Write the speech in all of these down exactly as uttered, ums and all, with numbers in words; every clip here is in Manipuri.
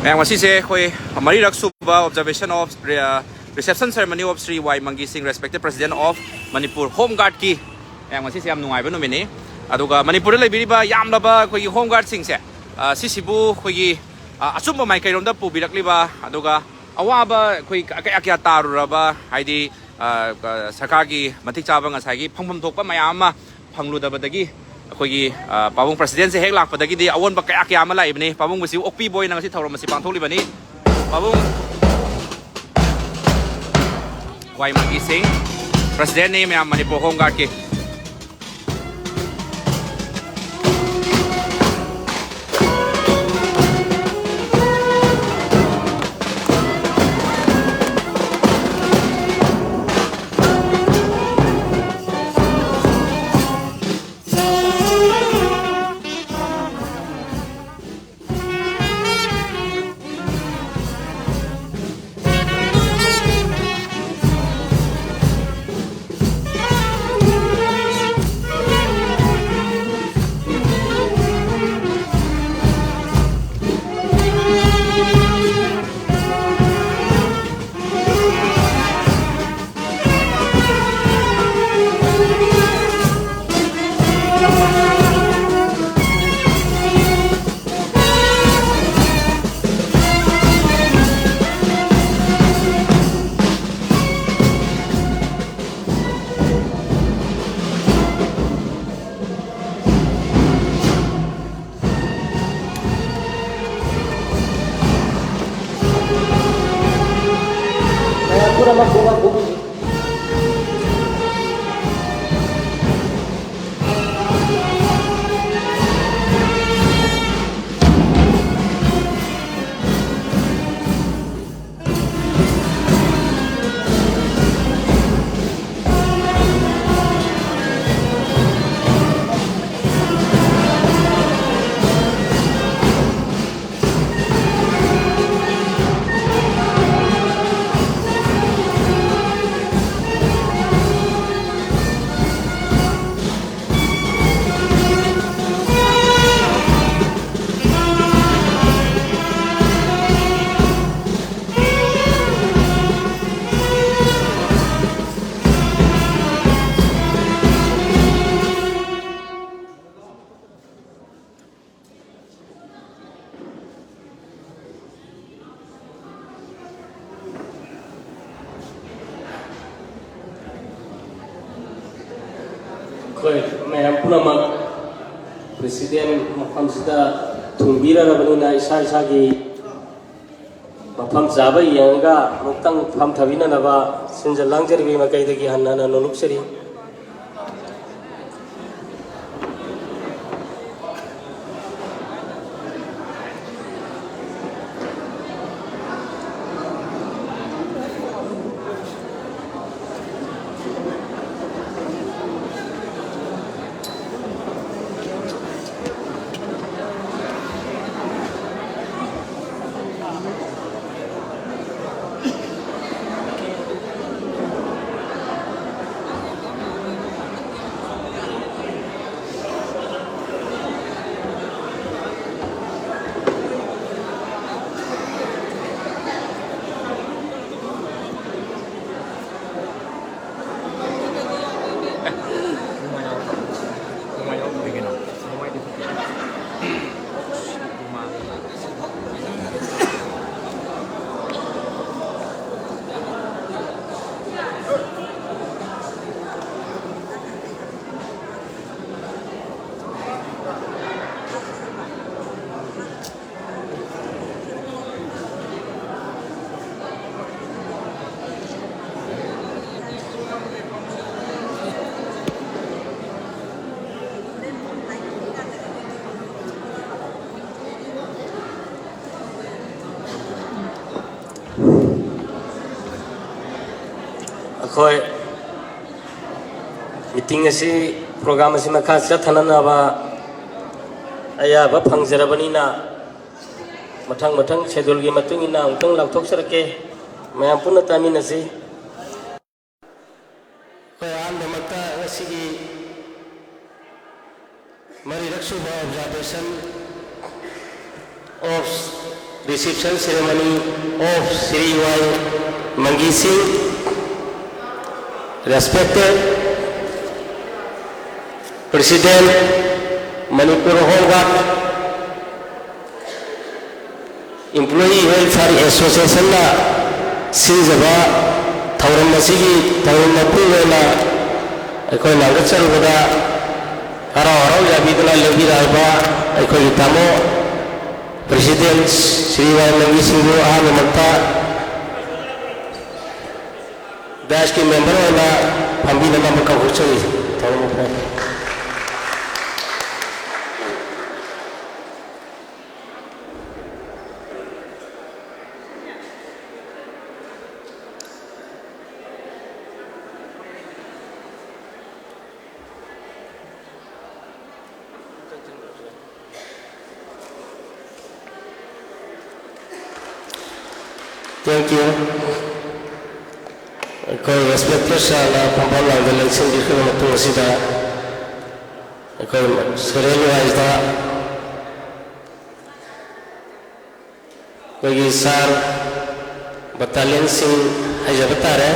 ꯃꯌꯥꯝ, ꯉꯁꯤꯁꯦ ꯑꯩꯈꯣꯏ ꯃꯔꯤꯔꯛ ꯁꯨꯕ observation of re-, reception ceremony of Shri Y Mangi Singh, respected President of Manipur Home Guard ꯀꯤ꯫ ꯃꯌꯥꯝ, ꯉꯁꯤꯁꯦ ꯌꯥꯝ ꯅꯨꯡꯉꯥꯏꯕ ꯅꯨꯃꯤꯠꯅꯤ꯫ ꯑꯗꯨꯒ ꯃꯅꯤꯄꯨꯔꯗ ꯂꯩꯕꯤꯔꯤꯕ ꯌꯥꯝꯂꯕ ꯑꯩꯈꯣꯏꯒꯤ Home Guard ꯁꯤꯡꯁꯦ, ꯑ, ꯁꯤꯁꯤꯕꯨ ꯑꯩꯈꯣꯏꯒꯤ, ꯑ, ꯑꯆꯨꯝꯕ ꯃꯥꯏꯀꯩꯔꯣꯝꯗ ꯄꯨꯕꯤꯔꯛꯂꯤꯕ, ꯑꯗꯨꯒ ꯑꯋꯥꯕ ꯑꯩꯈꯣꯏ ꯀꯌꯥ ꯀꯌꯥ ꯇꯥꯔꯨꯔꯕ, ꯍꯥꯏꯗꯤ, ꯑ, ꯑ, ꯁꯔꯀꯥꯔꯒꯤ ꯃꯇꯤꯛ ꯆꯥꯕ ꯉꯁꯥꯏꯒꯤ ꯐꯪꯐꯝ ꯊꯣꯛꯄ ꯃꯌꯥꯝ ꯑꯃ ꯐꯪꯂꯨꯗꯕꯗꯒꯤ ꯑꯩꯈꯣꯏꯒꯤ, ꯑ, ꯄꯥꯕꯨꯡ President ꯁꯦ ꯍꯦꯛ ꯂꯥꯛꯄꯗꯒꯤ ꯑꯑꯣꯟꯕ ꯀꯌꯥ ꯀꯌꯥ ꯑꯃ ꯂꯥꯛꯏꯕꯅꯤ꯫ ꯄꯥꯕꯨꯡꯕꯨꯁꯤ ꯑꯣꯛꯄꯤꯕ ꯑꯣꯏꯅ ꯉꯁꯤ ꯊꯧꯔꯝ ꯑꯁꯤ ꯄꯥꯡꯊꯣꯛꯂꯤꯕꯅꯤ꯫ ꯄꯥꯕꯨꯡ ꯋꯥꯏ ꯃꯥꯒꯤ ꯁꯤꯡ, President ꯅꯤ ꯃꯌꯥꯝ, ꯃꯅꯤꯄꯨꯔ Home Guard ꯀꯤ꯫ ꯑꯩꯈꯣꯏ ꯃꯌꯥꯝ ꯄꯨꯝꯅꯃꯛ ꯄ꯭ꯔꯦꯁꯤꯗꯦꯟ ꯃꯐꯝꯁꯤꯗ ꯊꯨꯡꯕꯤꯔꯔꯕꯅꯤꯅ, ꯏꯁꯥ ꯏꯁꯥꯒꯤ ꯃꯐꯝ ꯆꯥꯕ ꯌꯦꯡꯉꯒ ꯑꯃꯨꯛꯇꯪ ꯐꯝꯊꯕꯤꯅꯅꯕ ꯁꯤꯟꯖ ꯂꯥꯡꯖꯔꯤꯕ ꯃꯥꯏꯀꯩꯗꯒꯤ ꯍꯟꯅ ꯍꯟꯅ ꯅꯣꯂꯨꯛꯆꯔꯤ꯫ ꯑꯩꯈꯣꯏ ꯃꯤꯇꯤꯡ ꯑꯁꯤ, ꯄ꯭ꯔꯣꯒ꯭ꯔꯥꯝ ꯑꯁꯤ ꯃꯈꯥ ꯆꯠꯊꯅꯅꯕ ꯑꯌꯥꯕ ꯐꯪꯖꯔꯕꯅꯤꯅ, ꯃꯊꯪ ꯃꯊꯪ ꯁꯦꯗꯨꯜꯒꯤ ꯃꯇꯨꯡ ꯏꯟꯅ ꯑꯃꯨꯛꯇꯪ ꯂꯥꯎꯊꯣꯛꯆꯔꯛꯀꯦ꯫ ꯃꯌꯥꯝ ꯄꯨꯟꯅ ꯇꯥꯃꯤꯟꯅꯁꯤ꯫ ꯑꯩꯈꯣꯏ ꯑꯍꯥꯟꯕꯃꯛꯇ ꯉꯁꯤꯒꯤ ꯃꯔꯤꯔꯛ ꯁꯨꯕ observation of reception ceremony of Shri Y Mangi Singh, respected President, Manipur Home Guard, Employee Welfare Associationꯅ ꯁꯤꯟꯖꯕ ꯊꯧꯔꯝ ꯑꯁꯤꯒꯤ ꯊꯧꯔꯝ ꯃꯄꯨ ꯑꯣꯏꯅ ꯑꯩꯈꯣꯏ ꯂꯥꯡꯒꯠꯆꯔꯨꯕꯗ ꯍꯔꯥꯎ ꯍꯔꯥꯎ ꯌꯥꯕꯤꯗꯨꯅ ꯂꯦꯡꯕꯤꯔꯛꯂꯕ ꯑꯩꯈꯣꯏꯒꯤ ꯇꯥꯃꯣ President ꯁ꯭ꯔꯤ ꯋꯥꯏ ꯃꯪꯒꯤ ꯁꯤꯡꯕꯨ ꯑꯍꯥꯟꯕꯃꯛꯇ dais ꯀꯤ member ꯑꯣꯏꯅ ꯐꯝꯕꯤꯅꯅꯕ ꯀꯧꯖꯔꯤ꯫ ꯊꯧꯔꯝ ꯃꯄꯨ꯫ Thank you꯫ ꯑꯩꯈꯣꯏ respected sir ꯅ ꯐꯝꯐꯝ ꯂꯥꯡꯗ ꯂꯦꯡꯁꯤꯟꯕꯤꯈ꯭ꯔꯕ ꯃꯇꯨꯡ ꯑꯁꯤꯗ ꯑꯩꯈꯣꯏ serial wise ꯇ ꯑꯩꯈꯣꯏꯒꯤ sir battalion ꯁꯤꯡ ꯍꯥꯏꯖꯕ ꯇꯥꯔꯦ,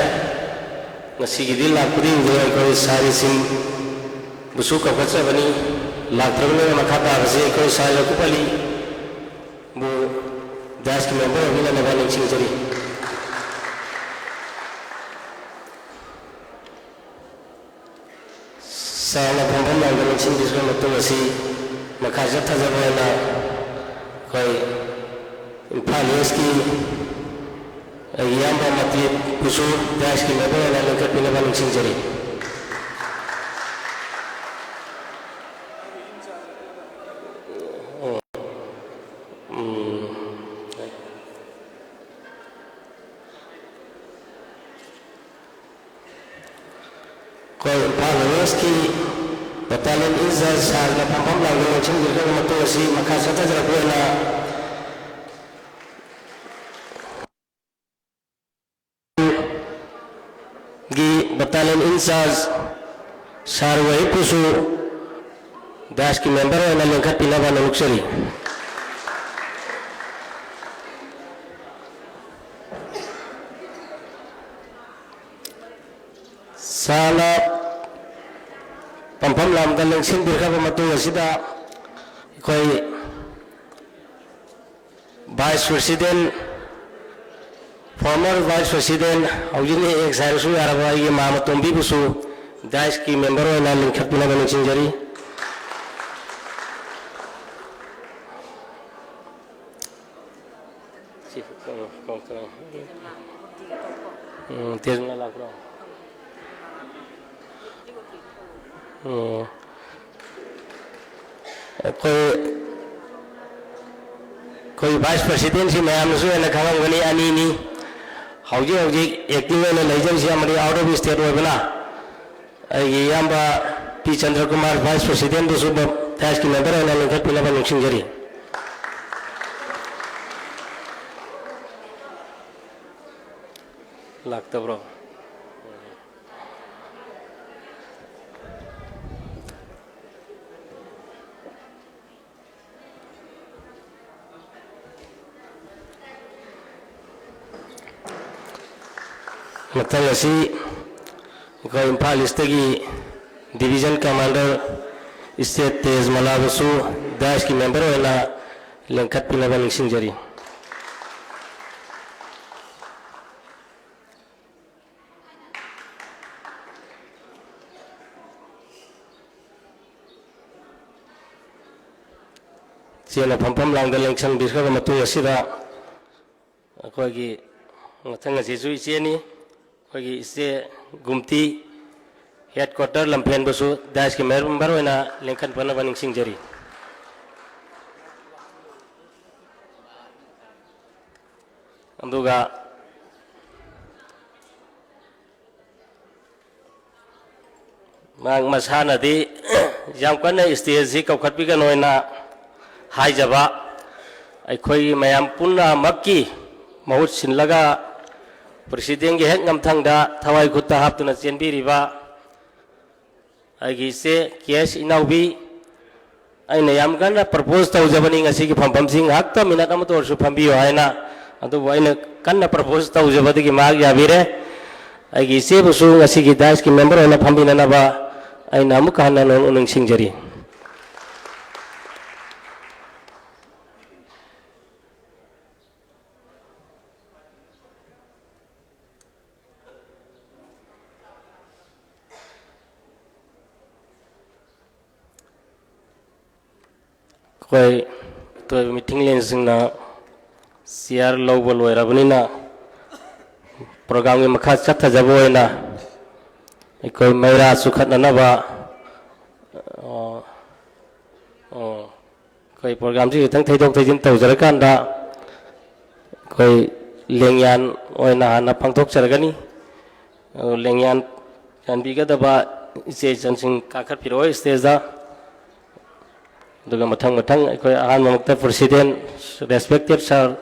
ꯉꯁꯤꯒꯤꯗꯤ ꯂꯥꯛꯄꯗꯤ ꯎꯗ꯭ꯔꯦ꯫ ꯑꯩꯈꯣꯏ sir ꯁꯤꯡꯕꯨꯁꯨ ꯀꯧꯈꯠꯆꯕꯅꯤ꯫ ꯂꯥꯛꯇ꯭ꯔꯕꯅꯤꯅ ꯃꯈꯥ ꯇꯥꯕꯁꯤ ꯑꯩꯈꯣꯏ sir ꯌꯥꯀꯨꯕ ꯑꯂꯤꯕꯨ dais ꯀꯤ member ꯑꯣꯏꯕꯤꯅꯅꯕ ꯅꯤꯡꯁꯤꯡꯖꯔꯤ꯫ Sir ꯅ ꯐꯝꯐꯝ ꯂꯥꯡꯗ ꯂꯦꯡꯁꯤꯟꯕꯤꯈ꯭ꯔꯕ ꯃꯇꯨꯡ ꯑꯁꯤ ꯃꯈꯥ ꯆꯠꯊꯖꯕ ꯑꯣꯏꯅ ꯑꯩꯈꯣꯏ ꯏꯝꯐꯥꯜ East ꯀꯤ ꯑꯩꯒꯤ ꯏꯌꯥꯝꯕ ꯃꯇꯦꯛꯄꯨꯁꯨ dais ꯀꯤ member ꯑꯣꯏꯅ ꯂꯦꯡꯈꯠꯄꯤꯅꯕ ꯅꯤꯡꯁꯤꯡꯖꯔꯤ꯫ ꯎꯝ꯫ ꯑꯩꯈꯣꯏ ꯏꯝꯐꯥꯜ West ꯀꯤ battalion in-charge sir ꯅ ꯐꯝꯐꯝ ꯂꯥꯡꯗ ꯂꯦꯡꯁꯤꯟꯕꯤꯔꯕ ꯃꯇꯨꯡ ꯑꯁꯤ ꯃꯈꯥ ꯆꯠꯊꯖꯔꯛꯄ ꯑꯣꯏꯅ ꯒꯤ battalion in-charge sir ꯋꯥꯍꯤꯞꯄꯨꯁꯨ dais ꯀꯤ member ꯑꯣꯏꯅ ꯂꯦꯡꯈꯠꯄꯤꯅꯕ ꯅꯣꯛꯆꯔꯤ꯫ Sir ꯅ ꯐꯝꯐꯝ ꯂꯥꯡꯗ ꯂꯦꯡꯁꯤꯟꯕꯤꯔꯛꯂꯕ ꯃꯇꯨꯡ ꯑꯁꯤꯗ ꯑꯩꯈꯣꯏ Vice President, former Vice President, ꯍꯧꯖꯤꯛꯅ ex ꯍꯥꯏꯔꯁꯨ ꯌꯥꯔꯕ ꯑꯩꯒꯤ ꯃꯥꯃ ꯇꯣꯝꯕꯤꯕꯨꯁꯨ ꯗꯥꯏꯁꯀꯤ ꯃꯦꯝꯕꯔ ꯑꯣꯏꯅ ꯂꯤꯡꯈꯠꯄꯤꯅꯕ ꯅꯤꯡꯁꯤꯡꯖꯔꯤ꯫ ꯁꯤ, ꯑ, ꯀꯧ-, ꯀꯧ-, ꯎꯝ, ꯇꯦꯖꯃꯂꯥ ꯂꯥꯛꯄ꯭ꯔꯣ? ꯎꯝ꯫ ꯑꯩꯈꯣꯏ, ꯑꯩꯈꯣꯏ ꯚꯥꯏꯁ ꯄ꯭ꯔꯁꯤꯗꯦꯟꯁꯤ ꯃꯌꯥꯝꯅꯁꯨ ꯍꯦꯟꯅ ꯈꯪꯉꯝꯒꯅꯤ, ꯑꯅꯤꯅꯤ꯫ ꯍꯧꯖꯤꯛ ꯍꯧꯖꯤꯛ ꯑꯦꯛꯇꯤꯡ ꯑꯣꯏꯅ ꯂꯩꯖꯔꯤꯁꯤ ꯑꯃꯗꯤ ꯑꯥꯎꯠ ꯑꯣꯐ ꯁ꯭ꯇꯦꯠ ꯑꯣꯏꯕꯅ, ꯑꯩꯒꯤ ꯏꯌꯥꯝꯕ ꯄꯤ ꯆꯟꯗ꯭ꯔꯀꯨꯃꯥꯔ, ꯚꯥꯏꯁ ꯄ꯭ꯔꯁꯤꯗꯦꯟꯕꯨꯁꯨ ꯗꯥꯏꯁꯀꯤ ꯃꯦꯝꯕꯔ ꯑꯣꯏꯅ ꯂꯤꯡꯈꯠꯄꯤꯅꯕ ꯅꯤꯡꯁꯤꯡꯖꯔꯤ꯫ ꯂꯥꯛꯇꯕ꯭ꯔꯣ? ꯃꯊꯪ ꯑꯁꯤ ꯑꯩꯈꯣꯏ ꯏꯝꯐꯥꯜ ꯏꯁꯇꯒꯤ ꯗꯤꯕꯤꯖꯟ ꯀꯃꯥꯟꯗꯔ ꯏꯁꯇꯦꯠ ꯇꯦꯖ ꯃꯂꯥꯕꯨꯁꯨ ꯗꯥꯏꯁꯀꯤ ꯃꯦꯝꯕꯔ ꯑꯣꯏꯅ ꯂꯤꯡꯈꯠꯄꯤꯅꯕ ꯅꯤꯡꯁꯤꯡꯖꯔꯤ꯫ ꯏꯆꯦꯅ ꯐꯝꯐꯝ ꯂꯥꯡꯗ ꯂꯦꯡꯁꯟꯕꯤꯈ꯭ꯔꯕ ꯃꯇꯨꯡ ꯑꯁꯤꯗ, ꯑꯩꯈꯣꯏꯒꯤ ꯃꯊꯪ ꯑꯁꯤꯁꯨ ꯏꯆꯦꯅꯤ, ꯑꯩꯈꯣꯏꯒꯤ ꯏꯆꯦ ꯒꯨꯝꯇꯤ, ꯍꯦꯗ ꯀ꯭ꯋꯥꯇꯔ ꯂꯝꯐꯦꯟꯕꯨꯁꯨ ꯗꯥꯏꯁꯀꯤ ꯃꯦꯝꯕꯔ ꯑꯣꯏꯅ ꯂꯦꯡꯈꯠꯄꯅꯕ ꯅꯤꯡꯁꯤꯡꯖꯔꯤ꯫ ꯑꯗꯨꯒ ꯃꯍꯥꯛ ꯃꯁꯥꯅꯗꯤ ꯌꯥꯝ ꯀꯟꯅ ꯏꯁꯇꯦꯖꯁꯤ ꯀꯧꯈꯠꯄꯤꯒꯅꯣ ꯍꯥꯏꯅ ꯍꯥꯏꯖꯕ, ꯑꯩꯈꯣꯏꯒꯤ ꯃꯌꯥꯝ ꯄꯨꯝꯅꯃꯛꯀꯤ ꯃꯍꯨꯠ ꯁꯤꯜꯂꯒ ꯄ꯭ꯔꯁꯤꯗꯦꯟꯒꯤ ꯍꯦꯛ ꯉꯝꯊꯪꯗ ꯊꯋꯥꯏ ꯈꯨꯠꯇ ꯍꯥꯞꯇꯨꯅ ꯆꯦꯟꯕꯤꯔꯤꯕ ꯑꯩꯒꯤ ꯏꯆꯦ ꯀꯦ ꯑꯦꯁ ꯏꯅꯥꯎꯕꯤ, ꯑꯩꯅ ꯌꯥꯝ ꯀꯟꯅ ꯄ꯭ꯔꯄꯣꯖ ꯇꯧꯖꯕꯅꯤ ꯉꯁꯤꯒꯤ ꯐꯝꯐꯝꯁꯤ ꯉꯥꯏꯍꯥꯛꯇ ꯃꯤꯅꯠ ꯑꯃꯇ ꯑꯣꯏꯔꯁꯨ ꯐꯝꯕꯤꯌꯨ ꯍꯥꯏꯅ, ꯑꯗꯨꯕꯨ ꯑꯩꯅ ꯀꯟꯅ ꯄ꯭ꯔꯄꯣꯖ ꯇꯧꯖꯕꯗꯒꯤ ꯃꯍꯥꯛ ꯌꯥꯕꯤꯔꯦ꯫ ꯑꯩꯒꯤ ꯏꯆꯦꯕꯨꯁꯨ ꯉꯁꯤꯒꯤ ꯗꯥꯏꯁꯀꯤ ꯃꯦꯝꯕꯔ ꯑꯣꯏꯅ ꯐꯝꯕꯤꯅꯅꯕ ꯑꯩꯅ ꯑꯃꯨꯛꯀ ꯍꯟꯅ ꯅꯣꯡ-, ꯅꯤꯡꯁꯤꯡꯖꯔꯤ꯫ ꯑꯩꯈꯣꯏ ꯑꯇꯣꯏꯕ ꯃꯤꯊꯤꯡꯂꯦꯟꯁꯤꯡꯅ ꯆꯤꯌꯥꯔ ꯂꯧꯕ ꯂꯣꯏꯔꯕꯅꯤꯅ, ꯄ꯭ꯔꯣꯒ꯭ꯔꯥꯝꯒꯤ ꯃꯈꯥ ꯆꯠꯊꯖꯕ ꯑꯣꯏꯅ ꯑꯩꯈꯣꯏ ꯃꯩꯔꯥ ꯆꯨꯈꯠꯅꯅꯕ, ꯑꯣ, ꯑꯣ, ꯑꯩꯈꯣꯏ ꯄ꯭ꯔꯣꯒ꯭ꯔꯥꯝꯁꯤ ꯈꯤꯇꯪ ꯊꯩꯗꯣꯛ ꯊꯩꯖꯤꯟ ꯇꯧꯖꯔꯀꯥꯟꯗ, ꯑꯩꯈꯣꯏ ꯂꯦꯡꯌꯥꯟ ꯑꯣꯏꯅ ꯍꯥꯟꯅ ꯄꯥꯡꯊꯣꯛꯆꯔꯒꯅꯤ꯫ ꯑꯗꯨ ꯂꯦꯡꯌꯥꯟ ꯌꯥꯟꯕꯤꯒꯗꯕ ꯏꯆꯦ ꯏꯆꯟꯁꯤꯡ ꯀꯥꯈꯠꯄꯤꯔꯛꯑꯣ ꯁ꯭ꯇꯦꯖꯇ꯫ ꯑꯗꯨꯒ ꯃꯊꯪ ꯃꯊꯪ ꯑꯩꯈꯣꯏ ꯑꯍꯥꯟꯕꯃꯛꯇ president, respected sir,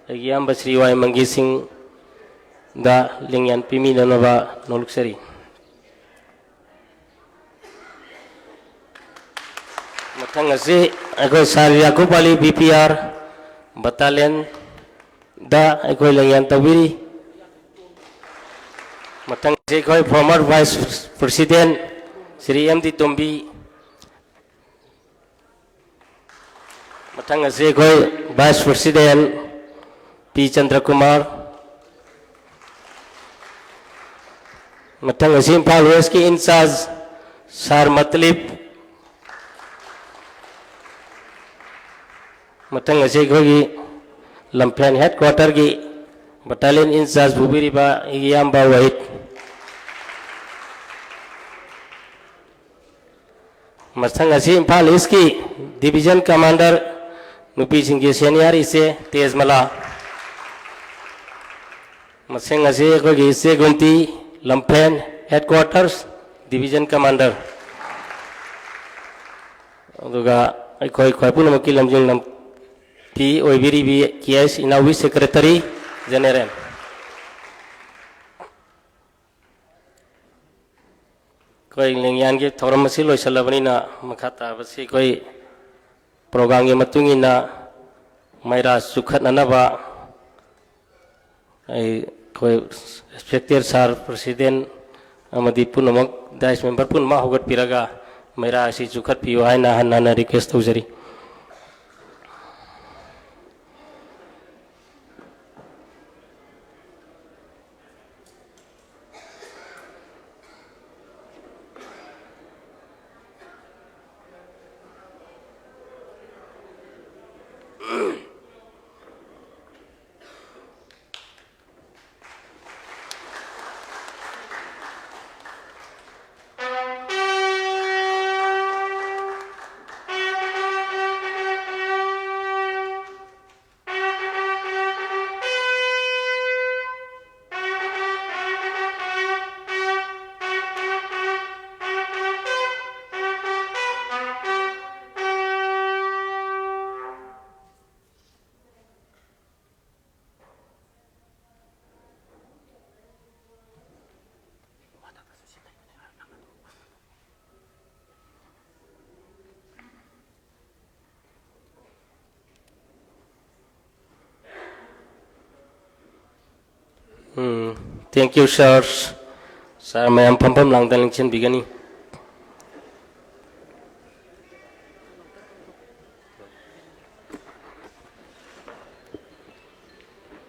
ꯑꯩꯒꯤ ꯏꯌꯥꯝꯕ ꯁ꯭ꯔꯤ ꯋꯥꯏ ꯃꯪꯒꯤ ꯁꯤꯡꯗ ꯂꯦꯡꯌꯥꯟ ꯄꯤꯃꯤꯟꯅꯅꯕ ꯅꯣꯂꯨꯛꯆꯔꯤ꯫ ꯃꯊꯪ ꯑꯁꯤ ꯑꯩꯈꯣꯏ ꯁꯥꯔ ꯌꯥꯀꯨꯕ ꯑꯂꯤ, B P R battalionꯗ ꯑꯩꯈꯣꯏ ꯂꯦꯡꯌꯥꯟ ꯇꯧꯕꯤꯔꯤ꯫ ꯃꯊꯪ ꯑꯁꯤ ꯑꯩꯈꯣꯏ former vice president Shri M D ꯇꯣꯝꯕꯤ꯫ ꯃꯊꯪ ꯑꯁꯤ ꯑꯩꯈꯣꯏ vice president P ꯆꯟꯗ꯭ꯔꯀꯨꯃꯥꯔ꯫ ꯃꯊꯪ ꯑꯁꯤ ꯏꯝꯐꯥꯜ ꯋꯦꯁꯀꯤ in charge ꯁꯥꯔ ꯃꯇꯂꯤꯞ꯫ ꯃꯊꯪ ꯑꯁꯤ ꯑꯩꯈꯣꯏꯒꯤ ꯂꯝꯐꯦꯟ headquarterꯒꯤ battalion in charge ꯄꯨꯕꯤꯔꯤꯕ ꯑꯩꯒꯤ ꯏꯌꯥꯝꯕ ꯋꯥꯍꯤꯗ꯫ ꯃꯊꯪ ꯑꯁꯤ ꯏꯝꯐꯥꯜ ꯏꯁꯀꯤ division commander, ꯅꯨꯄꯤꯁꯤꯡꯒꯤ senior ꯏꯆꯦ ꯇꯦꯖꯃꯂꯥ꯫ ꯃꯊꯪ ꯑꯁꯤ ꯑꯩꯈꯣꯏꯒꯤ ꯏꯆꯦ ꯒꯨꯝꯇꯤ, ꯂꯝꯐꯦꯟ headquarters division commander꯫ ꯑꯗꯨꯒ ꯑꯩꯈꯣꯏ ꯈ꯭ꯋꯥꯏ ꯄꯨꯝꯅꯃꯛꯀꯤ ꯂꯝꯖꯤꯡ ꯂꯝꯄꯤ ꯑꯣꯏꯕꯤꯔꯤꯕꯤ K S ꯏꯅꯥꯎꯕꯤ, secretary general꯫ ꯑꯩꯈꯣꯏ ꯂꯦꯡꯌꯥꯟꯒꯤ ꯊꯧꯔꯝ ꯑꯁꯤ ꯂꯣꯏꯁꯤꯜꯂꯕꯅꯤꯅ, ꯃꯈꯥ ꯇꯥꯕꯁꯤ ꯑꯩꯈꯣꯏ programꯒꯤ ꯃꯇꯨꯡ ꯏꯟꯅ ꯃꯩꯔꯥ ꯆꯨꯈꯠꯅꯅꯕ ꯑꯩ, ꯑꯩꯈꯣꯏ respected sir president ꯑꯃꯗꯤ ꯄꯨꯝꯅꯃꯛ dais member ꯄꯨꯝꯅꯃꯛ ꯍꯧꯒꯠꯄꯤꯔꯒ ꯃꯩꯔꯥ ꯑꯁꯤ ꯆꯨꯈꯠꯄꯤꯌꯨ ꯍꯥꯏꯅ ꯍꯟꯅ ꯍꯟꯅ request ꯇꯧꯖꯔꯤ꯫ ꯎꯝ, thank you, sir꯫ Sir ꯃꯌꯥꯝ ꯐꯝꯐꯝ ꯂꯥꯡꯗ ꯂꯦꯡꯁꯤꯟꯕꯤꯒꯅꯤ꯫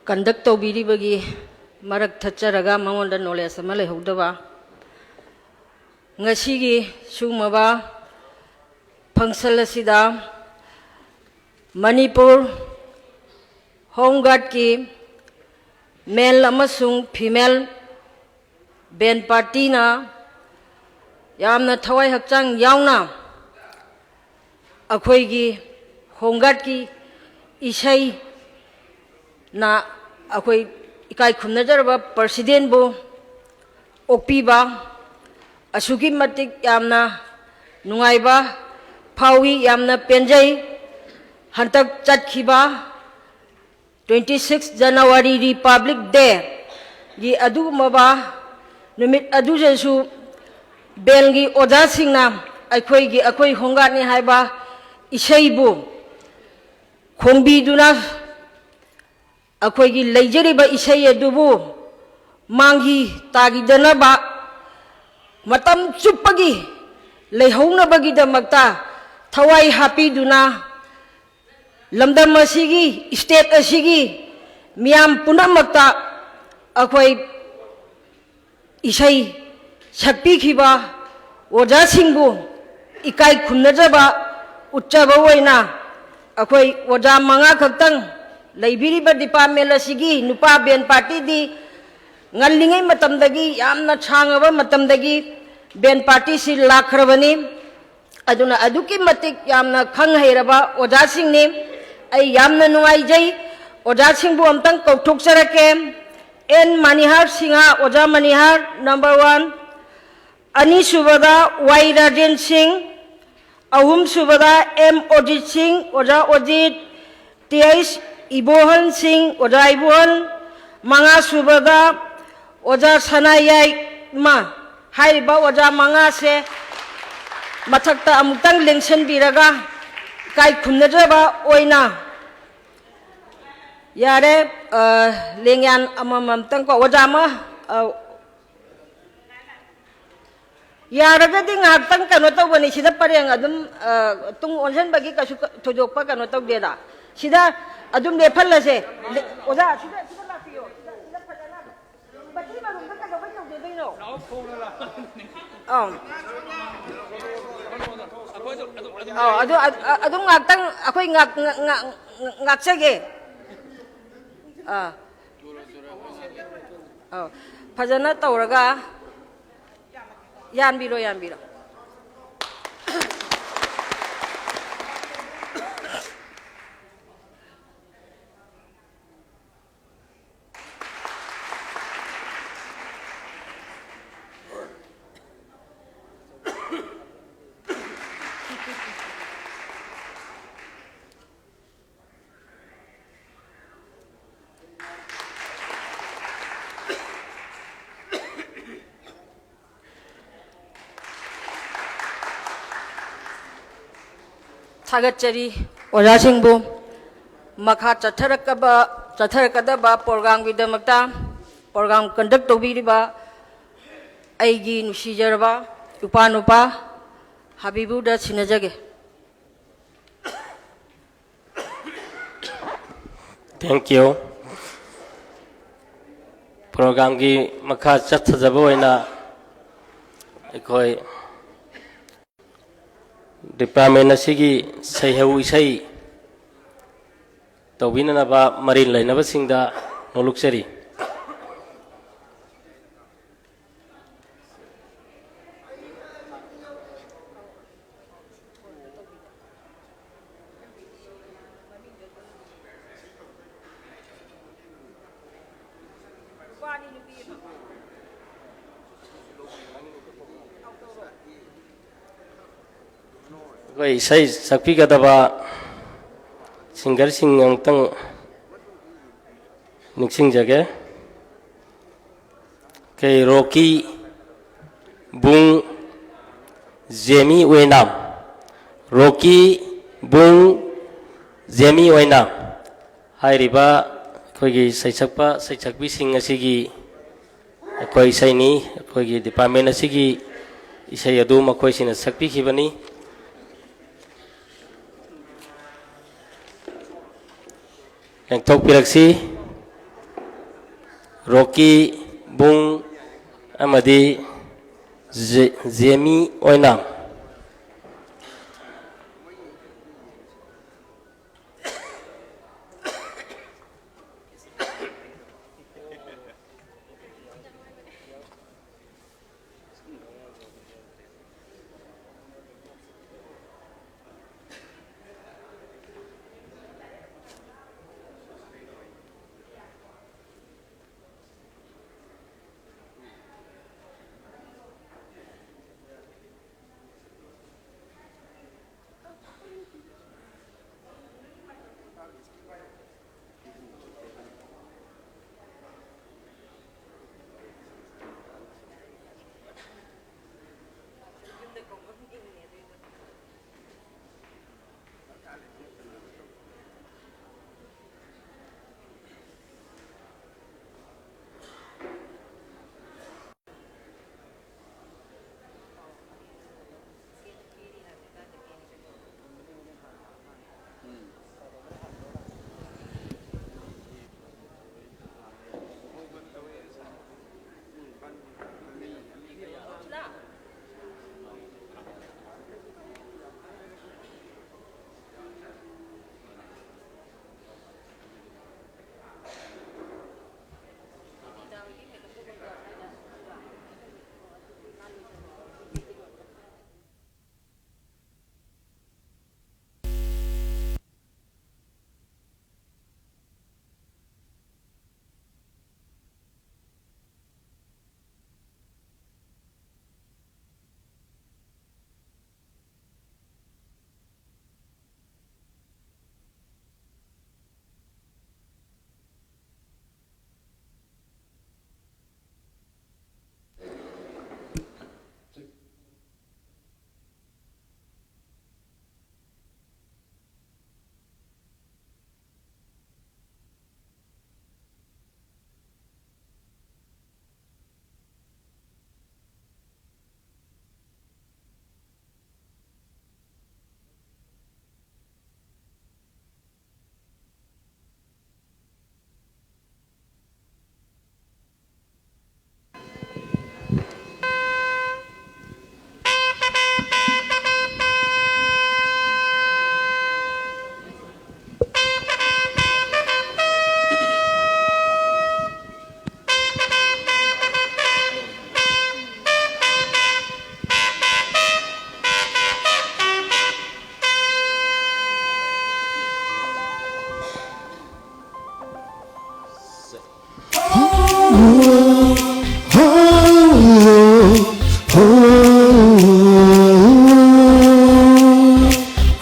Conduct ꯇꯧꯕꯤꯔꯤꯕꯒꯤ ꯃꯔꯛ ꯊꯠꯆꯔꯒ ꯃꯉꯣꯟꯗ knowledge ꯑꯃ ꯂꯩꯍꯧꯗꯕ, ꯉꯁꯤꯒꯤ ꯁꯤꯒꯨꯝꯂꯕ function ꯑꯁꯤꯗ ꯃꯅꯤꯄꯨꯔ Home Guardꯀꯤ male ꯑꯃꯁꯨꯡ female band partyꯅ ꯌꯥꯝꯅ ꯊꯋꯥꯏ ꯍꯛꯆꯥꯡ ꯌꯥꯎꯅ ꯑꯩꯈꯣꯏꯒꯤ Home Guardꯀꯤ ꯏꯁꯩꯅ ꯑꯩꯈꯣꯏ ꯏꯀꯥꯏ ꯈꯨꯝꯅꯖꯔꯕ Presidentꯕꯨ ꯑꯣꯛꯄꯤꯕ ꯑꯁꯨꯛꯀꯤ ꯃꯇꯤꯛ ꯌꯥꯝꯅ ꯅꯨꯡꯉꯥꯏꯕ ꯐꯥꯎꯏ, ꯌꯥꯝꯅ ꯄꯦꯟꯖꯩ꯫ ꯍꯟꯗꯛ ꯆꯠꯈꯤꯕ twenty six January Republic Dayꯒꯤ ꯑꯗꯨꯒꯨꯝꯂꯕ ꯅꯨꯃꯤꯠ ꯑꯗꯨꯗꯁꯨ bandꯒꯤ ꯑꯣꯖꯥꯁꯤꯡꯅ ꯑꯩꯈꯣꯏꯒꯤ ꯑꯩꯈꯣꯏ Home Guardꯅꯤ ꯍꯥꯏꯕ ꯏꯁꯩꯕꯨ ꯈꯣꯡꯕꯤꯗꯨꯅ ꯑꯩꯈꯣꯏꯒꯤ ꯂꯩꯖꯔꯤꯕ ꯏꯁꯩ ꯑꯗꯨꯕꯨ ꯃꯥꯡꯈꯤ ꯇꯥꯈꯤꯗꯅꯕ ꯃꯇꯝ ꯆꯨꯞꯄꯒꯤ ꯂꯩꯍꯧꯅꯕꯒꯤꯗꯃꯛꯇ ꯊꯋꯥꯏ ꯍꯥꯞꯄꯤꯗꯨꯅ ꯂꯝꯗꯝ ꯑꯁꯤꯒꯤ, state ꯑꯁꯤꯒꯤ ꯃꯤꯌꯥꯝ ꯄꯨꯝꯅꯃꯛꯇ ꯑꯩꯈꯣꯏ ꯏꯁꯩ ꯁꯛꯄꯤꯈꯤꯕ ꯑꯣꯖꯥꯁꯤꯡꯕꯨ ꯏꯀꯥꯏ ꯈꯨꯝꯅꯖꯕ ꯎꯠꯆꯕ ꯑꯣꯏꯅ ꯑꯩꯈꯣꯏ ꯑꯣꯖꯥ ꯃꯉꯥ ꯈꯛꯇꯪ ꯂꯩꯕꯤꯔꯤꯕ department ꯑꯁꯤꯒꯤ ꯅꯨꯄꯥ band partyꯗꯤ ꯉꯜꯂꯤꯉꯩ ꯃꯇꯝꯗꯒꯤ, ꯌꯥꯝꯅ ꯁꯥꯡꯉꯕ ꯃꯇꯝꯗꯒꯤ band partyꯁꯤ ꯂꯥꯛꯈ꯭ꯔꯕꯅꯤ꯫ ꯑꯗꯨꯅ ꯑꯗꯨꯛꯀꯤ ꯃꯇꯤꯛ ꯌꯥꯝꯅ ꯈꯪ ꯍꯩꯔꯕ ꯑꯣꯖꯥꯁꯤꯡꯅꯤ꯫ ꯑꯩ ꯌꯥꯝꯅ ꯅꯨꯡꯉꯥꯏꯖꯩ꯫ ꯑꯣꯖꯥꯁꯤꯡꯕꯨ ꯑꯝꯇꯪ ꯀꯧꯊꯣꯛꯆꯔꯛꯀꯦ꯫ ꯑꯦꯟ ꯃꯅꯤꯍꯥꯔ ꯁꯤꯡꯍ, ꯑꯣꯖꯥ ꯃꯅꯤꯍꯥꯔ number one꯫ ꯑꯅꯤꯁꯨꯕꯗ ꯋꯥꯏ ꯔꯥꯖꯦꯟ ꯁꯤꯡ, ꯑꯍꯨꯝꯁꯨꯕꯗ ꯑꯦꯝ ꯑꯣꯖꯤꯠ ꯁꯤꯡ, ꯑꯣꯖꯥ ꯑꯣꯖꯤꯠ, ꯇꯤ ꯑꯩꯆ ꯏꯕꯣꯍꯟ ꯁꯤꯡ, ꯑꯣꯖꯥ ꯏꯕꯣꯍꯟ, ꯃꯉꯥꯁꯨꯕꯗ ꯑꯣꯖꯥ ꯁꯅꯥꯌꯥꯏꯃ꯫ ꯍꯥꯏꯔꯤꯕ ꯑꯣꯖꯥ ꯃꯉꯥꯁꯦ ꯃꯊꯛꯇ ꯑꯃꯨꯛꯇꯪ ꯂꯦꯡꯁꯤꯟꯕꯤꯔꯒ ꯏꯀꯥꯏ ꯈꯨꯝꯅꯖꯕ ꯑꯣꯏꯅ, ꯌꯥꯔꯦ, ꯑ, ꯂꯦꯡꯌꯥꯟ ꯑꯃꯃꯝꯇꯪ ꯀꯣ, ꯑꯣꯖꯥ ꯑꯃ, ꯑ, ꯌꯥꯔꯒꯗꯤ ꯉꯥꯏꯍꯥꯛꯇꯪ ꯀꯩꯅꯣ ꯇꯧꯕꯅꯤ, ꯁꯤꯗ ꯄꯔꯦꯡ ꯑꯗꯨꯝ, ꯑ, ꯇꯨꯡ ꯑꯣꯟꯁꯤꯟꯕꯒꯤ ꯀꯩꯁꯨ ꯀ-, ꯊꯣꯏꯗꯣꯛꯄ ꯀꯩꯅꯣ ꯇꯧꯗꯦꯗ꯫ ꯁꯤꯗ ꯑꯗꯨꯝ ꯂꯦꯞꯍꯜꯂꯁꯦ꯫ ꯂꯦ-, ꯑꯣꯖꯥ, ꯁꯤꯗ, ꯁꯤꯗ ꯂꯥꯛꯄꯤꯌꯣ꯫ ꯁꯤꯗ, ꯁꯤꯗ ꯐꯖꯅ꯫ ꯃꯁꯤ ꯃꯔꯨꯝꯗ ꯀꯩꯗꯧꯕꯩ ꯇꯧꯗꯣꯏꯅꯣ? ꯑꯥ꯫ ꯑꯥꯎ, ꯑꯗꯨ, ꯑꯗꯨ, ꯑꯗꯨꯝ ꯉꯥꯛꯇꯪ ꯑꯩꯈꯣꯏ ꯉꯥꯛ-, ꯉꯥꯛ-, ꯉꯥꯛ-, ꯉꯥꯛꯆꯒꯦ꯫ ꯑꯥ꯫ ꯑꯥꯎ꯫ ꯐꯖꯅ ꯇꯧꯔꯒ ꯌꯥꯟꯕꯤꯔꯣ, ꯌꯥꯟꯕꯤꯔꯣ꯫ ꯊꯥꯒꯠꯆꯔꯤ ꯑꯣꯖꯥꯁꯤꯡꯕꯨ꯫ ꯃꯈꯥ ꯆꯠꯊꯔꯛꯀꯕ, ꯆꯠꯊꯔꯛꯀꯗꯕ programꯒꯤꯗꯃꯛꯇ program conduct ꯇꯧꯕꯤꯔꯤꯕ ꯑꯩꯒꯤ ꯅꯨꯡꯁꯤꯖꯔꯕ ꯏꯄꯥ ꯅꯨꯄꯥ ꯍꯥꯕꯤꯕꯨꯗ ꯁꯤꯟꯅꯖꯒꯦ꯫ Thank you꯫ Programꯒꯤ ꯃꯈꯥ ꯆꯠꯊꯖꯕ ꯑꯣꯏꯅ ꯑꯩꯈꯣꯏ department ꯑꯁꯤꯒꯤ ꯁꯩꯍꯧ ꯏꯁꯩ ꯇꯧꯕꯤꯅꯅꯕ ꯃꯔꯤ ꯂꯩꯅꯕꯁꯤꯡꯗ ꯅꯣꯂꯨꯛꯆꯔꯤ꯫ ꯑꯩꯈꯣꯏ ꯏꯁꯩ ꯁꯛꯄꯤꯒꯗꯕ ꯁꯤꯡꯒꯔꯁꯤꯡ ꯑꯃꯨꯛꯇꯪ ꯅꯤꯡꯁꯤꯡꯖꯒꯦ꯫ ꯑꯩꯈꯣꯏ ꯔꯣꯀꯤ ꯕꯨꯡ ꯖꯦꯃꯤ ꯑꯣꯏꯅꯥꯝ, ꯔꯣꯀꯤ ꯕꯨꯡ ꯖꯦꯃꯤ ꯑꯣꯏꯅꯥꯝ ꯍꯥꯏꯔꯤꯕ ꯑꯩꯈꯣꯏꯒꯤ ꯁꯩꯁꯛꯄ ꯁꯩꯁꯛꯄꯤꯁꯤꯡ ꯑꯁꯤꯒꯤ ꯑꯩꯈꯣꯏ ꯏꯁꯩꯅꯤ꯫ ꯑꯩꯈꯣꯏꯒꯤ department ꯑꯁꯤꯒꯤ ꯏꯁꯩ ꯑꯗꯨ ꯃꯈꯣꯏꯁꯤꯡꯅ ꯁꯛꯄꯤꯈꯤꯕꯅꯤ꯫ ꯂꯦꯡꯊꯣꯛꯄꯤꯔꯛꯁꯤ꯫ ꯔꯣꯀꯤ ꯕꯨꯡ ꯑꯃꯗꯤ ꯖꯦ-, ꯖꯦꯃꯤ ꯑꯣꯏꯅꯥꯝ꯫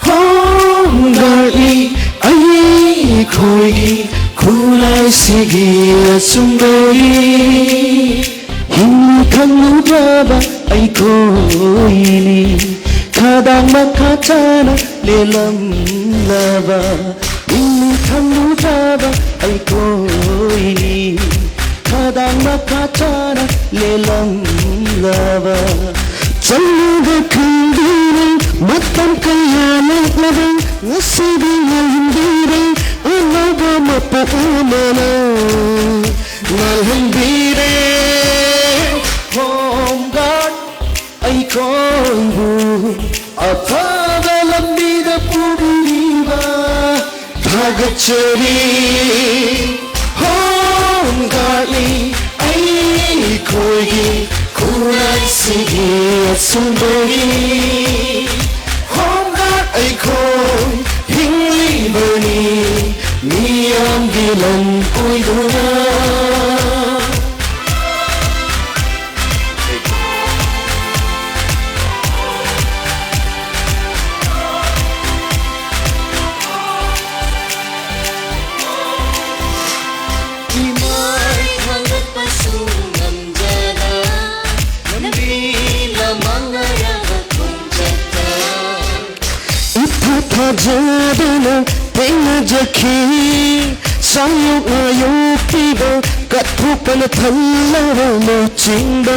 Home guardꯅꯤ ꯑꯩꯈꯣꯏꯒꯤ ꯈꯨꯠꯂꯥꯏꯁꯤꯒꯤ ꯑꯆꯨꯝꯕꯒꯤ꯫ ꯍꯤꯡꯂꯤ ꯈꯪꯂꯨꯗ꯭ꯔꯕ ꯑꯩꯈꯣꯏꯅꯤ ꯈꯗꯥꯡ ꯃꯈꯥ ꯆꯥꯅ ꯂꯦꯜꯂꯝꯂꯕ꯫ ꯍꯤꯡꯂꯤ ꯈꯪꯂꯨꯗ꯭ꯔꯕ ꯑꯩꯈꯣꯏꯅꯤ ꯈꯗꯥꯡ ꯃꯈꯥ ꯆꯥꯅ ꯂꯦꯜꯂꯝꯂꯕ꯫ ꯆꯠꯂꯒ ꯈꯪꯕꯤꯔꯦ ꯃꯇꯝ ꯀꯌꯥ ꯂꯥꯛꯂꯕ ꯉꯁꯤꯗꯤ ꯉꯥꯜꯍꯟꯕꯤꯔꯦ ꯑꯅꯧꯕ ꯃꯄꯣꯛ ꯑꯃꯅ ꯉꯥꯜꯍꯟꯕꯤꯔꯦ꯫ Home guard ꯑꯩꯈꯣꯏꯕꯨ ꯑꯐꯕ ꯂꯝꯕꯤꯗ ꯄꯨꯕꯤꯔꯤꯕ ꯊꯥꯒꯠꯆꯔꯤ꯫ Home guardꯅꯤ ꯑꯩꯈꯣꯏꯒꯤ ꯈꯨꯠꯂꯥꯏꯁꯤꯒꯤ ꯑꯆꯨꯝꯕꯒꯤ꯫ Home guard ꯑꯩꯈꯣꯏ ꯍꯤꯡꯂꯤꯕꯅꯤ ꯃꯤꯌꯥꯝꯒꯤ ꯂꯟ ꯑꯣꯏꯗꯨꯅ꯫ ꯏꯃꯥꯏ ꯊꯥꯡꯒꯠꯄꯁꯨ ꯉꯝꯖꯗ, ꯂꯝꯕꯤ ꯂꯃꯥꯡꯅꯔꯕ ꯈꯣꯡꯆꯠꯇ ꯏꯊꯥ ꯊꯥꯖꯗꯅ ꯊꯦꯡꯅꯖꯈꯤ꯫ ꯁꯥꯌꯣꯛ ꯉꯥꯌꯣꯛꯄꯤꯕ ꯀꯠꯊꯣꯛꯄꯅ ꯊꯜꯂꯕ ꯂꯨꯆꯤꯡꯕ꯫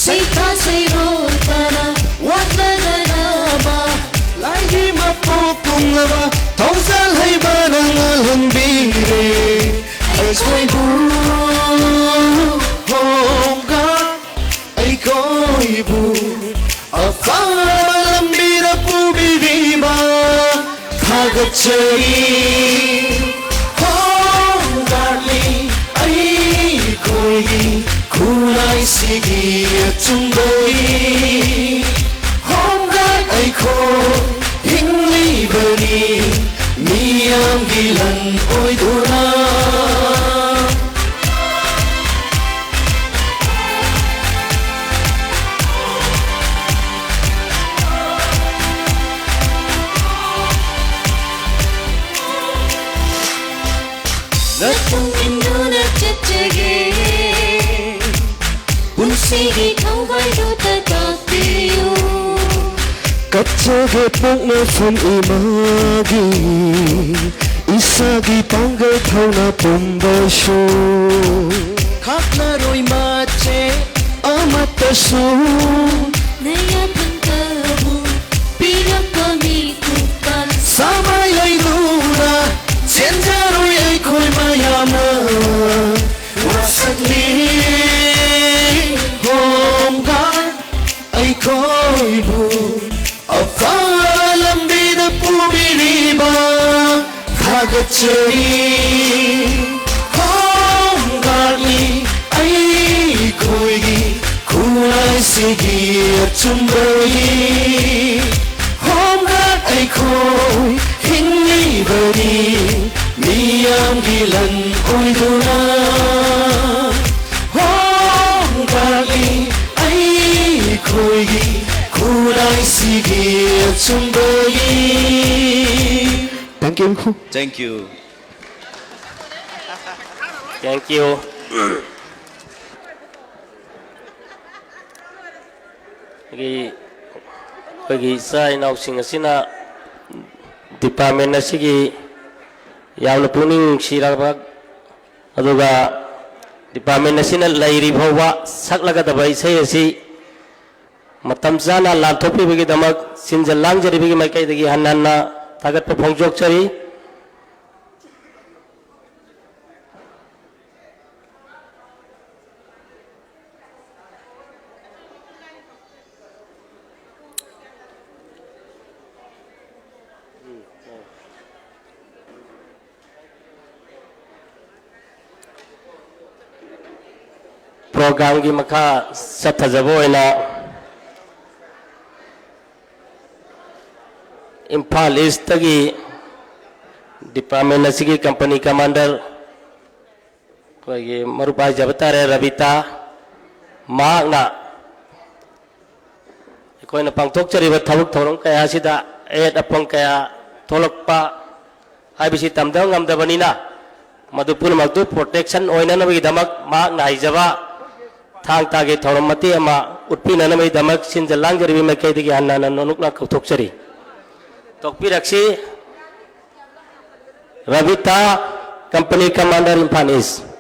ꯁꯩꯊꯥ ꯁꯩꯔꯣꯛꯇꯅ ꯋꯥꯠꯅꯗꯅꯕ ꯂꯥꯏꯒꯤ ꯃꯄꯣꯛ ꯀꯨꯝꯂꯕ ꯊꯧꯖꯥꯜ ꯍꯩꯕꯅ ꯉꯥꯜꯍꯟꯕꯤꯔꯦ ꯑꯩꯈꯣꯏꯕꯨ꯫ Home guard ꯑꯩꯈꯣꯏꯕꯨ ꯑꯐꯕ ꯂꯝꯕꯤꯗ ꯄꯨꯕꯤꯔꯤꯕ ꯊꯥꯒꯠꯆꯔꯤ꯫ Home guardꯅꯤ ꯑꯩꯈꯣꯏꯒꯤ ꯈꯨꯠꯂꯥꯏꯁꯤꯒꯤ ꯑꯆꯨꯝꯕꯒꯤ꯫ Home guard ꯑꯩꯈꯣꯏ ꯍꯤꯡꯂꯤꯕꯅꯤ ꯃꯤꯌꯥꯝꯒꯤ ꯂꯟ ꯑꯣꯏꯗꯨꯅ꯫ ꯅꯇꯨꯡ ꯏꯟꯗꯨꯅ ꯆꯠꯆꯒꯦ꯫ ꯄꯨꯟꯁꯤꯒꯤ ꯊꯧꯒꯥꯏꯗꯨꯗ ꯇꯥꯛꯄꯤꯌꯨ꯫ ꯀꯠꯆꯒꯦ ꯄꯣꯛꯅꯐꯝ ꯏꯃꯥꯒꯤ, ꯏꯁꯥꯒꯤ ꯄꯥꯡꯒꯜ ꯊꯧꯅꯥ ꯄꯨꯝꯕꯁꯨ꯫ ꯈꯥꯛꯂꯔꯣꯏ ꯃꯆꯦꯠ ꯑꯃꯠꯇꯁꯨ꯫ ꯅꯌꯥꯊꯪꯗꯕꯨ ꯄꯤꯔꯛꯄ ꯃꯤꯀꯨꯞꯄ꯫ ꯁꯃꯥꯏ ꯂꯩꯗꯨꯅ ꯆꯦꯟꯖꯔꯣꯏ ꯑꯩꯈꯣꯏ ꯃꯌꯥꯝꯅ꯫ ꯋꯥꯁꯛꯂꯤ ꯍꯣꯝ ꯒꯥꯔꯗ ꯑꯩꯈꯣꯏꯕꯨ ꯑꯐꯕ ꯂꯝꯕꯤꯗ ꯄꯨꯕꯤꯔꯤꯕ ꯊꯥꯒꯠꯆꯔꯤ꯫ ꯍꯣꯝ ꯒꯥꯔꯗꯅꯤ ꯑꯩꯈꯣꯏꯒꯤ ꯈꯨꯠꯂꯥꯏꯁꯤꯒꯤ ꯑꯆꯨꯝꯕꯒꯤ꯫ ꯍꯣꯝ ꯒꯥꯔꯗ ꯑꯩꯈꯣꯏ ꯍꯤꯡꯂꯤꯕꯅꯤ ꯃꯤꯌꯥꯝꯒꯤ ꯂꯟ ꯑꯣꯏꯗꯨꯅ꯫ ꯍꯣꯝ ꯒꯥꯔꯗꯅꯤ ꯑꯩꯈꯣꯏꯒꯤ ꯈꯨꯠꯂꯥꯏꯁꯤꯒꯤ ꯑꯆꯨꯝꯕꯒꯤ꯫ Thank you꯫ Thank you꯫ Thank you꯫ ꯑꯩꯈꯣꯏꯒꯤ, ꯑꯩꯈꯣꯏꯒꯤ ꯏꯆꯥ ꯏꯅꯥꯎꯁꯤꯡ ꯑꯁꯤꯅ department ꯑꯁꯤꯒꯤ ꯌꯥꯝꯅ ꯄꯨꯛꯅꯤꯡ ꯅꯨꯡꯁꯤꯔꯕ, ꯑꯗꯨꯒ department ꯑꯁꯤꯅ ꯂꯩꯔꯤ ꯐꯥꯎꯕ ꯁꯛꯂꯒꯗꯕ ꯏꯁꯩ ꯑꯁꯤ ꯃꯇꯝ ꯆꯥꯅ ꯂꯥꯟꯊꯣꯛꯄꯤꯕꯒꯤꯗꯃꯛ ꯁꯤꯟꯖ ꯂꯥꯡꯖꯔꯤꯕꯒꯤ ꯃꯥꯏꯀꯩꯗꯒꯤ ꯍꯟꯅ ꯍꯟꯅ ꯊꯥꯒꯠꯄ ꯐꯣꯡꯗꯣꯛꯆꯔꯤ꯫ Programꯒꯤ ꯃꯈꯥ ꯆꯠꯊꯖꯕ ꯑꯣꯏꯅ ꯏꯝꯐꯥꯜ ꯏꯁꯇꯒꯤ department ꯑꯁꯤꯒꯤ company commander ꯑꯩꯈꯣꯏꯒꯤ ꯃꯔꯨꯞ ꯍꯥꯏꯖꯕ ꯇꯥꯔꯦ, ꯔꯕꯤꯇꯥ, ꯃꯍꯥꯛꯅ ꯑꯩꯈꯣꯏꯅ ꯄꯥꯡꯊꯣꯛꯆꯔꯤꯕ ꯊꯕꯛ ꯊꯧꯔꯝ ꯀꯌꯥ ꯑꯁꯤꯗ ꯑꯌꯦꯠ ꯑꯄꯟ ꯀꯌꯥ ꯊꯣꯛꯂꯛꯄ ꯍꯥꯏꯕꯁꯤ ꯇꯝꯗꯕ ꯉꯝꯗꯕꯅꯤꯅ, ꯃꯗꯨ ꯄꯨꯝꯅꯃꯛꯇꯨ protection ꯑꯣꯏꯅꯅꯕꯒꯤꯗꯃꯛ ꯃꯍꯥꯛꯅ ꯍꯩꯖꯕ ꯊꯥꯡ ꯇꯥꯒꯤ ꯊꯧꯔꯝ ꯃꯇꯦꯛ ꯑꯃ ꯎꯠꯄꯤꯅꯅꯕꯒꯤꯗꯃꯛ ꯁꯤꯟꯖ ꯂꯥꯡꯖꯔꯤꯕ ꯃꯥꯏꯀꯩꯗꯒꯤ ꯍꯟꯅ ꯍꯟꯅ ꯅꯣꯂꯨꯛꯅ ꯀꯧꯊꯣꯛꯆꯔꯤ꯫ ꯇꯣꯛꯄꯤꯔꯛꯁꯤ, Rabita, company commander, Imphal is.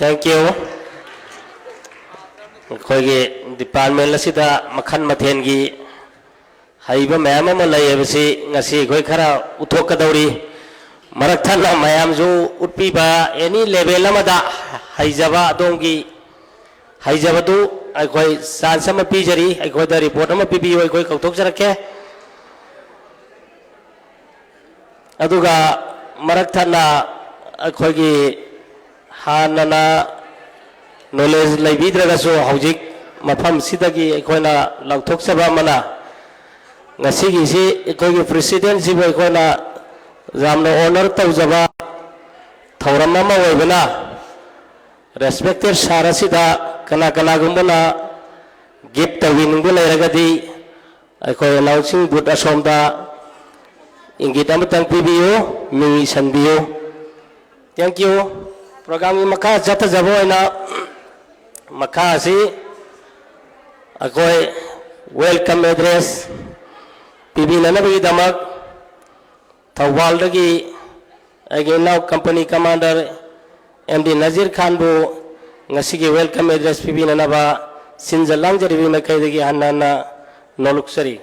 Thank you. ꯑꯩꯈꯣꯏꯒꯤ department ꯑꯁꯤꯗ ꯃꯈꯜ ꯃꯊꯦꯜꯒꯤ ꯍꯩꯕ ꯃꯌꯥꯝ ꯑꯃ ꯂꯩ ꯍꯥꯏꯕꯁꯤ ꯉꯁꯤ ꯑꯩꯈꯣꯏ ꯈꯔ ꯎꯠꯊꯣꯛꯀꯗꯧꯔꯤ꯫ ꯃꯔꯛ ꯊꯠꯅ ꯃꯌꯥꯝꯁꯨ ꯎꯠꯄꯤꯕ, any level ꯑꯃꯗ ꯍꯩꯖꯕ, ꯑꯗꯣꯝꯒꯤ ꯍꯩꯖꯕꯗꯨ ꯑꯩꯈꯣꯏ chance ꯑꯃ ꯄꯤꯖꯔꯤ, ꯑꯩꯈꯣꯏꯗ report ꯑꯃ ꯄꯤꯕꯤꯌꯨ, ꯑꯩꯈꯣꯏ ꯀꯧꯊꯣꯛꯆꯔꯛꯀꯦ꯫ ꯑꯗꯨꯒ ꯃꯔꯛ ꯊꯠꯅ ꯑꯩꯈꯣꯏꯒꯤ ꯍꯥꯟꯅꯅ knowledge ꯂꯩꯕꯤꯗ꯭ꯔꯒꯁꯨ ꯍꯧꯖꯤꯛ ꯃꯐꯝꯁꯤꯗꯒꯤ ꯑꯩꯈꯣꯏꯅ ꯂꯥꯎꯊꯣꯛꯆꯕ ꯑꯃꯅ, ꯉꯁꯤꯒꯤꯁꯤ ꯑꯩꯈꯣꯏꯒꯤ president ꯁꯤꯕꯨ ꯑꯩꯈꯣꯏꯅ ꯌꯥꯝꯅ honour ꯇꯧꯖꯕ ꯊꯧꯔꯝ ꯑꯃ ꯑꯣꯏꯕꯅ, respected sir ꯑꯁꯤꯗ ꯀꯅꯥ ꯀꯅꯥꯒꯨꯝꯕꯅ gift ꯇꯧꯕꯤꯅꯤꯡꯕ ꯂꯩꯔꯒꯗꯤ ꯑꯩꯈꯣꯏ announcing booth ꯑꯁꯣꯝꯗ ꯏꯪꯒꯤꯠ ꯑꯃꯇꯪ ꯄꯤꯕꯤꯌꯨ, ꯃꯤꯡ ꯏꯁꯤꯟꯕꯤꯌꯨ꯫ Thank you꯫ Program ꯒꯤ ꯃꯈꯥ ꯆꯠꯊꯖꯕ ꯑꯣꯏꯅ ꯃꯈꯥ ꯑꯁꯤ ꯑꯩꯈꯣꯏ welcome address ꯄꯤꯕꯤꯅꯅꯕꯒꯤꯗꯃꯛ ꯊꯧꯕꯥꯜꯗꯒꯤ ꯑꯩꯒꯤ ꯏꯅꯥꯎ company commander M D Nazir ꯈꯥꯟꯕꯨ ꯉꯁꯤꯒꯤ welcome address ꯄꯤꯕꯤꯅꯅꯕ ꯁꯤꯟꯖ ꯂꯥꯡꯖꯔꯤꯕ ꯃꯥꯏꯀꯩꯗꯒꯤ ꯍꯟꯅ ꯍꯟꯅ ꯅꯣꯂꯨꯛꯆꯔꯤ꯫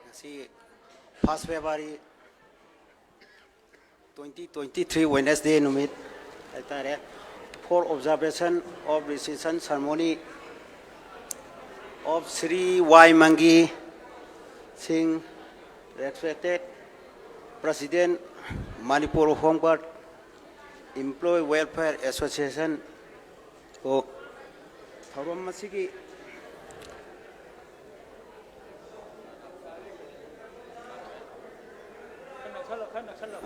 ꯉꯁꯤ first February twenty twenty-three Wednesday ꯅꯨꯃꯤꯠ ꯍꯥꯏꯇꯥꯔꯦ, for observation of reception ceremony of Shri Y Mangi Singh, respected President, Manipur Home Guard Employee Welfare Association꯫ ꯑꯣ, ꯊꯧꯔꯝ ꯑꯁꯤꯒꯤ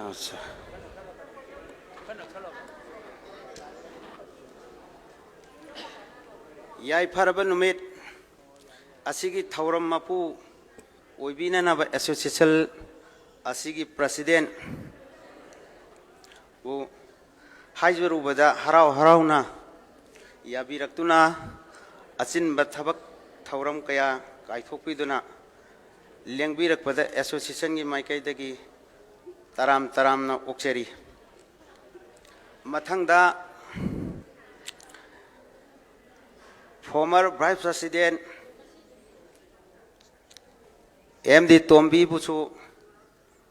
ꯑꯠꯆꯥ꯫ ꯌꯥꯏꯐꯔꯕ ꯅꯨꯃꯤꯠ ꯑꯁꯤꯒꯤ ꯊꯧꯔꯝ ꯃꯄꯨ ꯑꯣꯏꯕꯤꯅꯅꯕ ꯑꯦꯁꯣꯁꯤꯌꯦꯁꯟ ꯑꯁꯤꯒꯤ ꯄ꯭ꯔꯁꯤꯗꯦꯟꯕꯨ ꯍꯥꯏꯖꯔꯨꯕꯗ ꯍꯔꯥꯎ ꯍꯔꯥꯎꯅ ꯌꯥꯕꯤꯔꯛꯇꯨꯅ ꯑꯆꯤꯟꯕ ꯊꯕꯛ ꯊꯧꯔꯝ ꯀꯌꯥ ꯀꯥꯏꯊꯣꯛꯄꯤꯗꯨꯅ ꯂꯦꯡꯕꯤꯔꯛꯄꯗ ꯑꯦꯁꯣꯁꯤꯌꯦꯁꯟꯒꯤ ꯃꯥꯏꯀꯩꯗꯒꯤ ꯇꯔꯥꯝ ꯇꯔꯥꯝꯅ ꯑꯣꯛꯆꯔꯤ꯫ ꯃꯊꯪꯗ former vice president M D ꯇꯣꯝꯕꯤꯕꯨꯁꯨ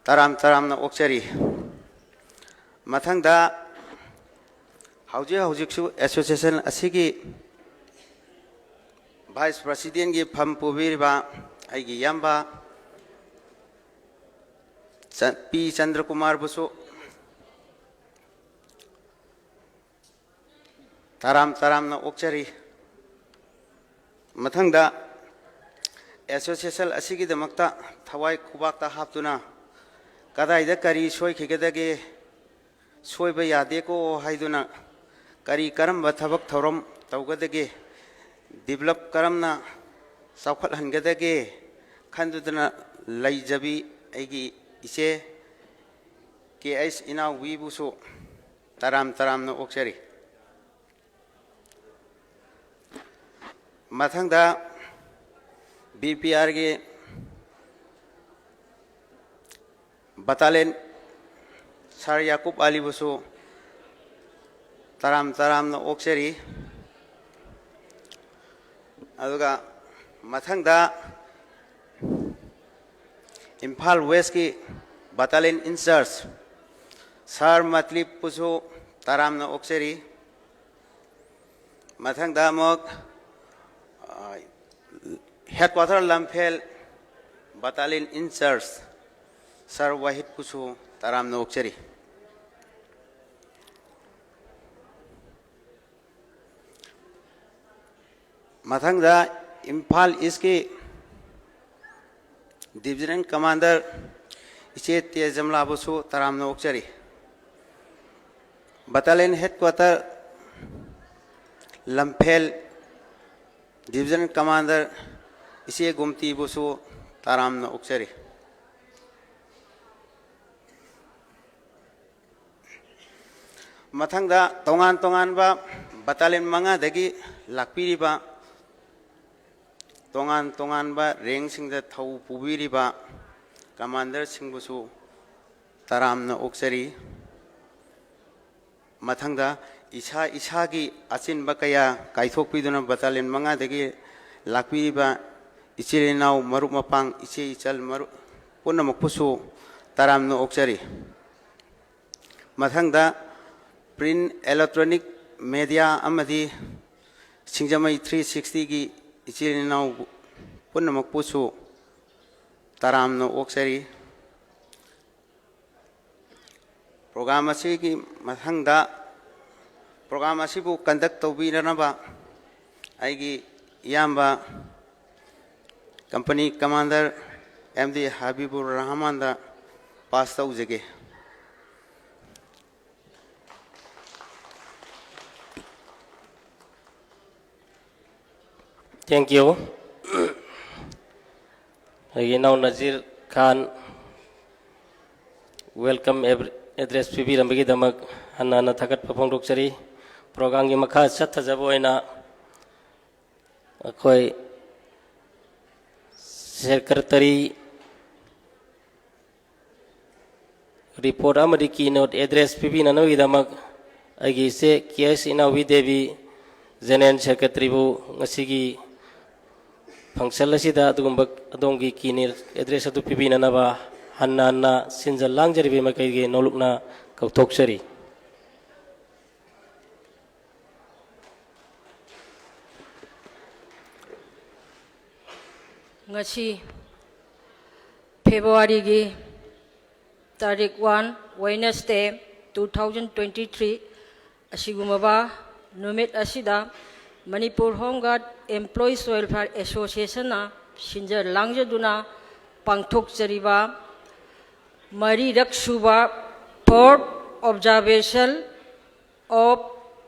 ꯇꯔꯥꯝ ꯇꯔꯥꯝꯅ ꯑꯣꯛꯆꯔꯤ꯫ ꯃꯊꯪꯗ ꯍꯧꯖꯤꯛ ꯍꯧꯖꯤꯛꯁꯨ ꯑꯦꯁꯣꯁꯤꯌꯦꯁꯟ ꯑꯁꯤꯒꯤ vice presidentꯒꯤ ꯐꯝ ꯄꯨꯕꯤꯔꯤꯕ ꯑꯩꯒꯤ ꯏꯌꯥꯝꯕ ꯆ-, ꯄꯤ ꯆꯟꯗ꯭ꯔꯀꯨꯃꯥꯔꯕꯨꯁꯨ ꯇꯔꯥꯝ ꯇꯔꯥꯝꯅ ꯑꯣꯛꯆꯔꯤ꯫ ꯃꯊꯪꯗ ꯑꯦꯁꯣꯁꯤꯌꯦꯁꯟ ꯑꯁꯤꯒꯤꯗꯃꯛꯇ ꯊꯋꯥꯏ ꯈꯨꯕꯥꯛꯇ ꯍꯥꯞꯇꯨꯅ ꯀꯗꯥꯏꯗ ꯀꯔꯤ ꯁꯣꯏꯈꯤꯒꯗꯒꯦ, ꯁꯣꯏꯕ ꯌꯥꯗꯦꯀꯣ ꯍꯥꯏꯗꯨꯅ ꯀꯔꯤ ꯀꯔꯝꯕ ꯊꯕꯛ ꯊꯧꯔꯝ ꯇꯧꯒꯗꯒꯦ, develop ꯀꯔꯝꯅ ꯆꯥꯎꯈꯠꯍꯟꯒꯗꯒꯦ ꯈꯟꯗꯨꯅ ꯂꯩꯖꯕꯤ ꯑꯩꯒꯤ ꯏꯆꯦ ꯀꯦ ꯑꯩꯆ ꯏꯅꯥꯎꯕꯤꯕꯨꯁꯨ ꯇꯔꯥꯝ ꯇꯔꯥꯝꯅ ꯑꯣꯛꯆꯔꯤ꯫ ꯃꯊꯪꯗ ꯕꯤ ꯄꯤ ꯑꯥꯔꯒꯤ battalion ꯁꯥꯔ ꯌꯥꯀꯨꯕ ꯑꯂꯤꯕꯨꯁꯨ ꯇꯔꯥꯝ ꯇꯔꯥꯝꯅ ꯑꯣꯛꯆꯔꯤ꯫ ꯑꯗꯨꯒ ꯃꯊꯪꯗ ꯏꯝꯐꯥꯜ ꯋꯦꯁꯀꯤ battalion in charge ꯁꯥꯔ ꯃꯇꯂꯤꯞꯄꯨꯁꯨ ꯇꯔꯥꯝꯅ ꯑꯣꯛꯆꯔꯤ꯫ ꯃꯊꯪꯗ ꯑꯃꯨꯛ, ꯑ, headquarter ꯂꯝꯐꯦꯜ battalion in charge ꯁꯥꯔ ꯋꯥꯍꯤꯗꯄꯨꯁꯨ ꯇꯔꯥꯝꯅ ꯑꯣꯛꯆꯔꯤ꯫ ꯃꯊꯪꯗ ꯏꯝꯐꯥꯜ ꯏꯁꯀꯤ divisional commander ꯏꯆꯦ ꯇꯦꯖꯝꯂꯥꯕꯨꯁꯨ ꯇꯔꯥꯝꯅ ꯑꯣꯛꯆꯔꯤ꯫ Battalion headquarter ꯂꯝꯐꯦꯜ Division Commander ꯏꯆꯦ ꯒꯨꯝꯇꯤꯕꯨꯁꯨ ꯇꯔꯥꯝꯅ ꯑꯣꯛꯆꯔꯤ꯫ ꯃꯊꯪꯗ ꯇꯣꯉꯥꯟ ꯇꯣꯉꯥꯟꯕ battalion ꯃꯉꯥꯗꯒꯤ ꯂꯥꯛꯄꯤꯔꯤꯕ, ꯇꯣꯉꯥꯟ ꯇꯣꯉꯥꯟꯕ rankꯁꯤꯡꯗ ꯊꯧ ꯄꯨꯕꯤꯔꯤꯕ commanderꯁꯤꯡꯕꯨꯁꯨ ꯇꯔꯥꯝꯅ ꯑꯣꯛꯆꯔꯤ꯫ ꯃꯊꯪꯗ ꯏꯁꯥ ꯏꯁꯥꯒꯤ ꯑꯆꯤꯟꯕ ꯀꯌꯥ ꯀꯥꯏꯊꯣꯛꯄꯤꯗꯨꯅ battalion ꯃꯉꯥꯗꯒꯤ ꯂꯥꯛꯄꯤꯔꯤꯕ ꯏꯆꯤꯜ ꯏꯅꯥꯎ, ꯃꯔꯨꯞ ꯃꯄꯥꯡ, ꯏꯆꯦ ꯏꯆꯜ ꯃꯔꯨꯞ ꯄꯨꯝꯅꯃꯛꯄꯨꯁꯨ ꯇꯔꯥꯝꯅ ꯑꯣꯛꯆꯔꯤ꯫ ꯃꯊꯪꯗ print, electronic media ꯑꯃꯗꯤ ꯁꯤꯡꯖꯃꯩ three sixtyꯒꯤ ꯏꯆꯤꯜ ꯏꯅꯥꯎ ꯄꯨꯝꯅꯃꯛꯄꯨꯁꯨ ꯇꯔꯥꯝꯅ ꯑꯣꯛꯆꯔꯤ꯫ Program ꯑꯁꯤꯒꯤ ꯃꯊꯪꯗ program ꯑꯁꯤꯕꯨ conduct ꯇꯧꯕꯤꯅꯅꯕ ꯑꯩꯒꯤ ꯏꯌꯥꯝꯕ company commander M D ꯍꯕꯤꯕꯨꯔ ꯔꯍꯃꯥꯟꯗ pass ꯇꯧꯖꯒꯦ꯫ Thank you. ꯑꯩꯒꯤ ꯏꯅꯥꯎ ꯅꯖꯤꯔ ꯈꯥꯟ welcome address ꯄꯤꯕꯤꯔꯝꯕꯒꯤꯗꯃꯛ ꯍꯟꯅ ꯍꯟꯅ ꯊꯥꯒꯠꯄ ꯐꯣꯡꯗꯣꯛꯆꯔꯤ꯫ Programꯒꯤ ꯃꯈꯥ ꯆꯠꯊꯖꯕ ꯑꯣꯏꯅ ꯑꯩꯈꯣꯏ secretary report ꯑꯃꯗꯤ keynote address ꯄꯤꯕꯤꯅꯅꯕꯒꯤꯗꯃꯛ ꯑꯩꯒꯤ ꯏꯆꯦ K S ꯏꯅꯥꯎꯕꯤ ꯗꯦꯕꯤ, General Secretaryꯕꯨ ꯉꯁꯤꯒꯤ function ꯑꯁꯤꯗ ꯑꯗꯨꯒꯨꯝꯕ ꯑꯗꯣꯝꯒꯤ keynote address ꯑꯗꯨ ꯄꯤꯕꯤꯅꯅꯕ ꯍꯟꯅ ꯍꯟꯅ ꯁꯤꯟꯖ ꯂꯥꯡꯖꯔꯤꯕ ꯃꯥꯏꯀꯩꯒꯤ ꯅꯣꯂꯨꯛꯅ ꯀꯧꯊꯣꯛꯆꯔꯤ꯫ ꯉꯁꯤ Februaryꯒꯤ ꯇꯥꯔꯤꯛ one, Wednesday, two thousand twenty three ꯑꯁꯤꯒꯨꯝꯂꯕ ꯅꯨꯃꯤꯠ ꯑꯁꯤꯗ Manipur Home Guard Employees Welfare Associationꯅ ꯁꯤꯟꯖ ꯂꯥꯡꯖꯗꯨꯅ ꯄꯥꯡꯊꯣꯛꯆꯔꯤꯕ ꯃꯔꯤꯔꯛ ꯁꯨꯕ Fourth Observation of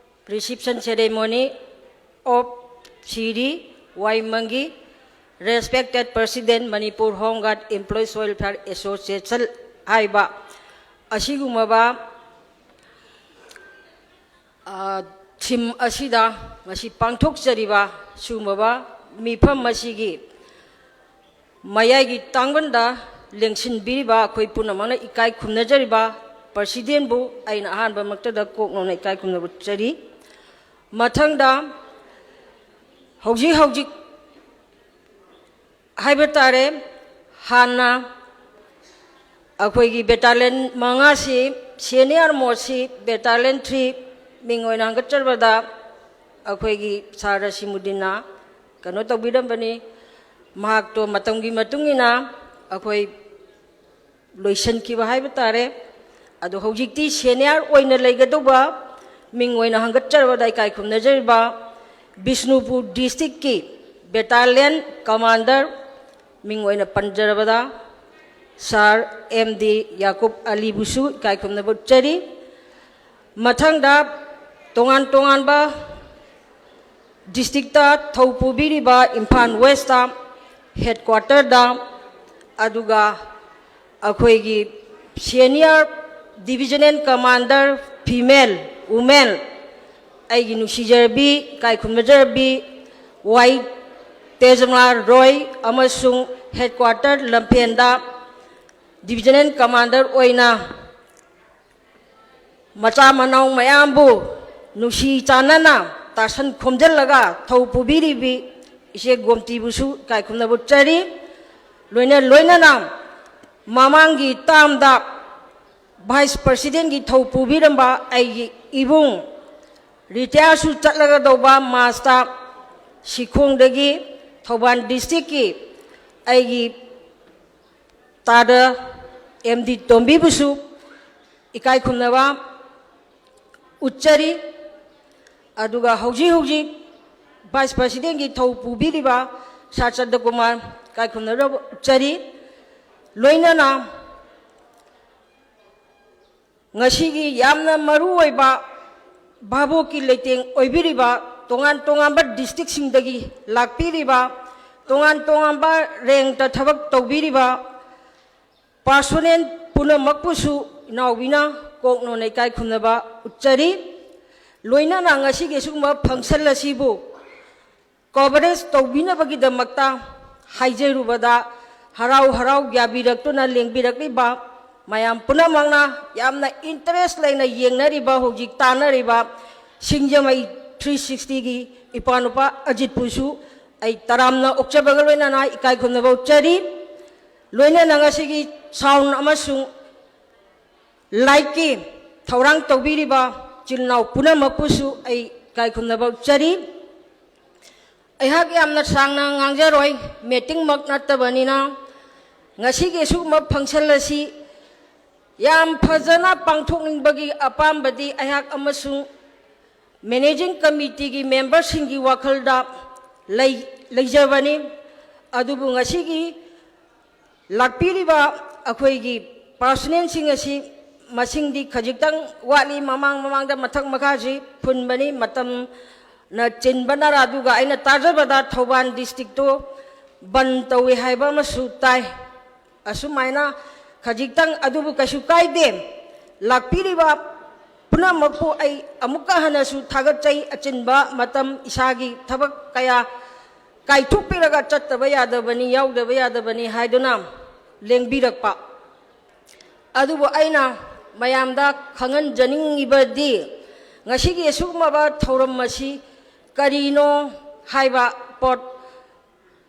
Reception Ceremony of Shri ꯋꯥꯏꯃꯪꯒꯤ, Respected President, Manipur Home Guard Employees Welfare Association ꯍꯥꯏꯕ ꯑꯁꯤꯒꯨꯝꯂꯕ ꯊꯤꯝ ꯑꯁꯤꯗ ꯉꯁꯤ ꯄꯥꯡꯊꯣꯛꯆꯔꯤꯕ ꯁꯤꯒꯨꯝꯂꯕ ꯃꯤꯐꯝ ꯑꯁꯤꯒꯤ ꯃꯌꯥꯏꯒꯤ ꯇꯥꯡꯕꯟꯗ ꯂꯦꯡꯁꯤꯟꯕꯤꯔꯤꯕ ꯑꯩꯈꯣꯏ ꯄꯨꯝꯅꯃꯛꯅ ꯏꯀꯥꯏ ꯈꯨꯝꯅꯖꯔꯤꯕ ꯄ꯭ꯔꯁꯤꯗꯦꯟꯕꯨ ꯑꯩꯅ ꯑꯍꯥꯟꯕ ꯃꯛꯇꯗ ꯀꯣꯛ ꯅꯧꯅ ꯏꯀꯥꯏ ꯈꯨꯝꯅꯕ ꯎꯠꯆꯔꯤ꯫ ꯃꯊꯪꯗ ꯍꯧꯖꯤꯛ ꯍꯧꯖꯤꯛ ꯍꯥꯏꯕ ꯇꯥꯔꯦ, ꯍꯥꯟꯅ ꯑꯩꯈꯣꯏꯒꯤ ꯕꯦꯇꯥꯂꯤꯌꯟ ꯃꯉꯥꯁꯤ, ꯁꯦꯅꯤꯌꯔ ꯃꯣꯁꯁꯤ ꯕꯦꯇꯥꯂꯤꯌꯟ ꯊ꯭ꯔꯤ ꯃꯤꯡ ꯑꯣꯏꯅ ꯍꯪꯒꯠꯆꯕꯗ ꯑꯩꯈꯣꯏꯒꯤ ꯁꯥꯔ ꯔꯁꯤꯃꯨꯗꯤꯟꯅ ꯀꯩꯅꯣ ꯇꯧꯕꯤꯔꯝꯕꯅꯤ꯫ ꯃꯍꯥꯛꯇꯣ ꯃꯇꯝꯒꯤ ꯃꯇꯨꯡ ꯏꯟꯅ ꯑꯩꯈꯣꯏ ꯂꯣꯏꯁꯤꯟꯈꯤꯕ ꯍꯥꯏꯕ ꯇꯥꯔꯦ꯫ ꯑꯗꯣ ꯍꯧꯖꯤꯛꯇꯤ ꯁꯦꯅꯤꯌꯔ ꯑꯣꯏꯅ ꯂꯩꯒꯗꯧꯕ ꯃꯤꯡ ꯑꯣꯏꯅ ꯍꯪꯒꯠꯆꯔꯕꯗ ꯏꯀꯥꯏ ꯈꯨꯝꯅꯖꯔꯤꯕ ꯕꯤꯁꯅꯨꯄꯨꯔ ꯗꯤꯁꯇ꯭ꯔꯤꯛꯀꯤ ꯕꯦꯇꯥꯂꯤꯌꯟ ꯀꯃꯥꯟꯗꯔ ꯃꯤꯡ ꯑꯣꯏꯅ ꯄꯟꯖꯔꯕꯗ ꯁꯥꯔ ꯑꯦꯝ ꯗꯤ ꯌꯥꯀꯨꯕ ꯑꯂꯤꯕꯨꯁꯨ ꯏꯀꯥꯏ ꯈꯨꯝꯅꯕ ꯎꯠꯆꯔꯤ꯫ ꯃꯊꯪꯗ ꯇꯣꯉꯥꯟ ꯇꯣꯉꯥꯟꯕ ꯗꯤꯁꯇ꯭ꯔꯤꯛꯇ ꯊꯧ ꯄꯨꯕꯤꯔꯤꯕ ꯏꯝꯐꯥꯜ ꯋꯦꯁꯇ ꯍꯦꯗꯀ꯭ꯋꯥꯇꯔꯗ, ꯑꯗꯨꯒ ꯑꯩꯈꯣꯏꯒꯤ ꯁꯦꯅꯤꯌꯔ ꯗꯤꯕꯤꯖꯅꯦꯜ ꯀꯃꯥꯟꯗꯔ ꯐꯤꯃꯦꯜ, ꯋꯨꯃꯦꯟ, ꯑꯩꯒꯤ ꯅꯨꯡꯁꯤꯖꯔꯕꯤ, ꯏꯀꯥꯏ ꯈꯨꯝꯅꯖꯔꯕꯤ ꯋꯥꯏ ꯇꯦꯖꯃꯥ ꯔꯣꯏ ꯑꯃꯁꯨꯡ ꯍꯦꯗꯀ꯭ꯋꯥꯇꯔ ꯂꯝꯐꯦꯟꯗ ꯗꯤꯕꯤꯖꯅꯦꯜ ꯀꯃꯥꯟꯗꯔ ꯑꯣꯏꯅ ꯃꯆꯥ ꯃꯅꯥꯎ ꯃꯌꯥꯝꯕꯨ ꯅꯨꯡꯁꯤ ꯆꯥꯟꯅꯅ ꯇꯥꯁꯟ ꯈꯣꯝꯖꯤꯜꯂꯒ ꯊꯧ ꯄꯨꯕꯤꯔꯤꯕꯤ ꯏꯆꯦ ꯒꯣꯝꯇꯤꯕꯨꯁꯨ ꯏꯀꯥꯏ ꯈꯨꯝꯅꯕ ꯎꯠꯆꯔꯤ꯫ ꯂꯣꯏꯅ ꯂꯣꯏꯅꯅ ꯃꯃꯥꯡꯒꯤ ꯇꯥꯝꯗ ꯚꯥꯏꯁ ꯄ꯭ꯔꯁꯤꯗꯦꯟꯒꯤ ꯊꯧ ꯄꯨꯕꯤꯔꯝꯕ ꯑꯩꯒꯤ ꯏꯕꯨꯡ, ꯔꯤꯇꯥꯌꯔꯁꯨ ꯆꯠꯂꯒꯗꯧꯕ ꯃꯥꯔꯁꯇ ꯁꯤꯈꯣꯡꯗꯒꯤ ꯊꯧꯕꯥꯜ ꯗꯤꯁꯇ꯭ꯔꯤꯛꯀꯤ ꯑꯩꯒꯤ ꯇꯥꯗ ꯑꯦꯝ ꯗꯤ ꯇꯣꯝꯕꯤꯕꯨꯁꯨ ꯏꯀꯥꯏ ꯈꯨꯝꯅꯕ ꯎꯠꯆꯔꯤ꯫ ꯑꯗꯨꯒ ꯍꯧꯖꯤꯛ ꯍꯧꯖꯤꯛ ꯚꯥꯏꯁ ꯄ꯭ꯔꯁꯤꯗꯦꯟꯒꯤ ꯊꯧ ꯄꯨꯕꯤꯔꯤꯕ ꯁꯥꯔ ꯆꯟꯗ꯭ꯔꯀꯨꯃꯥꯔ ꯏꯀꯥꯏ ꯈꯨꯝꯅꯕ ꯎꯠꯆꯔꯤ꯫ ꯂꯣꯏꯅꯅ ꯉꯁꯤꯒꯤ ꯌꯥꯝꯅ ꯃꯔꯨ ꯑꯣꯏꯕ ꯚꯥꯕꯣꯛꯀꯤ ꯂꯩꯇꯦꯡ ꯑꯣꯏꯕꯤꯔꯤꯕ ꯇꯣꯉꯥꯟ ꯇꯣꯉꯥꯟꯕ ꯗꯤꯁꯇ꯭ꯔꯤꯛꯁꯤꯡꯗꯒꯤ ꯂꯥꯛꯄꯤꯔꯤꯕ, ꯇꯣꯉꯥꯟ ꯇꯣꯉꯥꯟꯕ ꯔꯦꯡꯇ ꯊꯕꯛ ꯇꯧꯕꯤꯔꯤꯕ ꯄꯥꯔꯁꯣꯅꯦꯜ ꯄꯨꯝꯅꯃꯛꯄꯨꯁꯨ ꯏꯅꯥꯎꯕꯤꯅ ꯀꯣꯛꯅꯣꯟꯅ ꯏꯀꯥꯏ ꯈꯨꯝꯅꯕ ꯎꯠꯆꯔꯤ꯫ ꯂꯣꯏꯅꯅ ꯉꯁꯤꯒꯤ ꯑꯁꯤꯒꯨꯝꯕ ꯐꯪꯁꯟ ꯑꯁꯤꯕꯨ ꯀꯣꯚꯔꯦꯖ ꯇꯧꯕꯤꯅꯕꯒꯤꯗꯃꯛꯇ ꯍꯥꯏꯖꯔꯨꯕꯗ, ꯍꯔꯥꯎ ꯍꯔꯥꯎ ꯌꯥꯕꯤꯔꯛꯇꯨꯅ ꯂꯦꯡꯕꯤꯔꯛꯂꯤꯕ ꯃꯌꯥꯝ ꯄꯨꯝꯅꯃꯛꯅ ꯌꯥꯝꯅ ꯏꯟꯇꯔꯦꯁ ꯂꯩꯅ ꯌꯦꯡꯅꯔꯤꯕ, ꯍꯧꯖꯤꯛ ꯇꯥꯟꯅꯔꯤꯕ ꯁꯤꯡꯖꯃꯩ ꯊ꯭ꯔꯤ ꯁꯤꯛꯁꯇꯤꯒꯤ ꯏꯄꯥ ꯅꯨꯄꯥ ꯑꯖꯤꯠꯄꯨꯁꯨ ꯑꯩ ꯇꯔꯥꯝꯅ ꯑꯣꯛꯆꯕꯒ ꯂꯣꯏꯅꯅ ꯏꯀꯥꯏ ꯈꯨꯝꯅꯕ ꯎꯠꯆꯔꯤ꯫ ꯂꯣꯏꯅꯅ ꯉꯁꯤꯒꯤ ꯁꯥꯎꯟ ꯑꯃꯁꯨꯡ ꯂꯥꯏꯠꯀꯤ ꯊꯧꯔꯥꯡ ꯇꯧꯕꯤꯔꯤꯕ ꯏꯆꯤꯜ ꯏꯅꯥꯎ ꯄꯨꯝꯅꯃꯛꯄꯨꯁꯨ ꯑꯩ ꯏꯀꯥꯏ ꯈꯨꯝꯅꯕ ꯎꯠꯆꯔꯤ꯫ ꯑꯩꯍꯥꯛ ꯌꯥꯝꯅ ꯁꯥꯡꯅ ꯉꯥꯡꯖꯔꯣꯏ, ꯃꯤꯇꯤꯡꯃꯛ ꯅꯠꯇꯕꯅꯤꯅ꯫ ꯉꯁꯤꯒꯤ ꯑꯁꯤꯒꯨꯝꯕ ꯐꯪꯁꯟ ꯑꯁꯤ ꯌꯥꯝ ꯐꯖꯅ ꯄꯥꯡꯊꯣꯛꯅꯤꯡꯕꯒꯤ ꯑꯄꯥꯝꯕꯗꯤ ꯑꯩꯍꯥꯛ ꯑꯃꯁꯨꯡ ꯃꯦꯅꯦꯖꯤꯡ ꯀꯃꯤꯇꯤꯒꯤ ꯃꯦꯝꯕꯔꯁꯤꯡꯒꯤ ꯋꯥꯈꯜꯗ ꯂꯩ-, ꯂꯩꯖꯕꯅꯤ꯫ ꯑꯗꯨꯕꯨ ꯉꯁꯤꯒꯤ ꯂꯥꯛꯄꯤꯔꯤꯕ ꯑꯩꯈꯣꯏꯒꯤ ꯄꯥꯔꯁꯣꯅꯦꯜꯁꯤꯡ ꯑꯁꯤ ꯃꯁꯤꯡꯗꯤ ꯈꯖꯤꯛꯇꯪ ꯋꯥꯠꯂꯤ꯫ ꯃꯃꯥꯡ ꯃꯃꯥꯡꯗ ꯃꯊꯛ ꯃꯈꯥꯁꯤ ꯐꯨꯟꯕꯅꯤ, ꯃꯇꯝꯅ ꯆꯤꯟꯕꯅꯔ, ꯑꯗꯨꯒ ꯑꯩꯅ ꯇꯥꯖꯕꯗ ꯊꯧꯕꯥꯜ ꯗꯤꯁꯇ꯭ꯔꯤꯛꯇꯣ ꯕꯟ ꯇꯧꯏ ꯍꯥꯏꯕ ꯑꯃꯁꯨ ꯇꯥꯏ꯫ ꯑꯁꯨꯃꯥꯏꯅ ꯈꯖꯤꯛꯇꯪ, ꯑꯗꯨꯕꯨ ꯀꯩꯁꯨ ꯀꯥꯏꯗꯦ꯫ ꯂꯥꯛꯄꯤꯔꯤꯕ ꯄꯨꯝꯅꯃꯛꯄꯨ ꯑꯩ ꯑꯃꯨꯛꯀ ꯍꯟꯅꯁꯨ ꯊꯥꯒꯠꯆꯩ꯫ ꯑꯆꯤꯟꯕ ꯃꯇꯝ, ꯏꯁꯥꯒꯤ ꯊꯕꯛ ꯀꯌꯥ ꯀꯥꯏꯊꯣꯛꯄꯤꯔꯒ ꯆꯠꯇꯕ ꯌꯥꯗꯕꯅꯤ, ꯌꯥꯎꯗꯕ ꯌꯥꯗꯕꯅꯤ ꯍꯥꯏꯗꯨꯅ ꯂꯦꯡꯕꯤꯔꯛꯄ꯫ ꯑꯗꯨꯕꯨ ꯑꯩꯅ ꯃꯌꯥꯝꯗ ꯈꯪꯍꯟꯖꯅꯤꯡꯉꯤꯕꯗꯤ, ꯉꯁꯤꯒꯤ ꯑꯁꯤꯒꯨꯝꯂꯕ ꯊꯧꯔꯝ ꯑꯁꯤ ꯀꯔꯤꯅꯣ ꯍꯥꯏꯕ ꯄꯣꯠ꯫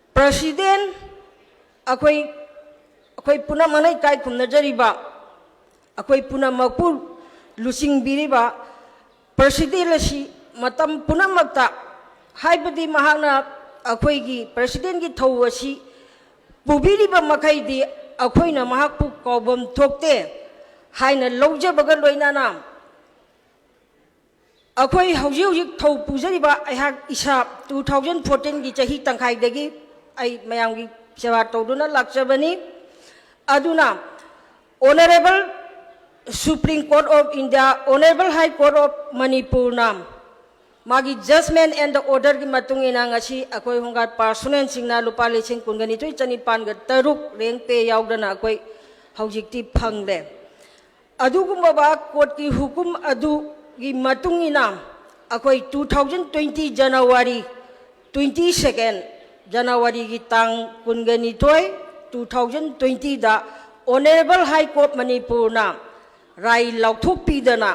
ꯄ꯭ꯔꯁꯤꯗꯦꯟ, ꯑꯩꯈꯣꯏ, ꯑꯩꯈꯣꯏ ꯄꯨꯝꯅꯃꯛꯅ ꯏꯀꯥꯏ ꯈꯨꯝꯅꯖꯔꯤꯕ, ꯑꯩꯈꯣꯏ ꯄꯨꯝꯅꯃꯛꯄꯨ ꯂꯨꯆꯤꯡꯕꯤꯔꯤꯕ ꯄ꯭ꯔꯁꯤꯗꯦꯟ ꯑꯁꯤ ꯃꯇꯝ ꯄꯨꯝꯅꯃꯛꯇ, ꯍꯥꯏꯕꯗꯤ ꯃꯍꯥꯛꯅ ꯑꯩꯈꯣꯏꯒꯤ ꯄ꯭ꯔꯁꯤꯗꯦꯟꯒꯤ ꯊꯧ ꯑꯁꯤ ꯄꯨꯕꯤꯔꯤꯕ ꯃꯈꯩꯗꯤ ꯑꯩꯈꯣꯏꯅ ꯃꯍꯥꯛꯄꯨ ꯀꯥꯎꯐꯝ ꯊꯣꯛꯇꯦ ꯍꯥꯏꯅ ꯂꯧꯖꯕꯒ ꯂꯣꯏꯅꯅ, ꯑꯩꯈꯣꯏ ꯍꯧꯖꯤꯛ ꯍꯧꯖꯤꯛ ꯊꯧ ꯄꯨꯖꯔꯤꯕ ꯑꯩꯍꯥꯛ ꯏꯁꯥ two thousand fourteen ꯒꯤ ꯆꯍꯤ ꯇꯪꯈꯥꯏꯗꯒꯤ ꯑꯩ ꯃꯌꯥꯝꯒꯤ ꯁꯦꯕꯥ ꯇꯧꯗꯨꯅ ꯂꯥꯛꯆꯕꯅꯤ꯫ ꯑꯗꯨꯅ Honourable Supreme Court of India, Honourable High Court of ꯃꯅꯤꯄꯨꯔꯅ ꯃꯥꯒꯤ judgment and orderꯒꯤ ꯃꯇꯨꯡ ꯏꯟꯅ ꯉꯁꯤ ꯑꯩꯈꯣꯏ ꯍꯣꯝꯒꯥꯔꯗ personnelꯁꯤꯡꯅ ꯂꯨꯄꯥ ꯂꯤꯁꯤꯡ ꯀꯨꯟꯒ ꯅꯤꯊꯣꯏ ꯆꯅꯤꯄꯥꯟꯒ ꯇꯔꯨꯛ rank pay ꯌꯥꯎꯗꯅ ꯑꯩꯈꯣꯏ ꯍꯧꯖꯤꯛꯇꯤ ꯐꯪꯂꯦ꯫ ꯑꯗꯨꯒꯨꯝꯂꯕ courtꯀꯤ ꯍꯨꯀꯨꯝ ꯑꯗꯨꯒꯤ ꯃꯇꯨꯡ ꯏꯟꯅ ꯑꯩꯈꯣꯏ two thousand twenty January twenty second, Januaryꯒꯤ ꯇꯥꯡ ꯀꯨꯟꯒ ꯅꯤꯊꯣꯏ, two thousand twentyꯗ Honourable High Court ꯃꯅꯤꯄꯨꯔꯅ ꯔꯥꯏ ꯂꯥꯎꯊꯣꯛꯄꯤꯗꯅ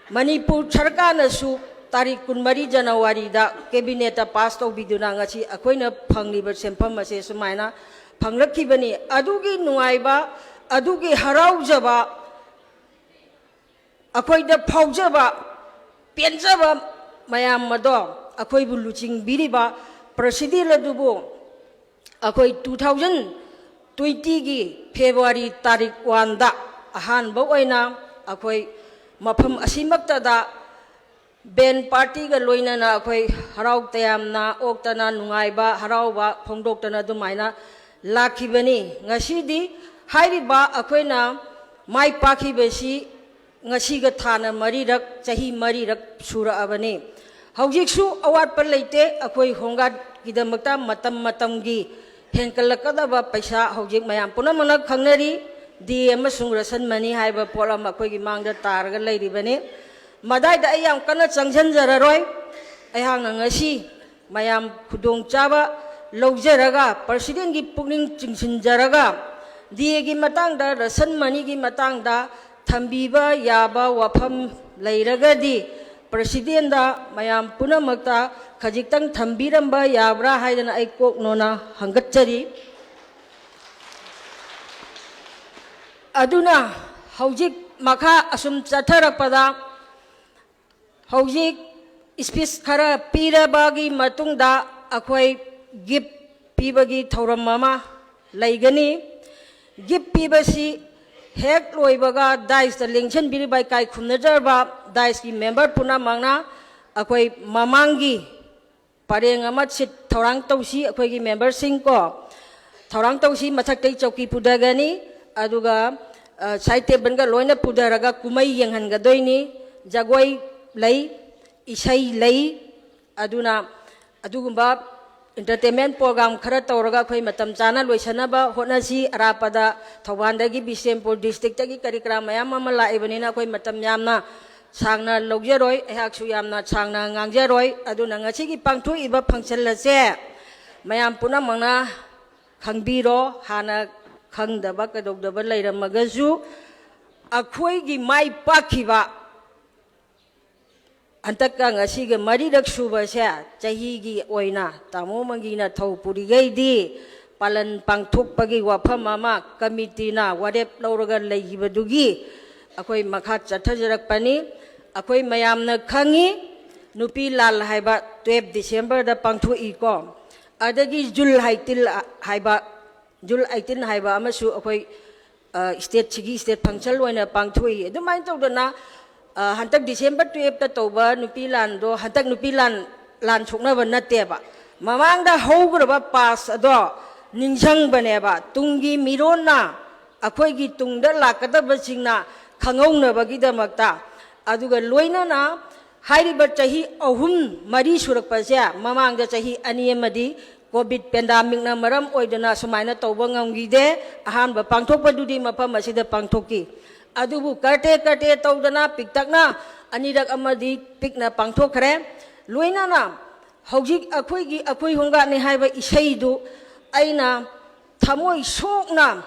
ꯃꯅꯤꯄꯨꯔ ꯁꯔꯀꯥꯔꯅꯁꯨ ꯇꯥꯔꯤꯛ ꯀꯨꯟꯃꯔꯤ Januaryꯗ cabinetꯇ pass ꯇꯧꯕꯤꯗꯨꯅ ꯉꯁꯤ ꯑꯩꯈꯣꯏꯅ ꯐꯪꯂꯤꯕ ꯁꯦꯟꯐꯝ ꯑꯁꯦ ꯁꯨꯃꯥꯏꯅ ꯐꯪꯂꯛꯈꯤꯕꯅꯤ꯫ ꯑꯗꯨꯒꯤ ꯅꯨꯡꯉꯥꯏꯕ, ꯑꯗꯨꯒꯤ ꯍꯔꯥꯎꯖꯕ, ꯑꯩꯈꯣꯏꯗ ꯐꯥꯎꯖꯕ, ꯄꯦꯟꯖꯕ ꯃꯌꯥꯝ ꯑꯗꯣ ꯑꯩꯈꯣꯏꯕꯨ ꯂꯨꯆꯤꯡꯕꯤꯔꯤꯕ president ꯑꯗꯨꯕꯨ ꯑꯩꯈꯣꯏ two thousand twentyꯒꯤ February ꯇꯥꯔꯤꯛ oneꯗ ꯑꯍꯥꯟꯕ ꯑꯣꯏꯅ ꯑꯩꯈꯣꯏ ꯃꯐꯝ ꯑꯁꯤꯃꯛꯇꯗ band partyꯒ ꯂꯣꯏꯅꯅ ꯑꯩꯈꯣꯏ ꯍꯔꯥꯎ ꯇꯌꯥꯝꯅ ꯑꯣꯛꯇꯅ ꯅꯨꯡꯉꯥꯏꯕ ꯍꯔꯥꯎꯕ ꯐꯣꯡꯗꯣꯛꯇꯅ ꯑꯗꯨꯃꯥꯏꯅ ꯂꯥꯛꯈꯤꯕꯅꯤ꯫ ꯉꯁꯤꯗꯤ ꯍꯥꯏꯔꯤꯕ ꯑꯩꯈꯣꯏꯅ ꯃꯥꯏ ꯄꯥꯛꯈꯤꯕꯁꯤ ꯉꯁꯤꯒ ꯊꯥꯅ ꯃꯔꯤꯔꯛ, ꯆꯍꯤ ꯃꯔꯤꯔꯛ ꯁꯨꯔꯛꯑꯕꯅꯤ꯫ ꯍꯧꯖꯤꯛꯁꯨ ꯑꯋꯥꯠꯄ ꯂꯩꯇꯦ꯫ ꯑꯩꯈꯣꯏ ꯍꯣꯝꯒꯥꯔꯗꯀꯤꯗꯃꯛꯇ ꯃꯇꯝ ꯃꯇꯝꯒꯤ ꯍꯦꯟꯀꯠꯂꯛꯀꯗꯕ ꯄꯩꯁꯥ ꯍꯧꯖꯤꯛ ꯃꯌꯥꯝ ꯄꯨꯝꯅꯃꯛꯅ ꯈꯪꯅꯔꯤ꯫ DA ꯑꯃꯁꯨꯡ ration money ꯍꯥꯏꯕ ꯄꯣꯠ ꯑꯃ ꯑꯩꯈꯣꯏꯒꯤ ꯃꯥꯡꯗ ꯇꯥꯔꯒ ꯂꯩꯔꯤꯕꯅꯤ꯫ ꯃꯗꯥꯏꯗ ꯑꯩ ꯌꯥꯝ ꯀꯟꯅ ꯆꯪꯁꯤꯟꯖꯔꯔꯣꯏ꯫ ꯑꯩꯍꯥꯛꯅ ꯉꯁꯤ ꯃꯌꯥꯝ ꯈꯨꯗꯣꯡꯆꯥꯕ ꯂꯧꯖꯔꯒ, presidentꯀꯤ ꯄꯨꯛꯅꯤꯡ ꯆꯤꯡꯁꯤꯟꯖꯔꯒ, DAꯒꯤ ꯃꯇꯥꯡꯗ, ration moneyꯒꯤ ꯃꯇꯥꯡꯗ ꯊꯝꯕꯤꯕ ꯌꯥꯕ ꯋꯥꯐꯝ ꯂꯩꯔꯒꯗꯤ, presidentꯗ ꯃꯌꯥꯝ ꯄꯨꯝꯅꯃꯛꯇ ꯈꯖꯤꯛꯇꯪ ꯊꯝꯕꯤꯔꯝꯕ ꯌꯥꯕ꯭ꯔꯥ ꯍꯥꯏꯗꯅ ꯑꯩ ꯀꯣꯛ ꯅꯣꯟꯅ ꯍꯪꯒꯠꯆꯔꯤ꯫ ꯑꯗꯨꯅ ꯍꯧꯖꯤꯛ ꯃꯈꯥ ꯑꯁꯨꯝ ꯆꯠꯊꯔꯛꯄꯗ, ꯍꯧꯖꯤꯛ speech ꯈꯔ ꯄꯤꯔꯕꯒꯤ ꯃꯇꯨꯡꯗ ꯑꯩꯈꯣꯏ gift ꯄꯤꯕꯒꯤ ꯊꯧꯔꯝ ꯑꯃ ꯂꯩꯒꯅꯤ꯫ Gift ꯄꯤꯕꯁꯤ ꯍꯦꯛ ꯂꯣꯏꯕꯒ dais ꯇ ꯂꯦꯡꯁꯤꯟꯕꯤꯔꯤꯕ ꯏꯀꯥꯏ ꯈꯨꯝꯅꯖꯔꯕ dais ꯀꯤ member ꯄꯨꯝꯅꯃꯛꯅ ꯑꯩꯈꯣꯏ ꯃꯃꯥꯡꯒꯤ ꯄꯔꯦꯡ ꯑꯃ ꯁꯤꯠ ꯊꯧꯔꯥꯡ ꯇꯧꯁꯤ꯫ ꯑꯩꯈꯣꯏꯒꯤ member ꯁꯤꯡ ꯀꯣ, ꯊꯧꯔꯥꯡ ꯇꯧꯁꯤ꯫ ꯃꯊꯛꯇꯩ ꯆꯧꯀꯤ ꯄꯨꯊꯒꯅꯤ, ꯑꯗꯨꯒ, ꯑ, side table ꯒ ꯂꯣꯏꯅ ꯄꯨꯊꯔꯒ ꯀꯨꯝꯍꯩ ꯌꯦꯡꯍꯟꯒꯗꯣꯏꯅꯤ꯫ ꯖꯒꯣꯏ ꯂꯩ, ꯏꯁꯩ ꯂꯩ꯫ ꯑꯗꯨꯅ ꯑꯗꯨꯒꯨꯝꯕ entertainment program ꯈꯔ ꯇꯧꯔꯒ ꯑꯩꯈꯣꯏ ꯃꯇꯝ ꯆꯥꯅ ꯂꯣꯏꯁꯤꯟꯅꯕ ꯍꯣꯠꯅꯁꯤ꯫ ꯑꯔꯥꯞꯄꯗ ꯊꯧꯕꯥꯜꯗꯒꯤ, ꯕꯤꯁꯦꯝꯄꯨꯔ districtꯇꯒꯤ ꯀꯔꯤ ꯀꯔꯥ ꯃꯌꯥꯝ ꯑꯃ ꯂꯥꯛꯏꯕꯅꯤꯅ ꯑꯩꯈꯣꯏ ꯃꯇꯝ ꯌꯥꯝꯅ ꯁꯥꯡꯅ ꯂꯧꯖꯔꯣꯏ, ꯑꯩꯍꯥꯛꯁꯨ ꯌꯥꯝꯅ ꯁꯥꯡꯅ ꯉꯥꯡꯖꯔꯣꯏ꯫ ꯑꯗꯨꯅ ꯉꯁꯤꯒꯤ ꯄꯥꯡꯊꯣꯛꯏꯕ function ꯑꯁꯦ ꯃꯌꯥꯝ ꯄꯨꯝꯅꯃꯛꯅ ꯈꯪꯕꯤꯔꯣ꯫ ꯍꯥꯟꯅ ꯈꯪꯗꯕ ꯀꯩꯗꯧꯗꯕ ꯂꯩꯔꯝꯃꯒꯁꯨ, ꯑꯩꯈꯣꯏꯒꯤ ꯃꯥꯏ ꯄꯥꯛꯈꯤꯕ ꯍꯟꯗꯛꯀ ꯉꯁꯤꯒ ꯃꯔꯤꯔꯛ ꯁꯨꯕꯁꯦ, ꯆꯍꯤꯒꯤ ꯑꯣꯏꯅ ꯇꯥꯃꯣ ꯃꯪꯒꯤꯅ ꯊꯧ ꯄꯨꯔꯤꯈꯩꯗꯤ ꯄꯥꯂꯟ ꯄꯥꯡꯊꯣꯛꯄꯒꯤ ꯋꯥꯐꯝ ꯑꯃ ꯀꯃꯤꯇꯤꯅ ꯋꯥꯔꯦꯞ ꯂꯧꯔꯒ ꯂꯩꯈꯤꯕꯗꯨꯒꯤ ꯑꯩꯈꯣꯏ ꯃꯈꯥ ꯆꯠꯊꯖꯔꯛꯄꯅꯤ꯫ ꯑꯩꯈꯣꯏ ꯃꯌꯥꯝꯅ ꯈꯪꯉꯤ, ꯅꯨꯄꯤ ꯂꯥꯟ ꯍꯥꯏꯕ twelve Decemberꯗ ꯄꯥꯡꯊꯣꯛꯏꯀꯣ꯫ ꯑꯗꯒꯤ ꯖꯨꯜ ꯍꯥꯏꯇꯤꯜ ꯍꯥꯏꯕ, ꯖꯨꯜ eighteen ꯍꯥꯏꯕ ꯑꯃꯁꯨ ꯑꯩꯈꯣꯏ, ꯑ, stateꯁꯤꯒꯤ state function ꯑꯣꯏꯅ ꯄꯥꯡꯊꯣꯛꯏ꯫ ꯑꯗꯨꯃꯥꯏꯅ ꯇꯧꯗꯅ, ꯑ, ꯍꯟꯗꯛ December twelveꯇ ꯇꯧꯕ ꯅꯨꯄꯤ ꯂꯥꯟꯗꯣ ꯍꯟꯗꯛ ꯅꯨꯄꯤ ꯂꯥꯟ, ꯂꯥꯟ ꯁꯣꯛꯅꯕ ꯅꯠꯇꯦꯕ꯫ ꯃꯃꯥꯡꯗ ꯍꯧꯈ꯭ꯔꯕ past ꯑꯗꯣ ꯅꯤꯡꯁꯤꯡꯕꯅꯦꯕ꯫ ꯇꯨꯡꯒꯤ ꯃꯤꯔꯣꯟꯅ, ꯑꯩꯈꯣꯏꯒꯤ ꯇꯨꯡꯗ ꯂꯥꯛꯀꯗꯕꯁꯤꯡꯅ ꯈꯪꯍꯧꯅꯕꯒꯤꯗꯃꯛꯇ꯫ ꯑꯗꯨꯒ ꯂꯣꯏꯅꯅ ꯍꯥꯏꯔꯤꯕ ꯆꯍꯤ ꯑꯍꯨꯝ ꯃꯔꯤ ꯁꯨꯔꯛꯄꯁꯦ, ꯃꯃꯥꯡꯗ ꯆꯍꯤ ꯑꯅꯤ ꯑꯃꯗꯤ COVID pandemicꯅ ꯃꯔꯝ ꯑꯣꯏꯗꯅ ꯁꯨꯃꯥꯏꯅ ꯇꯧꯕ ꯉꯝꯈꯤꯗꯦ꯫ ꯑꯍꯥꯟꯕ ꯄꯥꯡꯊꯣꯛꯄꯗꯨꯗꯤ ꯃꯐꯝ ꯑꯁꯤꯗ ꯄꯥꯡꯊꯣꯛꯈꯤ꯫ ꯑꯗꯨꯕꯨ ꯀꯔꯇꯦ ꯀꯔꯇꯦ ꯇꯧꯗꯅ ꯄꯤꯛꯇꯛꯅ ꯑꯅꯤꯔꯛ ꯑꯃꯗꯤ ꯄꯤꯛꯅ ꯄꯥꯡꯊꯣꯛꯈ꯭ꯔꯦ꯫ ꯂꯣꯏꯅꯅ ꯍꯧꯖꯤꯛ ꯑꯩꯈꯣꯏꯒꯤ ꯑꯩꯈꯣꯏ ꯍꯣꯡꯒꯥꯠꯅꯤ ꯍꯥꯏꯕ ꯏꯁꯩꯗꯨ ꯑꯩꯅ ꯊꯃꯣꯏ ꯁꯣꯛꯅ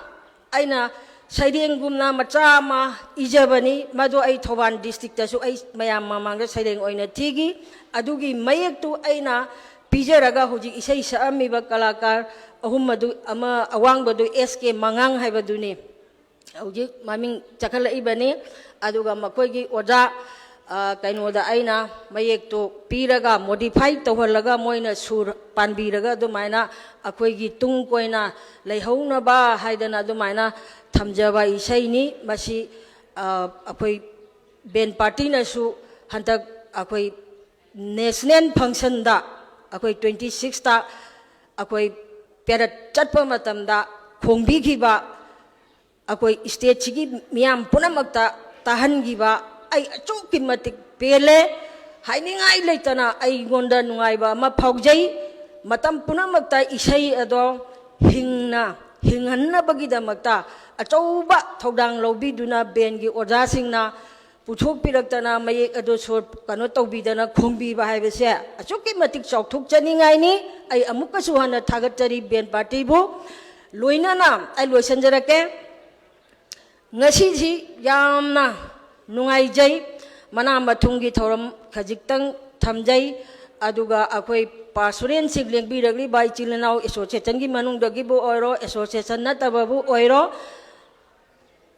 ꯑꯩꯅ ꯁꯩꯔꯦꯡꯒꯨꯝꯅ ꯃꯆꯥ ꯑꯃ ꯏꯖꯕꯅꯤ꯫ ꯃꯗꯨ ꯑꯩ ꯊꯧꯕꯥꯜ districtꯇꯁꯨ ꯑꯩ ꯃꯌꯥꯝ ꯃꯃꯥꯡꯗ ꯁꯩꯔꯦꯡ ꯑꯣꯏꯅ ꯊꯤꯈꯤ꯫ ꯑꯗꯨꯒꯤ ꯃꯌꯦꯛꯇꯨ ꯑꯩꯅ ꯄꯤꯖꯔꯒ ꯍꯧꯖꯤꯛ ꯏꯁꯩ ꯁꯛꯑꯝꯃꯤꯕ ꯀꯂꯥꯀꯥꯔ ꯑꯍꯨꯝ ꯑꯗꯨ, ꯑꯃ ꯑꯋꯥꯡꯕꯗꯨ S K ꯃꯉꯥꯡ ꯍꯥꯏꯕꯗꯨꯅꯤ꯫ ꯍꯧꯖꯤꯛ ꯃꯃꯤꯡ ꯆꯈꯠꯂꯛꯏꯕꯅꯤ꯫ ꯑꯗꯨꯒ ꯃꯈꯣꯏꯒꯤ ꯑꯣꯖꯥ, ꯑ, ꯀꯩꯅꯣꯗ ꯑꯩꯅ ꯃꯌꯦꯛꯇꯨ ꯄꯤꯔꯒ modify ꯇꯧꯍꯜꯂꯒ ꯃꯣꯏꯅ ꯁꯨꯔ ꯄꯥꯟꯕꯤꯔꯒ ꯑꯗꯨꯃꯥꯏꯅ ꯑꯩꯈꯣꯏꯒꯤ ꯇꯨꯡ ꯀꯣꯏꯅ ꯂꯩꯍꯧꯅꯕ ꯍꯥꯏꯗꯅ ꯑꯗꯨꯃꯥꯏꯅ ꯊꯝꯖꯕ ꯏꯁꯩꯅꯤ꯫ ꯃꯁꯤ, ꯑ, ꯑꯩꯈꯣꯏ band partyꯅꯁꯨ ꯍꯟꯗꯛ ꯑꯩꯈꯣꯏ national functionꯗ ꯑꯩꯈꯣꯏ twenty sixꯇ ꯑꯩꯈꯣꯏ parade ꯆꯠꯄ ꯃꯇꯝꯗ ꯈꯣꯡꯕꯤꯈꯤꯕ, ꯑꯩꯈꯣꯏ stateꯁꯤꯒꯤ ꯃꯤꯌꯥꯝ ꯄꯨꯝꯅꯃꯛꯇ ꯇꯥꯍꯟꯈꯤꯕ, ꯑꯩ ꯑꯁꯨꯛꯀꯤ ꯃꯇꯤꯛ ꯄꯦꯜꯂꯦ꯫ ꯍꯥꯏꯅꯤꯡꯉꯥꯏ ꯂꯩꯇꯅ ꯑꯩꯉꯣꯟꯗ ꯅꯨꯡꯉꯥꯏꯕ ꯑꯃ ꯐꯥꯎꯖꯩ꯫ ꯃꯇꯝ ꯄꯨꯝꯅꯃꯛꯇ ꯏꯁꯩ ꯑꯗꯣ ꯍꯤꯡꯅ ꯍꯤꯡꯍꯟꯅꯕꯒꯤꯗꯃꯛꯇ ꯑꯆꯧꯕ ꯊꯧꯗꯥꯡ ꯂꯧꯕꯤꯗꯨꯅ ꯕꯦꯟꯒꯤ ꯑꯣꯖꯥꯁꯤꯡꯅ ꯄꯨꯊꯣꯛꯄꯤꯔꯛꯇꯅ ꯃꯌꯦꯛ ꯑꯗꯨ ꯁꯣꯔ ꯀꯩꯅꯣ ꯇꯧꯕꯤꯗꯅ ꯈꯣꯡꯕꯤꯕ ꯍꯥꯏꯕꯁꯦ ꯑꯁꯨꯛꯀꯤ ꯃꯇꯤꯛ ꯆꯥꯎꯊꯣꯛꯆꯅꯤꯡꯉꯥꯏꯅꯤ꯫ ꯑꯩ ꯑꯃꯨꯛꯀꯁꯨ ꯍꯟꯅ ꯊꯥꯒꯠꯆꯔꯤ ꯕꯦꯟ ꯄꯥꯔꯇꯤꯕꯨ꯫ ꯂꯣꯏꯅꯅ ꯑꯩ ꯂꯣꯏꯁꯤꯟꯖꯔꯛꯀꯦ꯫ ꯉꯁꯤꯁꯤ ꯌꯥꯝꯅ ꯅꯨꯡꯉꯥꯏꯖꯩ꯫ ꯃꯅꯥ ꯃꯊꯨꯝꯒꯤ ꯊꯧꯔꯝ ꯈꯖꯤꯛꯇꯪ ꯊꯝꯖꯩ꯫ ꯑꯗꯨꯒ ꯑꯩꯈꯣꯏ ꯄꯥꯁꯇꯣꯔꯦꯜꯁꯤꯡ ꯂꯦꯡꯕꯤꯔꯛꯂꯤꯕ ꯏꯆꯤꯜ ꯏꯅꯥꯎ ꯑꯦꯁꯣꯁꯤꯌꯦꯁꯟꯒꯤ ꯃꯅꯨꯡꯗꯒꯤꯕꯨ ꯑꯣꯏꯔꯣ, ꯑꯦꯁꯣꯁꯤꯌꯦꯁꯟ ꯅꯠꯇꯕꯕꯨ ꯑꯣꯏꯔꯣ,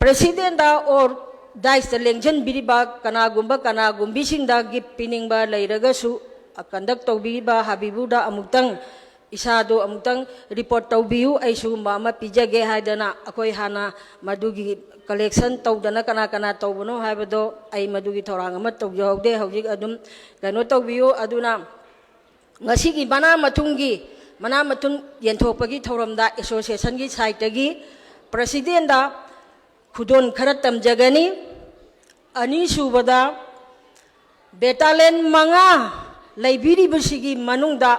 ꯄ꯭ꯔꯦꯁꯤꯗꯦꯟꯗ ꯑꯣꯔ ꯗꯥꯏꯁꯇ ꯂꯦꯡꯁꯤꯟꯕꯤꯔꯤꯕ ꯀꯅꯥꯒꯨꯝꯕ ꯀꯅꯥꯒꯨꯝꯕꯤꯁꯤꯡꯗ ꯒꯤꯐ ꯄꯤꯅꯤꯡꯕ ꯂꯩꯔꯒꯁꯨ, ꯀꯟꯗꯛ ꯇꯧꯕꯤꯔꯤꯕ ꯍꯥꯕꯤꯕꯨꯗ ꯑꯃꯨꯛꯇꯪ, ꯏꯁꯥꯗꯣ ꯑꯃꯨꯛꯇꯪ ꯔꯤꯄꯣꯔꯠ ꯇꯧꯕꯤꯌꯨ, ꯑꯩ ꯁꯤꯒꯨꯝꯕ ꯑꯃ ꯄꯤꯖꯒꯦ ꯍꯥꯏꯗꯅ ꯑꯩꯈꯣꯏ ꯍꯥꯟꯅ ꯃꯗꯨꯒꯤ ꯀꯂꯦꯛꯁꯟ ꯇꯧꯗꯅ ꯀꯅꯥ ꯀꯅꯥ ꯇꯧꯕꯅꯣ ꯍꯥꯏꯕꯗꯣ ꯑꯩ ꯃꯗꯨꯒꯤ ꯊꯧꯔꯥꯡ ꯑꯃ ꯇꯧꯖꯍꯧꯗꯦ꯫ ꯍꯧꯖꯤꯛ ꯑꯗꯨꯝ ꯀꯩꯅꯣ ꯇꯧꯕꯤꯌꯨ꯫ ꯑꯗꯨꯅ ꯉꯁꯤꯒꯤ ꯃꯅꯥ ꯃꯊꯨꯝꯒꯤ, ꯃꯅꯥ ꯃꯊꯨꯝ ꯌꯦꯟꯊꯣꯛꯄꯒꯤ ꯊꯧꯔꯝꯗ ꯑꯦꯁꯣꯁꯤꯌꯦꯁꯟꯒꯤ ꯁꯥꯏꯠꯇꯒꯤ ꯄ꯭ꯔꯁꯤꯗꯦꯟꯗ ꯈꯨꯗꯣꯜ ꯈꯔ ꯇꯝꯖꯒꯅꯤ꯫ ꯑꯅꯤꯁꯨꯕꯗ, ꯕꯦꯇꯥꯂꯦꯟ ꯃꯉꯥ ꯂꯩꯕꯤꯔꯤꯕꯁꯤꯒꯤ ꯃꯅꯨꯡꯗ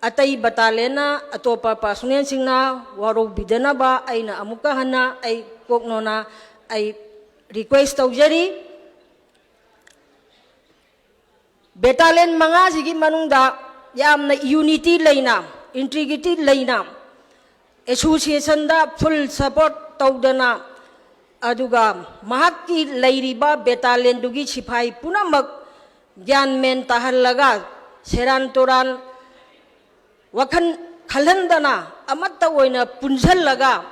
ꯑꯇꯩ ꯕꯇꯥꯂꯦꯟꯅ, ꯑꯇꯣꯞꯄ ꯄꯥꯔꯁꯣꯅꯦꯜꯁꯤꯡꯅ ꯋꯥꯔꯧꯕꯤꯗꯅꯕ ꯑꯩꯅ ꯑꯃꯨꯛꯀ ꯍꯟꯅ ꯑꯩ ꯀꯣꯛꯅꯣꯅ ꯑꯩ ꯔꯤꯀ꯭ꯋꯦꯁ ꯇꯧꯖꯔꯤ꯫ ꯕꯦꯇꯥꯂꯤꯌꯟ ꯃꯉꯥꯁꯤꯒꯤ ꯃꯅꯨꯡꯗ ꯌꯥꯝꯅ ꯌꯨꯅꯤꯇꯤ ꯂꯩꯅ, ꯏꯟꯇꯤꯒ꯭ꯔꯤꯇꯤ ꯂꯩꯅ, ꯑꯦꯁꯣꯁꯤꯌꯦꯁꯟꯗ ꯐꯨꯜ ꯁꯄꯣꯔꯠ ꯇꯧꯗꯅ, ꯑꯗꯨꯒ ꯃꯍꯥꯛꯀꯤ ꯂꯩꯔꯤꯕ ꯕꯦꯇꯥꯂꯤꯌꯟꯗꯨꯒꯤ ꯁꯤꯐꯥꯏ ꯄꯨꯝꯅꯃꯛ ꯒ꯭ꯌꯥꯟ ꯃꯦꯟ ꯇꯥꯍꯜꯂꯒ, ꯁꯦꯔꯥꯟ ꯇꯨꯔꯥꯟ ꯋꯥꯈꯜ ꯈꯜꯍꯟꯗꯅ ꯑꯃꯠꯇ ꯑꯣꯏꯅ ꯄꯨꯟꯁꯤꯜꯂꯒ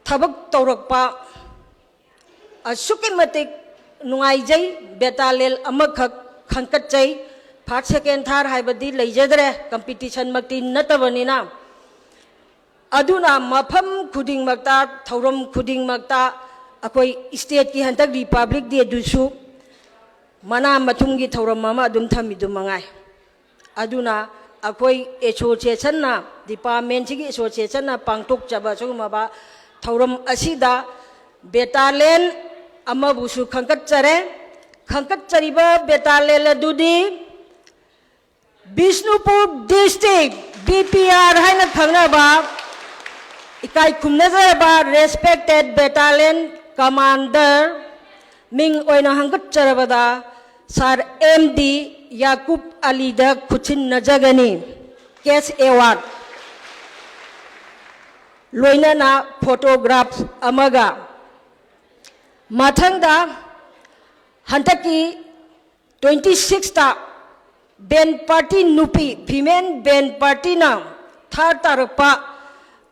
ꯊꯕꯛ ꯇꯧꯔꯛꯄ ꯑꯁꯨꯛꯀꯤ ꯃꯇꯤꯛ ꯅꯨꯡꯉꯥꯏꯖꯩ꯫ ꯕꯦꯇꯥꯂꯤꯌꯟ ꯑꯃꯈꯛ ꯈꯟꯒꯠꯆꯩ꯫ ꯐꯥꯔꯁ, ꯁꯦꯀꯦꯟ, ꯊꯥꯔꯠ ꯍꯥꯏꯕꯗꯤ ꯂꯩꯖꯗ꯭ꯔꯦ, ꯀꯝꯄꯤꯇꯤꯁꯟꯃꯛꯇꯤ ꯅꯠꯇꯕꯅꯤꯅ꯫ ꯑꯗꯨꯅ ꯃꯐꯝ ꯈꯨꯗꯤꯡꯃꯛꯇ, ꯊꯧꯔꯝ ꯈꯨꯗꯤꯡꯃꯛꯇ ꯑꯩꯈꯣꯏ ꯁ꯭ꯇꯦꯠꯀꯤ ꯍꯟꯗꯛ ꯔꯤꯄꯕ꯭ꯂꯤꯛ ꯗꯦꯗꯨꯁꯨ ꯃꯅꯥ ꯃꯊꯨꯝꯒꯤ ꯊꯧꯔꯝ ꯑꯃ ꯑꯗꯨꯝ ꯊꯝꯃꯤꯗꯨ ꯃꯉꯥꯏ꯫ ꯑꯗꯨꯅ ꯑꯩꯈꯣꯏ ꯑꯦꯁꯣꯁꯤꯌꯦꯁꯟꯅ, ꯗꯤꯄꯥꯔꯠꯃꯦꯟꯁꯤꯒꯤ ꯑꯦꯁꯣꯁꯤꯌꯦꯁꯟꯅ ꯄꯥꯡꯊꯣꯛꯆꯕ ꯁꯤꯒꯨꯝꯂꯕ ꯊꯧꯔꯝ ꯑꯁꯤꯗ ꯕꯦꯇꯥꯂꯤꯌꯟ ꯑꯃꯕꯨꯁꯨ ꯈꯟꯒꯠꯆꯔꯦ꯫ ꯈꯟꯒꯠꯆꯔꯤꯕ ꯕꯦꯇꯥꯂꯤꯌꯟ ꯑꯗꯨꯗꯤ Bishnupur district, B P R ꯍꯥꯏꯅ ꯈꯪꯅꯕ, ꯏꯀꯥꯏ ꯈꯨꯝꯅꯖꯔꯕ ꯔꯦꯁꯄꯦꯛꯇꯦꯠ ꯕꯦꯇꯥꯂꯤꯌꯟ ꯀꯃꯥꯟꯗꯔ, ꯃꯤꯡ ꯑꯣꯏꯅ ꯍꯪꯒꯠꯆꯔꯕꯗ ꯁꯥꯔ ꯑꯦꯝ ꯗꯤ ꯌꯥꯀꯨꯕ ꯑꯂꯤꯗ ꯈꯨꯠꯁꯤꯟꯅꯖꯒꯅꯤ꯫ ꯀꯦꯁ ꯑꯦꯋꯥꯔꯗ ꯂꯣꯏꯅꯅ ꯐꯣꯇꯣꯒ꯭ꯔꯥꯐ ꯑꯃꯒ꯫ ꯃꯊꯪꯗ ꯍꯟꯗꯛꯀꯤ ꯇ꯭ꯋꯦꯟꯇꯤ ꯁꯤꯛꯁꯇ ꯕꯦꯟ ꯄꯥꯔꯇꯤ, ꯅꯨꯄꯤ ꯐꯤꯃꯦꯜ ꯕꯦꯟ ꯄꯥꯔꯇꯤꯅ ꯊꯥꯔ ꯇꯥꯔꯛꯄ,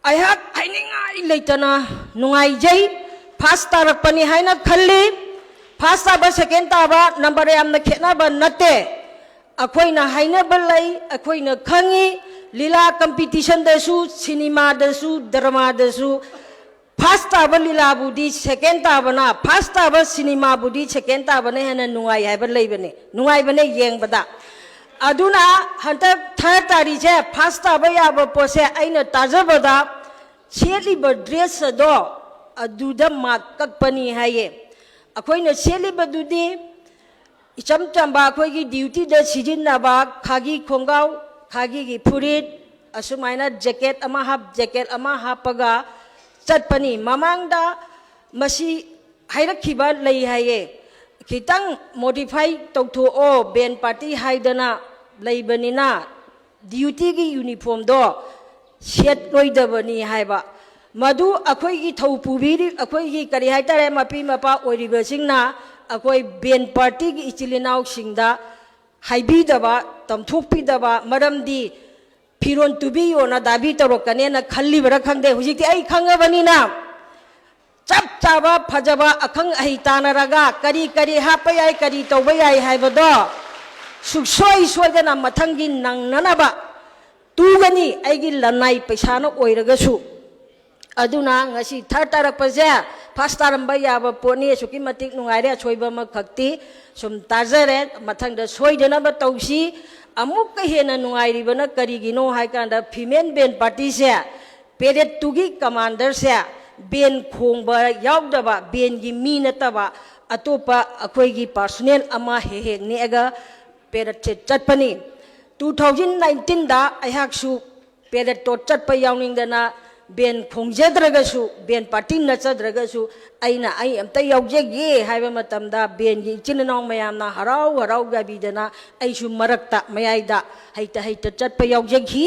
ꯑꯩꯍꯥꯛ ꯍꯥꯏꯅꯤꯡꯉꯥꯏ ꯂꯩꯇꯅ ꯅꯨꯡꯉꯥꯏꯖꯩ꯫ ꯐꯥꯔꯁ ꯇꯥꯔꯛꯄꯅꯤ ꯍꯥꯏꯅ ꯈꯜꯂꯤ꯫ ꯐꯥꯔꯁ ꯇꯥꯕ, ꯁꯦꯀꯦꯟ ꯇꯥꯕ ꯅꯝꯕꯔ ꯌꯥꯝꯅ ꯈꯦꯠꯅꯕ ꯅꯠꯇꯦ꯫ ꯑꯩꯈꯣꯏꯅ ꯍꯥꯏꯅꯕ ꯂꯩ, ꯑꯩꯈꯣꯏꯅ ꯈꯪꯉꯤ꯫ ꯂꯤꯂꯥ ꯀꯝꯄꯤꯇꯤꯁꯟꯗꯁꯨ, ꯁꯤꯅꯦꯃꯥꯗꯁꯨ, ꯗ꯭ꯔꯃꯥꯗꯁꯨ ꯐꯥꯔꯁ ꯇꯥꯕ ꯂꯤꯂꯥꯕꯨꯗꯤ ꯁꯦꯀꯦꯟ ꯇꯥꯕꯅ, ꯐꯥꯔꯁ ꯇꯥꯕ ꯁꯤꯅꯦꯃꯥꯕꯨꯗꯤ ꯁꯦꯀꯦꯟ ꯇꯥꯕꯅ ꯍꯦꯟꯅ ꯅꯨꯡꯉꯥꯏ ꯍꯥꯏꯕ ꯂꯩꯕꯅꯦ, ꯅꯨꯡꯉꯥꯏꯕꯅꯦ ꯌꯦꯡꯕꯗ꯫ ꯑꯗꯨꯅ ꯍꯟꯗꯛ ꯊꯥꯔ ꯇꯥꯔꯤꯁꯦ ꯐꯥꯔꯁ ꯇꯥꯕ ꯌꯥꯕ ꯄꯣꯠꯁꯦ, ꯑꯩꯅ ꯇꯥꯖꯕꯗ ꯁꯦꯠꯂꯤꯕ ꯗ꯭ꯔꯦꯁ ꯑꯗꯣ ꯑꯗꯨꯗ ꯃꯥꯔꯛ ꯀꯛꯄꯅꯤ ꯍꯥꯏꯌꯦ꯫ ꯑꯩꯈꯣꯏꯅ ꯁꯦꯠꯂꯤꯕꯗꯨꯗꯤ ꯏꯆꯝ ꯆꯝꯕ ꯑꯩꯈꯣꯏꯒꯤ ꯗ꯭ꯌꯨꯇꯤꯗ ꯁꯤꯖꯤꯟꯅꯕ ꯈꯥꯒꯤ ꯈꯣꯡꯒ꯭ꯔꯥꯎ, ꯈꯥꯒꯤꯒꯤ ꯐꯨꯔꯤꯠ, ꯑꯁꯨꯃꯥꯏꯅ ꯖꯦꯀꯦꯠ ꯑꯃ ꯍꯥꯞ, ꯖꯦꯀꯦꯠ ꯑꯃ ꯍꯥꯞꯄꯒ ꯆꯠꯄꯅꯤ꯫ ꯃꯃꯥꯡꯗ ꯃꯁꯤ ꯍꯥꯏꯔꯛꯈꯤꯕ ꯂꯩ ꯍꯥꯏꯌꯦ, "ꯈꯤꯇꯪ ꯃꯣꯗꯤꯐꯥꯏ ꯇꯧꯊꯣꯛꯑꯣ, ꯕꯦꯟ ꯄꯥꯔꯇꯤ ꯍꯥꯏꯗꯅ ꯂꯩꯕꯅꯤꯅ ꯗ꯭ꯌꯨꯇꯤꯒꯤ ꯌꯨꯅꯤꯐꯣꯔꯝꯗꯣ ꯁꯦꯠꯂꯣꯏꯗꯕꯅꯤ" ꯍꯥꯏꯕ꯫ ꯃꯗꯨ ꯑꯩꯈꯣꯏꯒꯤ ꯊꯧ ꯄꯨꯕꯤꯔꯤ, ꯑꯩꯈꯣꯏꯒꯤ ꯀꯔꯤ ꯍꯥꯏꯇꯥꯔꯦ, ꯃꯄꯤ ꯃꯄꯥ ꯑꯣꯏꯔꯤꯕꯁꯤꯡꯅ ꯑꯩꯈꯣꯏ ꯕꯦꯟ ꯄꯥꯔꯇꯤꯒꯤ ꯏꯆꯤꯜ ꯏꯅꯥꯎꯁꯤꯡꯗ ꯍꯥꯏꯕꯤꯗꯕ, ꯇꯝꯊꯣꯛꯄꯤꯗꯕ, ꯃꯔꯝꯗꯤ ꯐꯤꯔꯣꯟ ꯇꯨꯕꯤꯌꯣꯅ ꯗꯥꯕꯤ ꯇꯧꯔꯛꯀꯅꯦꯅ ꯈꯜꯂꯤꯕ꯭ꯔꯥ ꯈꯪꯗꯦ꯫ ꯍꯧꯖꯤꯛꯇꯤ ꯑꯩ ꯈꯪꯉꯕꯅꯤꯅ ꯆꯞ ꯆꯥꯕ ꯐꯖꯕ ꯑꯈꯪ ꯑꯍꯩ ꯇꯥꯟꯅꯔꯒ ꯀꯔꯤ ꯀꯔꯤ ꯍꯥꯞꯄ ꯌꯥꯏ, ꯀꯔꯤ ꯇꯧꯕ ꯌꯥꯏ ꯍꯥꯏꯕꯗꯣ ꯁꯨꯡꯁꯣꯏ ꯁꯣꯏꯗꯅ ꯃꯊꯪꯒꯤ ꯅꯪꯅꯅꯕ ꯇꯨꯒꯅꯤ, ꯑꯩꯒꯤ ꯂꯅꯥꯏ ꯄꯩꯁꯥꯅ ꯑꯣꯏꯔꯒꯁꯨ꯫ ꯑꯗꯨꯅ ꯉꯁꯤ ꯊꯥꯔ ꯇꯥꯔꯛꯄꯁꯦ ꯐꯥꯔꯁ ꯇꯥꯔꯝꯕ ꯌꯥꯕ ꯄꯣꯠꯅꯤ꯫ ꯑꯁꯨꯛꯀꯤ ꯃꯇꯤꯛ ꯅꯨꯡꯉꯥꯏꯔꯦ꯫ ꯑꯁꯣꯏꯕ ꯑꯃꯈꯛꯇꯤ ꯁꯨꯝ ꯇꯥꯖꯔꯦ, ꯃꯊꯪꯗ ꯁꯣꯏꯗꯅꯕ ꯇꯧꯁꯤ꯫ ꯑꯃꯨꯛꯀ ꯍꯦꯟꯅ ꯅꯨꯡꯉꯥꯏꯔꯤꯕꯅ ꯀꯔꯤꯒꯤꯅꯣ ꯍꯥꯏ ꯀꯥꯟꯗ ꯐꯤꯃꯦꯜ ꯕꯦꯟ ꯄꯥꯔꯇꯤꯁꯦ, ꯄꯦꯔꯦꯠꯇꯨꯒꯤ ꯀꯃꯥꯟꯗꯔꯁꯦ ꯕꯦꯟ ꯈꯣꯡꯕ ꯌꯥꯎꯗꯕ, ꯕꯦꯟꯒꯤ ꯃꯤ ꯅꯠꯇꯕ, ꯑꯇꯣꯞꯄ ꯑꯩꯈꯣꯏꯒꯤ ꯄꯥꯔꯁꯣꯅꯦꯜ ꯑꯃ ꯍꯦꯛ ꯍꯦꯛ ꯅꯦꯛꯑꯒ ꯄꯦꯔꯦꯠꯁꯦ ꯆꯠꯄꯅꯤ꯫ ꯇꯨ ꯊꯥꯎꯖꯟ ꯅꯥꯏꯟꯇꯤꯟꯗ ꯑꯩꯍꯥꯛꯁꯨ ꯄꯦꯔꯦꯠꯇꯣ ꯆꯠꯄ ꯌꯥꯎꯅꯤꯡꯗꯅ ꯕꯦꯟ ꯈꯣꯡꯖꯗ꯭ꯔꯒꯁꯨ, ꯕꯦꯟ ꯄꯥꯔꯇꯤ ꯅꯠꯆꯗ꯭ꯔꯒꯁꯨ, ꯑꯩꯅ ꯑꯩ ꯑꯝꯇ ꯌꯥꯎꯖꯒꯦ ꯍꯥꯏꯕ ꯃꯇꯝꯗ ꯕꯦꯟꯒꯤ ꯏꯆꯤꯟ ꯏꯅꯥꯎ ꯃꯌꯥꯝꯅ ꯍꯔꯥꯎ ꯍꯔꯥꯎ ꯌꯥꯕꯤꯗꯅ ꯑꯩꯁꯨ ꯃꯔꯛꯇ ꯃꯌꯥꯏꯗ ꯍꯩꯇ ꯍꯩꯇ ꯆꯠꯄ ꯌꯥꯎꯖꯈꯤ꯫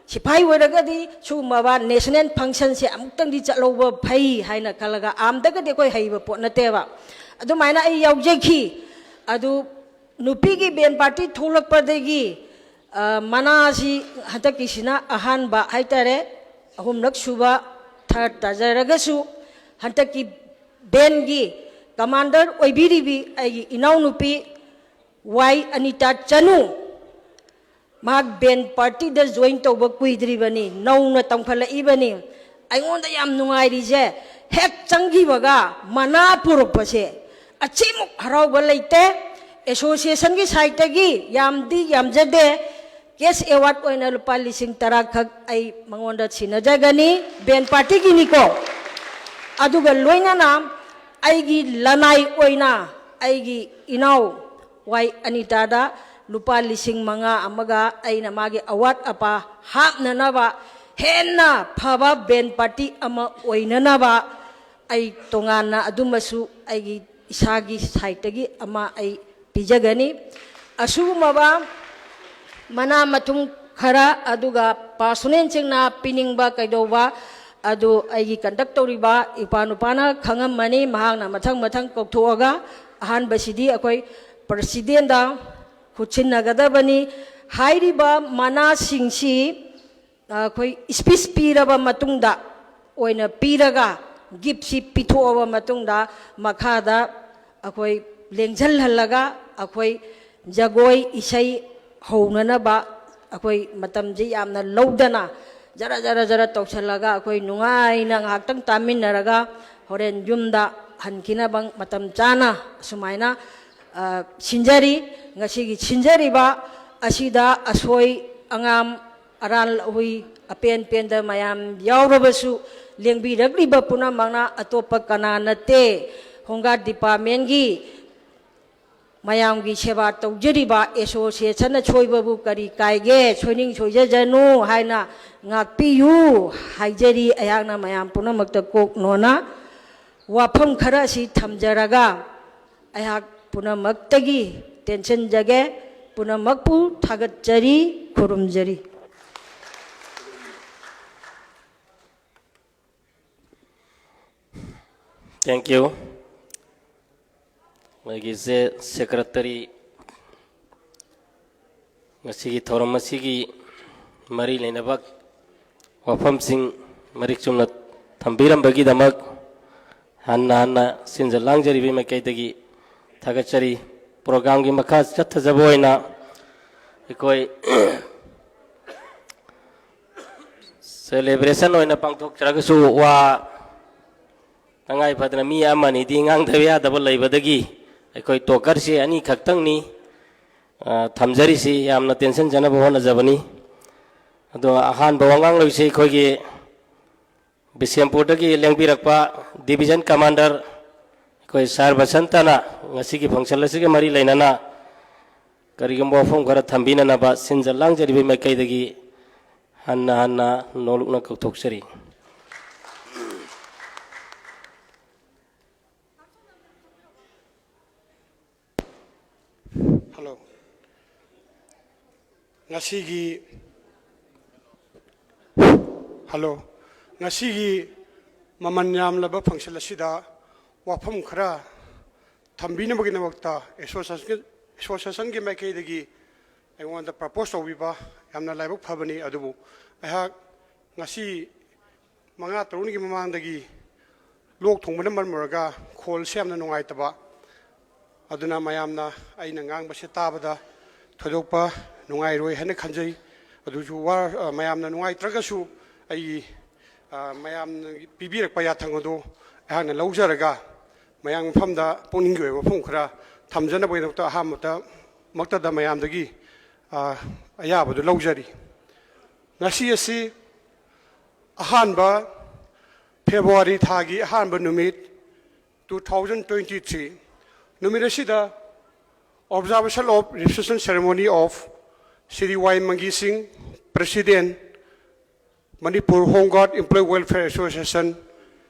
ꯁꯤꯐꯥꯏ ꯑꯣꯏꯔꯒꯗꯤ ꯁꯤꯒꯨꯝꯂꯕ ꯅꯦꯁꯅꯦꯜ ꯐꯪꯁꯟꯁꯦ ꯑꯃꯨꯛꯇꯪꯗꯤ ꯆꯠꯍꯧꯕ ꯐꯩ ꯍꯥꯏꯅ ꯈꯜꯂꯒ, ꯑꯥꯔꯝꯗꯒꯗꯤ ꯑꯩꯈꯣꯏ ꯍꯩꯕ ꯄꯣꯠ ꯅꯠꯇꯦꯕ꯫ ꯑꯗꯨꯃꯥꯏꯅ ꯑꯩ ꯌꯥꯎꯖꯈꯤ꯫ ꯑꯗꯨ ꯅꯨꯄꯤꯒꯤ ꯕꯦꯟ ꯄꯥꯔꯇꯤ ꯊꯣꯛꯂꯛꯄꯗꯒꯤ, ꯑ, ꯃꯅꯥꯁꯤ ꯍꯟꯗꯛꯀꯤꯁꯤꯅ ꯑꯍꯥꯟꯕ ꯍꯥꯏꯇꯥꯔꯦ, ꯑꯍꯨꯝꯂꯛ ꯁꯨꯕ ꯊꯥꯔꯠ ꯇꯥꯖꯔꯒꯁꯨ, ꯍꯟꯗꯛꯀꯤ ꯕꯦꯟꯒꯤ ꯀꯃꯥꯟꯗꯔ ꯑꯣꯏꯕꯤꯔꯤꯕꯤ ꯑꯩꯒꯤ ꯏꯅꯥꯎꯅꯨꯄꯤ ꯋꯥꯏ ꯑꯅꯤꯇꯥ ꯆꯅꯨ, ꯃꯍꯥꯛ ꯕꯦꯟ ꯄꯥꯔꯇꯤꯗ ꯖꯣꯏꯟ ꯇꯧꯕ ꯀꯨꯏꯗ꯭ꯔꯤꯕꯅꯤ, ꯅꯧꯅ ꯇꯝꯈꯠꯂꯛꯏꯕꯅꯤ꯫ ꯑꯩꯉꯣꯟꯗ ꯌꯥꯝ ꯅꯨꯡꯉꯥꯏꯔꯤꯁꯦ, ꯍꯦꯛ ꯆꯪꯈꯤꯕꯒ ꯃꯅꯥ ꯄꯨꯔꯛꯄꯁꯦ, ꯑꯁꯤꯃꯨꯛ ꯍꯔꯥꯎꯕ ꯂꯩꯇꯦ꯫ ꯑꯦꯁꯣꯁꯤꯌꯦꯁꯟꯒꯤ ꯁꯥꯏꯠꯇꯒꯤ ꯌꯥꯝꯗꯤ ꯌꯥꯝꯖꯗꯦ, ꯀꯦꯁ ꯑꯦꯋꯥꯔꯗ ꯑꯣꯏꯅ ꯂꯨꯄꯥ ꯂꯤꯁꯤꯡ ꯇꯔꯥ ꯈꯛ ꯑꯩ ꯃꯉꯣꯟꯗ ꯁꯤꯟꯅꯖꯒꯅꯤ, ꯕꯦꯟ ꯄꯥꯔꯇꯤꯒꯤꯅꯤꯀꯣ꯫ ꯑꯗꯨꯒ ꯂꯣꯏꯅꯅ ꯑꯩꯒꯤ ꯂꯅꯥꯏ ꯑꯣꯏꯅ ꯑꯩꯒꯤ ꯏꯅꯥꯎ ꯋꯥꯏ ꯑꯅꯤꯇꯥꯗ ꯂꯨꯄꯥ ꯂꯤꯁꯤꯡ ꯃꯉꯥ ꯑꯃꯒ ꯑꯩꯅ ꯃꯥꯒꯤ ꯑꯋꯥꯠ ꯑꯄꯥ ꯍꯥꯞꯅꯅꯕ, ꯍꯦꯟꯅ ꯐꯕ ꯕꯦꯟ ꯄꯥꯔꯇꯤ ꯑꯃ ꯑꯣꯏꯅꯅꯕ ꯑꯩ ꯇꯣꯉꯥꯟꯅ ꯑꯗꯨꯃꯁꯨ ꯑꯩꯒꯤ ꯏꯁꯥꯒꯤ ꯁꯥꯏꯠꯇꯒꯤ ꯑꯃ ꯑꯩ ꯄꯤꯖꯒꯅꯤ꯫ ꯑꯁꯤꯒꯨꯝꯂꯕ ꯃꯅꯥ ꯃꯊꯨꯝ ꯈꯔ, ꯑꯗꯨꯒ ꯄꯥꯔꯁꯣꯅꯦꯜꯁꯤꯡꯅ ꯄꯤꯅꯤꯡꯕ ꯀꯩꯗꯧꯕ ꯑꯗꯨ ꯑꯩꯒꯤ ꯀꯟꯗꯛ ꯇꯧꯔꯤꯕ ꯏꯄꯥ ꯅꯨꯄꯥꯅ ꯈꯪꯉꯝꯃꯅꯤ꯫ ꯃꯍꯥꯛꯅ ꯃꯊꯪ ꯃꯊꯪ ꯀꯧꯊꯣꯛꯑꯒ, ꯑꯍꯥꯟꯕꯁꯤꯗꯤ ꯑꯩꯈꯣꯏ ꯄ꯭ꯔꯁꯤꯗꯦꯟꯗ ꯈꯨꯠꯁꯤꯟꯅꯒꯗꯕꯅꯤ꯫ ꯍꯥꯏꯔꯤꯕ ꯃꯅꯥꯁꯤꯡꯁꯤ ꯑꯩꯈꯣꯏ ꯁ꯭ꯄꯤꯆ ꯄꯤꯔꯕ ꯃꯇꯨꯡꯗ ꯑꯣꯏꯅ ꯄꯤꯔꯒ, ꯒꯤꯐꯁꯤ ꯄꯤꯊꯣꯛꯑꯕ ꯃꯇꯨꯡꯗ, ꯃꯈꯥꯗ ꯑꯩꯈꯣꯏ ꯂꯦꯡꯁꯤꯜꯍꯜꯂꯒ, ꯑꯩꯈꯣꯏ ꯖꯒꯣꯏ ꯏꯁꯩ ꯍꯧꯅꯅꯕ ꯑꯩꯈꯣꯏ ꯃꯇꯝꯁꯤ ꯌꯥꯝꯅ ꯂꯧꯗꯅ, ꯖꯔ ꯖꯔ ꯖꯔ ꯇꯧꯁꯜꯂꯒ, ꯑꯩꯈꯣꯏ ꯅꯨꯡꯉꯥꯏꯅ ꯉꯥꯏꯍꯥꯛꯇꯪ ꯇꯥꯃꯤꯟꯅꯔꯒ, ꯍꯣꯔꯦꯟ ꯌꯨꯝꯗ ꯍꯟꯈꯤꯅꯕ ꯃꯇꯝ ꯆꯥꯅ ꯑꯁꯨꯃꯥꯏꯅ, ꯑ, ꯁꯤꯟꯖꯔꯤ꯫ ꯉꯁꯤꯒꯤ ꯁꯤꯟꯖꯔꯤꯕ ꯑꯁꯤꯗ ꯑꯁꯣꯏ ꯑꯉꯥꯝ, ꯑꯔꯥꯟ ꯑꯍꯣꯏ, ꯑꯄꯦꯟ ꯄꯦꯟꯗ ꯃꯌꯥꯝ ꯌꯥꯎꯔꯕꯁꯨ, ꯂꯦꯡꯕꯤꯔꯛꯂꯤꯕ ꯄꯨꯝꯅꯃꯛꯅ ꯑꯇꯣꯞꯄ ꯀꯅꯥ ꯅꯠꯇꯦ, Home Guard Departmentꯀꯤ ꯃꯌꯥꯝꯒꯤ ꯁꯦꯕꯥ ꯇꯧꯖꯔꯤꯕ associationꯅ ꯁꯣꯏꯕꯕꯨ ꯀꯔꯤ ꯀꯥꯏꯒꯦ, ꯁꯣꯏꯅꯤꯡ ꯁꯣꯏꯖꯖꯅꯨ ꯍꯥꯏꯅ ꯉꯥꯛꯄꯤꯌꯨ ꯍꯥꯏꯖꯔꯤ꯫ ꯑꯩꯍꯥꯛꯅ ꯃꯌꯥꯝ ꯄꯨꯝꯅꯃꯛꯇ ꯀꯣꯛ ꯅꯣꯟꯅ ꯋꯥꯐꯝ ꯈꯔ ꯑꯁꯤ ꯊꯝꯖꯔꯒ ꯑꯩꯍꯥꯛ ꯄꯨꯝꯅꯃꯛꯇꯒꯤ ꯇꯦꯟꯁꯤꯟꯖꯒꯦ, ꯄꯨꯝꯅꯃꯛꯄꯨ ꯊꯥꯒꯠꯆꯔꯤ, ꯈꯨꯔꯨꯝꯖꯔꯤ꯫ Thank you. ꯑꯩꯒꯤꯁꯦ ꯁꯦꯀ꯭ꯔꯦꯇꯔꯤ, ꯉꯁꯤꯒꯤ ꯊꯧꯔꯝ ꯑꯁꯤꯒꯤ ꯃꯔꯤ ꯂꯩꯅꯕ ꯋꯥꯐꯝꯁꯤꯡ ꯃꯔꯤꯛ ꯆꯨꯝꯅ ꯊꯝꯕꯤꯔꯝꯕꯒꯤꯗꯃꯛ ꯍꯟꯅ ꯍꯟꯅ ꯁꯤꯟꯖ ꯂꯥꯡꯖꯔꯤꯕ ꯃꯥꯏꯀꯩꯗꯒꯤ ꯊꯥꯒꯠꯆꯔꯤ꯫ ꯄ꯭ꯔꯣꯒ꯭ꯔꯥꯝꯒꯤ ꯃꯈꯥ ꯆꯠꯊꯖꯕ ꯑꯣꯏꯅ ꯑꯩꯈꯣꯏ ꯁꯦꯂꯦꯕ꯭ꯔꯦꯁꯟ ꯑꯣꯏꯅ ꯄꯥꯡꯊꯣꯛꯆꯔꯒꯁꯨ ꯋꯥ ꯇꯉꯥꯏ ꯐꯗꯅ ꯃꯤ ꯑꯃ ꯑꯅꯤꯗꯤ ꯉꯥꯡꯗꯕ ꯌꯥꯗꯕ ꯂꯩꯕꯗꯒꯤ ꯑꯩꯈꯣꯏ ꯇꯣꯀꯔꯁꯤ ꯑꯅꯤꯈꯛꯇꯪꯅꯤ, ꯑ, ꯊꯝꯖꯔꯤꯁꯤ꯫ ꯌꯥꯝꯅ ꯇꯦꯟꯁꯤꯟꯖꯅꯕ ꯍꯣꯠꯅꯖꯕꯅꯤ꯫ ꯑꯗꯣ ꯑꯍꯥꯟꯕ ꯋꯥꯉꯥꯡꯂꯣꯏꯁꯤ ꯑꯩꯈꯣꯏꯒꯤ ꯕꯤꯁꯦꯝꯄꯨꯔꯗꯒꯤ ꯂꯦꯡꯕꯤꯔꯛꯄ ꯗꯤꯕꯤꯖꯟ ꯀꯃꯥꯟꯗꯔ ꯑꯩꯈꯣꯏ ꯁꯥꯔ ꯕꯁꯟꯇꯅ ꯉꯁꯤꯒꯤ ꯐꯪꯁꯟ ꯑꯁꯤꯒ ꯃꯔꯤ ꯂꯩꯅꯅ ꯀꯔꯤꯒꯨꯝꯕ ꯋꯥꯐꯝ ꯈꯔ ꯊꯝꯕꯤꯅꯅꯕ ꯁꯤꯟꯖ ꯂꯥꯡꯖꯔꯤꯕ ꯃꯥꯏꯀꯩꯗꯒꯤ ꯍꯟꯅ ꯍꯟꯅ ꯅꯣꯂꯨꯛꯅ ꯀꯧꯊꯣꯛꯆꯔꯤ꯫ ꯍꯜꯂꯣ꯫ ꯉꯁꯤꯒꯤ, ꯍꯜꯂꯣ꯫ ꯉꯁꯤꯒꯤ ꯃꯃꯜ ꯌꯥꯝꯂꯕ ꯐꯪꯁꯟ ꯑꯁꯤꯗ ꯋꯥꯐꯝ ꯈꯔ ꯊꯝꯕꯤꯅꯕꯒꯤꯗꯃꯛꯇ ꯑꯦꯁꯣꯁꯤꯌꯦꯁꯟꯒꯤ, ꯑꯦꯁꯣꯁꯤꯌꯦꯁꯟꯒꯤ ꯃꯥꯏꯀꯩꯗꯒꯤ ꯑꯩꯉꯣꯟꯗ ꯄ꯭ꯔꯄꯣꯁ ꯇꯧꯕꯤꯕ ꯌꯥꯝꯅ ꯂꯥꯏꯕꯛ ꯐꯕꯅꯤ꯫ ꯑꯗꯨꯕꯨ ꯑꯩꯍꯥꯛ ꯉꯁꯤ ꯃꯉꯥ ꯇꯔꯨꯛꯅꯤꯒꯤ ꯃꯃꯥꯡꯗꯒꯤ ꯂꯣꯛ ꯊꯨꯡꯕꯅ ꯃꯔꯝ ꯑꯣꯏꯔꯒ ꯈꯣꯜꯁꯦ ꯌꯥꯝꯅ ꯅꯨꯡꯉꯥꯏꯇꯕ, ꯑꯗꯨꯅ ꯃꯌꯥꯝꯅ ꯑꯩꯅ ꯉꯥꯡꯕꯁꯦ ꯇꯥꯕꯗ ꯊꯣꯏꯗꯣꯛꯄ ꯅꯨꯡꯉꯥꯏꯔꯣꯏ ꯍꯥꯏꯅ ꯈꯟꯖꯩ꯫ ꯑꯗꯨꯁꯨ ꯋꯥ-, ꯑ, ꯃꯌꯥꯝꯅ ꯅꯨꯡꯉꯥꯏꯇ꯭ꯔꯒꯁꯨ ꯑꯩꯒꯤ, ꯑ, ꯃꯌꯥꯝꯅ ꯄꯤꯕꯤꯔꯛꯄ ꯌꯥꯊꯪ ꯑꯗꯨ ꯑꯩꯍꯥꯛꯅ ꯂꯧꯖꯔꯒ ꯃꯌꯥꯝ ꯃꯐꯝꯗ ꯄꯨꯛꯅꯤꯡꯒꯤ ꯑꯣꯏꯕ ꯋꯥꯐꯝ ꯈꯔ ꯊꯝꯖꯅꯕꯒꯤꯗꯃꯛꯇ ꯑꯍꯥꯟꯕꯗ ꯃꯛꯇꯗ ꯃꯌꯥꯝꯗꯒꯤ, ꯑ, ꯑꯌꯥꯕꯗꯨ ꯂꯧꯖꯔꯤ꯫ ꯉꯁꯤ ꯑꯁꯤ ꯑꯍꯥꯟꯕ ꯐꯦꯕ꯭ꯔꯨꯋꯥꯔꯤ ꯊꯥꯒꯤ ꯑꯍꯥꯟꯕ ꯅꯨꯃꯤꯠ, two thousand twenty-three ꯅꯨꯃꯤꯠ ꯑꯁꯤꯗ Observation of Reception Ceremony of Shri Y Mangi Singh, President, Manipur Home Guard Employee Welfare Association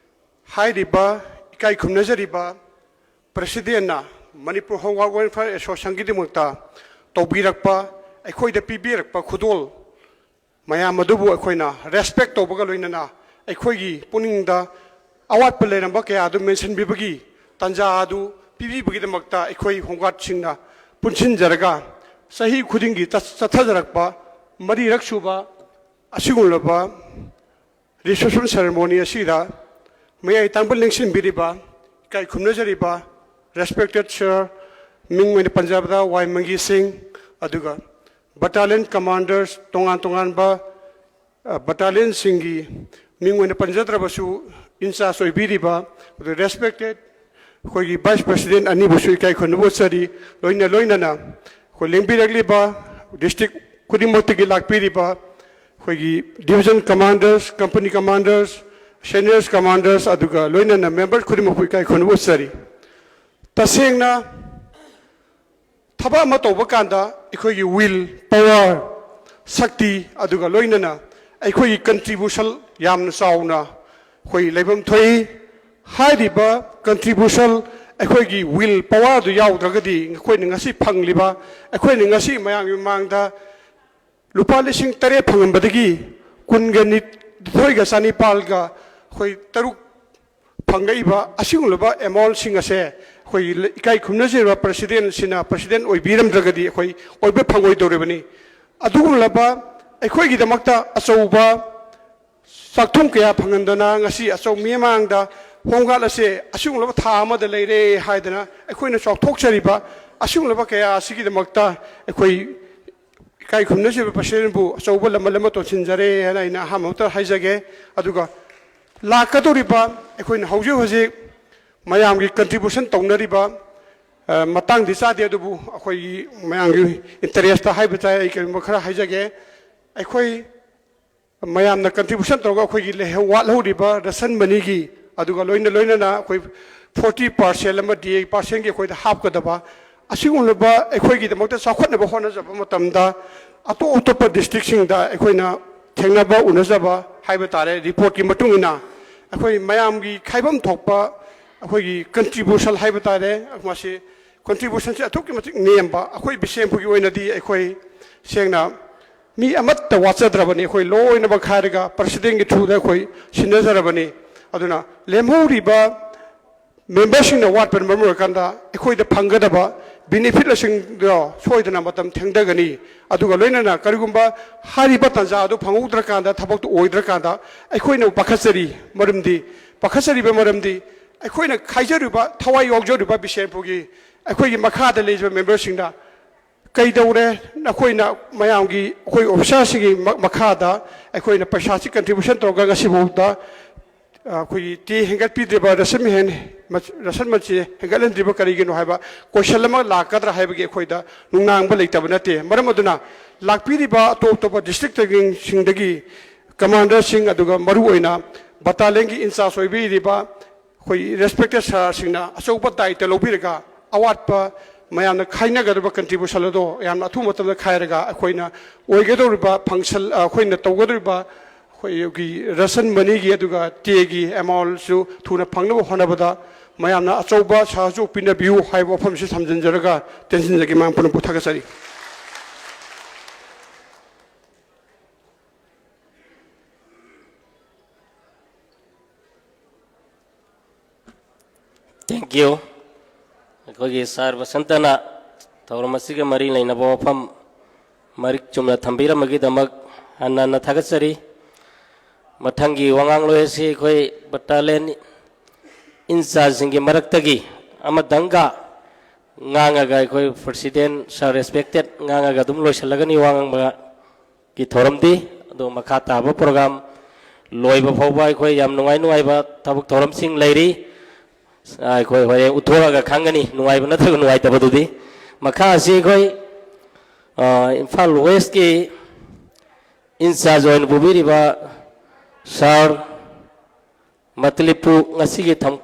ꯍꯥꯏꯔꯤꯕ ꯏꯀꯥꯏ ꯈꯨꯝꯅꯖꯔꯤꯕ Presidentꯅ Manipur Home Guard Welfare Associationꯒꯤꯗꯃꯛꯇ ꯇꯧꯕꯤꯔꯛꯄ, ꯑꯩꯈꯣꯏꯗ ꯄꯤꯕꯤꯔꯛꯄ ꯈꯨꯗꯣꯜ ꯃꯌꯥꯝ ꯑꯗꯨꯕꯨ ꯑꯩꯈꯣꯏꯅ respect ꯇꯧꯕꯒ ꯂꯣꯏꯅꯅ ꯑꯩꯈꯣꯏꯒꯤ ꯄꯨꯛꯅꯤꯡꯗ ꯑꯋꯥꯠꯄ ꯂꯩꯔꯝꯕ ꯀꯌꯥ ꯑꯗꯨ ꯃꯦꯟꯁꯤꯟꯕꯤꯕꯒꯤ ꯇꯥꯟꯖꯥ ꯑꯗꯨ ꯄꯤꯕꯤꯕꯒꯤꯗꯃꯛꯇ ꯑꯩꯈꯣꯏ Home Guardꯁꯤꯡꯅ ꯄꯨꯟꯁꯤꯟꯖꯔꯒ ꯆꯍꯤ ꯈꯨꯗꯤꯡꯒꯤ ꯆꯠ-, ꯆꯠꯊꯖꯔꯛꯄ ꯃꯔꯤꯔꯛ ꯁꯨꯕ ꯑꯁꯤꯒꯨꯝꯂꯕ Reception Ceremony ꯑꯁꯤꯗ ꯃꯌꯥꯏ ꯇꯥꯡꯕ ꯂꯦꯡꯁꯤꯟꯕꯤꯔꯤꯕ, ꯏꯀꯥꯏ ꯈꯨꯝꯅꯖꯔꯤꯕ respected sir, ꯃꯤꯡ ꯑꯣꯏꯅ ꯄꯟꯖꯕꯗ ꯋꯥꯏ ꯃꯪꯒꯤ ꯁꯤꯡ, ꯑꯗꯨꯒ battalion commanders, ꯇꯣꯉꯥꯟ ꯇꯣꯉꯥꯟꯕ, ꯑ, battalionꯁꯤꯡꯒꯤ ꯃꯤꯡ ꯑꯣꯏꯅ ꯄꯟꯖꯗ꯭ꯔꯕꯁꯨ, in charge ꯑꯣꯏꯕꯤꯔꯤꯕ, ꯑꯗꯨ respected ꯑꯩꯈꯣꯏꯒꯤ Vice President ꯑꯅꯤꯕꯨꯁꯨ ꯏꯀꯥꯏ ꯈꯨꯝꯅꯕ ꯎꯠꯆꯔꯤ꯫ ꯂꯣꯏꯅ ꯂꯣꯏꯅꯅ ꯑꯩꯈꯣꯏ ꯂꯦꯡꯕꯤꯔꯛꯂꯤꯕ district ꯈꯨꯗꯤꯡꯃꯛꯇꯒꯤ ꯂꯥꯛꯄꯤꯔꯤꯕ ꯑꯩꯈꯣꯏꯒꯤ division commanders, company commanders, seniors commanders, ꯑꯗꯨꯒ ꯂꯣꯏꯅꯅ members ꯈꯨꯗꯤꯡꯃꯛꯄꯨ ꯏꯀꯥꯏ ꯈꯨꯝꯅꯕ ꯎꯠꯆꯔꯤ꯫ ꯇꯁꯦꯡꯅ ꯊꯕꯛ ꯑꯃ ꯇꯧꯕ ꯀꯥꯟꯗ ꯑꯩꯈꯣꯏꯒꯤ will power, ꯁꯛꯇꯤ, ꯑꯗꯨꯒ ꯂꯣꯏꯅꯅ ꯑꯩꯈꯣꯏꯒꯤ contribution ꯌꯥꯝꯅ ꯆꯥꯎꯅ ꯑꯩꯈꯣꯏ ꯂꯩꯐꯝ ꯊꯣꯛꯏ꯫ ꯍꯥꯏꯔꯤꯕ contribution, ꯑꯩꯈꯣꯏꯒꯤ will powerꯗꯨ ꯌꯥꯎꯗ꯭ꯔꯒꯗꯤ ꯑꯩꯈꯣꯏꯅ ꯉꯁꯤ ꯐꯪꯂꯤꯕ, ꯑꯩꯈꯣꯏꯅ ꯉꯁꯤ ꯃꯌꯥꯝꯒꯤ ꯃꯃꯥꯡꯗ ꯂꯨꯄꯥ ꯂꯤꯁꯤꯡ ꯇꯔꯦꯠ ꯐꯪꯂꯝꯕꯗꯒꯤ ꯀꯨꯟꯒ ꯅꯤꯊꯣꯏꯒ ꯆꯅꯤꯄꯥꯜꯒ ꯑꯩꯈꯣꯏ ꯇꯔꯨꯛ ꯐꯪꯂꯛꯏꯕ ꯑꯁꯤꯒꯨꯝꯂꯕ amountꯁꯤꯡ ꯑꯁꯦ ꯑꯩꯈꯣꯏꯒꯤ ꯏꯀꯥꯏ ꯈꯨꯝꯅꯖꯔꯤꯕ Presidentꯁꯤꯅ President ꯑꯣꯏꯕꯤꯔꯝꯗ꯭ꯔꯒꯗꯤ ꯑꯩꯈꯣꯏ ꯑꯣꯏꯕ ꯐꯪꯂꯣꯏꯗꯧꯔꯤꯕꯅꯤ꯫ ꯑꯗꯨꯒꯨꯝꯂꯕ ꯑꯩꯈꯣꯏꯒꯤꯗꯃꯛꯇ ꯑꯆꯧꯕ ꯆꯥꯛꯊꯨꯡ ꯀꯌꯥ ꯐꯪꯍꯟꯗꯅ ꯉꯁꯤ ꯑꯆꯧꯕ ꯃꯤ ꯃꯃꯥꯡꯗ Home Guard ꯑꯁꯦ ꯑꯁꯤꯒꯨꯝꯂꯕ ꯊꯥ ꯑꯃꯗ ꯂꯩꯔꯦ ꯍꯥꯏꯗꯅ ꯑꯩꯈꯣꯏꯅ ꯆꯥꯎꯊꯣꯛꯆꯔꯤꯕ ꯑꯁꯤꯒꯨꯝꯂꯕ ꯀꯌꯥ ꯑꯁꯤꯒꯤꯗꯃꯛꯇ ꯑꯩꯈꯣꯏ ꯏꯀꯥꯏ ꯈꯨꯝꯅꯖꯕ Presidentꯕꯨ ꯑꯆꯧꯕ ꯂꯃꯟ ꯑꯃ ꯇꯣꯟꯁꯤꯟꯖꯔꯦ ꯍꯥꯏꯅ ꯑꯩꯅ ꯑꯍꯥꯟꯕ ꯃꯛꯇꯗ ꯍꯥꯏꯖꯒꯦ꯫ ꯑꯗꯨꯒ ꯂꯥꯛꯀꯗꯧꯔꯤꯕ ꯑꯩꯈꯣꯏꯅ ꯍꯧꯖꯤꯛ ꯍꯧꯖꯤꯛ ꯃꯌꯥꯝꯒꯤ contribution ꯇꯧꯅꯔꯤꯕ, ꯑ, ꯃꯇꯥꯡꯗꯤ ꯆꯥꯗꯦ, ꯑꯗꯨꯕꯨ ꯑꯩꯈꯣꯏꯒꯤ ꯃꯌꯥꯝꯒꯤ interestꯇ ꯍꯥꯏꯕ ꯇꯥꯏ, ꯑꯩ ꯀꯔꯤꯒꯨꯝꯕ ꯈꯔ ꯍꯥꯏꯖꯒꯦ꯫ ꯑꯩꯈꯣꯏ ꯃꯌꯥꯝꯅ contribution ꯇꯧꯔꯒ ꯑꯩꯈꯣꯏꯒꯤ ꯂꯩꯍꯧ-, ꯋꯥꯠꯍꯧꯔꯤꯕ ration moneyꯒꯤ, ꯑꯗꯨꯒ ꯂꯣꯏꯅ ꯂꯣꯏꯅꯅ ꯑꯩꯈꯣꯏ ꯐꯣꯔꯇꯤ ꯄꯥꯔꯁꯦꯟ ꯑꯃꯗꯤ ꯄꯥꯔꯁꯦꯟꯒꯤ ꯑꯩꯈꯣꯏꯗ ꯍꯥꯞꯀꯗꯕ, ꯑꯁꯤꯒꯨꯝꯂꯕ ꯑꯩꯈꯣꯏꯒꯤꯗꯃꯛꯇ ꯆꯥꯎꯈꯠꯅꯕ ꯍꯣꯠꯅꯖꯕ ꯃꯇꯝꯗ ꯑꯇꯣꯞ ꯑꯇꯣꯞꯄ ꯗꯤꯁꯇ꯭ꯔꯤꯛꯁꯤꯡꯗ ꯑꯩꯈꯣꯏꯅ ꯊꯦꯡꯅꯕ ꯎꯅꯖꯕ ꯍꯥꯏꯕ ꯇꯥꯔꯦ, ꯔꯤꯄꯣꯔꯠꯀꯤ ꯃꯇꯨꯡ ꯏꯟꯅ ꯑꯩꯈꯣꯏ ꯃꯌꯥꯝꯒꯤ ꯈꯥꯏꯐꯝ ꯊꯣꯛꯄ ꯑꯩꯈꯣꯏꯒꯤ ꯀꯟꯇ꯭ꯔꯤꯕ꯭ꯌꯨꯁꯟ ꯍꯥꯏꯕ ꯇꯥꯔꯦ, ꯃꯁꯤ ꯀꯟꯇ꯭ꯔꯤꯕ꯭ꯌꯨꯁꯟꯁꯤ ꯑꯗꯨꯛꯀꯤ ꯃꯇꯤꯛ ꯅꯦꯝꯕ꯫ ꯑꯩꯈꯣꯏ ꯕꯤꯁꯦꯝꯄꯨꯔꯒꯤ ꯑꯣꯏꯅꯗꯤ ꯑꯩꯈꯣꯏ ꯁꯦꯡꯅ ꯃꯤ ꯑꯃꯠꯇ ꯋꯥꯠꯆꯗ꯭ꯔꯕꯅꯤ꯫ ꯑꯩꯈꯣꯏ ꯂꯣꯏꯅꯃꯛ ꯍꯥꯏꯔꯒ ꯄ꯭ꯔꯁꯤꯗꯦꯟꯒꯤ ꯊ꯭ꯔꯨꯗ ꯑꯩꯈꯣꯏ ꯁꯤꯟꯅꯖꯔꯕꯅꯤ꯫ ꯑꯗꯨꯅ ꯂꯦꯝꯍꯧꯔꯤꯕ ꯃꯦꯝꯕꯔꯁꯤꯡꯅ ꯋꯥꯠꯄꯅ ꯃꯔꯝ ꯑꯣꯏꯔꯀꯥꯟꯗ ꯑꯩꯈꯣꯏꯗ ꯐꯪꯒꯗꯕ ꯕꯤꯅꯤꯐꯤꯠꯁꯤꯡꯗꯣ ꯁꯣꯏꯗꯅ ꯃꯇꯝ ꯊꯦꯡꯊꯒꯅꯤ꯫ ꯑꯗꯨꯒ ꯂꯣꯏꯅꯅ ꯀꯔꯤꯒꯨꯝꯕ ꯍꯥꯏꯔꯤꯕ ꯇꯥꯟꯖꯥ ꯑꯗꯨ ꯐꯪꯍꯧꯗ꯭ꯔꯀꯥꯟꯗ, ꯊꯕꯛꯇꯨ ꯑꯣꯏꯗ꯭ꯔꯀꯥꯟꯗ ꯑꯩꯈꯣꯏꯅ ꯄꯥꯈꯠꯆꯔꯤ꯫ ꯃꯔꯝꯗꯤ, ꯄꯥꯈꯠꯆꯔꯤꯕ ꯃꯔꯝꯗꯤ ꯑꯩꯈꯣꯏꯅ ꯈꯥꯏꯖꯔꯤꯕ, ꯊꯋꯥꯏ ꯌꯥꯎꯖꯔꯤꯕ ꯕꯤꯁꯦꯝꯄꯨꯔꯒꯤ ꯑꯩꯈꯣꯏꯒꯤ ꯃꯈꯥꯗ ꯂꯩꯔꯤꯕ ꯃꯦꯝꯕꯔꯁꯤꯡꯅ ꯀꯩꯗꯧꯔꯦ? ꯅꯈꯣꯏꯅ ꯃꯌꯥꯝꯒꯤ, ꯑꯩꯈꯣꯏ ꯑꯣꯐꯤꯁꯥꯔꯁꯤꯡꯒꯤ ꯃ-, ꯃꯈꯥꯗ ꯑꯩꯈꯣꯏꯅ ꯄꯩꯁꯥꯁꯤ ꯀꯟꯇ꯭ꯔꯤꯕ꯭ꯌꯨꯁꯟ ꯇꯧꯔꯒ ꯉꯁꯤꯐꯥꯎꯗ, ꯑ, ꯑꯩꯈꯣꯏꯒꯤ ꯇꯦ ꯍꯦꯟꯒꯠꯄꯤꯗ꯭ꯔꯤꯕ, ꯔꯦꯁꯟ ꯍꯦꯟ-, ꯃ-, ꯔꯦꯁꯟ ꯃꯟꯁꯤ ꯍꯦꯟꯒꯠꯍꯟꯗ꯭ꯔꯤꯕ ꯀꯔꯤꯒꯤꯅꯣ ꯍꯥꯏꯕ ꯀꯣꯏꯁꯟ ꯑꯃ ꯂꯥꯛꯀꯗ꯭ꯔꯥ ꯍꯥꯏꯕꯒꯤ ꯑꯩꯈꯣꯏꯗ ꯅꯨꯡꯅꯥꯡꯕ ꯂꯩꯇꯕ ꯅꯠꯇꯦ꯫ ꯃꯔꯝ ꯑꯗꯨꯅ ꯂꯥꯛꯄꯤꯔꯤꯕ ꯑꯇꯣꯞ ꯑꯇꯣꯞꯄ ꯗꯤꯁꯇ꯭ꯔꯤꯛꯇꯒꯤꯁꯤꯡꯗꯒꯤ ꯀꯃꯥꯟꯗꯔꯁꯤꯡ, ꯑꯗꯨꯒ ꯃꯔꯨꯑꯣꯏꯅ ꯕꯇꯥꯂꯤꯌꯟꯒꯤ ꯏꯟꯆꯥꯔꯖ ꯑꯣꯏꯕꯤꯔꯤꯕ ꯑꯩꯈꯣꯏ ꯔꯦꯁꯄꯦꯛꯇꯦꯠ ꯁꯥꯔꯁꯤꯡꯅ ꯑꯆꯧꯕ ꯗꯥꯏꯇ ꯂꯧꯕꯤꯔꯒ ꯑꯋꯥꯠꯄ ꯃꯌꯥꯝꯅ ꯈꯥꯏꯅꯒꯗꯕ ꯀꯟꯇ꯭ꯔꯤꯕ꯭ꯌꯨꯁꯟ ꯑꯗꯣ ꯌꯥꯝꯅ ꯑꯊꯨꯕ ꯃꯇꯝꯗ ꯈꯥꯏꯔꯒ ꯑꯩꯈꯣꯏꯅ ꯑꯣꯏꯒꯗꯧꯔꯤꯕ ꯐꯪꯁꯟ, ꯑꯩꯈꯣꯏꯅ ꯇꯧꯒꯗꯧꯔꯤꯕ ꯑꯩꯈꯣꯏꯒꯤ ꯔꯦꯁꯟ ꯃꯅꯤꯒꯤ ꯑꯗꯨꯒ ꯇꯦꯒꯤ ꯑꯦꯃꯥꯎꯟꯁꯨ ꯊꯨꯅ ꯐꯪꯅꯕ ꯍꯣꯠꯅꯕꯗ ꯃꯌꯥꯝꯅ ꯑꯆꯧꯕ ꯁꯍꯖꯣꯛ ꯄꯤꯅꯕꯤꯌꯨ ꯍꯥꯏꯕ ꯋꯥꯐꯝꯁꯤ ꯊꯝꯖꯤꯟꯖꯔꯒ ꯇꯦꯟꯁꯤꯟꯖꯒꯦ꯫ ꯃꯌꯥꯝ ꯄꯨꯝꯅꯃꯛꯄꯨ ꯊꯥꯒꯠꯆꯔꯤ꯫ Thank you. ꯑꯩꯈꯣꯏꯒꯤ ꯁꯥꯔ ꯕꯁꯟꯇꯅ ꯊꯧꯔꯝ ꯑꯁꯤꯒ ꯃꯔꯤ ꯂꯩꯅꯕ ꯋꯥꯐꯝ ꯃꯔꯤꯛ ꯆꯨꯝꯅ ꯊꯝꯕꯤꯔꯝꯕꯒꯤꯗꯃꯛ ꯍꯟꯅ ꯍꯟꯅ ꯊꯥꯒꯠꯆꯔꯤ꯫ ꯃꯊꯪꯒꯤ ꯋꯥꯉꯥꯡꯂꯣꯏ ꯑꯁꯤ ꯑꯩꯈꯣꯏ ꯕꯇꯥꯂꯤꯌꯟ ꯏꯟꯆꯥꯔꯖꯁꯤꯡꯒꯤ ꯃꯔꯛꯇꯒꯤ ꯑꯃꯗꯪꯒ ꯉꯥꯡꯉꯒ, ꯑꯩꯈꯣꯏ ꯄ꯭ꯔꯁꯤꯗꯦꯟ ꯁꯥꯔ ꯔꯦꯁꯄꯦꯛꯇꯦꯠ ꯉꯥꯡꯉꯒ ꯑꯗꯨꯝ ꯂꯣꯏꯁꯤꯜꯂꯒꯅꯤ ꯋꯥ ꯉꯥꯡꯕꯒꯤ ꯊꯧꯔꯝꯗꯤ꯫ ꯑꯗꯣ ꯃꯈꯥ ꯇꯥꯕ ꯄ꯭ꯔꯣꯒ꯭ꯔꯥꯝ ꯂꯣꯏꯕ ꯐꯥꯎꯕ ꯑꯩꯈꯣꯏ ꯌꯥꯝ ꯅꯨꯡꯉꯥꯏ ꯅꯨꯡꯉꯥꯏꯕ ꯊꯕꯛ ꯊꯧꯔꯝꯁꯤꯡ ꯂꯩꯔꯤ꯫ ꯑꯩꯈꯣꯏ ꯍꯣꯔꯦꯟ ꯎꯠꯊꯣꯔꯛꯑꯒ ꯈꯪꯒꯅꯤ ꯅꯨꯡꯉꯥꯏꯕ ꯅꯠꯇ꯭ꯔꯒ ꯅꯨꯡꯉꯥꯏꯇꯕꯗꯨꯗꯤ꯫ ꯃꯈꯥ ꯑꯁꯤ ꯑꯩꯈꯣꯏ, ꯑ, ꯏꯝꯐꯥꯜ ꯋꯦꯁꯀꯤ ꯏꯟꯆꯥꯔꯖ ꯑꯣꯏꯅ ꯄꯨꯕꯤꯔꯤꯕ ꯁꯥꯔ ꯃꯇꯂꯤꯄꯨ ꯉꯁꯤꯒꯤ ꯊꯧ-,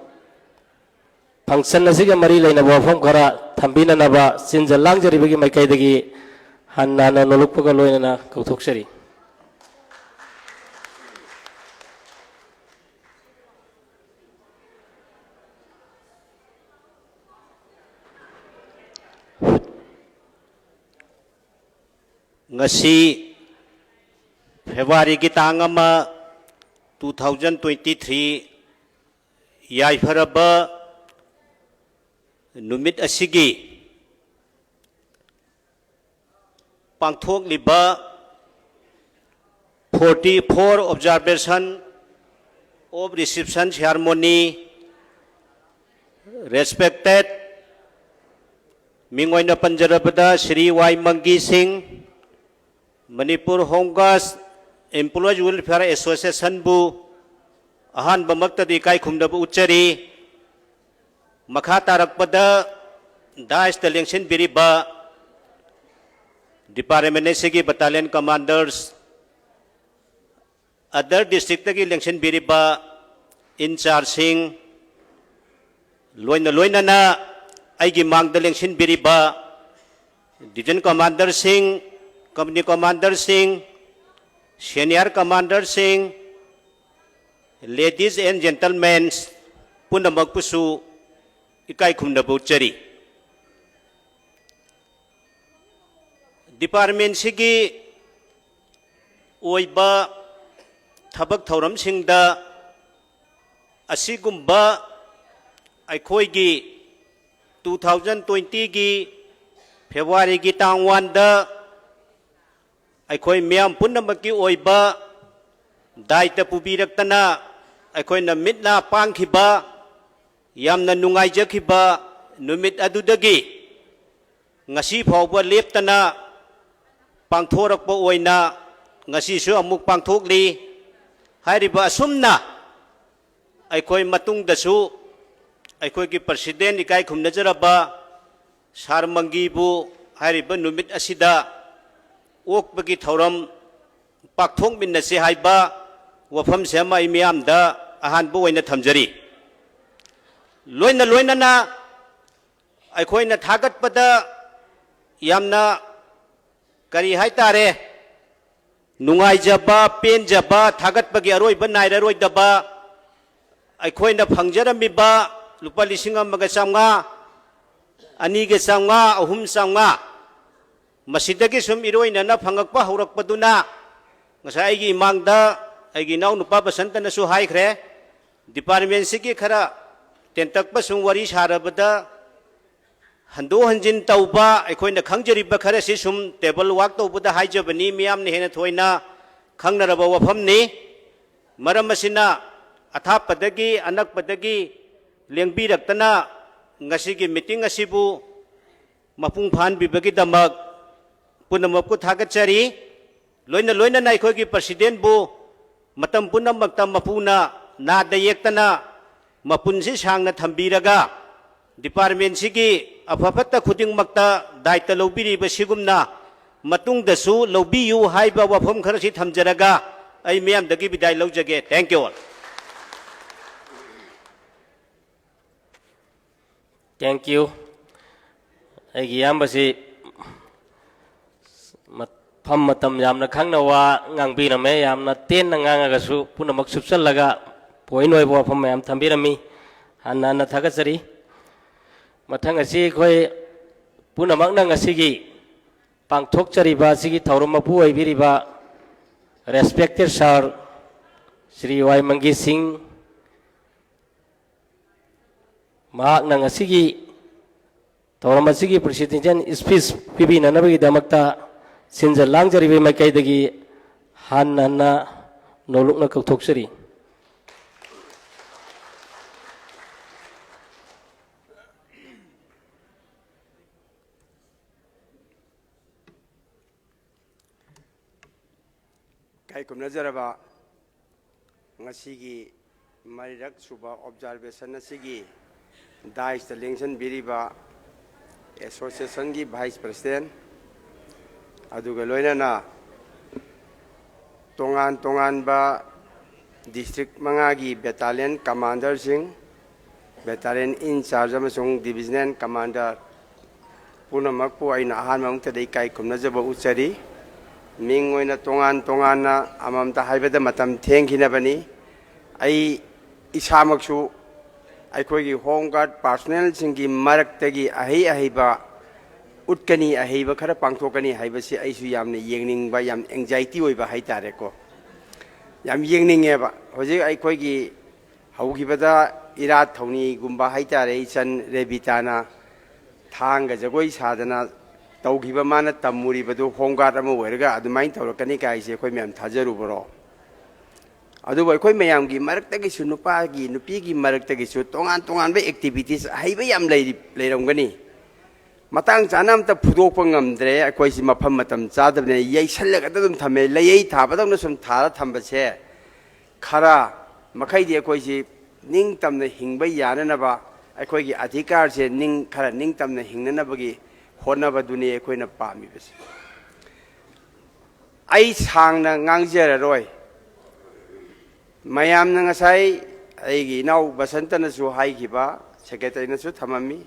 function ꯑꯁꯤꯒ ꯃꯔꯤ ꯂꯩꯅꯕ ꯋꯥꯐꯝ ꯈꯔ ꯊꯝꯕꯤꯅꯅꯕ ꯆꯤꯟꯖ ꯂꯥꯡꯖꯔꯤꯕꯒꯤ ꯃꯥꯏꯀꯩꯗꯒꯤ ꯍꯟꯅ ꯍꯟꯅ ꯅꯣꯂꯨꯛꯄꯒ ꯂꯣꯏꯅꯅ ꯀꯧꯊꯣꯛꯆꯔꯤ꯫ ꯉꯁꯤ ꯐꯦꯕ꯭ꯔꯨꯋꯥꯔꯤꯒꯤ ꯇꯥꯡ ꯑꯃ, two thousand twenty three, ꯌꯥꯏꯐꯔꯕ ꯅꯨꯃꯤꯠ ꯑꯁꯤꯒꯤ ꯄꯥꯡꯊꯣꯛꯂꯤꯕ forty four observation of reception ceremony, respected, ꯃꯤꯡ ꯑꯣꯏꯅ ꯄꯟꯖꯔꯕꯗ Shri Y Mangi Singh, Manipur home guards employees welfare ꯑꯦꯁꯣꯁꯤꯌꯦꯁꯟꯕꯨ ꯑꯍꯥꯟꯕꯃꯛꯇꯗꯤ ꯏꯀꯥꯏ ꯈꯨꯝꯅꯕ ꯎꯠꯆꯔꯤ꯫ ꯃꯈꯥ ꯇꯥꯔꯛꯄꯗ ꯗꯥꯏꯁꯇ ꯂꯦꯡꯁꯤꯟꯕꯤꯔꯤꯕ ꯗꯤꯄꯥꯔꯠꯃꯦꯟ ꯑꯁꯤꯒꯤ ꯕꯠꯇꯥꯂꯤꯌꯟ ꯀꯃꯥꯟꯗꯔꯁ, ꯑꯗꯔ ꯗꯤꯁꯇ꯭ꯔꯤꯛꯇꯒꯤ ꯂꯦꯡꯁꯤꯟꯕꯤꯔꯤꯕ ꯏꯟꯆꯥꯔꯖꯁꯤꯡ, ꯂꯣꯏꯅ ꯂꯣꯏꯅꯅ ꯑꯩꯒꯤ ꯃꯥꯡꯗ ꯂꯦꯡꯁꯤꯟꯕꯤꯔꯤꯕ ꯗꯤꯕꯤꯖꯟ ꯀꯃꯥꯟꯗꯔꯁꯤꯡ, ꯀꯝꯄꯅꯤ ꯀꯃꯥꯟꯗꯔꯁꯤꯡ, ꯁꯦꯅꯤꯌꯔ ꯀꯃꯥꯟꯗꯔꯁꯤꯡ, ladies and gentlemen ꯄꯨꯝꯅꯃꯛꯄꯨꯁꯨ ꯏꯀꯥꯏ ꯈꯨꯝꯅꯕ ꯎꯠꯆꯔꯤ꯫ ꯗꯤꯄꯥꯔꯠꯃꯦꯟꯁꯤꯒꯤ ꯑꯣꯏꯕ ꯊꯕꯛ ꯊꯧꯔꯝꯁꯤꯡꯗ ꯑꯁꯤꯒꯨꯝꯕ ꯑꯩꯈꯣꯏꯒꯤ two thousand twenty ꯒꯤ ꯐꯦꯕ꯭ꯔꯨꯋꯥꯔꯤꯒꯤ ꯇꯥꯡ one ꯗ ꯑꯩꯈꯣꯏ ꯃꯤꯌꯥꯝ ꯄꯨꯝꯅꯃꯛꯀꯤ ꯑꯣꯏꯕ ꯗꯥꯏꯇ ꯄꯨꯕꯤꯔꯛꯇꯅ ꯑꯩꯈꯣꯏꯅ ꯃꯤꯠ ꯅꯥ ꯄꯥꯡꯈꯤꯕ, ꯌꯥꯝꯅ ꯅꯨꯡꯉꯥꯏꯖꯈꯤꯕ ꯅꯨꯃꯤꯠ ꯑꯗꯨꯗꯒꯤ ꯉꯁꯤ ꯐꯥꯎꯕ ꯂꯦꯞꯇꯅ ꯄꯥꯡꯊꯣꯔꯛꯄ ꯑꯣꯏꯅ ꯉꯁꯤꯁꯨ ꯑꯃꯨꯛ ꯄꯥꯡꯊꯣꯛꯂꯤ꯫ ꯍꯥꯏꯔꯤꯕ ꯑꯁꯨꯝꯅ ꯑꯩꯈꯣꯏ ꯃꯇꯨꯡꯗꯁꯨ ꯑꯩꯈꯣꯏꯒꯤ ꯄ꯭ꯔꯁꯤꯗꯦꯟ ꯏꯀꯥꯏ ꯈꯨꯝꯅꯖꯔꯕ ꯁꯥꯔ ꯃꯪꯒꯤꯕꯨ ꯍꯥꯏꯔꯤꯕ ꯅꯨꯃꯤꯠ ꯑꯁꯤꯗ ꯑꯣꯛꯄꯒꯤ ꯊꯧꯔꯝ ꯄꯥꯡꯊꯣꯛꯃꯤꯟꯅꯁꯤ ꯍꯥꯏꯕ ꯋꯥꯐꯝꯁꯦ ꯑꯃ ꯑꯩ ꯃꯤꯌꯥꯝꯗ ꯑꯍꯥꯟꯕ ꯑꯣꯏꯅ ꯊꯝꯖꯔꯤ꯫ ꯂꯣꯏꯅ ꯂꯣꯏꯅꯅ ꯑꯩꯈꯣꯏꯅ ꯊꯥꯒꯠꯄꯗ ꯌꯥꯝꯅ, ꯀꯔꯤ ꯍꯥꯏꯇꯥꯔꯦ, ꯅꯨꯡꯉꯥꯏꯖꯕ, ꯄꯦꯟꯖꯕ, ꯊꯥꯒꯠꯄꯒꯤ ꯑꯔꯣꯏꯕ ꯅꯥꯏꯔꯔꯣꯏꯗꯕ, ꯑꯩꯈꯣꯏꯅ ꯐꯪꯖꯔꯝꯃꯤꯕ ꯂꯨꯄꯥ ꯂꯤꯁꯤꯡ ꯑꯃꯒ ꯆꯥꯝꯃꯉꯥ, ꯑꯅꯤꯒ ꯆꯥꯝꯃꯉꯥ, ꯑꯍꯨꯝ ꯆꯥꯝꯃꯉꯥ, ꯃꯁꯤꯗꯒꯤ ꯁꯨꯝ ꯏꯔꯣꯏꯅꯅ ꯐꯪꯉꯛꯄ ꯍꯧꯔꯛꯄꯗꯨꯅ, ꯉꯁꯥꯏ ꯑꯩꯒꯤ ꯏꯃꯥꯡꯗ ꯑꯩꯒꯤ ꯏꯅꯥꯎꯅꯨꯄꯥ ꯕꯁꯟꯇꯅꯁꯨ ꯍꯥꯏꯈ꯭ꯔꯦ, ꯗꯤꯄꯥꯔꯠꯃꯦꯟꯁꯤꯒꯤ ꯈꯔ ꯇꯦꯟꯇꯛꯄ ꯁꯨꯝ ꯋꯥꯔꯤ ꯁꯥꯔꯕꯗ, ꯍꯟꯗꯣꯛ ꯍꯟꯖꯤꯟ ꯇꯧꯕ, ꯑꯩꯈꯣꯏꯅ ꯈꯪꯖꯔꯤꯕ ꯈꯔꯁꯤ ꯁꯨꯝ ꯇꯦꯕꯜ ꯋꯥꯛ ꯇꯧꯕꯗ ꯍꯥꯏꯖꯕꯅꯤ, ꯃꯤꯌꯥꯝꯅ ꯍꯦꯟꯅ ꯊꯣꯏꯅ ꯈꯪꯅꯔꯕ ꯋꯥꯐꯝꯅꯤ꯫ ꯃꯔꯝ ꯑꯁꯤꯅ, ꯑꯊꯥꯞꯄꯗꯒꯤ ꯑꯅꯛꯄꯗꯒꯤ ꯂꯦꯡꯕꯤꯔꯛꯇꯅ ꯉꯁꯤꯒꯤ ꯃꯤꯇꯤꯡ ꯑꯁꯤꯕꯨ ꯃꯄꯨꯡ ꯐꯥꯍꯟꯕꯤꯕꯒꯤꯗꯃꯛ ꯄꯨꯝꯅꯃꯛꯄꯨ ꯊꯥꯒꯠꯆꯔꯤ꯫ ꯂꯣꯏꯅ ꯂꯣꯏꯅꯅ ꯑꯩꯈꯣꯏꯒꯤ ꯄ꯭ꯔꯁꯤꯗꯦꯟꯕꯨ ꯃꯇꯝ ꯄꯨꯝꯅꯃꯛꯇ ꯃꯄꯨꯅ ꯅꯥꯗ ꯌꯦꯛꯇꯅ ꯃꯄꯨꯟꯁꯤ ꯁꯥꯡꯅ ꯊꯝꯕꯤꯔꯒ, ꯗꯤꯄꯥꯔꯠꯃꯦꯟꯁꯤꯒꯤ ꯑꯐ ꯐꯠꯇ ꯈꯨꯗꯤꯡꯃꯛꯇ ꯗꯥꯏꯇ ꯂꯧꯕꯤꯔꯤꯕ ꯁꯤꯒꯨꯝꯅ ꯃꯇꯨꯡꯗꯁꯨ ꯂꯧꯕꯤꯌꯨ ꯍꯥꯏꯕ ꯋꯥꯐꯝ ꯈꯔꯁꯤ ꯊꯝꯖꯔꯒ, ꯑꯩ ꯃꯤꯌꯥꯝꯗꯒꯤ ꯕꯤꯗꯥꯏ ꯂꯧꯖꯒꯦ꯫ Thank you all. Thank you. ꯑꯩꯒꯤ ꯏꯌꯥꯝꯕꯁꯤ ꯃꯐꯝ ꯃꯇꯝ ꯌꯥꯝꯅ ꯈꯪꯅ ꯋꯥ ꯉꯥꯡꯕꯤꯔꯝꯃꯦ꯫ ꯌꯥꯝꯅ ꯇꯦꯟꯅ ꯉꯥꯡꯉꯒꯁꯨ ꯄꯨꯝꯅꯃꯛ ꯁꯨꯞꯆꯜꯂꯒ ꯄꯣꯏꯟ ꯑꯣꯏꯕ ꯋꯥꯐꯝ ꯃꯌꯥꯝ ꯊꯝꯕꯤꯔꯝꯃꯤ꯫ ꯍꯟꯅ ꯍꯟꯅ ꯊꯥꯒꯠꯆꯔꯤ꯫ ꯃꯊꯪ ꯑꯁꯤ ꯑꯩꯈꯣꯏ ꯄꯨꯝꯅꯃꯛꯅ ꯉꯁꯤꯒꯤ ꯄꯥꯡꯊꯣꯛꯆꯔꯤꯕ ꯑꯁꯤꯒꯤ ꯊꯧꯔꯝ ꯃꯄꯨ ꯑꯣꯏꯕꯤꯔꯤꯕ respected sir Shri Y Mangi ꯁꯤꯡ, ꯃꯍꯥꯛꯅ ꯉꯁꯤꯒꯤ ꯊꯧꯔꯝ ꯑꯁꯤꯒꯤ presidential speech ꯄꯤꯕꯤꯅꯅꯕꯒꯤꯗꯃꯛꯇ ꯁꯤꯟꯖ ꯂꯥꯡꯖꯔꯤꯕ ꯃꯥꯏꯀꯩꯗꯒꯤ ꯍꯟꯅ ꯍꯟꯅ ꯅꯣꯂꯨꯛꯅ ꯀꯧꯊꯣꯛꯆꯔꯤ꯫ ꯏꯀꯥꯏ ꯈꯨꯝꯅꯖꯔꯕ ꯉꯁꯤꯒꯤ ꯃꯔꯤꯔꯛ ꯁꯨꯕ observation ꯑꯁꯤꯒꯤ dais ꯇ ꯂꯦꯡꯁꯤꯟꯕꯤꯔꯤꯕ association ꯒꯤ vice president, ꯑꯗꯨꯒ ꯂꯣꯏꯅꯅ ꯇꯣꯉꯥꯟ ꯇꯣꯉꯥꯟꯕ district ꯃꯉꯥꯒꯤ battalion commander ꯁꯤꯡ, ꯕꯦꯇꯥꯂꯤꯌꯟ ꯏꯟ ꯆꯥꯔꯖ ꯑꯃꯁꯨꯡ ꯗꯤꯕꯤꯖꯅꯦꯜ ꯀꯃꯥꯟꯗꯔ ꯄꯨꯝꯅꯃꯛꯄꯨ ꯑꯩꯅ ꯑꯍꯥꯟꯕ ꯃꯛꯇꯗ ꯏꯀꯥꯏ ꯈꯨꯝꯅꯖꯕ ꯎꯠꯆꯔꯤ꯫ ꯃꯤꯡ ꯑꯣꯏꯅ ꯇꯣꯉꯥꯟ ꯇꯣꯉꯥꯟꯅ ꯑꯃꯃꯝꯇ ꯍꯥꯏꯕꯗ ꯃꯇꯝ ꯊꯦꯡꯈꯤꯅꯕꯅꯤ꯫ ꯑꯩ ꯏꯁꯥꯃꯛꯁꯨ ꯑꯩꯈꯣꯏꯒꯤ ꯍꯣꯝ ꯒꯥꯔꯗ ꯄꯥꯔꯁꯣꯅꯦꯜꯁꯤꯡꯒꯤ ꯃꯔꯛꯇꯒꯤ ꯑꯍꯩ ꯑꯍꯩꯕ ꯎꯠꯀꯅꯤ, ꯑꯍꯩꯕ ꯈꯔ ꯄꯥꯡꯊꯣꯛꯀꯅꯤ ꯍꯥꯏꯕꯁꯤ ꯑꯩꯁꯨ ꯌꯥꯝꯅ ꯌꯦꯡꯅꯤꯡꯕ, ꯌꯥꯝ ꯑꯦꯡꯖꯥꯏꯇꯤ ꯑꯣꯏꯕ ꯍꯥꯏꯇꯥꯔꯦꯀꯣ꯫ ꯌꯥꯝ ꯌꯦꯡꯅꯤꯡꯉꯦꯕ꯫ ꯍꯧꯖꯤꯛ ꯑꯩꯈꯣꯏꯒꯤ ꯍꯧꯈꯤꯕꯗ ꯏꯔꯥꯠ ꯊꯧꯅꯤꯒꯨꯝꯕ ꯍꯥꯏꯇꯥꯔꯦ, ꯏꯆꯟ ꯔꯦꯕꯤꯇꯥꯅ ꯊꯥꯡꯒ ꯖꯒꯣꯏ ꯁꯥꯗꯅ ꯇꯧꯈꯤꯕ, ꯃꯥꯅ ꯇꯝꯃꯨꯔꯤꯕꯗꯨ ꯍꯣꯝ ꯒꯥꯔꯗ ꯑꯃ ꯑꯣꯏꯔꯒ ꯑꯗꯨꯃꯥꯏꯅ ꯇꯧꯔꯛꯀꯅꯤ ꯀꯥꯏꯁꯦ ꯑꯩꯈꯣꯏ ꯃꯌꯥꯝ ꯊꯥꯖꯔꯨꯕꯔꯣ? ꯑꯗꯨꯕꯨ ꯑꯩꯈꯣꯏ ꯃꯌꯥꯝꯒꯤ ꯃꯔꯛꯇꯒꯤꯁꯨ, ꯅꯨꯄꯥꯒꯤ ꯅꯨꯄꯤꯒꯤ ꯃꯔꯛꯇꯒꯤꯁꯨ ꯇꯣꯉꯥꯟ ꯇꯣꯉꯥꯟꯕ ꯑꯦꯛꯇꯤꯚꯤꯇꯤꯁ ꯑꯍꯩꯕ ꯌꯥꯝ ꯂꯩꯔꯤ, ꯂꯩꯔꯝꯒꯅꯤ꯫ ꯃꯇꯥꯡ ꯆꯥꯅ ꯑꯝꯇ ꯐꯨꯗꯣꯛꯄ ꯉꯝꯗ꯭ꯔꯦ꯫ ꯑꯩꯈꯣꯏꯁꯤ ꯃꯐꯝ ꯃꯇꯝ ꯆꯥꯗꯕꯅꯦ, ꯌꯩꯁꯜꯂꯒ ꯑꯗꯨꯝ ꯊꯝꯃꯦ꯫ ꯂꯩꯌꯩ ꯊꯥꯕꯗꯧꯅ ꯁꯨꯝ ꯊꯥꯔ ꯊꯝꯕꯁꯦ ꯈꯔ ꯃꯈꯩꯗꯤ ꯑꯩꯈꯣꯏꯁꯤ ꯅꯤꯡꯇꯝꯅ ꯍꯤꯡꯕ ꯌꯥꯅꯅꯕ, ꯑꯩꯈꯣꯏꯒꯤ ꯑꯙꯤꯀꯥꯔꯁꯦ ꯅꯤꯡ-, ꯈꯔ ꯅꯤꯡꯇꯝꯅ ꯍꯤꯡꯅꯅꯕꯒꯤ ꯍꯣꯠꯅꯕꯗꯨꯅꯤ ꯑꯩꯈꯣꯏꯅ ꯄꯥꯝꯃꯤꯕꯁꯦ꯫ ꯑꯩ ꯁꯥꯡꯅ ꯉꯥꯡꯖꯔꯔꯣꯏ꯫ ꯃꯌꯥꯝꯅ ꯉꯁꯥꯏ ꯑꯩꯒꯤ ꯏꯅꯥꯎ ꯕꯁꯟꯇꯅꯁꯨ ꯍꯥꯏꯈꯤꯕ, ꯁꯦꯀ꯭ꯔꯦꯇꯔꯤꯅꯁꯨ ꯊꯝꯃꯝꯃꯤ,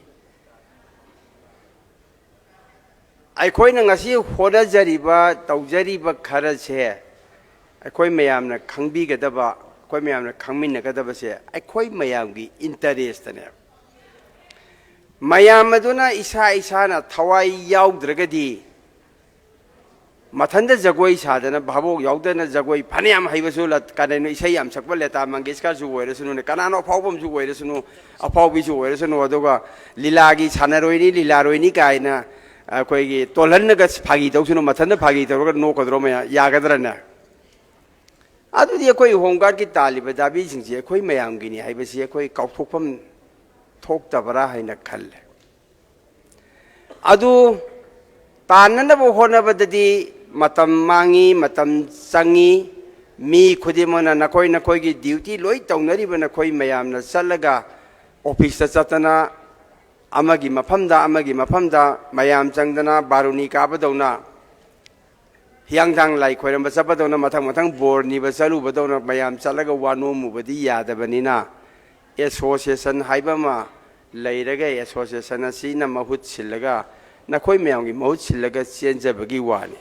ꯑꯩꯈꯣꯏꯅ ꯉꯁꯤ ꯍꯣꯠꯅꯖꯔꯤꯕ, ꯇꯧꯖꯔꯤꯕ ꯈꯔꯁꯦ ꯑꯩꯈꯣꯏ ꯃꯌꯥꯝꯅ ꯈꯪꯕꯤꯒꯗꯕ, ꯑꯩꯈꯣꯏ ꯃꯌꯥꯝꯅ ꯈꯪꯃꯤꯟꯅꯒꯗꯕꯁꯦ ꯑꯩꯈꯣꯏ ꯃꯌꯥꯝꯒꯤ ꯏꯟꯇꯔꯦꯁꯇꯅꯦꯕ꯫ ꯃꯌꯥꯝ ꯑꯗꯨꯅ ꯏꯁꯥ ꯏꯁꯥꯅ ꯊꯋꯥꯏ ꯌꯥꯎꯗ꯭ꯔꯒꯗꯤ, ꯃꯊꯟꯇ ꯖꯒꯣꯏ ꯁꯥꯗꯅ, ꯚꯥꯕꯣꯛ ꯌꯥꯎꯗꯅ ꯖꯒꯣꯏ ꯐꯅꯌꯥꯝ ꯍꯩꯕꯁꯨ ꯂ-, ꯀꯩꯅꯣ, ꯏꯁꯩ ꯌꯥꯝ ꯁꯛꯄ ꯂꯇꯥ ꯃꯪꯒꯦꯁꯀꯔꯁꯨ ꯑꯣꯏꯔꯁꯅꯨꯅꯦ, ꯀꯅꯥꯅꯣ ꯑꯐꯥꯎꯕ ꯑꯃꯁꯨ ꯑꯣꯏꯔꯁꯅꯨ, ꯑꯐꯥꯎꯕꯤꯁꯨ ꯑꯣꯏꯔꯁꯅꯨ, ꯑꯗꯨꯒ ꯂꯤꯂꯥꯒꯤ ꯁꯥꯟꯅꯔꯣꯏꯅꯤ, ꯂꯤꯂꯥꯔꯣꯏꯅꯤ ꯀꯥꯏꯅ ꯑꯩꯈꯣꯏꯒꯤ ꯇꯣꯜꯍꯟꯅꯒ ꯐꯥꯒꯤ ꯇꯧꯁꯅꯨ, ꯃꯊꯟꯇ ꯐꯥꯒꯤ ꯇꯧꯔꯒ ꯅꯣꯛꯀꯗ꯭ꯔꯣ ꯃꯌꯥꯝ? ꯌꯥꯒꯗ꯭ꯔꯅꯦ? ꯑꯗꯨꯗꯤ ꯑꯩꯈꯣꯏ ꯍꯣꯝ ꯒꯥꯔꯗꯀꯤ ꯇꯥꯜꯂꯤꯕ ꯗꯥꯕꯤꯁꯤꯡꯁꯦ ꯑꯩꯈꯣꯏ ꯃꯌꯥꯝꯒꯤꯅꯤ ꯍꯥꯏꯕꯁꯤ ꯑꯩꯈꯣꯏ ꯀꯥꯎꯊꯣꯛꯐꯝ ꯊꯣꯛꯇꯕ꯭ꯔꯥ ꯍꯥꯏꯅ ꯈꯜꯂꯦ꯫ ꯑꯗꯨ ꯇꯥꯟꯅꯅꯕ ꯍꯣꯠꯅꯕꯗꯗꯤ ꯃꯇꯝ ꯃꯥꯡꯉꯤ, ꯃꯇꯝ ꯆꯪꯉꯤ꯫ ꯃꯤ ꯈꯨꯗꯤꯡꯃꯛꯅ ꯅꯈꯣꯏ ꯅꯈꯣꯏꯒꯤ ꯗ꯭ꯌꯨꯇꯤ ꯂꯣꯏ ꯇꯧꯅꯔꯤꯕ ꯅꯈꯣꯏ ꯃꯌꯥꯝꯅ ꯆꯠꯂꯒ ꯑꯣꯐꯤꯁꯇ ꯆꯠꯇꯅ, ꯑꯃꯒꯤ ꯃꯐꯝꯗ ꯑꯃꯒꯤ ꯃꯐꯝꯗ ꯃꯌꯥꯝ ꯆꯪꯗꯅ ꯕꯥꯔꯨꯅꯤ ꯀꯥꯕꯗꯧꯅ, ꯍꯤꯌꯥꯡꯊꯥꯡ ꯂꯥꯏ ꯈꯣꯏꯔꯝꯕ ꯆꯠꯄꯗꯧꯅ, ꯃꯊꯪ ꯃꯊꯪ ꯕꯣꯔ ꯅꯤꯕ ꯆꯠꯂꯨꯕꯗꯧꯅ ꯃꯌꯥꯝ ꯆꯠꯂꯒ ꯋꯥ ꯅꯣꯝꯃꯨꯕꯗꯤ ꯌꯥꯗꯕꯅꯤꯅ, ꯑꯦꯁꯣꯁꯤꯌꯦꯁꯟ ꯍꯥꯏꯕ ꯑꯃ ꯂꯩꯔꯒ, ꯑꯦꯁꯣꯁꯤꯌꯦꯁꯟ ꯑꯁꯤꯅ ꯃꯍꯨꯠ ꯁꯤꯜꯂꯒ, ꯅꯈꯣꯏ ꯃꯌꯥꯝꯒꯤ ꯃꯍꯨꯠ ꯁꯤꯜꯂꯒ ꯆꯦꯟꯖꯕꯒꯤ ꯋꯥꯅꯤ꯫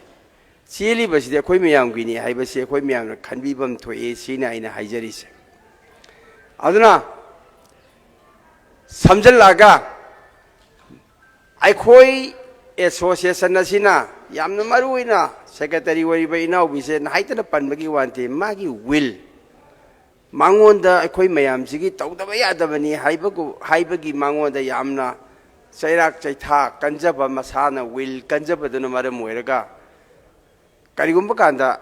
ꯆꯦꯜꯂꯤꯕꯁꯤꯗꯤ ꯑꯩꯈꯣꯏ ꯃꯌꯥꯝꯒꯤꯅꯤ ꯍꯥꯏꯕꯁꯤ ꯑꯩꯈꯣꯏ ꯃꯌꯥꯝꯅ ꯈꯟꯕꯤꯐꯝ ꯊꯣꯛꯏ, ꯁꯤꯅ ꯑꯩꯅ ꯍꯥꯏꯖꯔꯤꯁꯦ꯫ ꯑꯗꯨꯅ ꯁꯝꯖꯜꯂꯛꯑꯒ, ꯑꯩꯈꯣꯏ ꯑꯦꯁꯣꯁꯤꯌꯦꯁꯟ ꯑꯁꯤꯅ, ꯌꯥꯝꯅ ꯃꯔꯨ ꯑꯣꯏꯅ ꯁꯦꯀ꯭ꯔꯦꯇꯔꯤ ꯑꯣꯏꯔꯤꯕ ꯏꯅꯥꯎꯕꯤꯁꯦ ꯍꯥꯏꯗꯅ ꯄꯟꯕꯒꯤ ꯋꯥ ꯅꯠꯇꯦ, ꯃꯥꯒꯤ ꯋꯤꯜ, ꯃꯉꯣꯟꯗ ꯑꯩꯈꯣꯏ ꯃꯌꯥꯝꯁꯤꯒꯤ ꯇꯧꯗꯕ ꯌꯥꯗꯕꯅꯤ ꯍꯥꯏꯕꯒꯨ-, ꯍꯥꯏꯕꯒꯤ ꯃꯉꯣꯟꯗ ꯌꯥꯝꯅ ꯆꯩꯔꯥꯛ ꯆꯩꯊꯥ ꯀꯟꯖꯕ, ꯃꯁꯥꯅ ꯋꯤꯜ ꯀꯟꯖꯕꯗꯨꯅ ꯃꯔꯝ ꯑꯣꯏꯔꯒ, ꯀꯔꯤꯒꯨꯝꯕ ꯀꯥꯟꯗ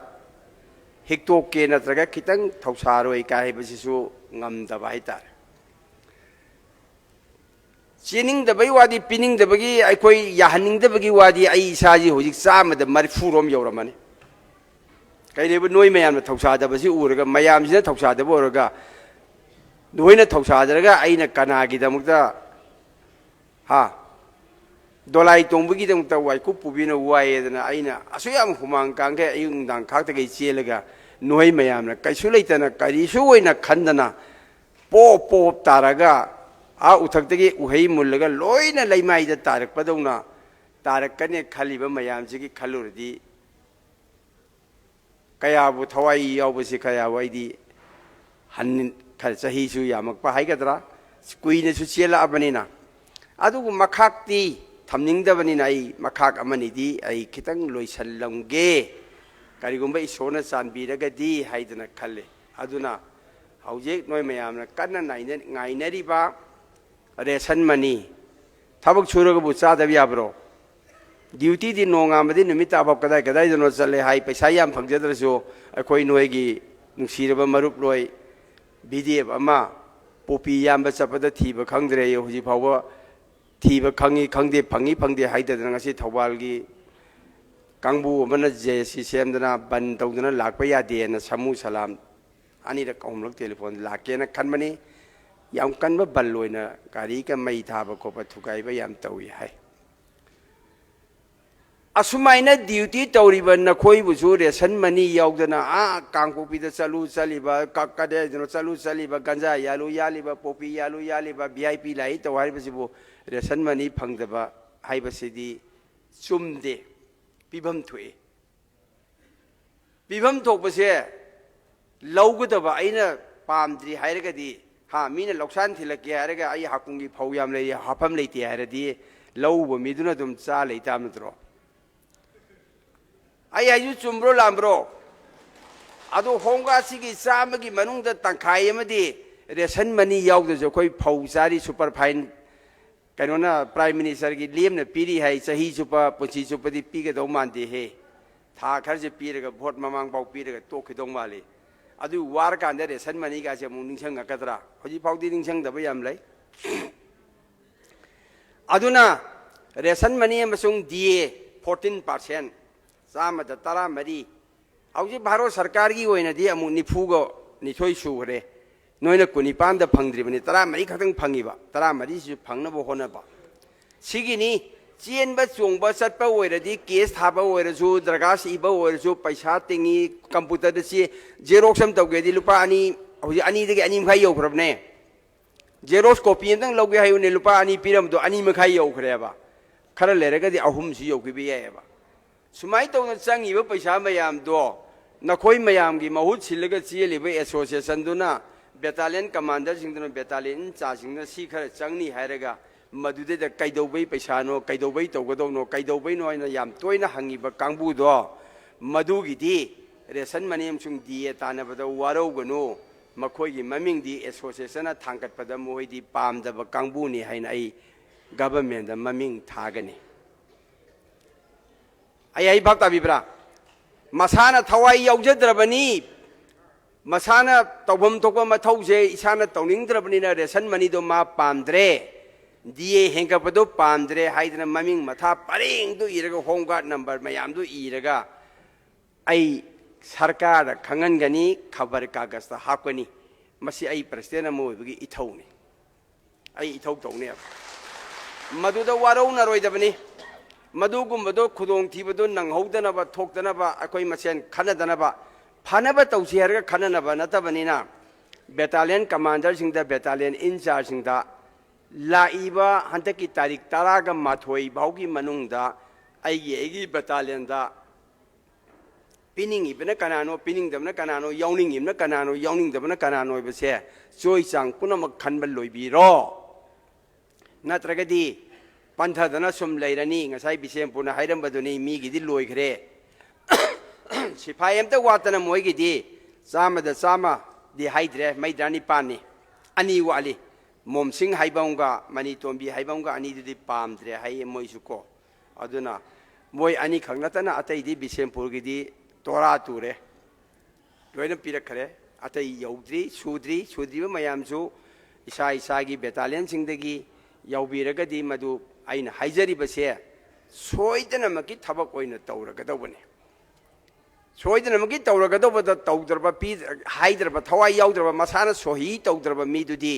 ꯍꯤꯛꯇꯣꯛꯀꯦ ꯅꯠꯇ꯭ꯔꯒ ꯈꯤꯇꯪ ꯊꯧꯁꯥꯔꯣꯏ ꯀꯥꯏ ꯍꯥꯏꯕꯁꯤꯁꯨ ꯉꯝꯗꯕ ꯍꯥꯏꯇꯥꯔꯦ꯫ ꯆꯦꯟꯅꯤꯡꯗꯕꯒꯤ ꯋꯥꯗꯤ, ꯄꯤꯅꯤꯡꯗꯕꯒꯤ, ꯑꯩꯈꯣꯏ ꯌꯥꯍꯟꯅꯤꯡꯗꯕꯒꯤ ꯋꯥꯗꯤ, ꯑꯩ ꯏꯁꯥꯁꯤ ꯍꯧꯖꯤꯛ ꯆꯥꯝꯃꯗ ꯃꯔꯤꯐꯨꯔꯣꯝ ꯌꯧꯔꯝꯃꯅꯤ꯫ ꯀꯩꯅꯣꯕ, ꯅꯣꯏ ꯃꯌꯥꯝꯅ ꯊꯧꯁꯥꯗꯕꯁꯤ ꯎꯔꯒ, ꯃꯌꯥꯝꯁꯤꯅ ꯊꯧꯁꯥꯗꯕ ꯑꯣꯏꯔꯒ, ꯅꯣꯏꯅ ꯊꯧꯁꯥꯗ꯭ꯔꯒ ꯑꯩꯅ ꯀꯅꯥꯒꯤꯗꯃꯛꯇ, ꯍꯥ, ꯗꯣꯂꯥꯏ ꯇꯣꯡꯕꯒꯤꯗꯃꯛꯇ ꯋꯥꯏꯀꯨꯞ ꯄꯨꯕꯤꯅ ꯋꯥꯏꯌꯦꯗꯅ ꯑꯩꯅ ꯑꯁꯨꯛ ꯌꯥꯝ ꯍꯨꯃꯥꯡ ꯀꯥꯡꯈꯩ ꯑꯌꯨꯛ ꯅꯨꯡꯗꯥꯡ ꯈꯥꯛꯇꯈꯩ ꯆꯦꯜꯂꯒ, ꯅꯣꯏ ꯃꯌꯥꯝꯅ ꯀꯩꯁꯨ ꯂꯩꯇꯅ, ꯀꯔꯤꯁꯨ ꯑꯣꯏꯅ ꯈꯟꯗꯅ, ꯄꯣꯞ ꯄꯣꯞ ꯇꯥꯔꯒ, ꯑꯥ ꯎꯊꯛꯇꯒꯤ ꯎꯍꯩ ꯃꯨꯜꯂꯒ ꯂꯣꯏꯅ ꯂꯩꯃꯥꯏꯗ ꯇꯥꯔꯛꯄꯗꯧꯅ ꯇꯥꯔꯛꯀꯅꯤ ꯈꯜꯂꯤꯕ ꯃꯌꯥꯝꯁꯤꯒꯤ ꯈꯜꯂꯨꯔꯗꯤ, ꯀꯌꯥꯕꯨ ꯊꯋꯥꯏ ꯌꯥꯎꯕꯁꯤ, ꯀꯌꯥꯕꯨ ꯑꯩꯗꯤ ꯍꯟ-, ꯈꯔ ꯆꯍꯤꯁꯨ ꯌꯥꯝꯃꯛꯄ ꯍꯥꯏꯒꯗ꯭ꯔꯥ, ꯀꯨꯏꯅꯁꯨ ꯆꯦꯜꯂꯛꯑꯕꯅꯤꯅ꯫ ꯑꯗꯨꯕꯨ ꯃꯈꯥꯛꯇꯤ ꯊꯝꯅꯤꯡꯗꯕꯅꯤꯅ ꯑꯩ ꯃꯈꯥꯛ ꯑꯃꯅꯤꯗꯤ ꯑꯩ ꯈꯤꯇꯪ ꯂꯣꯏꯁꯜꯂꯝꯒꯦ, ꯀꯔꯤꯒꯨꯝꯕ ꯏꯁꯣꯔꯅ ꯆꯥꯟꯕꯤꯔꯒꯗꯤ ꯍꯥꯏꯗꯅ ꯈꯜꯂꯤ꯫ ꯑꯗꯨꯅ ꯍꯧꯖꯤꯛ ꯅꯣꯏ ꯃꯌꯥꯝꯅ ꯀꯟꯅ ꯅꯥꯏꯅ-, ꯉꯥꯏꯅꯔꯤꯕ ꯔꯦꯁꯟ ꯃꯅꯤ, ꯊꯕꯛ ꯁꯨꯔꯒꯕꯨ ꯆꯥꯗꯕ ꯌꯥꯕ꯭ꯔꯣ? ꯗ꯭ꯌꯨꯇꯤꯗꯤ ꯅꯣꯡꯉꯥꯟꯕꯗꯤ ꯅꯨꯃꯤꯠ ꯇꯥꯐꯥꯎ ꯀꯗꯥꯏ ꯀꯗꯥꯏꯗꯅꯣ ꯆꯠꯂꯦ ꯍꯥꯏ, ꯄꯩꯁꯥ ꯌꯥꯝ ꯐꯪꯖꯗ꯭ꯔꯁꯨ꯫ ꯑꯩꯈꯣꯏ ꯅꯣꯏꯒꯤ ꯅꯨꯡꯁꯤꯔꯕ ꯃꯔꯨꯞ ꯂꯣꯏ, ꯚꯤ ꯗꯤ ꯑꯦꯐ ꯑꯃ ꯄꯣꯄꯤ ꯌꯥꯟꯕ ꯆꯠꯄꯗ ꯊꯤꯕ ꯈꯪꯗ꯭ꯔꯦ, ꯍꯧꯖꯤꯛ ꯐꯥꯎꯕ ꯊꯤꯕ ꯈꯪꯉꯤ ꯈꯪꯗꯦ, ꯐꯪꯉꯤ ꯐꯪꯗꯦ ꯍꯥꯏꯗꯗꯅ ꯉꯁꯤ ꯊꯧꯕꯥꯜꯒꯤ ꯀꯥꯡꯕꯨ ꯑꯃꯅ ꯖꯦ ꯁꯤ ꯁꯦꯝꯗꯅ ꯕꯟ ꯇꯧꯗꯅ ꯂꯥꯛꯄ ꯌꯥꯗꯦꯅ ꯁꯃꯨ ꯁꯂꯥꯝ ꯑꯅꯤꯔꯛ ꯑꯍꯨꯝꯂꯛ ꯇꯦꯂꯤꯐꯣꯟ ꯂꯥꯛꯀꯦꯅ ꯈꯟꯕꯅꯤ꯫ ꯌꯥꯝ ꯀꯟꯕ ꯕꯟ ꯑꯣꯏꯅ ꯒꯥꯔꯤꯒ ꯃꯩ ꯊꯥꯕ ꯈꯣꯠꯄ ꯊꯨꯒꯥꯏꯕ ꯌꯥꯝ ꯇꯧꯏ ꯍꯥꯏ꯫ ꯑꯁꯨꯃꯥꯏꯅ duty ꯇꯧꯔꯤꯕ ꯅꯈꯣꯏꯕꯨꯁꯨ ration money ꯌꯥꯎꯗꯅ ꯑꯥ ꯀꯥꯡꯄꯣꯛꯄꯤꯗ ꯆꯠꯂꯨ ꯆꯠꯂꯤꯕ, ꯀ-, ꯀꯗꯥꯏꯗꯅꯣ ꯆꯠꯂꯨ ꯆꯠꯂꯤꯕ, ganja ꯌꯥꯜꯂꯨ ꯌꯥꯜꯂꯤꯕ, poppy ꯌꯥꯜꯂꯨ ꯌꯥꯜꯂꯤꯕ, V I P ꯂꯥꯛꯏ ꯇꯧ ꯍꯥꯏꯔꯤꯕꯁꯤꯕꯨ ration money ꯐꯪꯗꯕ ꯍꯥꯏꯕꯁꯤꯗꯤ ꯆꯨꯝꯗꯦ꯫ ꯄꯤꯐꯝ ꯊꯣꯛꯏ꯫ ꯄꯤꯐꯝ ꯊꯣꯛꯄꯁꯦ ꯂꯧꯒꯗꯕ ꯑꯩꯅ ꯄꯥꯝꯗ꯭ꯔꯤ ꯍꯥꯏꯔꯒꯗꯤ, ꯍꯥ, ꯃꯤꯅ ꯂꯧꯁꯥꯟ ꯊꯤꯜꯂꯛꯀꯦ ꯍꯥꯏꯔꯒ ꯑꯩ ꯍꯥꯀꯨꯝꯒꯤ ꯐꯧ ꯌꯥꯝ ꯂꯩꯔꯤ, ꯍꯥꯐꯝ ꯂꯩꯇꯦ ꯍꯥꯏꯔꯗꯤ ꯂꯧ ꯎꯕ ꯃꯤꯗꯨꯅ ꯑꯗꯨꯝ ꯆꯥ ꯂꯩ ꯇꯥꯕ ꯅꯠꯇ꯭ꯔꯣ? ꯑꯩ ꯍꯥꯏꯁꯨ ꯆꯨꯝꯕ꯭ꯔꯣ ꯂꯥꯟꯕ꯭ꯔꯣ? ꯑꯗꯣ ꯍꯣꯝꯒꯥꯔꯗꯁꯤꯒꯤ ꯆꯥꯝꯃꯒꯤ ꯃꯅꯨꯡꯗ ꯇꯪꯈꯥꯏ ꯑꯃꯗꯤ ration money ꯌꯥꯎꯗ꯭ꯔꯁꯨ ꯑꯩꯈꯣꯏ ꯐꯧ ꯆꯥꯔꯤ, superfine, ꯀꯩꯅꯣꯅ, Prime Ministerꯒꯤ ꯂꯦꯝꯅ ꯄꯤꯔꯤ ꯍꯥꯏ, ꯆꯍꯤ ꯆꯨꯞꯄ, ꯄꯨꯟꯁꯤ ꯆꯨꯞꯄꯗꯤ ꯄꯤꯒꯗꯧ ꯃꯥꯟꯗꯦꯍꯦ꯫ ꯊꯥ ꯈꯔꯁꯦ ꯄꯤꯔꯒ, vote ꯃꯃꯥꯡꯐꯥꯎ ꯄꯤꯔꯒ ꯇꯣꯛꯈꯤꯗꯧ ꯃꯥꯜꯂꯤ꯫ ꯑꯗꯨ ꯋꯥꯔꯀꯥꯟꯗ ration moneyꯒꯥꯁꯦ ꯑꯃꯨꯛ ꯅꯤꯡꯁꯤꯡꯉꯛꯀꯗ꯭ꯔꯥ? ꯍꯧꯖꯤꯛ ꯐꯥꯎꯗꯤ ꯅꯤꯡꯁꯤꯡꯗꯕ ꯌꯥꯝ ꯂꯩ꯫ ꯑꯗꯨꯅ ration money ꯑꯃꯁꯨꯡ D A fourteen percent, ꯆꯥꯝꯃꯗ ꯇꯔꯥꯃꯔꯤ, ꯍꯧꯖꯤꯛ ꯚꯥꯔꯠ ꯁꯔꯀꯥꯔꯒꯤ ꯑꯣꯏꯅꯗꯤ ꯑꯃꯨꯛ ꯅꯤꯐꯨꯒ ꯅꯤꯊꯣꯏ ꯁꯨꯈ꯭ꯔꯦ꯫ ꯅꯣꯏꯅ ꯀꯨꯟꯅꯤꯄꯥꯟꯗ ꯐꯪꯗ꯭ꯔꯤꯕꯅꯤ, ꯇꯔꯥꯃꯔꯤ ꯈꯛꯇꯪ ꯐꯪꯉꯤꯕ, ꯇꯔꯥꯃꯔꯤꯁꯤꯁꯨ ꯐꯪꯅꯕ ꯍꯣꯠꯅꯕ꯫ ꯁꯤꯒꯤꯅꯤ, ꯆꯦꯟꯕ ꯆꯣꯡꯕ ꯆꯠꯄ ꯑꯣꯏꯔꯗꯤ, case ꯊꯥꯕ ꯑꯣꯏꯔꯁꯨ, ꯗꯔꯈꯥꯁ ꯏꯕ ꯑꯣꯏꯔꯁꯨ, ꯄꯩꯁꯥ ꯇꯤꯡꯉꯤ, computerꯗ ꯆꯦ, xerox ꯑꯃ ꯇꯧꯒꯦꯗꯤ ꯂꯨꯄꯥ ꯑꯅꯤ, ꯍꯧꯖꯤꯛ ꯑꯅꯤꯗꯒꯤ ꯑꯅꯤ ꯃꯈꯥꯏ ꯌꯧꯈ꯭ꯔꯕꯅꯦ꯫ Xerox copy ꯑꯃꯇꯪ ꯂꯧꯒꯦ ꯍꯥꯏꯌꯨꯅꯦ, ꯂꯨꯄꯥ ꯑꯅꯤ ꯄꯤꯔꯝꯕꯗꯣ ꯑꯅꯤ ꯃꯈꯥꯏ ꯌꯧꯈ꯭ꯔꯦꯕ꯫ ꯈꯔ ꯂꯩꯔꯒꯗꯤ ꯑꯍꯨꯝꯁꯤ ꯌꯧꯈꯤꯕ ꯌꯥꯏꯑꯕ꯫ ꯁꯨꯃꯥꯏꯅ ꯇꯧꯅ ꯆꯪꯉꯤꯕ ꯄꯩꯁꯥ ꯃꯌꯥꯝꯗꯣ ꯅꯈꯣꯏ ꯃꯌꯥꯝꯒꯤ ꯃꯍꯨꯠ ꯁꯤꯜꯂꯒ ꯆꯦꯜꯂꯤꯕ associationꯗꯨꯅ, battalion commanderꯁꯤꯡꯗꯨꯅ, battalion in chargeꯁꯤꯡꯗꯨꯅ ꯁꯤ ꯈꯔ ꯆꯪꯅꯤ ꯍꯥꯏꯔꯒ, ꯃꯗꯨꯗꯩꯗ ꯀꯩꯗꯧꯕꯩ ꯄꯩꯁꯥꯅꯣ, ꯀꯩꯗꯧꯕꯩ ꯇꯧꯒꯗꯧꯅꯣ, ꯀꯩꯗꯧꯕꯩꯅꯣ ꯍꯥꯏꯅ ꯌꯥꯝ ꯇꯣꯏꯅ ꯍꯪꯉꯤꯕ ꯀꯥꯡꯕꯨꯗꯣ, ꯃꯗꯨꯒꯤꯗꯤ ration money ꯑꯃꯁꯨꯡ D A ꯇꯥꯟꯅꯕꯗ ꯋꯥꯔꯧꯒꯅꯨ꯫ ꯃꯈꯣꯏꯒꯤ ꯃꯃꯤꯡꯗꯤ associationꯅ ꯊꯥꯡꯒꯠꯄꯗ ꯃꯈꯣꯏꯗꯤ ꯄꯥꯝꯗꯕ ꯀꯥꯡꯕꯨꯅꯤ ꯍꯥꯏꯅ ꯑꯩ governmentꯗ ꯃꯃꯤꯡ ꯊꯥꯒꯅꯤ꯫ ꯑꯩ ꯍꯥꯏ ꯚꯥꯞ ꯇꯥꯕꯤꯕ꯭ꯔꯥ? ꯃꯁꯥꯅ ꯊꯋꯥꯏ ꯌꯥꯎꯖꯗ꯭ꯔꯕꯅꯤ, ꯃꯁꯥꯅ ꯇꯧꯐꯝ ꯊꯣꯛꯄ ꯃꯊꯧꯁꯦ ꯏꯁꯥꯅ ꯇꯧꯅꯤꯡꯗ꯭ꯔꯕꯅꯤꯅ ration moneyꯗꯣ ꯃꯥ ꯄꯥꯝꯗ꯭ꯔꯦ, D A ꯍꯦꯟꯒꯠꯄꯗꯣ ꯄꯥꯝꯗ꯭ꯔꯦ ꯍꯥꯏꯗꯅ ꯃꯃꯤꯡ ꯃꯊꯥ ꯄꯔꯦꯡꯗꯨ ꯏꯔꯒ, home guard number ꯃꯌꯥꯝꯗꯨ ꯏꯔꯒ ꯑꯩ ꯁꯔꯀꯥꯔꯗ ꯈꯪꯍꯟꯒꯅꯤ, ꯈꯕꯔ ꯀꯥꯒꯖꯇ ꯍꯥꯞꯀꯅꯤ꯫ ꯃꯁꯤ ꯑꯩ president ꯑꯃ ꯑꯣꯏꯕꯒꯤ ꯏꯊꯧꯅꯤ꯫ ꯑꯩ ꯏꯊꯧ ꯇꯧꯅꯦꯕ꯫ ꯃꯗꯨꯗ ꯋꯥꯔꯧꯅꯔꯣꯏꯗꯕꯅꯤ꯫ ꯃꯗꯨꯒꯨꯝꯕꯗꯣ, ꯈꯨꯗꯣꯡꯊꯤꯕꯗꯣ ꯅꯪꯍꯧꯗꯅꯕ, ꯊꯣꯛꯇꯅꯕ, ꯑꯩꯈꯣꯏ ꯃꯁꯦꯟ ꯈꯟꯅꯗꯅꯕ, ꯐꯅꯕ ꯇꯧꯁꯤ ꯍꯥꯏꯔꯒ ꯈꯟꯅꯅꯕ ꯅꯠꯇꯕꯅꯤꯅ, battalion commanderꯁꯤꯡꯗ, battalion in chargeꯁꯤꯡꯗ ꯂꯥꯛꯏꯕ ꯍꯟꯗꯛꯀꯤ ꯇꯥꯔꯤꯛ ꯇꯔꯥꯒ ꯃꯥꯊꯣꯏ ꯐꯥꯎꯒꯤ ꯃꯅꯨꯡꯗ ꯑꯩꯒꯤ, ꯑꯩꯒꯤ battalionꯗ ꯄꯤꯅꯤꯡꯉꯤꯕꯅ ꯀꯅꯥꯅꯣ, ꯄꯤꯅꯤꯡꯗꯕꯅ ꯀꯅꯥꯅꯣ, ꯌꯥꯎꯅꯤꯡꯉꯤꯕꯅ ꯀꯅꯥꯅꯣ, ꯌꯥꯎꯅꯤꯡꯗꯕꯅ ꯀꯅꯥꯅꯣ ꯍꯥꯏꯕꯁꯦ ꯆꯣꯏ ꯆꯥꯡ ꯄꯨꯝꯅꯃꯛ ꯈꯟꯕ ꯂꯣꯏꯕꯤꯔꯣ꯫ ꯅꯠꯇ꯭ꯔꯒꯗꯤ ꯄꯟꯊꯗꯅ ꯁꯨꯝ ꯂꯩꯔꯅꯤ꯫ ꯉꯁꯥꯏ ꯕꯤꯁꯦꯝꯄꯨꯔꯅ ꯍꯥꯏꯔꯝꯕꯗꯨꯅꯤ, ꯃꯤꯒꯤꯗꯤ ꯂꯣꯏꯈ꯭ꯔꯦ꯫ ꯁꯤꯐꯥꯏ ꯑꯝꯇ ꯋꯥꯠꯇꯅ ꯃꯣꯏꯒꯤꯗꯤ ꯆꯥꯝꯃꯗ ꯆꯥꯝꯃꯗꯤ ꯍꯥꯏꯗ꯭ꯔꯦ, ꯃꯩꯗ꯭ꯔꯥ ꯅꯤꯄꯥꯟꯅꯤ꯫ ꯑꯅꯤ ꯋꯥꯠꯂꯤ꯫ ꯃꯣꯝꯁꯤꯡ ꯍꯥꯏꯕ ꯑꯃꯒ ꯃꯅꯤꯇꯣꯝꯕꯤ ꯍꯥꯏꯕ ꯑꯃꯒ ꯑꯅꯤꯗꯨꯗꯤ ꯄꯥꯝꯗ꯭ꯔꯦ ꯍꯥꯏꯌꯦ ꯃꯣꯏꯁꯨ ꯀꯣ꯫ ꯑꯗꯨꯅ ꯃꯣꯏ ꯑꯅꯤꯈꯛ ꯅꯠꯇꯅ ꯑꯇꯩꯗꯤ ꯕꯤꯁꯦꯝꯄꯨꯔꯒꯤꯗꯤ ꯇꯣꯔꯥ ꯇꯨꯔꯦ꯫ ꯂꯣꯏꯅ ꯄꯤꯔꯛꯈ꯭ꯔꯦ꯫ ꯑꯇꯩ ꯌꯧꯗ꯭ꯔꯤ, ꯁꯨꯗ꯭ꯔꯤ, ꯁꯨꯗ꯭ꯔꯤꯕ ꯃꯌꯥꯝꯁꯨ ꯏꯁꯥ ꯏꯁꯥꯒꯤ battalionꯁꯤꯡꯗꯒꯤ ꯌꯧꯕꯤꯔꯒꯗꯤ ꯃꯗꯨ ꯑꯩꯅ ꯍꯥꯏꯖꯔꯤꯕꯁꯦ ꯁꯣꯏꯗꯅꯃꯛꯀꯤ ꯊꯕꯛ ꯑꯣꯏꯅ ꯇꯧꯔꯒꯗꯧꯕꯅꯤ꯫ ꯁꯣꯏꯗꯅꯃꯛꯀꯤ ꯇꯧꯔꯒꯗꯧꯕꯗ ꯇꯧꯗ꯭ꯔꯕ, ꯄꯤ-, ꯍꯥꯏꯗ꯭ꯔꯕ, ꯊꯋꯥꯏ ꯌꯥꯎꯗ꯭ꯔꯕ, ꯃꯁꯥꯅ ꯁꯣꯍꯤ ꯇꯧꯗ꯭ꯔꯕ ꯃꯤꯗꯨꯗꯤ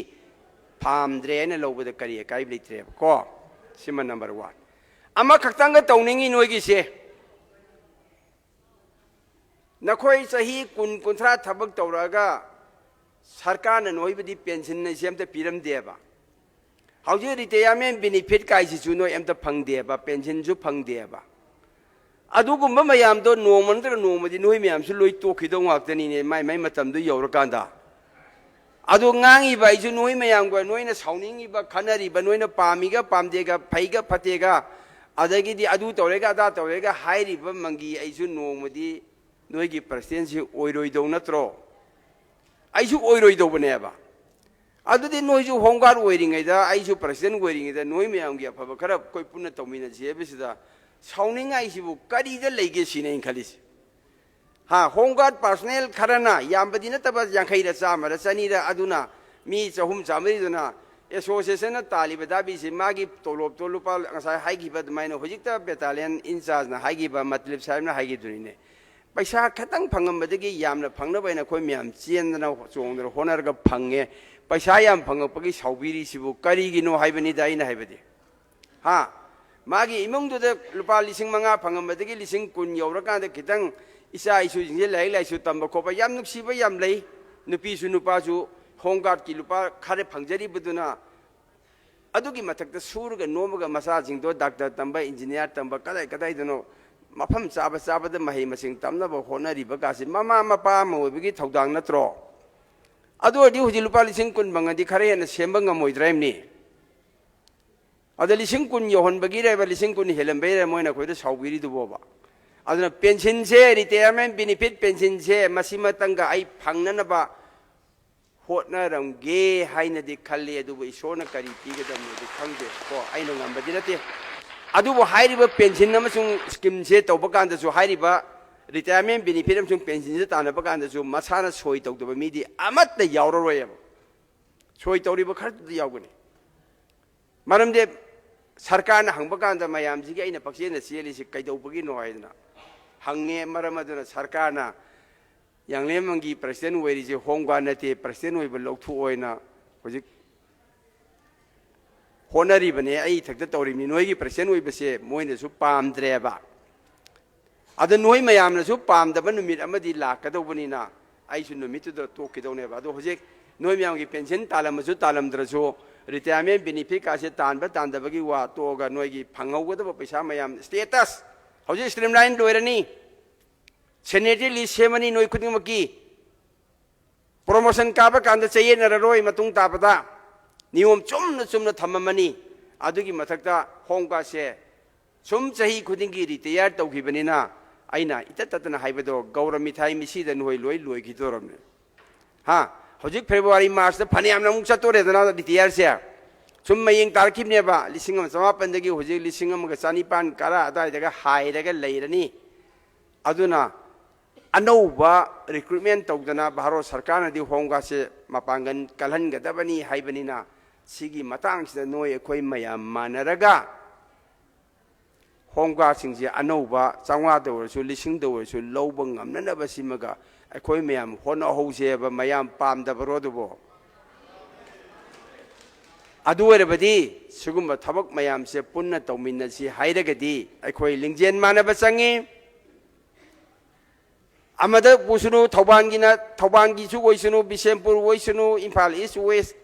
ꯄꯥꯝꯗ꯭ꯔꯦ ꯍꯥꯏꯅ ꯂꯧꯕꯗ ꯀꯔꯤ ꯑꯀꯥꯏꯕ ꯂꯩꯇ꯭ꯔꯦꯕ ꯀꯣ꯫ ꯁꯤꯃ number one꯫ ꯑꯃꯈꯛꯇꯪꯒ ꯇꯧꯅꯤꯡꯉꯤ ꯅꯣꯏꯒꯤꯁꯦ꯫ ꯅꯈꯣꯏ ꯆꯍꯤ ꯀꯨꯟ, ꯀꯨꯟꯊ꯭ꯔꯥ ꯊꯕꯛ ꯇꯧꯔꯛꯑꯒ ꯁꯔꯀꯥꯔꯅ ꯅꯣꯏꯕꯗꯤ pension ꯍꯥꯏꯁꯦ ꯑꯝꯇ ꯄꯤꯔꯝꯗꯦꯕ꯫ ꯍꯧꯖꯤꯛ retirement benefit ꯀꯥꯏꯁꯤꯁꯨ ꯅꯣꯏ ꯑꯝꯇ ꯐꯪꯗꯦꯕ, pensionꯁꯨ ꯐꯪꯗꯦꯕ꯫ ꯑꯗꯨꯒꯨꯝꯕ ꯃꯌꯥꯝꯗꯣ ꯅꯣꯡꯃ ꯅꯠꯇ꯭ꯔꯒ ꯅꯣꯡꯃꯗꯤ ꯅꯣꯏ ꯃꯌꯥꯝꯁꯨ ꯂꯣꯏ ꯇꯣꯛꯈꯤꯗꯧ ꯉꯥꯛꯇꯅꯤꯅꯦ, ꯃꯥꯏ ꯃꯥꯏ ꯃꯇꯝꯗꯣ ꯌꯧꯔꯀꯥꯟꯗ꯫ ꯑꯗꯣ ꯉꯥꯡꯉꯤꯕ ꯑꯩꯁꯨ ꯅꯣꯏ ꯃꯌꯥꯝꯒ, ꯅꯣꯏꯅ ꯁꯥꯎꯅꯤꯡꯉꯤꯕ, ꯈꯟꯅꯔꯤꯕ, ꯅꯣꯏꯅ ꯄꯥꯝꯃꯤꯒ ꯄꯥꯝꯗꯦꯒ, ꯐꯩꯒ ꯐꯠꯇꯦꯒ, ꯑꯗꯒꯤꯗꯤ ꯑꯗꯨ ꯇꯧꯔꯦꯒ ꯑꯗꯥ ꯇꯧꯔꯦꯒ ꯍꯥꯏꯔꯤꯕ ꯃꯪꯒꯤ ꯑꯩꯁꯨ ꯅꯣꯡꯃꯗꯤ ꯅꯣꯏꯒꯤ presidentꯁꯤ ꯑꯣꯏꯔꯣꯏꯗꯧ ꯅꯠꯇ꯭ꯔꯣ? ꯑꯩꯁꯨ ꯑꯣꯏꯔꯣꯏꯗꯧꯕꯅꯦꯕ꯫ ꯑꯗꯨꯗꯤ ꯅꯣꯏꯁꯨ home guard ꯑꯣꯏꯔꯤꯉꯩꯗ, ꯑꯩꯁꯨ president ꯑꯣꯏꯔꯤꯉꯩꯗ ꯅꯣꯏ ꯃꯌꯥꯝꯒꯤ ꯑꯐꯕ ꯈꯔ ꯑꯩꯈꯣꯏ ꯄꯨꯟꯅ ꯇꯧꯃꯤꯟꯅꯁꯤ ꯍꯥꯏꯕꯁꯤꯗ ꯁꯥꯎꯅꯤꯡꯉꯥꯏꯁꯤꯕꯨ ꯀꯔꯤꯗ ꯂꯩꯒꯦ ꯁꯤꯅꯤ ꯑꯩꯅ ꯈꯜꯂꯤꯁꯦ꯫ ꯍꯥ, home guard personnel ꯈꯔꯅ, ꯌꯥꯝꯕꯗꯤ ꯅꯠꯇꯕ, ꯌꯥꯡꯈꯩꯔ ꯆꯥꯝꯃꯔ ꯆꯅꯤꯔ, ꯑꯗꯨꯅ ꯃꯤ ꯆꯍꯨꯝ ꯆꯥꯝꯃꯔꯤꯗꯨꯅ associationꯅ ꯇꯥꯜꯂꯤꯕ ꯗꯥꯕꯤꯁꯤ ꯃꯥꯒꯤ ꯇꯣꯂꯣꯞꯇꯣ ꯂꯨꯄꯥ, ꯉꯁꯥꯏ ꯍꯥꯏꯈꯤꯕ ꯑꯗꯨꯃꯥꯏꯅ ꯍꯧꯖꯤꯛꯇ battalion in chargeꯅ ꯍꯥꯏꯈꯤꯕ, ꯃꯇꯂꯤꯞ ꯁꯥꯍꯦꯕꯅ ꯍꯥꯏꯈꯤꯕꯗꯨꯅꯤꯅꯦ꯫ ꯄꯩꯁꯥ ꯈꯤꯇꯪ ꯐꯪꯉꯝꯕꯗꯒꯤ ꯌꯥꯝꯅ ꯐꯪꯅꯕ ꯍꯥꯏꯅ ꯑꯩꯈꯣꯏ ꯃꯌꯥꯝ ꯆꯦꯟꯗꯅ ꯆꯣꯡꯗꯅ ꯍꯣꯠꯅꯔꯒ ꯐꯪꯉꯦ꯫ ꯄꯩꯁꯥ ꯌꯥꯝ ꯐꯪꯉꯛꯄꯒꯤ ꯁꯥꯎꯕꯤꯔꯤꯁꯤꯕꯨ ꯀꯔꯤꯒꯤꯅꯣ ꯍꯥꯏꯕꯅꯤꯗ ꯑꯩꯅ ꯍꯥꯏꯕꯗꯤ꯫ ꯍꯥ? ꯃꯥꯒꯤ ꯏꯃꯨꯡꯗꯨꯗ ꯂꯨꯄꯥ ꯂꯤꯁꯤꯡ ꯃꯉꯥ ꯐꯪꯉꯝꯕꯗꯒꯤ ꯂꯤꯁꯤꯡ ꯀꯨꯟ ꯌꯧꯔꯀꯥꯟꯗ ꯈꯤꯇꯪ ꯏꯆꯥ ꯏꯁꯨꯁꯤꯡꯁꯦ ꯂꯥꯏꯔꯤꯛ ꯂꯥꯏꯁꯨ ꯇꯝꯕ ꯈꯣꯠꯄ ꯌꯥꯝ ꯅꯨꯡꯁꯤꯕ ꯌꯥꯝ ꯂꯩ꯫ ꯅꯨꯄꯤꯁꯨ ꯅꯨꯄꯥꯁꯨ ꯍꯣꯝ ꯒꯥꯔꯗꯀꯤ ꯂꯨꯄꯥ ꯈꯔ ꯐꯪꯖꯔꯤꯕꯗꯨꯅ ꯑꯗꯨꯒꯤ ꯃꯊꯛꯇ ꯁꯨꯔꯒ ꯅꯣꯝꯃꯒ ꯃꯆꯥꯁꯤꯡꯗꯣ ꯗꯥꯛꯇꯔ ꯇꯝꯕ, ꯏꯟꯖꯤꯅꯤꯌꯥꯔ ꯇꯝꯕ, ꯀꯗꯥꯏ ꯀꯗꯥꯏꯗꯅꯣ ꯃꯐꯝ ꯆꯥꯕ ꯆꯥꯕꯗ ꯃꯍꯩ ꯃꯁꯤꯡ ꯇꯝꯅꯕ ꯍꯣꯠꯅꯔꯤꯕ ꯀꯥꯁꯤ ꯃꯃꯥ ꯃꯄꯥ ꯑꯃ ꯑꯣꯏꯕꯒꯤ ꯊꯧꯗꯥꯡ ꯅꯠꯇ꯭ꯔꯣ? ꯑꯗꯨ ꯑꯣꯏꯔꯗꯤ ꯍꯧꯖꯤꯛ ꯂꯨꯄꯥ ꯂꯤꯁꯤꯡ ꯀꯨꯟ ꯐꯪꯉꯗꯤ ꯈꯔ ꯍꯦꯟꯅ ꯁꯦꯝꯕ ꯉꯝꯃꯣꯏꯗ꯭ꯔꯥ ꯍꯥꯏꯕꯅꯤ꯫ ꯑꯗ ꯂꯤꯁꯤꯡ ꯀꯨꯟ ꯌꯧꯍꯟꯕꯒꯤꯔꯕ, ꯂꯤꯁꯤꯡ ꯀꯨꯟ ꯍꯦꯜꯍꯟꯕꯩꯔ ꯃꯣꯏꯅ ꯑꯩꯈꯣꯏꯗ ꯁꯥꯎꯕꯤꯔꯤꯗꯨꯕꯣꯕ? ꯑꯗꯨꯅ ꯄꯦꯟꯁꯤꯟꯁꯦ, ꯔꯤꯇꯥꯌꯔꯃꯦꯟ ꯕꯦꯅꯤꯐꯤꯠ ꯄꯦꯟꯁꯤꯟꯁꯦ ꯃꯁꯤꯃꯇꯪꯒ ꯑꯩ ꯐꯪꯅꯅꯕ ꯍꯣꯠꯅꯔꯝꯒꯦ ꯍꯥꯏꯅꯗꯤ ꯈꯜꯂꯤ꯫ ꯑꯗꯨꯕꯨ ꯏꯁꯣꯔꯅ ꯀꯔꯤ ꯄꯤꯒꯗꯕꯅꯣꯗꯤ ꯈꯪꯗꯦ ꯀꯣ, ꯑꯩꯅ ꯉꯝꯕꯗꯤ ꯅꯠꯇꯦ꯫ ꯑꯗꯨꯕꯨ ꯍꯥꯏꯔꯤꯕ ꯄꯦꯟꯁꯤꯟ ꯑꯃꯁꯨꯡ ꯁ꯭ꯀꯤꯝꯁꯦ ꯇꯧꯕ ꯀꯥꯟꯗꯁꯨ, ꯍꯥꯏꯔꯤꯕ ꯔꯤꯇꯥꯌꯔꯃꯦꯟ ꯕꯦꯅꯤꯐꯤꯠ ꯑꯃꯁꯨꯡ ꯄꯦꯟꯁꯤꯟꯁꯦ ꯇꯥꯟꯅꯕ ꯀꯥꯟꯗꯁꯨ ꯃꯁꯥꯅ ꯁꯣꯏ ꯇꯧꯗꯕ ꯃꯤꯗꯤ ꯑꯃꯠꯇ ꯌꯥꯎꯔꯔꯣꯏꯕ꯫ ꯁꯣꯏ ꯇꯧꯔꯤꯕ ꯈꯔꯗꯨꯗꯤ ꯌꯥꯎꯒꯅꯤ꯫ ꯃꯔꯝꯗꯤ ꯁꯔꯀꯥꯔꯅ ꯍꯪꯕ ꯀꯥꯟꯗ ꯃꯌꯥꯝꯁꯤꯒꯤ ꯑꯩꯅ ꯄꯛꯆꯦꯟꯗ ꯆꯦꯜꯂꯤꯁꯤ ꯀꯩꯗꯧꯕꯒꯤꯅꯣ ꯍꯥꯏꯗꯅ ꯍꯪꯉꯦ꯫ ꯃꯔꯝ ꯑꯗꯨꯅ ꯁꯔꯀꯥꯔꯅ ꯌꯥꯡꯂꯦꯟꯕꯝꯒꯤ ꯄ꯭ꯔꯁꯤꯗꯦꯟ ꯑꯣꯏꯔꯤꯁꯦ ꯍꯣꯝ ꯒꯥꯔꯗ ꯅꯠꯇꯦ, ꯄ꯭ꯔꯁꯤꯗꯦꯟ ꯑꯣꯏꯕ ꯂꯧꯊꯣꯛꯑꯣꯏꯅ ꯍꯧꯖꯤꯛ ꯍꯣꯠꯅꯔꯤꯕꯅꯦ꯫ ꯑꯩ ꯏꯊꯛꯇ ꯇꯧꯔꯤꯕꯅꯤ꯫ ꯅꯣꯏꯒꯤ ꯄ꯭ꯔꯁꯤꯗꯦꯟ ꯑꯣꯏꯕꯁꯦ ꯃꯣꯏꯅꯁꯨ ꯄꯥꯝꯗ꯭ꯔꯦꯕ꯫ ꯑꯗ ꯅꯣꯏ ꯃꯌꯥꯝꯅꯁꯨ ꯄꯥꯝꯗꯕ ꯅꯨꯃꯤꯠ ꯑꯃꯗꯤ ꯂꯥꯛꯀꯗꯧꯕꯅꯤꯅ ꯑꯩꯁꯨ ꯅꯨꯃꯤꯠꯇꯨꯗ ꯇꯣꯛꯈꯤꯗꯧꯅꯦꯕ꯫ ꯑꯗꯣ ꯍꯧꯖꯤꯛ ꯅꯣꯏ ꯃꯌꯥꯝꯒꯤ ꯄꯦꯟꯁꯤꯟ ꯇꯥꯜꯂꯝꯃꯁꯨ ꯇꯥꯜꯂꯝꯗ꯭ꯔꯁꯨ, ꯔꯤꯇꯥꯌꯔꯃꯦꯟ ꯕꯦꯅꯤꯐꯤꯠ ꯀꯥꯁꯦ ꯇꯥꯟꯕ ꯇꯥꯟꯗꯕꯒꯤ ꯋꯥ ꯇꯣꯛꯑꯒ ꯅꯣꯏꯒꯤ ꯐꯪꯍꯧꯒꯗꯕ ꯄꯩꯁꯥ ꯃꯌꯥꯝ, ꯁ꯭ꯇꯦꯇꯁ, ꯍꯧꯖꯤꯛ ꯁ꯭ꯇ꯭ꯔꯤꯝꯂꯥꯏꯟ ꯂꯣꯏꯔꯅꯤ, ꯁꯦꯅꯤꯌꯔꯤꯇꯤ ꯂꯤꯁ ꯁꯦꯝꯃꯅꯤ ꯅꯣꯏ ꯈꯨꯗꯤꯡꯃꯛꯀꯤ꯫ ꯄ꯭ꯔꯣꯃꯣꯁꯟ ꯀꯥꯕ ꯀꯥꯟꯗ ꯆꯌꯦꯠꯅꯔꯔꯣꯏ꯫ ꯃꯇꯨꯡ ꯇꯥꯕꯗ ꯅꯤꯌꯣꯝ ꯆꯨꯝꯅ ꯆꯨꯝꯅ ꯊꯝꯃꯝꯃꯅꯤ꯫ ꯑꯗꯨꯒꯤ ꯃꯊꯛꯇ ꯍꯣꯝ ꯒꯥꯔꯗꯁꯦ ꯁꯨꯝ ꯆꯍꯤ ꯈꯨꯗꯤꯡꯒꯤ ꯔꯤꯇꯥꯌꯔ ꯇꯧꯈꯤꯕꯅꯤꯅ, ꯑꯩꯅ ꯏꯇꯠ ꯇꯠꯇꯅ ꯍꯥꯏꯕꯗꯣ, ꯒꯧꯔ ꯃꯤꯊꯥꯏ ꯃꯤꯁꯤꯗ ꯅꯣꯏ ꯂꯣꯏ ꯂꯣꯏꯈꯤꯗꯣꯔꯕꯅꯦ꯫ ꯍꯥ? ꯍꯧꯖꯤꯛ ꯐꯦꯕ꯭ꯔꯨꯋꯥꯔꯤ, ꯃꯥꯔꯆꯇ ꯐꯅꯌꯥꯝꯅ ꯑꯃꯨꯛ ꯆꯠꯇꯣꯔꯦꯗꯅ ꯔꯤꯇꯥꯌꯔꯁꯦ꯫ ꯁꯨꯝ ꯃꯌꯦꯡ ꯇꯥꯔꯛꯈꯤꯕꯅꯦꯕ, ꯂꯤꯁꯤꯡ ꯑꯃ ꯆꯃꯥꯄꯟꯗꯒꯤ ꯍꯧꯖꯤꯛ ꯂꯤꯁꯤꯡ ꯑꯃꯒ ꯆꯅꯤꯄꯥꯟ ꯀꯔꯥ ꯑꯗꯥꯏꯗꯒ ꯍꯥꯏꯔꯒ ꯂꯩꯔꯅꯤ꯫ ꯑꯗꯨꯅ ꯑꯅꯧꯕ ꯔꯤꯀ꯭ꯔꯨꯠꯃꯦꯟ ꯇꯧꯗꯅ ꯚꯥꯔꯠ ꯁꯔꯀꯥꯔꯅꯗꯤ ꯍꯣꯝ ꯒꯥꯔꯗꯁꯦ ꯃꯄꯥꯡꯒꯜ ꯀꯜꯍꯟꯒꯗꯕꯅꯤ ꯍꯥꯏꯕꯅꯤꯅ, ꯁꯤꯒꯤ ꯃꯇꯥꯡꯁꯤꯗ ꯅꯣꯏ ꯑꯩꯈꯣꯏ ꯃꯌꯥꯝ ꯃꯥꯟꯅꯔꯒ ꯍꯣꯝ ꯒꯥꯔꯗꯁꯤꯡꯁꯦ ꯑꯅꯧꯕ ꯆꯥꯝꯃꯉꯥꯗ ꯑꯣꯏꯔꯁꯨ, ꯂꯤꯁꯤꯡꯗ ꯑꯣꯏꯔꯁꯨ ꯂꯧꯕ ꯉꯝꯅꯅꯕ ꯁꯤꯃꯒ ꯑꯩꯈꯣꯏ ꯃꯌꯥꯝ ꯍꯣꯠꯅꯍꯧꯁꯦꯕ꯫ ꯃꯌꯥꯝ ꯄꯥꯝꯗꯕꯔꯣ ꯑꯗꯨꯕꯣ? ꯑꯗꯨ ꯑꯣꯏꯔꯕꯗꯤ ꯁꯤꯒꯨꯝꯕ ꯊꯕꯛ ꯃꯌꯥꯝꯁꯦ ꯄꯨꯟꯅ ꯇꯧꯃꯤꯟꯅꯁꯤ ꯍꯥꯏꯔꯒꯗꯤ ꯑꯩꯈꯣꯏ ꯂꯤꯡꯖꯦꯜ ꯃꯥꯟꯅꯕ ꯆꯪꯉꯤ꯫ ꯑꯃꯗ ꯄꯨꯁꯅꯨ, ꯊꯧꯕꯥꯜꯒꯤꯅ, ꯊꯧꯕꯥꯜꯒꯤꯁꯨ ꯑꯣꯏꯁꯅꯨ, ꯕꯤꯁꯦꯝꯄꯨꯔ ꯑꯣꯏꯁꯅꯨ, ꯏꯝꯐꯥꯜ ꯏꯁ ꯋꯦꯁ,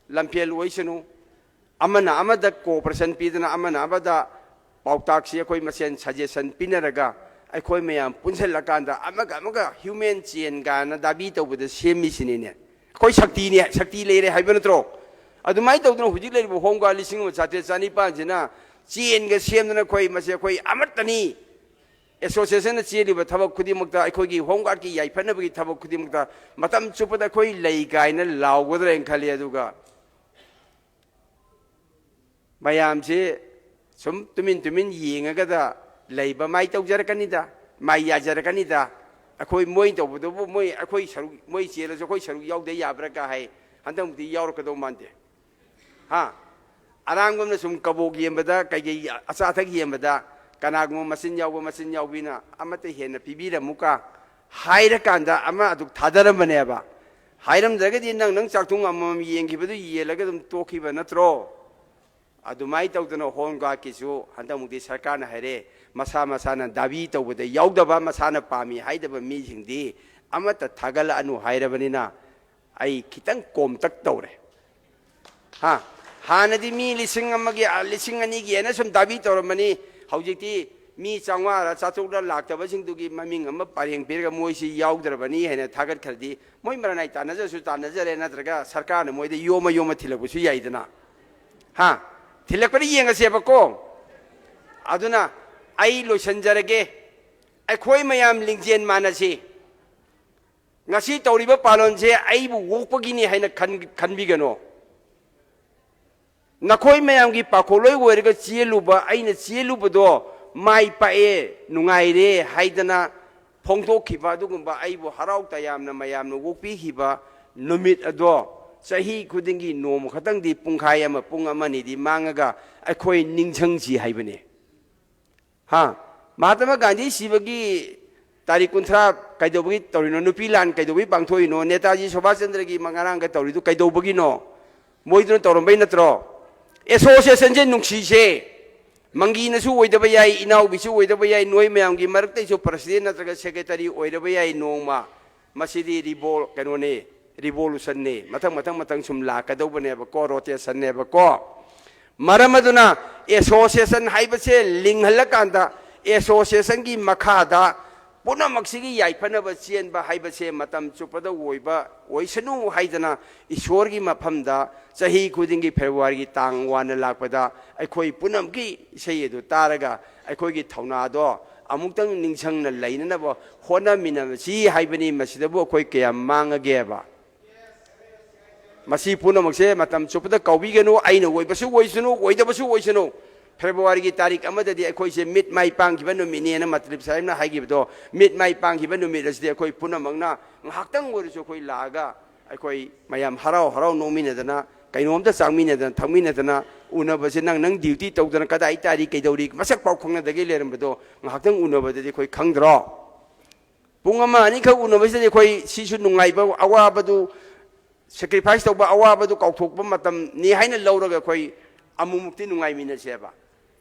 ꯂꯝꯐꯦꯜ ꯑꯣꯏꯁꯅꯨ, ꯑꯃꯅ ꯑꯃꯗ cooperation ꯄꯤꯗꯅ, ꯑꯃꯅ ꯑꯃꯗ ꯄꯥꯎꯇꯥꯛꯁꯤ ꯑꯩꯈꯣꯏ ꯃꯁꯦꯟ suggestion ꯄꯤꯅꯔꯒ, ꯑꯩꯈꯣꯏ ꯃꯌꯥꯝ ꯄꯨꯟꯁꯤꯜꯂꯀꯥꯟꯗ ꯑꯃꯒ ꯑꯃꯒ human chain ꯀꯥꯏꯅ ꯗꯥꯕꯤ ꯇꯧꯕꯗ ꯁꯦꯝꯃꯤꯁꯤꯅꯤꯅꯦ꯫ ꯑꯩꯈꯣꯏ ꯁꯛꯇꯤꯅꯦ, ꯁꯛꯇꯤ ꯂꯩꯔꯦ ꯍꯥꯏꯕ ꯅꯠꯇ꯭ꯔꯣ? ꯑꯗꯨꯃꯥꯏꯅ ꯇꯧꯗꯅ ꯍꯧꯖꯤꯛ ꯂꯩꯔꯤꯕ home guard ꯂꯤꯁꯤꯡ ꯑꯃ ꯆꯥꯇ꯭ꯔꯦꯠ ꯆꯅꯤꯄꯥꯟꯁꯤꯅ chain ꯒ ꯁꯦꯝꯗꯅ ꯑꯩꯈꯣꯏ ꯃꯁꯤ ꯑꯩꯈꯣꯏ ꯑꯃꯠꯇꯅꯤ꯫ Association ꯅ ꯆꯦꯜꯂꯤꯕ ꯊꯕꯛ ꯈꯨꯗꯤꯡꯃꯛꯇ, ꯑꯩꯈꯣꯏꯒꯤ home guard ꯀꯤ ꯌꯥꯏꯐꯅꯕꯒꯤ ꯊꯕꯛ ꯈꯨꯗꯤꯡꯃꯛꯇ ꯃꯇꯝ ꯆꯨꯞꯄꯗ ꯑꯩꯈꯣꯏ ꯂꯩ ꯀꯥꯏꯅ ꯂꯥꯎꯒꯗ꯭ꯔꯥ ꯍꯥꯏꯅ ꯈꯜꯂꯤ꯫ ꯑꯗꯨꯒ ꯃꯌꯥꯝꯁꯤ ꯁꯨꯝ ꯇꯨꯃꯤꯟ ꯇꯨꯃꯤꯟ ꯌꯦꯡꯉꯒꯗ ꯂꯩꯕ ꯃꯥꯏ ꯇꯧꯖꯔꯛꯀꯅꯤꯗ, ꯃꯥꯏ ꯌꯥꯖꯔꯛꯀꯅꯤꯗ꯫ ꯑꯩꯈꯣꯏ ꯃꯣꯏ ꯇꯧꯕꯗꯨꯕꯨ ꯃꯣꯏ, ꯑꯩꯈꯣꯏ ꯁꯔꯨꯛ, ꯃꯣꯏ ꯆꯦꯜꯂꯁꯨ ꯑꯩꯈꯣꯏ ꯁꯔꯨꯛ ꯌꯥꯎꯗ ꯌꯥꯕ꯭ꯔꯥ ꯀ ꯍꯥꯏ꯫ ꯍꯟꯗꯛꯃꯨꯛꯇꯤ ꯌꯥꯎꯔꯛꯀꯗꯧ ꯃꯥꯟꯗꯦ꯫ ꯍꯥ? ꯑꯔꯥꯡꯕꯝꯅ ꯁꯨꯝ ꯀꯕꯣꯛ ꯌꯦꯟꯕꯗ, ꯀꯩꯀꯩ ꯑꯆꯥ ꯑꯊꯛ ꯌꯦꯟꯕꯗ, ꯀꯅꯥꯒꯨꯝꯕ ꯃꯆꯤꯟ ꯌꯥꯎꯕ, ꯃꯆꯤꯟ ꯌꯥꯎꯕꯤꯅ ꯑꯃꯠꯇ ꯍꯦꯟꯅ ꯄꯤꯕꯤꯔꯝꯃꯨꯀ ꯍꯥꯏꯔꯀꯥꯟꯗ ꯑꯃ ꯑꯗꯨ ꯊꯥꯗꯔꯝꯕꯅꯦꯕ꯫ ꯍꯥꯏꯔꯝꯗ꯭ꯔꯒꯗꯤ ꯅꯪ, ꯅꯪ ꯆꯥꯛꯊꯨꯡ ꯑꯃꯃꯝ ꯌꯦꯟꯈꯤꯕꯗꯨ ꯌꯦꯜꯂꯒ ꯑꯗꯨꯝ ꯇꯣꯛꯈꯤꯕ ꯅꯠꯇ꯭ꯔꯣ? ꯑꯗꯨꯃꯥꯏꯅ ꯇꯧꯗꯅ home guard ꯀꯤꯁꯨ ꯍꯟꯗꯛꯃꯨꯛꯇꯤ ꯁꯔꯀꯥꯔꯅ ꯍꯥꯏꯔꯦ, ꯃꯁꯥ ꯃꯁꯥꯅ ꯗꯥꯕꯤ ꯇꯧꯕꯗ ꯌꯥꯎꯗꯕ, ꯃꯁꯥꯅ ꯄꯥꯝꯃꯤ ꯍꯥꯏꯗꯕ ꯃꯤꯁꯤꯡꯗꯤ ꯑꯃꯠꯇ ꯊꯥꯒꯠꯂꯛꯑꯅꯨ ꯍꯥꯏꯔꯕꯅꯤꯅ, ꯑꯩ ꯈꯤꯇꯪ ꯀꯣꯝꯇꯛ ꯇꯧꯔꯦ꯫ ꯍꯥ? ꯍꯥꯟꯅꯗꯤ ꯃꯤ ꯂꯤꯁꯤꯡ ꯑꯃꯒꯤ, ꯑ, ꯂꯤꯁꯤꯡ ꯑꯅꯤꯒꯤ ꯍꯥꯏꯅ ꯁꯨꯝ ꯗꯥꯕꯤ ꯇꯧꯔꯝꯕꯅꯤ꯫ ꯍꯧꯖꯤꯛꯇꯤ ꯃꯤ ꯆꯥꯝꯃꯉꯥꯔ ꯆꯥꯇ꯭ꯔꯨꯛꯂ ꯂꯥꯛꯇꯕꯁꯤꯡꯗꯨꯒꯤ ꯃꯃꯤꯡ ꯑꯃ ꯄꯔꯦꯡ ꯄꯤꯔꯒ ꯃꯣꯏꯁꯤ ꯌꯥꯎꯗ꯭ꯔꯕꯅꯤ ꯍꯥꯏꯅ ꯊꯥꯒꯠꯈ꯭ꯔꯗꯤ, ꯃꯣꯏ ꯃꯔꯅꯥꯏ ꯇꯥꯟꯅꯖꯔꯁꯨ ꯇꯥꯟꯅꯖꯔꯦ, ꯅꯠꯇ꯭ꯔꯒ ꯁꯔꯀꯥꯔꯅ ꯃꯣꯏꯗ ꯌꯣꯝꯃ ꯌꯣꯝꯃ ꯊꯤꯜꯂꯛꯄꯁꯨ ꯌꯥꯏꯗꯅ꯫ ꯍꯥ? ꯊꯤꯜꯂꯛꯄꯗ ꯌꯦꯡꯉꯁꯦꯕꯀꯣ꯫ ꯑꯗꯨꯅ ꯑꯩ ꯂꯣꯏꯁꯤꯟꯖꯔꯒꯦ꯫ ꯑꯩꯈꯣꯏ ꯃꯌꯥꯝ ꯂꯤꯡꯖꯦꯜ ꯃꯥꯟꯅꯁꯤ꯫ ꯉꯁꯤ ꯇꯧꯔꯤꯕ ꯄꯥꯂꯣꯟꯁꯦ ꯑꯩꯕꯨ ꯑꯣꯛꯄꯒꯤꯅꯤ ꯍꯥꯏꯅ ꯈꯟ-, ꯈꯟꯕꯤꯒꯅꯨ꯫ ꯅꯈꯣꯏ ꯃꯌꯥꯝꯒꯤ ꯄꯥꯈꯣꯜꯂꯣꯏ ꯑꯣꯏꯔꯒ ꯆꯦꯜꯂꯨꯕ, ꯑꯩꯅ ꯆꯦꯜꯂꯨꯕꯗꯣ ꯃꯥꯏ ꯄꯥꯛꯑꯦ, ꯅꯨꯡꯉꯥꯏꯔꯦ ꯍꯥꯏꯗꯅ ꯐꯣꯡꯗꯣꯛꯈꯤꯕ ꯑꯗꯨꯒꯨꯝꯕ ꯑꯩꯕꯨ ꯍꯔꯥꯎ ꯇꯌꯥꯝꯅ ꯃꯌꯥꯝꯅ ꯑꯣꯛꯄꯤꯈꯤꯕ ꯅꯨꯃꯤꯠ ꯑꯗꯣ ꯆꯍꯤ ꯈꯨꯗꯤꯡꯒꯤ ꯅꯣꯡꯃ ꯈꯛꯇꯪꯗꯤ, ꯄꯨꯡꯈꯥꯏ ꯑꯃ, ꯄꯨꯡ ꯑꯃ ꯑꯅꯤꯗꯤ ꯃꯥꯡꯉꯒ ꯑꯩꯈꯣꯏ ꯅꯤꯡꯁꯤꯡꯁꯤ ꯍꯥꯏꯕꯅꯤ꯫ ꯍꯥ? ꯃꯍꯥꯇꯃꯥ ꯒꯥꯟꯙꯤ ꯁꯤꯕꯒꯤ ꯇꯥꯔꯤꯛ ꯀꯨꯟꯊ꯭ꯔꯥ ꯀꯩꯗꯧꯕꯒꯤ ꯇꯧꯔꯤꯅꯣ? ꯅꯨꯄꯤ ꯂꯥꯟ ꯀꯩꯗꯧꯕꯒꯤ ꯄꯥꯡꯊꯣꯛꯏꯅꯣ? ꯅꯦꯇꯥꯖꯤ ꯁꯨꯚꯥꯁ ꯆꯟꯗ꯭ꯔꯒꯤ ꯉꯔꯥꯡꯒ ꯇꯧꯔꯤꯗꯨ ꯀꯩꯗꯧꯕꯒꯤꯅꯣ? ꯃꯣꯏꯗꯨꯅ ꯇꯧꯔꯝꯕꯩ ꯅꯠꯇ꯭ꯔꯣ? ꯑꯦꯁꯣꯁꯤꯌꯦꯁꯟꯁꯦ ꯅꯨꯡꯁꯤꯁꯦ꯫ ꯃꯪꯒꯤꯅꯁꯨ ꯑꯣꯏꯗꯕ ꯌꯥꯏ, ꯏꯅꯥꯎꯕꯤꯁꯨ ꯑꯣꯏꯗꯕ ꯌꯥꯏ, ꯅꯣꯏ ꯃꯌꯥꯝꯒꯤ ꯃꯔꯛꯇꯩꯁꯨ ꯄ꯭ꯔꯁꯤꯗꯦꯟ ꯅꯠꯇ꯭ꯔꯒ ꯁꯦꯀ꯭ꯔꯦꯇꯔꯤ ꯑꯣꯏꯔꯕ ꯌꯥꯏ ꯅꯣꯡꯃ꯫ ꯃꯁꯤꯗꯤ ꯔꯤꯕꯣꯜ ꯀꯩꯅꯣꯅꯤ, ꯔꯤꯕꯣꯂꯨꯁꯟꯅꯤ꯫ ꯃꯊꯪ ꯃꯊꯪ ꯃꯊꯪ ꯁꯨꯝ ꯂꯥꯛꯀꯗꯧꯕꯅꯦꯕꯀꯣ, ꯔꯣꯇꯦꯁꯟꯅꯦꯕꯀꯣ꯫ ꯃꯔꯝ ꯑꯗꯨꯅ ꯑꯦꯁꯣꯁꯤꯌꯦꯁꯟ ꯍꯥꯏꯕꯁꯦ ꯂꯤꯡꯍꯜꯂꯀꯥꯟꯗ ꯑꯦꯁꯣꯁꯤꯌꯦꯁꯟꯒꯤ ꯃꯈꯥꯗ ꯄꯨꯝꯅꯃꯛꯁꯤꯒꯤ ꯌꯥꯏꯐꯅꯕ ꯆꯦꯟꯕ ꯍꯥꯏꯕꯁꯦ ꯃꯇꯝ ꯆꯨꯞꯄꯗ ꯑꯣꯏꯕ ꯑꯣꯏꯁꯅꯨ ꯍꯥꯏꯗꯅ ꯏꯁꯣꯔꯒꯤ ꯃꯐꯝꯗ ꯆꯍꯤ ꯈꯨꯗꯤꯡꯒꯤ ꯐꯦꯕ꯭ꯔꯨꯋꯥꯔꯤꯒꯤ ꯇꯥꯡ ꯋꯥꯟꯗ ꯂꯥꯛꯄꯗ ꯑꯩꯈꯣꯏ ꯄꯨꯝꯅꯃꯛꯀꯤ ꯏꯁꯩ ꯑꯗꯨ ꯇꯥꯔꯒ ꯑꯩꯈꯣꯏꯒꯤ ꯊꯧꯅꯥꯗꯣ ꯑꯃꯨꯛꯇꯪ ꯅꯤꯡꯁꯤꯡꯅ ꯂꯩꯅꯅꯕ ꯍꯣꯠꯅꯃꯤꯟꯅꯁꯤ ꯍꯥꯏꯕꯅꯤ꯫ ꯃꯁꯤꯗꯕꯨ ꯑꯩꯈꯣꯏ ꯀꯌꯥꯝ ꯃꯥꯡꯉꯒꯦꯕ? ꯃꯁꯤ ꯄꯨꯝꯅꯃꯛꯁꯦ ꯃꯇꯝ ꯆꯨꯞꯄꯗ ꯀꯥꯎꯕꯤꯒꯅꯨ꯫ ꯑꯩꯅ ꯑꯣꯏꯕꯁꯨ ꯑꯣꯏꯁꯅꯨ, ꯑꯣꯏꯗꯕꯁꯨ ꯑꯣꯏꯁꯅꯨ, ꯐꯦꯕ꯭ꯔꯨꯋꯥꯔꯤꯒꯤ ꯇꯥꯔꯤꯛ ꯑꯃꯗꯗꯤ ꯑꯩꯈꯣꯏꯁꯦ ꯃꯤꯠ ꯃꯥꯏ ꯄꯥꯡꯈꯤꯕ ꯅꯨꯃꯤꯠꯅꯦꯅ ꯃꯇꯂꯤꯞ ꯁꯥꯍꯦꯕꯅ ꯍꯥꯏꯈꯤꯕꯗꯣ, ꯃꯤꯠ ꯃꯥꯏ ꯄꯥꯡꯈꯤꯕ ꯅꯨꯃꯤꯠ ꯑꯁꯤꯗꯤ ꯑꯩꯈꯣꯏ ꯄꯨꯝꯅꯃꯛꯅ ꯉꯥꯏꯍꯥꯛꯇꯪ ꯑꯣꯏꯔꯁꯨ ꯑꯩꯈꯣꯏ ꯂꯥꯛꯑꯒ ꯑꯩꯈꯣꯏ ꯃꯌꯥꯝ ꯍꯔꯥꯎ ꯍꯔꯥꯎ ꯅꯣꯛꯃꯤꯟꯅꯗꯅ, ꯀꯩꯅꯣꯝꯇ ꯆꯥꯃꯤꯟꯅꯗꯅ ꯊꯛꯃꯤꯟꯅꯗꯅ, ꯎꯅꯕꯁꯦ ꯅꯪ ꯅꯪ ꯗ꯭ꯌꯨꯇꯤ ꯇꯧꯗꯅ ꯀꯗꯥꯏ ꯇꯥꯔꯤ, ꯀꯩꯗꯧꯔꯤ, ꯃꯁꯛ ꯄꯥꯎ ꯈꯪꯅꯗꯒꯩ ꯂꯩꯔꯝꯕꯗꯣ ꯉꯥꯏꯍꯥꯛꯇꯪ ꯎꯅꯕꯗꯗꯤ ꯑꯩꯈꯣꯏ ꯈꯪꯗ꯭ꯔꯣ? ꯄꯨꯡ ꯑꯃ ꯑꯅꯤꯈꯛ ꯎꯅꯕꯁꯤꯗꯗꯤ ꯑꯩꯈꯣꯏ ꯁꯤꯁꯨ ꯅꯨꯡꯉꯥꯏꯕ, ꯑꯋꯥꯕꯗꯨ, ꯁꯦꯀ꯭ꯔꯤꯐꯥꯏꯁ ꯇꯧꯕ, ꯑꯋꯥꯕꯗꯨ ꯀꯥꯎꯊꯣꯛꯄ ꯃꯇꯝꯅꯤ ꯍꯥꯏꯅ ꯂꯧꯔꯒ ꯑꯩꯈꯣꯏ ꯑꯃꯨꯛꯃꯨꯛꯇꯤ ꯅꯨꯡꯉꯥꯏꯃꯤꯟꯅꯁꯦꯕ꯫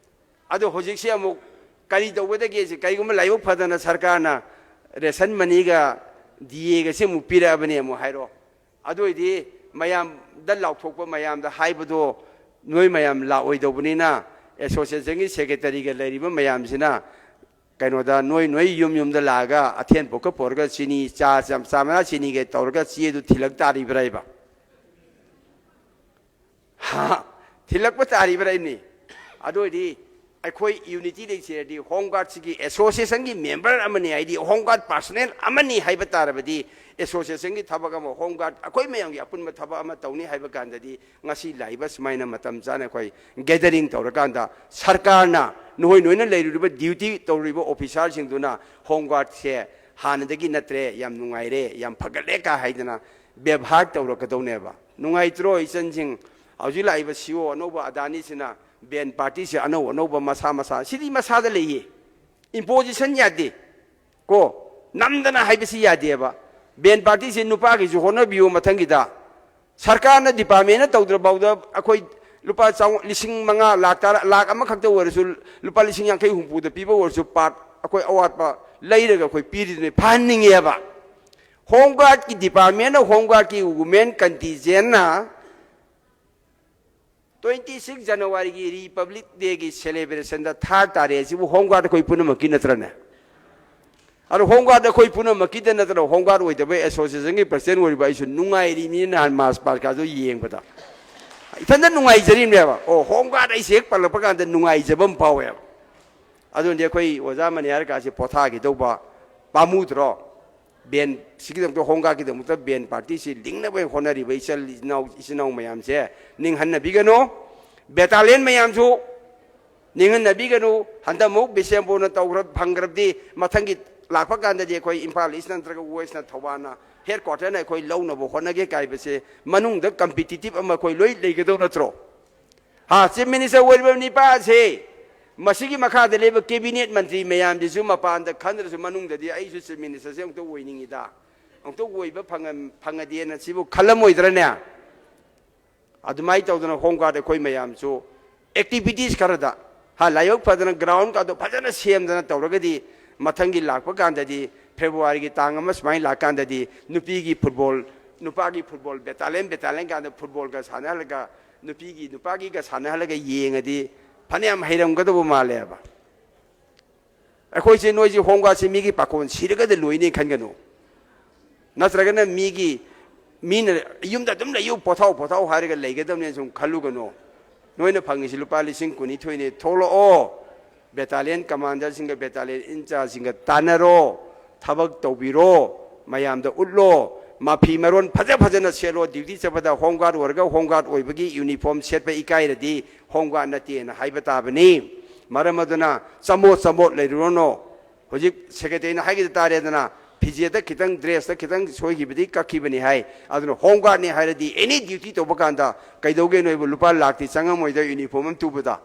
ꯑꯗꯣ ꯍꯧꯖꯤꯛꯁꯦ ꯑꯃꯨꯛ ꯀꯔꯤ ꯇꯧꯒꯗꯒꯦꯁꯦ, ꯀꯔꯤꯒꯨꯝꯕ ꯂꯥꯏꯕꯛ ꯐꯗꯅ ꯁꯔꯀꯥꯔꯅ ꯔꯦꯁꯟ ꯃꯅꯤꯒ ꯗꯤ ꯑꯦꯒꯁꯦ ꯑꯃꯨꯛ ꯄꯤꯔꯛꯑꯕꯅꯦ ꯑꯃꯨꯛ ꯍꯥꯏꯔꯣ꯫ ꯑꯗꯨ ꯑꯣꯏꯗꯤ ꯃꯌꯥꯝꯗ ꯂꯥꯎꯊꯣꯛꯄ, ꯃꯌꯥꯝꯗ ꯍꯥꯏꯕꯗꯣ ꯅꯣꯏ ꯃꯌꯥꯝ ꯂꯥꯛꯑꯣꯏꯗꯧꯕꯅꯤꯅ, ꯑꯦꯁꯣꯁꯤꯌꯦꯁꯟꯒꯤ ꯁꯦꯀ꯭ꯔꯦꯇꯔꯤꯒ ꯂꯩꯔꯤꯕ ꯃꯌꯥꯝꯁꯤꯅ ꯀꯩꯅꯣꯗ ꯅꯣꯏ ꯅꯣꯏ ꯌꯨꯝ ꯌꯨꯝꯗ ꯂꯥꯛꯑꯒ ꯑꯊꯦꯟ ꯄꯣꯛꯀ ꯄꯨꯔꯒ ꯆꯤꯅꯤ, ꯆꯥ, ꯆꯥ ꯃꯅꯥ ꯆꯤꯅꯤꯒ ꯇꯧꯔꯒ ꯆꯦꯗꯨ ꯊꯤꯜꯂꯛ ꯇꯥꯔꯤꯕ꯭ꯔꯥ ꯍꯥꯏꯕ? ꯍꯥ? ꯊꯤꯜꯂꯛꯄ ꯇꯥꯔꯤꯕ꯭ꯔꯥ ꯍꯥꯏꯕꯅꯤ꯫ ꯑꯗꯨ ꯑꯣꯏꯗꯤ ꯑꯩꯈꯣꯏ ꯌꯨꯅꯤꯇꯤ ꯂꯩꯁꯦ ꯍꯥꯏꯔꯗꯤ ꯍꯣꯝ ꯒꯥꯔꯗꯁꯤꯒꯤ ꯑꯦꯁꯣꯁꯤꯌꯦꯁꯟꯒꯤ ꯃꯦꯝꯕꯔ ꯑꯃꯅꯤ ꯍꯥꯏꯗꯤ ꯍꯣꯝ ꯒꯥꯔꯗ ꯄꯥꯔꯁꯣꯅꯦꯜ ꯑꯃꯅꯤ ꯍꯥꯏꯕ ꯇꯥꯔꯕꯗꯤ ꯑꯦꯁꯣꯁꯤꯌꯦꯁꯟꯒꯤ ꯊꯕꯛ ꯑꯃ, ꯍꯣꯝ ꯒꯥꯔꯗ ꯑꯩꯈꯣꯏ ꯃꯌꯥꯝꯒꯤ ꯑꯄꯨꯟꯕ ꯊꯕꯛ ꯑꯃ ꯇꯧꯅꯤ ꯍꯥꯏꯕ ꯀꯥꯟꯗꯗꯤ ꯉꯁꯤ ꯂꯥꯛꯏꯕ ꯁꯨꯃꯥꯏꯅ ꯃꯇꯝ ꯆꯥꯅ ꯑꯩꯈꯣꯏ ꯒꯦꯗꯔꯤꯡ ꯇꯧꯔꯀꯥꯟꯗ ꯁꯔꯀꯥꯔꯅ ꯅꯈꯣꯏ ꯅꯣꯏꯅ ꯂꯩꯔꯨꯔꯤꯕ ꯗ꯭ꯌꯨꯇꯤ ꯇꯧꯔꯤꯕ ꯑꯣꯐꯤꯁꯥꯔꯁꯤꯡꯗꯨꯅ ꯍꯣꯝ ꯒꯥꯔꯗꯁꯦ ꯍꯥꯟꯅꯗꯒꯤ ꯅꯠꯇ꯭ꯔꯦ, ꯌꯥꯝ ꯅꯨꯡꯉꯥꯏꯔꯦ, ꯌꯥꯝ ꯐꯒꯠꯂꯦ ꯀꯥ ꯍꯥꯏꯗꯅ ꯕꯦꯕꯥꯔ ꯇꯧꯔꯛꯀꯗꯧꯅꯦꯕ꯫ ꯅꯨꯡꯉꯥꯏꯇ꯭ꯔꯣ ꯏꯆꯟꯁꯤꯡ? ꯍꯧꯖꯤꯛ ꯂꯥꯛꯏꯕ ꯁꯤ ꯏ ꯑꯣ ꯑꯅꯧꯕ ꯑꯗꯥꯅꯤꯁꯤꯅ ꯕꯦꯟ ꯄꯥꯔꯇꯤꯁꯦ ꯑꯅꯧ ꯑꯅꯧꯕ ꯃꯁꯥ ꯃꯁꯥ, ꯁꯤꯗꯤ ꯃꯁꯥꯗ ꯂꯩꯌꯦ꯫ ꯏꯝꯄꯣꯖꯤꯁꯟ ꯌꯥꯗꯦ꯫ ꯀꯣ, ꯅꯝꯗꯅ ꯍꯥꯏꯕꯁꯤ ꯌꯥꯗꯦꯕ꯫ ꯕꯦꯟ ꯄꯥꯔꯇꯤꯁꯤ ꯅꯨꯄꯥꯒꯤꯁꯨ ꯍꯣꯠꯅꯕꯤꯌꯨ ꯃꯊꯪꯒꯤꯗ꯫ ꯁꯔꯀꯥꯔꯅ, ꯗꯤꯄꯥꯔꯠꯃꯦꯟꯅ ꯇꯧꯗ꯭ꯔꯐꯥꯎꯗ ꯑꯩꯈꯣꯏ ꯂꯨꯄꯥ ꯆꯥꯝꯃ, ꯂꯤꯁꯤꯡ ꯃꯉꯥ, ꯂꯥꯛ ꯇꯔꯥ, ꯂꯥꯛ ꯑꯃꯈꯛꯇ ꯑꯣꯏꯔꯁꯨ, ꯂꯨꯄꯥ ꯂꯤꯁꯤꯡ ꯌꯥꯡꯈꯩ ꯍꯨꯝꯐꯨꯗ ꯄꯤꯕ ꯑꯣꯏꯔꯁꯨ, ꯄꯥꯔꯠ ꯑꯩꯈꯣꯏ ꯑꯋꯥꯠꯄ ꯂꯩꯔꯒ ꯑꯩꯈꯣꯏ ꯄꯤꯔꯤꯗꯨꯅꯤ, ꯐꯍꯟꯅꯤꯡꯉꯦꯕ꯫ ꯍꯣꯝ ꯒꯥꯔꯗꯀꯤ ꯗꯤꯄꯥꯔꯠꯃꯦꯟꯅ, ꯍꯣꯝ ꯒꯥꯔꯗꯀꯤ ꯋꯨꯃꯦꯟ ꯀꯟꯇꯤꯟꯖꯦꯟꯅ ꯇ꯭ꯋꯦꯟꯇꯤ ꯁꯤꯛꯁ ꯖꯅꯋꯥꯔꯤꯒꯤ ꯔꯤꯄꯕ꯭ꯂꯤꯛ ꯗꯦꯒꯤ ꯁꯦꯂꯦꯕ꯭ꯔꯦꯁꯟꯗ ꯊꯥꯔ ꯇꯥꯔꯦ꯫ ꯑꯁꯤꯕꯨ ꯍꯣꯝ ꯒꯥꯔꯗ ꯑꯩꯈꯣꯏ ꯄꯨꯝꯅꯃꯛꯀꯤ ꯅꯠꯇ꯭ꯔꯅꯦ? ꯑꯗꯣ ꯍꯣꯝ ꯒꯥꯔꯗ ꯑꯩꯈꯣꯏ ꯄꯨꯝꯅꯃꯛꯀꯤꯗ ꯅꯠꯇꯅ, ꯍꯣꯝ ꯒꯥꯔꯗ ꯑꯣꯏꯗꯕ ꯑꯦꯁꯣꯁꯤꯌꯦꯁꯟꯒꯤ ꯄ꯭ꯔꯁꯤꯗꯦꯟ ꯑꯣꯏꯔꯤꯕ ꯑꯩꯁꯨ ꯅꯨꯡꯉꯥꯏꯔꯤꯕꯅꯤ꯫ ꯅꯍꯥꯟ ꯃꯥꯔꯆ ꯄꯥꯁꯀꯥꯗꯣ ꯌꯦꯡꯕꯗ ꯏꯊꯟꯇ ꯅꯨꯡꯉꯥꯏꯖꯔꯤꯕꯅꯦꯕ꯫ ꯑꯣ, ꯍꯣꯝ ꯒꯥꯔꯗ ꯑꯩꯁꯦ ꯍꯦꯛ ꯄꯜꯂꯛꯄ ꯀꯥꯟꯗ ꯅꯨꯡꯉꯥꯏꯖꯕ ꯑꯃ ꯐꯥꯎꯋꯦꯕ꯫ ꯑꯗꯨꯅꯗꯤ ꯑꯩꯈꯣꯏ ꯑꯣꯖꯥ ꯃꯅꯤꯍꯥꯔ ꯀꯥꯁꯦ ꯄꯣꯊꯥꯈꯤꯗꯧꯕ ꯄꯥꯝꯃꯨꯗ꯭ꯔꯣ? ꯕꯦꯟ, ꯁꯤꯒꯤꯗꯃꯛꯇ, ꯍꯣꯝ ꯒꯥꯔꯗꯀꯤꯗꯃꯛꯇ ꯕꯦꯟ ꯄꯥꯔꯇꯤꯁꯤ ꯂꯤꯡꯅꯕ ꯍꯣꯠꯅꯔꯤꯕ ꯏꯆꯜ ꯏꯅꯥꯎ, ꯏꯆꯤꯟ ꯏꯅꯥꯎ ꯃꯌꯥꯝꯁꯦ ꯅꯤꯡꯍꯟꯅꯕꯤꯒꯅꯨ꯫ ꯕꯦꯇꯥꯂꯤꯌꯟ ꯃꯌꯥꯝꯁꯨ ꯅꯤꯡꯍꯟꯅꯕꯤꯒꯅꯨ꯫ ꯍꯟꯗꯛꯃꯨꯛ ꯕꯤꯁꯦꯝꯄꯨꯔꯅ ꯇꯧꯈ꯭ꯔ-, ꯐꯪꯈ꯭ꯔꯕꯗꯤ, ꯃꯊꯪꯒꯤ ꯂꯥꯛꯄ ꯀꯥꯟꯗꯗꯤ ꯑꯩꯈꯣꯏ ꯏꯝꯐꯥꯜ ꯏꯁ ꯅꯠꯇ꯭ꯔꯒ ꯋꯦꯁꯅ, ꯊꯧꯕꯥꯜꯅ ꯍꯦꯗ ꯀ꯭ꯋꯥꯇꯔꯅ ꯑꯩꯈꯣꯏ ꯂꯧꯅꯕ ꯍꯣꯠꯅꯒꯦ ꯀꯥꯏꯕꯁꯦ ꯃꯅꯨꯡꯗ ꯀꯝꯄꯤꯇꯤꯇꯤꯞ ꯑꯃ ꯑꯩꯈꯣꯏ ꯂꯣꯏ ꯂꯩꯒꯗꯧ ꯅꯠꯇ꯭ꯔꯣ? ꯍꯥ, ꯆꯤꯐ ꯃꯤꯅꯤꯁꯇꯔ ꯑꯣꯏꯔꯤꯕ ꯅꯤꯄꯥꯁꯦ, ꯃꯁꯤꯒꯤ ꯃꯈꯥꯗ ꯂꯩꯕ ꯀꯦꯕꯤꯅꯦꯠ ꯃꯟꯇ꯭ꯔꯤ ꯃꯌꯥꯝꯁꯤꯁꯨ ꯃꯄꯥꯟꯗ ꯈꯟꯗ꯭ꯔꯁꯨ ꯃꯅꯨꯡꯗꯗꯤ ꯑꯩꯁꯨ ꯆꯤꯐ ꯃꯤꯅꯤꯁꯇꯔꯁꯦ ꯑꯃꯨꯛꯇ ꯑꯣꯏꯅꯤꯡꯉꯤꯗ, ꯑꯃꯨꯛꯇ ꯑꯣꯏꯕ ꯐꯪꯉ-, ꯐꯪꯉꯗꯤꯅ ꯁꯤꯕꯨ ꯈꯜꯂꯝꯃꯣꯏꯗ꯭ꯔꯅꯦ? ꯑꯗꯨꯃꯥꯏꯅ ꯇꯧꯗꯅ ꯍꯣꯝ ꯒꯥꯔꯗ ꯑꯩꯈꯣꯏ ꯃꯌꯥꯝꯁꯨ ꯑꯦꯛꯇꯤꯚꯤꯇꯤꯁ ꯈꯔꯗ, ꯍꯥ, ꯂꯥꯏꯕꯛ ꯐꯗꯅ ꯒ꯭ꯔꯥꯎꯟꯒꯗꯣ ꯐꯖꯅ ꯁꯦꯝꯗꯅ ꯇꯧꯔꯒꯗꯤ, ꯃꯊꯪꯒꯤ ꯂꯥꯛꯄ ꯀꯥꯟꯗꯗꯤ, ꯐꯦꯕ꯭ꯔꯨꯋꯥꯔꯤꯒꯤ ꯇꯥꯡ ꯑꯃ ꯁꯨꯃꯥꯏꯅ ꯂꯥꯛꯀꯥꯟꯗꯗꯤ, ꯅꯨꯄꯤꯒꯤ ꯐꯨꯠꯕꯣꯜ, ꯅꯨꯄꯥꯒꯤ ꯐꯨꯠꯕꯣꯜ, ꯕꯦꯇꯥꯂꯤꯌꯟ ꯕꯦꯇꯥꯂꯤꯌꯟ ꯀꯥꯟꯗ ꯐꯨꯠꯕꯣꯜꯒ ꯁꯥꯟꯅꯍꯜꯂꯒ, ꯅꯨꯄꯤꯒꯤ, ꯅꯨꯄꯥꯒꯤꯒ ꯁꯥꯟꯅꯍꯜꯂꯒ ꯌꯦꯡꯉꯗꯤ ꯐꯅꯌꯥꯝ ꯍꯩꯔꯝꯒꯗꯧꯕ ꯃꯥꯜꯂꯦꯕ꯫ ꯑꯩꯈꯣꯏꯁꯦ, ꯅꯣꯏꯁꯦ ꯍꯣꯝ ꯒꯥꯔꯗꯁꯦ ꯃꯤꯒꯤ ꯄꯥꯈꯣꯟ ꯁꯤꯔꯒꯗ ꯂꯣꯏꯅꯦ ꯈꯟꯒꯅꯨ꯫ ꯅꯠꯇ꯭ꯔꯒꯅ ꯃꯤꯒꯤ, ꯃꯤꯅ ꯌꯨꯝꯗ ꯑꯗꯨꯝ ꯂꯩꯌꯨ, ꯄꯣꯊꯥꯎ, ꯄꯣꯊꯥꯎ ꯍꯥꯏꯔꯒ ꯂꯩꯒꯗꯕꯅꯦꯅ ꯁꯨꯝ ꯈꯜꯂꯨꯒꯅꯨ꯫ ꯅꯣꯏꯅ ꯐꯪꯉꯤꯁꯤ ꯂꯨꯄꯥ ꯂꯤꯁꯤꯡ ꯀꯨꯟꯅꯤꯊꯣꯏꯅꯦ꯫ ꯊꯣꯛꯂꯛꯑꯣ, ꯕꯦꯇꯥꯂꯤꯌꯟ ꯀꯃꯥꯟꯗꯔꯁꯤꯡꯒ ꯕꯦꯇꯥꯂꯤꯌꯟ ꯏꯟꯆꯥꯔꯖꯁꯤꯡꯒ ꯇꯥꯟꯅꯔꯣ, ꯊꯕꯛ ꯇꯧꯕꯤꯔꯣ, ꯃꯌꯥꯝꯗ ꯎꯠꯂꯣ, ꯃꯐꯤ ꯃꯔꯣꯟ ꯐꯖ ꯐꯖꯅ ꯁꯦꯠꯂꯣ, ꯗ꯭ꯌꯨꯇꯤ ꯆꯠꯄꯗ ꯍꯣꯝ ꯒꯥꯔꯗ ꯑꯣꯏꯔꯒ ꯍꯣꯝ ꯒꯥꯔꯗ ꯑꯣꯏꯕꯒꯤ ꯌꯨꯅꯤꯐꯣꯔꯝ ꯁꯦꯠꯄ ꯏꯀꯥꯏꯔꯗꯤ ꯍꯣꯝ ꯒꯥꯔꯗ ꯅꯠꯇꯦꯅ ꯍꯥꯏꯕ ꯇꯥꯕꯅꯤ꯫ ꯃꯔꯝ ꯑꯗꯨꯅ ꯆꯃꯣꯠ ꯆꯃꯣꯠ ꯂꯩꯔꯨꯔꯅꯨ꯫ ꯍꯧꯖꯤꯛ ꯁꯦꯀ꯭ꯔꯦꯇꯔꯤꯅ ꯍꯥꯏꯒꯤꯗ ꯇꯥꯔꯦꯗꯅ, ꯐꯤꯖꯦꯠꯇ ꯈꯤꯇꯪ, ꯗ꯭ꯔꯦꯁꯇ ꯈꯤꯇꯪ ꯁꯣꯏꯈꯤꯕꯗꯤ ꯀꯛꯈꯤꯕꯅꯤ ꯍꯥꯏ꯫ ꯑꯗꯨꯅ ꯍꯣꯝ ꯒꯥꯔꯗꯅꯤ ꯍꯥꯏꯔꯗꯤ ꯑꯦꯅꯤ ꯗ꯭ꯌꯨꯇꯤ ꯇꯧꯕ ꯀꯥꯟꯗ ꯀꯩꯗꯧꯒꯦ ꯅꯣꯏꯕꯨ ꯂꯨꯄꯥ ꯂꯥꯛꯇꯤ ꯆꯪꯉꯝꯃꯣꯏꯗ ꯌꯨꯅꯤꯐꯣꯔꯝ ꯑꯃ ꯇꯨꯕꯗ?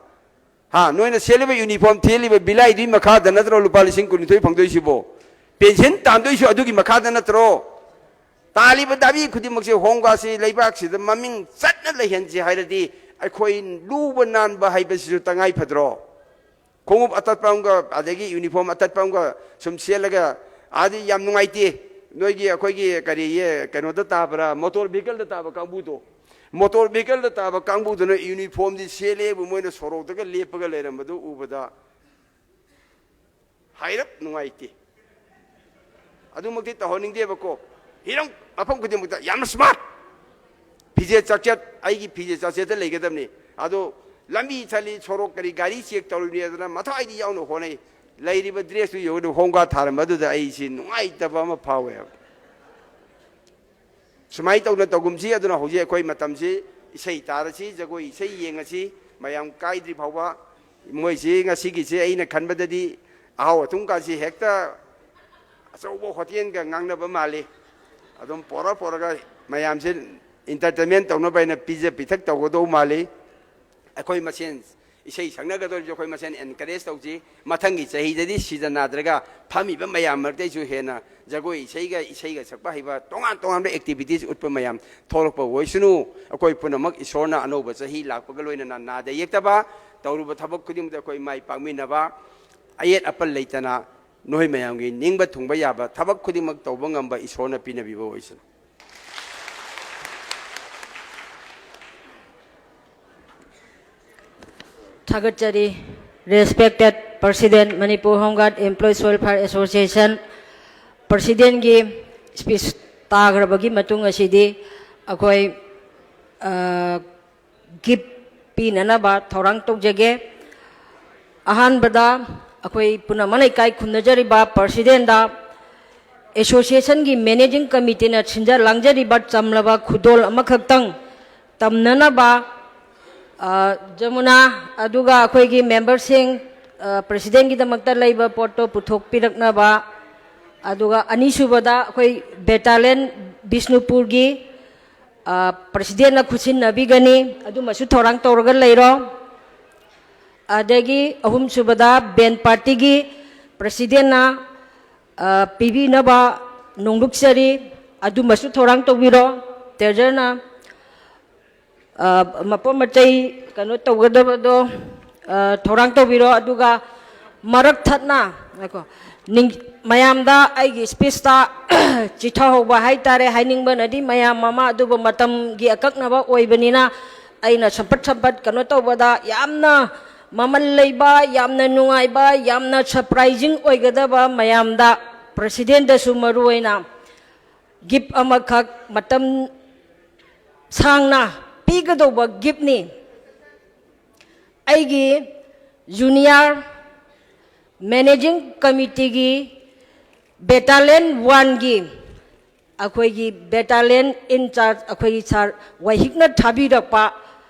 ꯍꯥ, ꯅꯣꯏꯅ ꯁꯦꯠꯂꯤꯕ ꯌꯨꯅꯤꯐꯣꯔꯝ, ꯊꯦꯠꯂꯤꯕ ꯕꯤꯂꯥꯏꯗꯨꯒꯤ ꯃꯈꯥꯗ ꯅꯠꯇ꯭ꯔꯣ ꯂꯨꯄꯥ ꯂꯤꯁꯤꯡ ꯀꯨꯟꯅꯤꯊꯣꯏ ꯐꯪꯗꯣꯏꯁꯤꯕꯣ? ꯄꯦꯟꯁꯤꯟ ꯇꯥꯟꯗꯣꯏꯁꯨ ꯑꯗꯨꯒꯤ ꯃꯈꯥꯗ ꯅꯠꯇ꯭ꯔꯣ? ꯇꯥꯜꯂꯤꯕ ꯗꯥꯕꯤ ꯈꯨꯗꯤꯡꯃꯛꯁꯦ ꯍꯣꯝ ꯒꯥꯔꯗꯁꯤ ꯂꯩꯕꯥꯛꯁꯤꯗ ꯃꯃꯤꯡ ꯆꯠꯅ ꯂꯩꯍꯟꯁꯤ ꯍꯥꯏꯔꯗꯤ ꯑꯩꯈꯣꯏ ꯂꯨꯕ ꯅꯥꯟꯕ ꯍꯥꯏꯕꯁꯤꯁꯨ ꯇꯉꯥꯏ ꯐꯗ꯭ꯔꯣ? ꯈꯣꯡꯎꯞ ꯑꯇꯠꯄ ꯑꯃꯒ ꯑꯗꯒꯤ ꯌꯨꯅꯤꯐꯣꯔꯝ ꯑꯇꯠꯄ ꯑꯃꯒ ꯁꯨꯝ ꯁꯦꯠꯂꯒ ꯑꯗꯤ ꯌꯥꯝ ꯅꯨꯡꯉꯥꯏꯇꯦ꯫ ꯅꯣꯏꯒꯤ ꯑꯩꯈꯣꯏꯒꯤ ꯀꯔꯤꯌꯦ ꯀꯩꯅꯣꯗ ꯇꯥꯕ꯭ꯔꯥ, ꯃꯣꯇꯣꯔ ꯚꯤꯍꯤꯀꯜꯗ ꯇꯥꯕ ꯀꯥꯡꯕꯨꯗꯣ, ꯃꯣꯇꯣꯔ ꯚꯤꯍꯤꯀꯜꯗ ꯇꯥꯕ ꯀꯥꯡꯕꯨꯗꯨꯅ ꯌꯨꯅꯤꯐꯣꯔꯝꯗꯤ ꯁꯦꯠꯂꯦꯕꯨ ꯃꯣꯏꯅ ꯁꯣꯔꯣꯛꯇꯒ ꯂꯦꯞꯄꯒ ꯂꯩꯔꯝꯕꯗꯨ ꯎꯕꯗ ꯍꯥꯏꯔꯞ ꯅꯨꯡꯉꯥꯏꯇꯦ꯫ ꯑꯗꯨꯃꯛꯇꯤ ꯇꯧꯍꯟꯅꯤꯡꯗꯦꯕꯀꯣ꯫ ꯍꯤꯔꯝ ꯃꯐꯝ ꯈꯨꯗꯤꯡꯃꯛꯇ ꯌꯥꯝꯅ ꯁ꯭ꯃꯥꯔꯠ꯫ ꯐꯤꯖꯦꯠ ꯆꯥꯛꯆꯦꯠ, ꯑꯩꯒꯤ ꯐꯤꯖꯦꯠ ꯆꯥꯛꯆꯦꯠꯇ ꯂꯩꯒꯗꯕꯅꯤ꯫ ꯑꯗꯣ ꯂꯝꯕꯤ ꯊꯜꯂꯤ, ꯁꯣꯔꯣꯛ ꯀꯔꯤ ꯒꯥꯔꯤ ꯆꯦꯛ ꯇꯧꯔꯤꯕꯅꯤ ꯑꯗꯨꯅ ꯃꯊ꯭ꯋꯥꯏꯗꯤ ꯌꯥꯎꯅ ꯍꯣꯠꯅꯩ꯫ ꯂꯩꯔꯤꯕ ꯗ꯭ꯔꯦꯁꯇꯨ ꯌꯦꯡꯉꯨ, ꯍꯣꯝ ꯒꯥꯔꯗ ꯊꯥꯔꯝꯕ ꯑꯗꯨꯗ ꯑꯩꯁꯤ ꯅꯨꯡꯉꯥꯏꯇꯕ ꯑꯃ ꯐꯥꯎꯋꯦꯕ꯫ ꯁꯨꯃꯥꯏꯅ ꯇꯧꯅ ꯇꯧꯒꯨꯝꯁꯤ꯫ ꯑꯗꯨꯅ ꯍꯧꯖꯤꯛ ꯑꯩꯈꯣꯏ ꯃꯇꯝꯁꯤ ꯏꯁꯩ ꯇꯥꯔꯁꯤ, ꯖꯒꯣꯏ ꯏꯁꯩ ꯌꯦꯡꯉꯁꯤ, ꯃꯌꯥꯝ ꯀꯥꯏꯗ꯭ꯔꯤ ꯐꯥꯎꯕ꯫ ꯃꯣꯏꯁꯤ ꯉꯁꯤꯒꯤꯁꯤ ꯑꯩꯅ ꯈꯟꯕꯗꯗꯤ ꯑꯍꯥꯎ ꯑꯊꯨꯝ ꯀꯥꯁꯤ ꯍꯦꯛꯇ ꯑꯆꯧꯕ ꯍꯣꯇꯦꯜꯒ ꯉꯥꯡꯅꯕ ꯃꯥꯜꯂꯤ꯫ ꯑꯗꯨꯝ ꯄꯣꯔ ꯄꯣꯔꯒ ꯃꯌꯥꯝꯁꯦ ꯏꯟꯇꯔꯇꯦꯟꯃꯦꯟ ꯇꯧꯅꯕ ꯍꯥꯏꯅ ꯄꯤꯖ ꯄꯤꯊꯛ ꯇꯧꯒꯗꯧ ꯃꯥꯜꯂꯤ꯫ ꯑꯩꯈꯣꯏ ꯃꯁꯦꯟ ꯏꯁꯩ ꯁꯛꯅꯒꯗꯧꯔꯤꯕꯁꯦ ꯑꯩꯈꯣꯏ ꯃꯁꯦꯟ ꯑꯦꯟꯀꯔꯦꯖ ꯇꯧꯁꯤ꯫ ꯃꯊꯪꯒꯤ ꯆꯍꯤꯗꯗꯤ ꯁꯤꯗ ꯅꯥꯗ꯭ꯔꯒ ꯐꯝꯃꯤꯕ ꯃꯌꯥꯝ ꯃꯔꯛꯇꯩꯁꯨ ꯍꯦꯟꯅ ꯖꯒꯣꯏ ꯏꯁꯩꯒ ꯏꯁꯩꯒ ꯁꯛꯄ ꯍꯩꯕ ꯇꯣꯉꯥꯟ ꯇꯣꯉꯥꯟꯕ ꯑꯦꯛꯇꯤꯚꯤꯇꯤꯁ ꯎꯠꯄ ꯃꯌꯥꯝ ꯊꯣꯛꯂꯛꯄ ꯑꯣꯏꯁꯅꯨ꯫ ꯑꯩꯈꯣꯏ ꯄꯨꯝꯅꯃꯛ ꯏꯁꯣꯔꯅ ꯑꯅꯧꯕ ꯆꯍꯤ ꯂꯥꯛꯄꯒ ꯂꯣꯏꯅꯅ ꯅꯥꯗ ꯌꯦꯛꯇꯕ, ꯇꯧꯔꯨꯕ ꯊꯕꯛ ꯈꯨꯗꯤꯡꯃꯛꯇ ꯑꯩꯈꯣꯏ ꯃꯥꯏ ꯄꯥꯛꯃꯤꯟꯅꯕ, ꯑꯌꯦꯠ ꯑꯄꯟ ꯂꯩꯇꯅ ꯅꯣꯏ ꯃꯌꯥꯝꯒꯤ ꯅꯤꯡꯕ ꯊꯨꯡꯕ ꯌꯥꯕ ꯊꯕꯛ ꯈꯨꯗꯤꯡꯃꯛ ꯇꯧꯕ ꯉꯝꯕ ꯏꯁꯣꯔꯅ ꯄꯤꯅꯕꯤꯕ ꯑꯣꯏꯁꯅꯨ꯫ ꯊꯥꯒꯠꯆꯔꯤ꯫ Respected President, Manipur Home Guard Employees Welfare Association, Presidentꯀꯤ speech ꯇꯥꯈ꯭ꯔꯕꯒꯤ ꯃꯇꯨꯡ ꯑꯁꯤꯗꯤ ꯑꯩꯈꯣꯏ ꯒꯤꯐ ꯄꯤꯅꯅꯕ ꯊꯧꯔꯥꯡ ꯇꯧꯖꯒꯦ꯫ ꯑꯍꯥꯟꯕꯗ ꯑꯩꯈꯣꯏ ꯄꯨꯝꯅꯃꯛꯅ ꯏꯀꯥꯏ ꯈꯨꯝꯅꯖꯔꯤꯕ Presidentꯗ, Associationꯒꯤ Managing Committeeꯅ ꯁꯤꯟꯖ ꯂꯥꯡꯖꯔꯤꯕ ꯆꯝꯂꯕ ꯈꯨꯗꯣꯜ ꯑꯃꯈꯛꯇꯪ ꯇꯝꯅꯅꯕ, ꯖꯃꯨꯅꯥ, ꯑꯗꯨꯒ ꯑꯩꯈꯣꯏꯒꯤ memberꯁꯤꯡ, Presidentꯒꯤꯗꯃꯛꯇ ꯂꯩꯕ ꯄꯣꯠꯇꯣ ꯄꯨꯊꯣꯛꯄꯤꯔꯛꯅꯕ, ꯑꯗꯨꯒ ꯑꯅꯤꯁꯨꯕꯗ ꯑꯩꯈꯣꯏ battalion ꯕꯤꯁꯅꯨꯄꯨꯔꯒꯤ Presidentꯅ ꯈꯨꯠꯁꯤꯟꯅꯕꯤꯒꯅꯤ, ꯑꯗꯨꯃꯁꯨ ꯊꯧꯔꯥꯡ ꯇꯧꯔꯒ ꯂꯩꯔꯣ꯫ ꯑꯗꯒꯤ ꯑꯍꯨꯝꯁꯨꯕꯗ band partyꯒꯤ Presidentꯅ ꯄꯤꯕꯤꯅꯕ ꯅꯣꯡꯂꯨꯛꯆꯔꯤ꯫ ꯑꯗꯨꯃꯁꯨ ꯊꯧꯔꯥꯡ ꯇꯧꯕꯤꯔꯣ꯫ ꯇ꯭ꯔꯦꯖꯔꯅ, ꯑ, ꯃꯄꯣꯠ ꯃꯆꯩ ꯀꯩꯅꯣ ꯇꯧꯒꯗꯕꯗꯣ, ꯑ, ꯊꯧꯔꯥꯡ ꯇꯧꯕꯤꯔꯣ꯫ ꯑꯗꯨꯒ ꯃꯔꯛ ꯊꯠꯅ, ꯉꯥꯏꯈꯣ, ꯅꯤꯡ-, ꯃꯌꯥꯝꯗ ꯑꯩꯒꯤ ꯁ꯭ꯄꯤꯁꯇ ꯆꯤꯊꯍꯧꯕ ꯍꯥꯏꯇꯥꯔꯦ, ꯍꯥꯏꯅꯤꯡꯕꯅꯗꯤ ꯃꯌꯥꯝ ꯑꯃ, ꯑꯗꯨꯕꯨ ꯃꯇꯝꯒꯤ ꯑꯀꯛꯅꯕ ꯑꯣꯏꯕꯅꯤꯅ ꯑꯩꯅ ꯁꯝꯄꯠ ꯁꯝꯄꯠ ꯀꯩꯅꯣ ꯇꯧꯕꯗ ꯌꯥꯝꯅ ꯃꯃꯜ ꯂꯩꯕ, ꯌꯥꯝꯅ ꯅꯨꯡꯉꯥꯏꯕ, ꯌꯥꯝꯅ ꯁꯔꯄ꯭ꯔꯥꯏꯖꯤꯡ ꯑꯣꯏꯒꯗꯕ ꯃꯌꯥꯝꯗ, ꯄ꯭ꯔꯁꯤꯗꯦꯟꯗꯁꯨ ꯃꯔꯨ ꯑꯣꯏꯅ ꯒꯤꯐ ꯑꯃꯈꯛ ꯃꯇꯝ ꯁꯥꯡꯅ ꯄꯤꯒꯗꯧꯕ ꯒꯤꯐꯅꯤ꯫ ꯑꯩꯒꯤ ꯖꯨꯅꯤꯌꯔ ꯃꯦꯅꯦꯖꯤꯡ ꯀꯃꯤꯇꯤꯒꯤ ꯕꯦꯇꯥꯂꯤꯌꯟ ꯋꯥꯟꯒꯤ ꯑꯩꯈꯣꯏꯒꯤ ꯕꯦꯇꯥꯂꯤꯌꯟ ꯏꯟꯆꯥꯔꯖ ꯑꯩꯈꯣꯏꯒꯤ ꯁꯥꯔ ꯋꯥꯏꯍꯤꯛꯅ ꯊꯥꯕꯤꯔꯛꯄ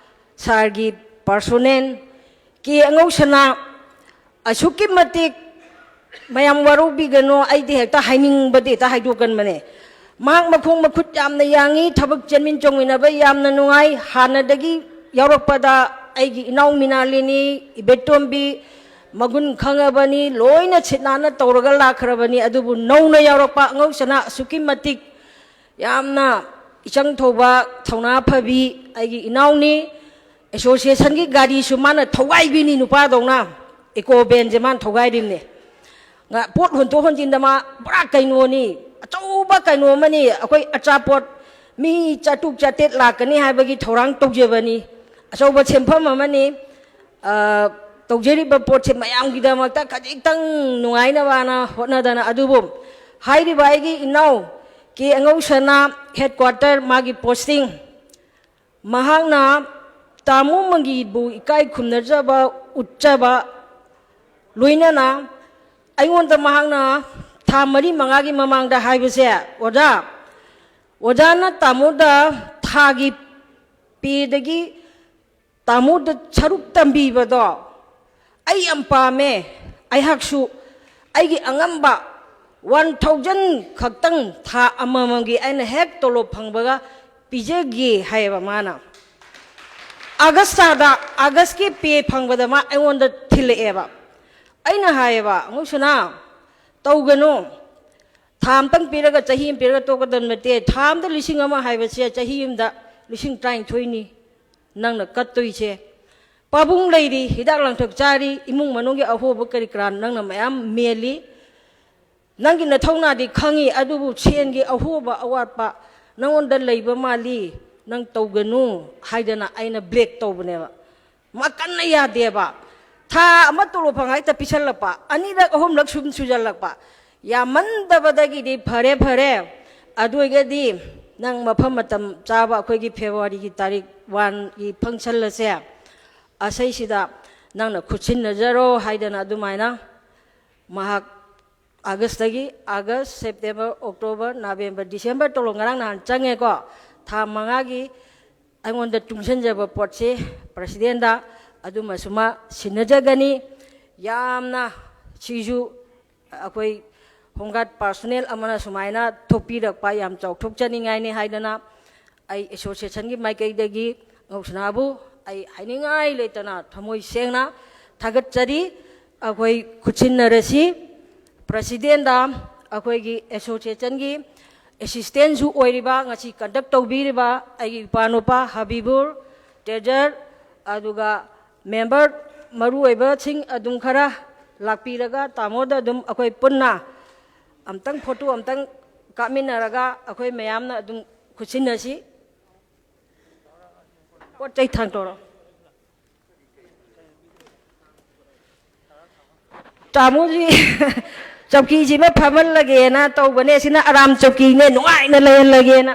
ꯁꯥꯔꯒꯤ ꯄꯥꯔꯁꯣꯅꯦꯜ ꯀꯦ ꯑꯉꯧꯁꯅꯥ ꯑꯁꯨꯛꯀꯤ ꯃꯇꯤꯛ ꯃꯌꯥꯝ ꯋꯥꯔꯧꯕꯤꯒꯅꯨ, ꯑꯩꯗꯤ ꯍꯦꯛꯇ ꯍꯥꯏꯅꯤꯡꯕꯗꯤ ꯍꯦꯛꯇ ꯍꯥꯏꯗꯣꯛꯀꯟꯕꯅꯦ꯫ ꯃꯍꯥꯛ ꯃꯈꯣꯡ ꯃꯈꯨꯠ ꯌꯥꯝꯅ ꯌꯥꯡꯉꯤ, ꯊꯕꯛ ꯆꯦꯟꯃꯤꯟ ꯆꯣꯡꯃꯤꯟꯅꯕ ꯌꯥꯝꯅ ꯅꯨꯡꯉꯥꯏ꯫ ꯍꯥꯟꯅꯗꯒꯤ ꯌꯥꯎꯔꯛꯄꯗ ꯑꯩꯒꯤ ꯏꯅꯥꯎ ꯃꯤꯅꯥꯂꯤꯅꯤ, ꯏꯕꯦꯇꯣꯝꯕꯤ ꯃꯒꯨꯟ ꯈꯪꯉꯕꯅꯤ, ꯂꯣꯏꯅ ꯁꯤꯠ ꯅꯥꯟꯅ ꯇꯧꯔꯒ ꯂꯥꯛꯈ꯭ꯔꯕꯅꯤ꯫ ꯑꯗꯨꯕꯨ ꯅꯧꯅ ꯌꯥꯎꯔꯛꯄ ꯑꯉꯧꯁꯅꯥ ꯑꯁꯨꯛꯀꯤ ꯃꯇꯤꯛ ꯌꯥꯝꯅ ꯏꯆꯪ ꯊꯧꯕ, ꯊꯧꯅꯥ ꯐꯕꯤ ꯑꯩꯒꯤ ꯏꯅꯥꯎꯅꯤ꯫ ꯑꯦꯁꯣꯁꯤꯌꯦꯁꯟꯒꯤ ꯒꯥꯔꯤꯁꯨ ꯃꯥꯅ ꯊꯧꯒꯥꯏꯕꯤꯅꯤ, ꯅꯨꯄꯥꯗꯧꯅ ꯏꯀꯣ ꯚꯦꯟꯁꯦ ꯃꯥꯅ ꯊꯧꯒꯥꯏꯔꯤꯕꯅꯤ꯫ ꯉ-, ꯄꯣꯠ ꯍꯣꯟꯇꯣꯛ ꯍꯣꯟꯖꯤꯟꯗ ꯃꯥ ꯄꯨꯔꯥ ꯀꯩꯅꯣꯅꯤ, ꯑꯆꯧꯕ ꯀꯩꯅꯣ ꯑꯃꯅꯤ꯫ ꯑꯩꯈꯣꯏ ꯑꯆꯥꯄꯣꯠ ꯃꯤ ꯆꯥꯇ꯭ꯔꯨꯛ ꯆꯥꯇ꯭ꯔꯦꯠ ꯂꯥꯛꯀꯅꯤ ꯍꯥꯏꯕꯒꯤ ꯊꯧꯔꯥꯡ ꯇꯧꯖꯕꯅꯤ, ꯑꯆꯧꯕ ꯁꯦꯟꯐꯝ ꯑꯃꯅꯤ꯫ ꯑ, ꯇꯧꯖꯔꯤꯕ ꯄꯣꯠꯁꯦ ꯃꯌꯥꯝꯒꯤꯗꯃꯛꯇ ꯈꯖꯤꯛꯇꯪ ꯅꯨꯡꯉꯥꯏꯅꯕꯅ ꯍꯣꯠꯅꯗꯅ꯫ ꯑꯗꯨꯕꯨ ꯍꯥꯏꯔꯤꯕ ꯑꯩꯒꯤ ꯏꯅꯥꯎ ꯀꯦ ꯑꯉꯧꯁꯅꯥ, ꯍꯦꯗ ꯀ꯭ꯋꯥꯇꯔ ꯃꯥꯒꯤ ꯄꯣꯁꯇꯤꯡ, ꯃꯍꯥꯛꯅ ꯇꯥꯃꯣ ꯃꯪꯒꯤꯕꯨ ꯏꯀꯥꯏ ꯈꯨꯝꯅꯖꯕ ꯎꯠꯆꯕ ꯂꯣꯏꯅꯅ ꯑꯩꯉꯣꯟꯗ ꯃꯍꯥꯛꯅ ꯊꯥ ꯃꯔꯤ ꯃꯉꯥꯒꯤ ꯃꯃꯥꯡꯗ ꯍꯥꯏꯕꯁꯦ, "ꯑꯣꯖꯥ, ꯑꯣꯖꯥꯅ ꯇꯥꯃꯣꯗ ꯊꯥꯒꯤ ꯄꯦꯗꯒꯤ ꯇꯥꯃꯣꯗ ꯁꯔꯨꯛ ꯇꯝꯕꯤꯕꯗꯣ ꯑꯩ ꯌꯥꯝ ꯄꯥꯝꯃꯦ꯫ ꯑꯩꯍꯥꯛꯁꯨ ꯑꯩꯒꯤ ꯑꯉꯝꯕ ꯋꯥꯟ ꯊꯥꯎꯖꯟ ꯈꯛꯇꯪ ꯊꯥ ꯑꯃꯃꯝꯒꯤ ꯑꯩꯅ ꯍꯦꯛ ꯇꯣꯂꯣꯞ ꯐꯪꯕꯒ ꯄꯤꯖꯒꯦ" ꯍꯥꯏꯌꯦꯕ ꯃꯥꯅ꯫ ꯑꯥꯒꯁ ꯊꯥꯗ, ꯑꯥꯒꯁꯀꯤ ꯄꯦ ꯐꯪꯕꯗ ꯃꯥ ꯑꯩꯉꯣꯟꯗ ꯊꯤꯜꯂꯛꯑꯦꯕ꯫ ꯑꯩꯅ ꯍꯥꯏꯌꯦꯕ, "ꯑꯉꯧꯁꯅꯥ, ꯇꯧꯒꯅꯨ꯫ ꯊꯥ ꯑꯃꯇꯪ ꯄꯤꯔꯒ ꯆꯍꯤ ꯑꯃ ꯄꯤꯔꯒ ꯇꯣꯛꯀꯗꯕ ꯅꯠꯇꯦ꯫ ꯊꯥ ꯑꯃꯗ ꯂꯤꯁꯤꯡ ꯑꯃ ꯍꯥꯏꯕꯁꯦ ꯆꯍꯤ ꯑꯃꯗ ꯂꯤꯁꯤꯡ ꯇꯔꯥꯅꯤꯊꯣꯏꯅꯤ ꯅꯪꯅ ꯀꯠꯇꯣꯏꯁꯦ꯫ ꯄꯥꯕꯨꯡ ꯂꯩꯔꯤ, ꯍꯤꯗꯥꯛ ꯂꯥꯡꯊꯛ ꯆꯥꯔꯤ, ꯏꯃꯨꯡ ꯃꯅꯨꯡꯒꯤ ꯑꯍꯣꯕ ꯀꯔꯤ ꯀꯔꯥ ꯅꯪꯅ ꯃꯌꯥꯝ ꯃꯦꯜꯂꯤ꯫ ꯅꯪꯒꯤ ꯅꯊꯧꯅꯥꯗꯤ ꯈꯪꯉꯤ, ꯑꯗꯨꯕꯨ ꯁꯦꯟꯒꯤ ꯑꯍꯣꯕ ꯑꯋꯥꯠꯄ ꯅꯪꯉꯣꯟꯗ ꯂꯩꯕ ꯃꯥꯜꯂꯤ, ꯅꯪ ꯇꯧꯒꯅꯨ ꯍꯥꯏꯗꯅ ꯑꯩꯅ ꯕ꯭ꯂꯦꯛ ꯇꯧꯕꯅꯦꯕ꯫ ꯃꯥ ꯀꯟꯅ ꯌꯥꯗꯦꯕ꯫ ꯊꯥ ꯑꯃ ꯇꯣꯂꯣꯞ ꯐꯪ ꯍꯦꯛꯇ ꯄꯤꯁꯜꯂꯛꯄ, ꯑꯅꯤꯔꯛ ꯑꯍꯨꯝꯂꯛ ꯁꯨꯝ ꯁꯨꯖꯜꯂꯛꯄ꯫ ꯌꯥꯝꯃꯟꯗꯕꯗꯒꯤꯗꯤ ꯐꯔꯦ, ꯐꯔꯦ꯫ ꯑꯗꯨ ꯑꯣꯏꯒꯗꯤ ꯅꯪ ꯃꯐꯝ ꯃꯇꯝ ꯆꯥꯕ ꯑꯩꯈꯣꯏꯒꯤ ꯐꯦꯕ꯭ꯔꯨꯋꯥꯔꯤꯒꯤ ꯇꯥꯔꯤꯛ ꯋꯥꯟꯒꯤ ꯐꯪꯁꯟ ꯑꯁꯦ, ꯑꯁꯩꯁꯤꯗ ꯅꯪꯅ ꯈꯨꯠꯁꯤꯟꯅꯖꯔꯣ ꯍꯥꯏꯗꯅ ꯑꯗꯨꯃꯥꯏꯅ ꯃꯍꯥꯛ ꯑꯥꯒꯁꯇꯒꯤ, ꯑꯥꯒꯁ, ꯁꯦꯞꯇꯦꯝꯕꯔ, ꯑꯣꯛꯇꯣꯕꯔ, ꯅꯕꯦꯝꯕꯔ, ꯗꯤꯁꯦꯝꯕꯔ ꯇꯣꯂꯣꯞ ꯉꯔꯥꯡ ꯅꯍꯥꯟ ꯆꯪꯉꯦꯀꯣ꯫ ꯊꯥ ꯃꯉꯥꯒꯤ ꯑꯩꯉꯣꯟꯗ ꯇꯨꯡꯁꯤꯟꯖꯕ ꯄꯣꯠꯁꯦ ꯄ꯭ꯔꯁꯤꯗꯦꯟꯗ ꯑꯗꯨꯃꯁꯨ ꯃꯥ ꯁꯤꯟꯅꯖꯒꯅꯤ꯫ ꯌꯥꯝꯅ ꯁꯤꯁꯨ ꯑꯩꯈꯣꯏ ꯍꯣꯝꯒꯥꯔꯗ ꯄꯥꯔꯁꯣꯅꯦꯜ ꯑꯃꯅ ꯁꯨꯃꯥꯏꯅ ꯊꯣꯛꯄꯤꯔꯛꯄ ꯌꯥꯝ ꯆꯥꯎꯊꯣꯛꯆꯅꯤꯡꯉꯥꯏꯅꯤ ꯍꯥꯏꯗꯅ ꯑꯩ ꯑꯦꯁꯣꯁꯤꯌꯦꯁꯟꯒꯤ ꯃꯥꯏꯀꯩꯗꯒꯤ ꯉꯧꯁꯅꯥꯕꯨ ꯑꯩ ꯍꯥꯏꯅꯤꯡꯉꯥꯏ ꯂꯩꯇꯅ ꯊꯃꯣꯏ ꯁꯦꯡꯅ ꯊꯥꯒꯠꯆꯔꯤ꯫ ꯑꯩꯈꯣꯏ ꯈꯨꯠꯁꯤꯟꯅꯔꯁꯤ꯫ ꯄ꯭ꯔꯁꯤꯗꯦꯟꯗ ꯑꯩꯈꯣꯏꯒꯤ ꯑꯦꯁꯣꯁꯤꯌꯦꯁꯟꯒꯤ ꯑꯦꯁꯤꯁꯇꯦꯟꯁꯨ ꯑꯣꯏꯔꯤꯕ, ꯉꯁꯤ ꯀꯟꯗꯛ ꯇꯧꯕꯤꯔꯤꯕ ꯑꯩꯒꯤ ꯏꯄꯥꯅꯨꯄꯥ ꯍꯕꯤꯕꯨꯔ, ꯇ꯭ꯔꯦꯖꯔ, ꯑꯗꯨꯒ ꯃꯦꯝꯕꯔ ꯃꯔꯨꯑꯣꯏꯕꯁꯤꯡ ꯑꯗꯨꯝ ꯈꯔ ꯂꯥꯛꯄꯤꯔꯒ ꯇꯥꯃꯣꯗ ꯑꯗꯨꯝ ꯑꯩꯈꯣꯏ ꯄꯨꯟꯅ ꯑꯝꯇꯪ ꯐꯣꯇꯣ ꯑꯝꯇꯪ ꯀꯥꯞꯃꯤꯟꯅꯔꯒ ꯑꯩꯈꯣꯏ ꯃꯌꯥꯝꯅ ꯑꯗꯨꯝ ꯈꯨꯠꯁꯤꯟꯅꯁꯤ꯫ ꯄꯣꯠ ꯆꯩ ꯊꯥꯡꯇꯣꯔꯛꯑꯣ꯫ ꯇꯥꯃꯣꯁꯤ ꯆꯧꯀꯤꯁꯤꯃ ꯐꯝꯍꯜꯂꯒꯦꯅ ꯇꯧꯕꯅꯦ, ꯁꯤꯅ ꯑꯔꯥꯝ ꯆꯧꯀꯤꯅꯦ, ꯅꯨꯡꯉꯥꯏꯅ ꯂꯩꯍꯜꯂꯒꯦꯅ꯫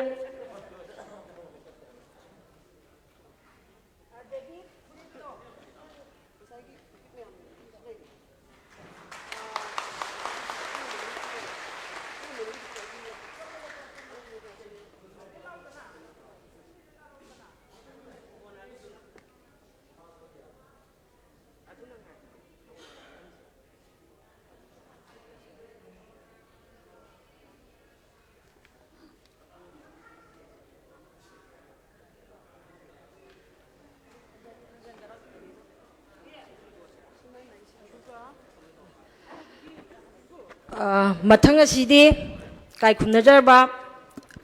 ꯑ, ꯃꯊꯪ ꯑꯁꯤꯗꯤ ꯏꯀꯥꯏ ꯈꯨꯝꯅꯖꯔꯕ,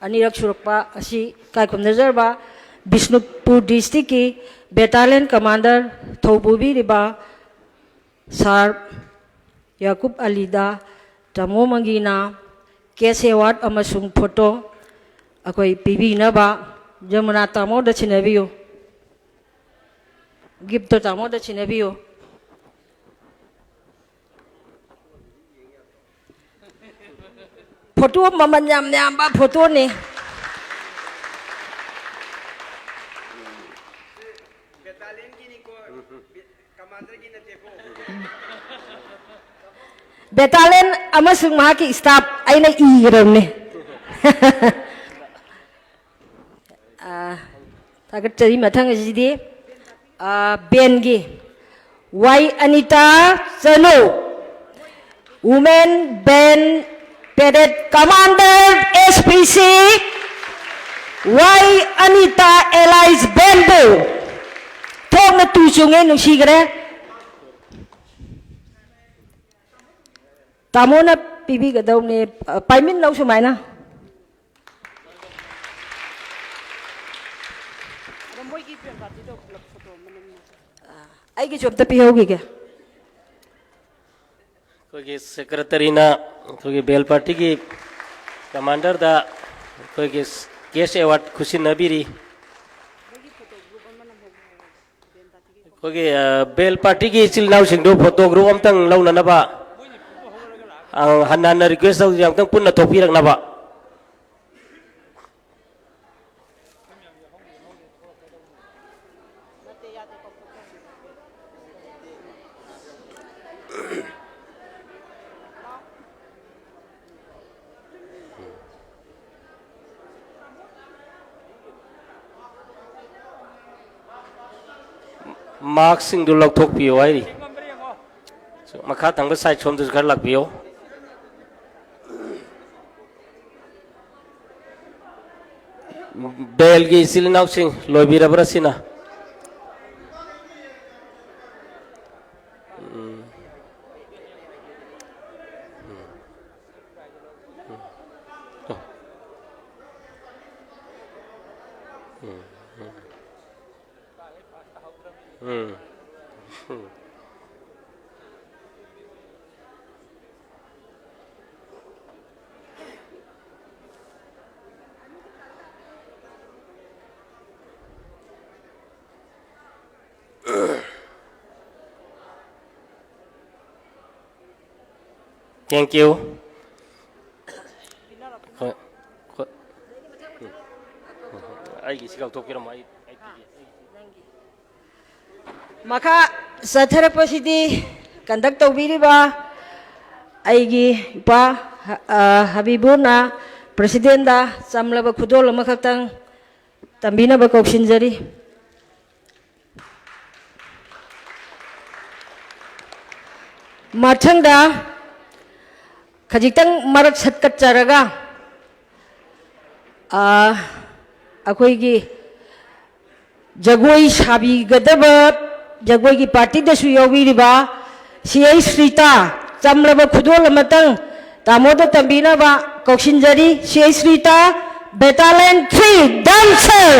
ꯑꯅꯤꯔꯛ ꯁꯨꯔꯛꯄ ꯑꯁꯤ ꯏꯀꯥꯏ ꯈꯨꯝꯅꯖꯔꯕ ꯕꯤꯁꯅꯨꯄꯨꯔ ꯗꯤꯁꯇ꯭ꯔꯤꯛꯀꯤ ꯕꯦꯇꯥꯂꯤꯌꯟ ꯀꯃꯥꯟꯗꯔ ꯊꯧꯄꯨꯕꯤꯔꯤꯕ ꯁꯥꯔ ꯌꯥꯀꯨꯕ ꯑꯂꯤꯗ ꯇꯥꯃꯣ ꯃꯪꯒꯤꯅ ꯀꯦꯁ ꯑꯦꯋꯥꯔꯗ ꯑꯃꯁꯨꯡ ꯐꯣꯇꯣ ꯑꯩꯈꯣꯏ ꯄꯤꯕꯤꯅꯕ ꯖꯃꯨꯅꯥ ꯇꯥꯃꯣꯗ ꯁꯤꯟꯅꯕꯤꯌꯨ꯫ ꯒꯤꯐꯇꯣ ꯇꯥꯃꯣꯗ ꯁꯤꯟꯅꯕꯤꯌꯨ꯫ ꯐꯣꯇꯣ ꯃꯃꯜ ꯌꯥꯝ ꯌꯥꯝꯕ ꯐꯣꯇꯣꯅꯤ꯫ ꯕꯦꯇꯥꯂꯤꯌꯟ ꯑꯃꯁꯨꯡ ꯃꯍꯥꯛꯀꯤ ꯁ꯭ꯇꯥꯐ ꯑꯩꯅ ꯏꯈ꯭ꯔꯕꯅꯦ꯫ ꯑꯥ, ꯊꯥꯒꯠꯆꯔꯤ꯫ ꯃꯊꯪ ꯑꯁꯤꯗꯤ, ꯑꯥ, ꯕꯦꯟꯒꯤ ꯋꯥꯏ ꯑꯅꯤꯇꯥ ꯆꯅꯨ, Women Band Parade Commander, S P C, ꯋꯥꯏ ꯑꯅꯤꯇꯥ ꯑꯦꯂꯥꯏꯁ ꯕꯦꯟꯕꯨ꯫ ꯊꯣꯛꯅ ꯇꯨ ꯆꯨꯡꯉꯦ, ꯅꯨꯡꯁꯤꯈ꯭ꯔꯦ꯫ ꯇꯥꯃꯣꯅ ꯄꯤꯕꯤꯒꯗꯧꯅꯦ, ꯑ, ꯄꯥꯏꯃꯤꯟꯅꯧ ꯁꯨꯃꯥꯏꯅ꯫ ꯑꯗꯣ ꯃꯣꯏꯒꯤ ꯕꯦꯟ ꯄꯥꯔꯇꯤꯗꯣ ꯄꯨꯂꯞ ꯐꯣꯇꯣ ꯑꯃ ꯅꯝꯃꯤꯟꯅꯁꯦ꯫ ꯑ, ꯑꯩꯒꯤꯁꯨ ꯑꯝꯇ ꯄꯤꯍꯧꯈꯤꯒꯦ꯫ ꯑꯩꯈꯣꯏꯒꯤ ꯁꯦꯀ꯭ꯔꯦꯇꯔꯤꯅ ꯑꯩꯈꯣꯏꯒꯤ ꯕꯦꯜ ꯄꯥꯔꯇꯤꯒꯤ ꯀꯃꯥꯟꯗꯔꯗ ꯑꯩꯈꯣꯏꯒꯤ ꯀꯦꯁ ꯑꯦꯋꯥꯔꯗ ꯈꯨꯠꯁꯤꯟꯅꯕꯤꯔꯤ꯫ ꯑꯩꯈꯣꯏꯒꯤ, ꯑ, ꯕꯦꯜ ꯄꯥꯔꯇꯤꯒꯤ ꯏꯆꯤꯜ ꯏꯅꯥꯎꯁꯤꯡꯗꯨ ꯐꯣꯇꯣ ꯒ꯭ꯔꯨꯞ ꯑꯝꯇꯪ ꯂꯧꯅꯅꯕ, ꯑ, ꯍꯟꯅ ꯍꯟꯅ ꯔꯤꯀ꯭ꯋꯦꯁ ꯇꯧꯖꯩ, ꯑꯃꯨꯛꯇꯪ ꯄꯨꯟꯅ ꯊꯣꯛꯄꯤꯔꯛꯅꯕ꯫ ꯃꯥꯛꯁꯤꯡꯗꯨ ꯂꯧꯊꯣꯛꯄꯤꯌꯨ ꯍꯥꯏꯔꯤ꯫ ꯃꯈꯥ ꯊꯪꯕ ꯁꯥꯏꯠ ꯁꯣꯝꯗꯁꯨ ꯈꯔ ꯂꯥꯛꯄꯤꯌꯨ꯫ ꯕꯦꯜꯒꯤ ꯏꯆꯤꯜ ꯏꯅꯥꯎꯁꯤꯡ ꯂꯣꯏꯕꯤꯔꯕ꯭ꯔꯥ ꯁꯤꯅ? ꯎꯝ꯫ ꯎꯝ꯫ ꯎꯝ꯫ ꯎꯝ, ꯎꯝ꯫ ꯎꯝ꯫ Thank you. ꯍꯣꯏ, ꯍꯣꯏ꯫ ꯑꯩꯒꯤꯁꯤ ꯂꯧꯊꯣꯛꯄꯤꯔꯝꯃꯣ, ꯑꯩ, ꯑꯩ ꯄꯤꯒꯦ꯫ ꯃꯈꯥ ꯆꯠꯊꯔꯛꯄꯁꯤꯗꯤ conduct ꯇꯧꯕꯤꯔꯤꯕ ꯑꯩꯒꯤ ꯏꯄꯥ, ꯑ, ꯍꯕꯤꯕꯨꯔꯅ presidentꯗ ꯆꯝꯂꯕ ꯈꯨꯗꯣꯜ ꯑꯃꯈꯛꯇꯪ ꯇꯝꯕꯤꯅꯕ ꯀꯧꯁꯤꯟꯖꯔꯤ꯫ ꯃꯊꯪꯗ ꯈꯖꯤꯛꯇꯪ ꯃꯔꯛ ꯁꯠꯀꯠꯆꯔꯒ, ꯑ, ꯑꯩꯈꯣꯏꯒꯤ ꯖꯒꯣꯏ ꯁꯥꯕꯤꯒꯗꯕ ꯖꯒꯣꯏꯒꯤ partyꯗꯁꯨ ꯌꯥꯎꯕꯤꯔꯤꯕ ꯁꯤ ꯑꯩꯆ ꯔꯤꯇꯥ, ꯆꯝꯂꯕ ꯈꯨꯗꯣꯜ ꯑꯃꯇꯪ ꯇꯥꯃꯣꯗ ꯇꯝꯕꯤꯅꯕ ꯀꯧꯁꯤꯟꯖꯔꯤ꯫ ꯁꯤ H Rita, battalion three dancer꯫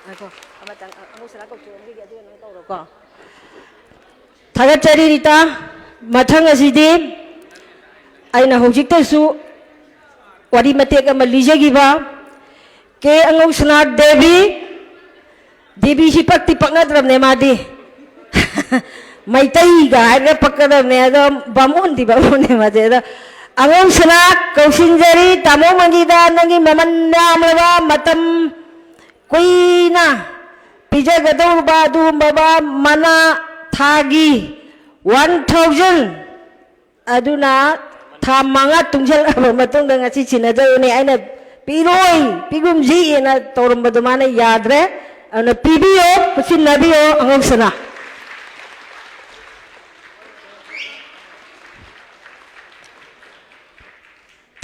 ꯉꯥꯏꯈꯣ, ꯑꯃꯇꯪ, ꯑ, ꯑꯉꯧꯁꯅꯥ ꯀꯧꯊꯣꯛꯑꯝꯈꯤꯒꯦ, ꯑꯗꯨꯒ ꯅꯪ ꯇꯧꯔꯣꯀꯣ꯫ ꯊꯥꯒꯠꯆꯔꯤ ꯔꯤꯇꯥ꯫ ꯃꯊꯪ ꯑꯁꯤꯗꯤ ꯑꯩꯅ ꯍꯧꯖꯤꯛꯇꯁꯨ ꯋꯥꯔꯤ ꯃꯇꯦꯛ ꯑꯃ ꯂꯤꯖꯈꯤꯕ ꯀꯦ ꯑꯉꯧꯁꯅꯥ ꯗꯦꯕꯤ, ꯗꯦꯕꯤꯁꯤ ꯄꯛꯇꯤ ꯄꯛꯅꯗ꯭ꯔꯕꯅꯦ ꯃꯥꯗꯤ꯫ ꯃꯩꯇꯩꯒ ꯍꯥꯏꯔꯒ ꯄꯛꯀꯗꯕꯅꯦ, ꯑꯗꯣ ꯕꯥꯃꯣꯟꯗꯤ ꯕꯥꯃꯣꯟꯅꯦ ꯃꯥꯁꯦ꯫ ꯑꯗꯣ ꯑꯉꯧꯁꯅꯥ ꯀꯧꯁꯤꯟꯖꯔꯤ, ꯇꯥꯃꯣ ꯃꯪꯒꯤꯗ ꯅꯪꯒꯤ ꯃꯃꯜ ꯌꯥꯝꯂꯕ ꯃꯇꯝ ꯀꯨꯏꯅ ꯄꯤꯖꯒꯗꯧꯔꯕ ꯑꯗꯨꯒꯨꯝꯂꯕ ꯃꯅꯥ ꯊꯥꯒꯤ one thousand꯫ ꯑꯗꯨꯅ ꯊꯥ ꯃꯉꯥ ꯇꯨꯡꯁꯤꯜꯂꯛꯑꯕ ꯃꯇꯨꯡꯗ ꯉꯁꯤ ꯁꯤꯟꯅꯖꯕꯅꯤ꯫ ꯑꯩꯅ ꯄꯤꯔꯣꯏ, ꯄꯤꯒꯨꯝꯁꯤꯅ ꯇꯧꯔꯝꯕꯗꯣ ꯃꯥꯅ ꯌꯥꯗ꯭ꯔꯦ꯫ ꯑꯗꯨꯅ ꯄꯤꯕꯤꯌꯣ, ꯈꯨꯠꯁꯤꯟꯅꯕꯤꯌꯣ ꯑꯉꯧꯁꯅꯥ꯫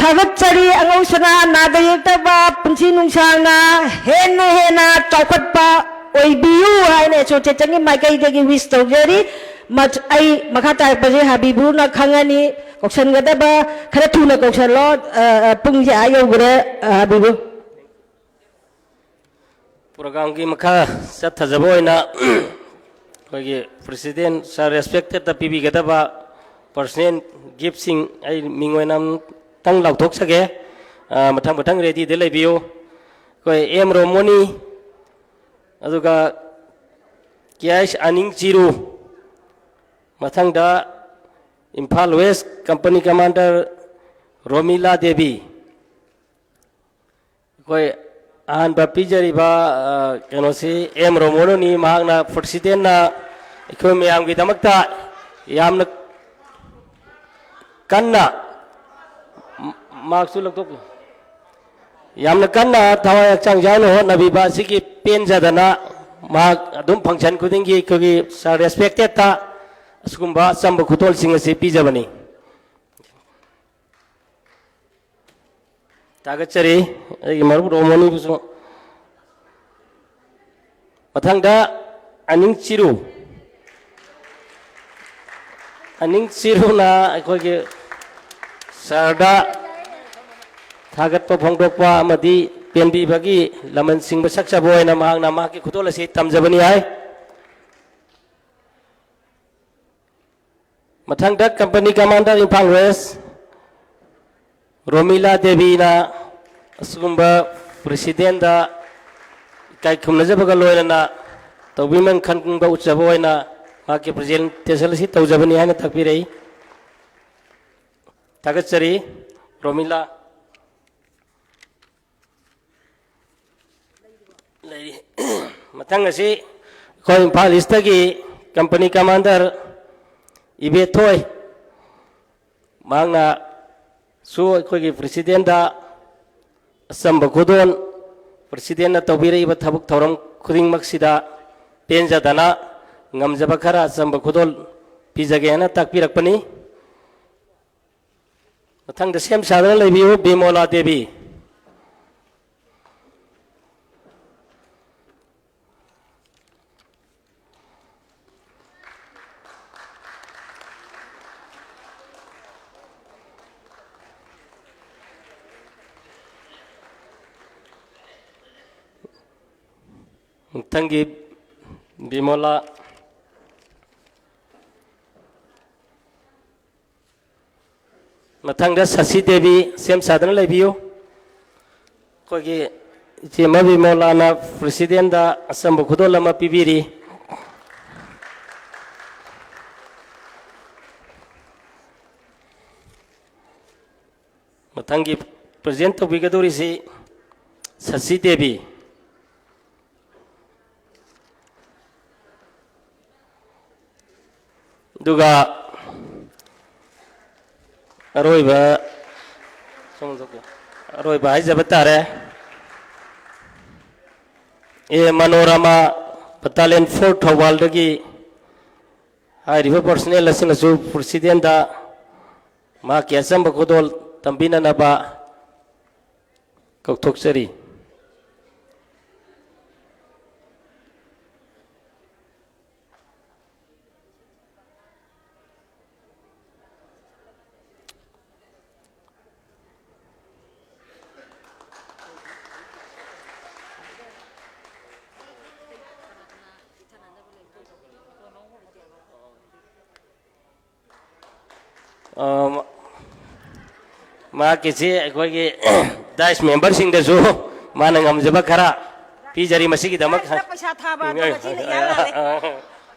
ꯊꯥꯒꯠꯆꯔꯤ ꯑꯉꯧꯁꯅꯥ, ꯅꯥꯗ ꯌꯦꯛꯇꯕ ꯄꯨꯟꯁꯤ ꯅꯨꯡꯁꯥꯡꯅ ꯍꯦꯟꯅ ꯍꯦꯟꯅ ꯆꯥꯎꯈꯠꯄ ꯑꯣꯏꯕꯤꯌꯨ ꯍꯥꯏꯅ associationꯒꯤ ꯃꯥꯏꯀꯩꯗꯒꯤ wish ꯇꯧꯖꯔꯤ꯫ ꯃꯠ-, ꯑꯩ ꯃꯈꯥ ꯇꯥꯔꯛꯄꯁꯦ ꯍꯥꯕꯤꯕꯨꯅ ꯈꯪꯉꯅꯤ꯫ ꯀꯧꯁꯟꯒꯗꯕ ꯈꯔ ꯊꯨꯅ ꯀꯧꯁꯜꯂꯣ꯫ ꯑ, ꯑ, ꯄꯨꯡꯁꯦ ꯑꯥ ꯌꯧꯈ꯭ꯔꯦ, ꯑ, ꯍꯥꯕꯤꯕꯨ꯫ ꯄ꯭ꯔꯣꯒ꯭ꯔꯥꯝꯒꯤ ꯃꯈꯥ ꯆꯠꯊꯖꯕ ꯑꯣꯏꯅ ꯑꯩꯈꯣꯏꯒꯤ ꯄ꯭ꯔꯦꯁꯤꯗꯦꯟ ꯁꯥꯔ ꯔꯦꯁꯄꯦꯛꯇꯦꯠꯇ ꯄꯤꯕꯤꯒꯗꯕ ꯄꯔꯁꯅꯦꯜ ꯒꯤꯐꯁꯤꯡ ꯑꯩ ꯃꯤꯡ ꯑꯣꯏꯅ ꯑꯃꯨꯛꯇꯪ ꯂꯥꯎꯊꯣꯛꯆꯒꯦ꯫ ꯑ, ꯃꯊꯪ ꯃꯊꯪ ꯔꯦꯗꯤꯗ ꯂꯩꯕꯤꯌꯨ꯫ ꯑꯩꯈꯣꯏ ꯑꯦꯝ ꯔꯣꯃꯣꯅꯤ, ꯑꯗꯨꯒ ꯀꯦ ꯑꯩꯁ ꯑꯅꯤꯡ ꯆꯤꯔꯨ, ꯃꯊꯪꯗ Imphal west company commander Romila Devi. ꯑꯩꯈꯣꯏ ꯑꯍꯥꯟꯕ ꯄꯤꯖꯔꯤꯕ, ꯑ, ꯀꯩꯅꯣꯁꯤ ꯑꯦꯝ ꯔꯣꯃꯣꯅꯨꯅꯤ꯫ ꯃꯍꯥꯛꯅ ꯄ꯭ꯔꯦꯁꯤꯗꯦꯟꯅ ꯑꯩꯈꯣꯏ ꯃꯌꯥꯝꯒꯤꯗꯃꯛꯇ ꯌꯥꯝꯅ ꯀꯟꯅ ꯃꯥꯛꯁꯨ ꯂꯧꯊꯣꯛꯄꯤꯌꯨ꯫ ꯌꯥꯝꯅ ꯀꯟꯅ ꯊꯋꯥꯏ ꯍꯛꯆꯥꯡ ꯌꯥꯎꯅ ꯍꯣꯠꯅꯕꯤꯕ ꯑꯁꯤꯒꯤ ꯄꯦꯟꯖꯗꯅ ꯃꯍꯥꯛ ꯑꯗꯨꯝ ꯐꯪꯁꯟ ꯈꯨꯗꯤꯡꯒꯤ ꯑꯩꯈꯣꯏꯒꯤ ꯁꯥꯔ ꯔꯦꯁꯄꯦꯛꯇꯦꯠꯇ ꯑꯁꯤꯒꯨꯝꯕ ꯑꯆꯝꯕ ꯈꯨꯗꯣꯜꯁꯤꯡ ꯑꯁꯤ ꯄꯤꯖꯕꯅꯤ꯫ ꯊꯥꯒꯠꯆꯔꯤ ꯑꯩꯒꯤ ꯃꯔꯨꯞ ꯔꯣꯃꯣꯅꯤꯕꯨꯁꯨ꯫ ꯃꯊꯪꯗ ꯑꯅꯤꯡ ꯆꯤꯔꯨ꯫ ꯑꯅꯤꯡ ꯆꯤꯔꯨꯅ ꯑꯩꯈꯣꯏꯒꯤ ꯁꯥꯔꯗ ꯊꯥꯒꯠꯄ ꯐꯣꯡꯗꯣꯛꯄ ꯑꯃꯗꯤ ꯄꯦꯟꯕꯤꯕꯒꯤ ꯂꯃꯟ ꯁꯤꯡꯕ ꯁꯛꯆꯕ ꯑꯣꯏꯅ ꯃꯍꯥꯛꯅ ꯃꯍꯥꯛꯀꯤ ꯈꯨꯗꯣꯜ ꯑꯁꯤ ꯇꯝꯖꯕꯅꯤ ꯍꯥꯏ꯫ ꯃꯊꯪꯗ company commander Imphal west Romila ꯗꯦꯕꯤꯅ ꯑꯁꯤꯒꯨꯝꯕ ꯄ꯭ꯔꯦꯁꯤꯗꯦꯟꯗ ꯏꯀꯥꯏ ꯈꯨꯝꯅꯖꯕꯒ ꯂꯣꯏꯅꯅ ꯇꯧꯕꯤꯃꯜ ꯈꯪꯕ ꯎꯠꯆꯕ ꯑꯣꯏꯅ ꯃꯍꯥꯛꯀꯤ ꯄ꯭ꯔꯦꯖꯦꯟꯇꯦꯁꯟ ꯑꯁꯤ ꯇꯧꯖꯕꯅꯤ ꯍꯥꯏꯅ ꯇꯥꯛꯄꯤꯔꯛꯏ꯫ ꯊꯥꯒꯠꯆꯔꯤ ꯔꯣꯃꯤꯂꯥ꯫ ꯂꯩꯔꯤ꯫ ꯃꯊꯪ ꯑꯁꯤ ꯑꯩꯈꯣꯏ ꯏꯝꯐꯥꯜ ꯏꯁꯇꯒꯤ ꯀꯝꯄꯅꯤ ꯀꯃꯥꯟꯗꯔ ꯏꯕꯦꯊꯣꯏ, ꯃꯍꯥꯛꯅꯁꯨ ꯑꯩꯈꯣꯏꯒꯤ ꯄ꯭ꯔꯦꯁꯤꯗꯦꯟꯗ ꯑꯆꯝꯕ ꯈꯨꯗꯣꯜ, ꯄ꯭ꯔꯦꯁꯤꯗꯦꯟꯅ ꯇꯧꯕꯤꯔꯛꯏꯕ ꯊꯕꯛ ꯊꯧꯔꯝ ꯈꯨꯗꯤꯡꯃꯛꯁꯤꯗ ꯄꯦꯟꯖꯗꯅ ꯉꯝꯖꯕ ꯈꯔ ꯑꯆꯝꯕ ꯈꯨꯗꯣꯜ ꯄꯤꯖꯒꯦ ꯍꯥꯏꯅ ꯇꯥꯛꯄꯤꯔꯛꯄꯅꯤ꯫ ꯃꯊꯪꯗ ꯁꯦꯝ ꯁꯥꯗꯨꯅ ꯂꯩꯕꯤꯌꯨ ꯕꯤꯃꯣꯂꯥ ꯗꯦꯕꯤ꯫ ꯃꯊꯪꯒꯤ ꯕꯤꯃꯣꯂꯥ꯫ ꯃꯊꯪꯗ ꯁꯁꯤ ꯗꯦꯕꯤ, ꯁꯦꯝ ꯁꯥꯗꯨꯅ ꯂꯩꯕꯤꯌꯨ꯫ ꯑꯩꯈꯣꯏꯒꯤ ꯏꯆꯦꯃ ꯕꯤꯃꯣꯂꯥꯅ president ꯗ ꯑꯆꯝꯕ ꯈꯨꯗꯣꯜ ꯑꯃ ꯄꯤꯕꯤꯔꯤ꯫ ꯃꯊꯪꯒꯤ present ꯇꯧꯕꯤꯒꯗꯧꯔꯤꯁꯤ ꯁꯁꯤ ꯗꯦꯕꯤ꯫ ꯑꯗꯨꯒ ꯑꯔꯣꯏꯕ, ꯑꯔꯣꯏꯕ ꯍꯥꯏꯖꯕ ꯇꯥꯔꯦ꯫ ꯑꯦ ꯃꯅꯣꯔꯃꯥ, battalion four ꯊꯧꯕꯥꯜꯗꯒꯤ ꯍꯥꯏꯔꯤꯕ personnel ꯑꯁꯤꯅꯁꯨ president ꯗ ꯃꯍꯥꯛꯀꯤ ꯑꯆꯝꯕ ꯈꯨꯗꯣꯜ ꯇꯝꯕꯤꯅꯅꯕ ꯀꯧꯊꯣꯛꯆꯔꯤ꯫ ꯑ, ꯃ-, ꯃꯍꯥꯛꯀꯤꯁꯤ ꯑꯩꯈꯣꯏꯒꯤ dice member ꯁꯤꯡꯗꯁꯨ ꯃꯥꯅ ꯉꯝꯖꯕ ꯈꯔ ꯄꯤꯖꯔꯤ꯫ ꯃꯁꯤꯒꯤꯗꯃꯛ dice ꯇ ꯄꯩꯁꯥ ꯊꯥꯕ ꯑꯗꯣ ꯉꯁꯤꯅ ꯏꯌꯥ ꯂꯥꯜꯂꯦ꯫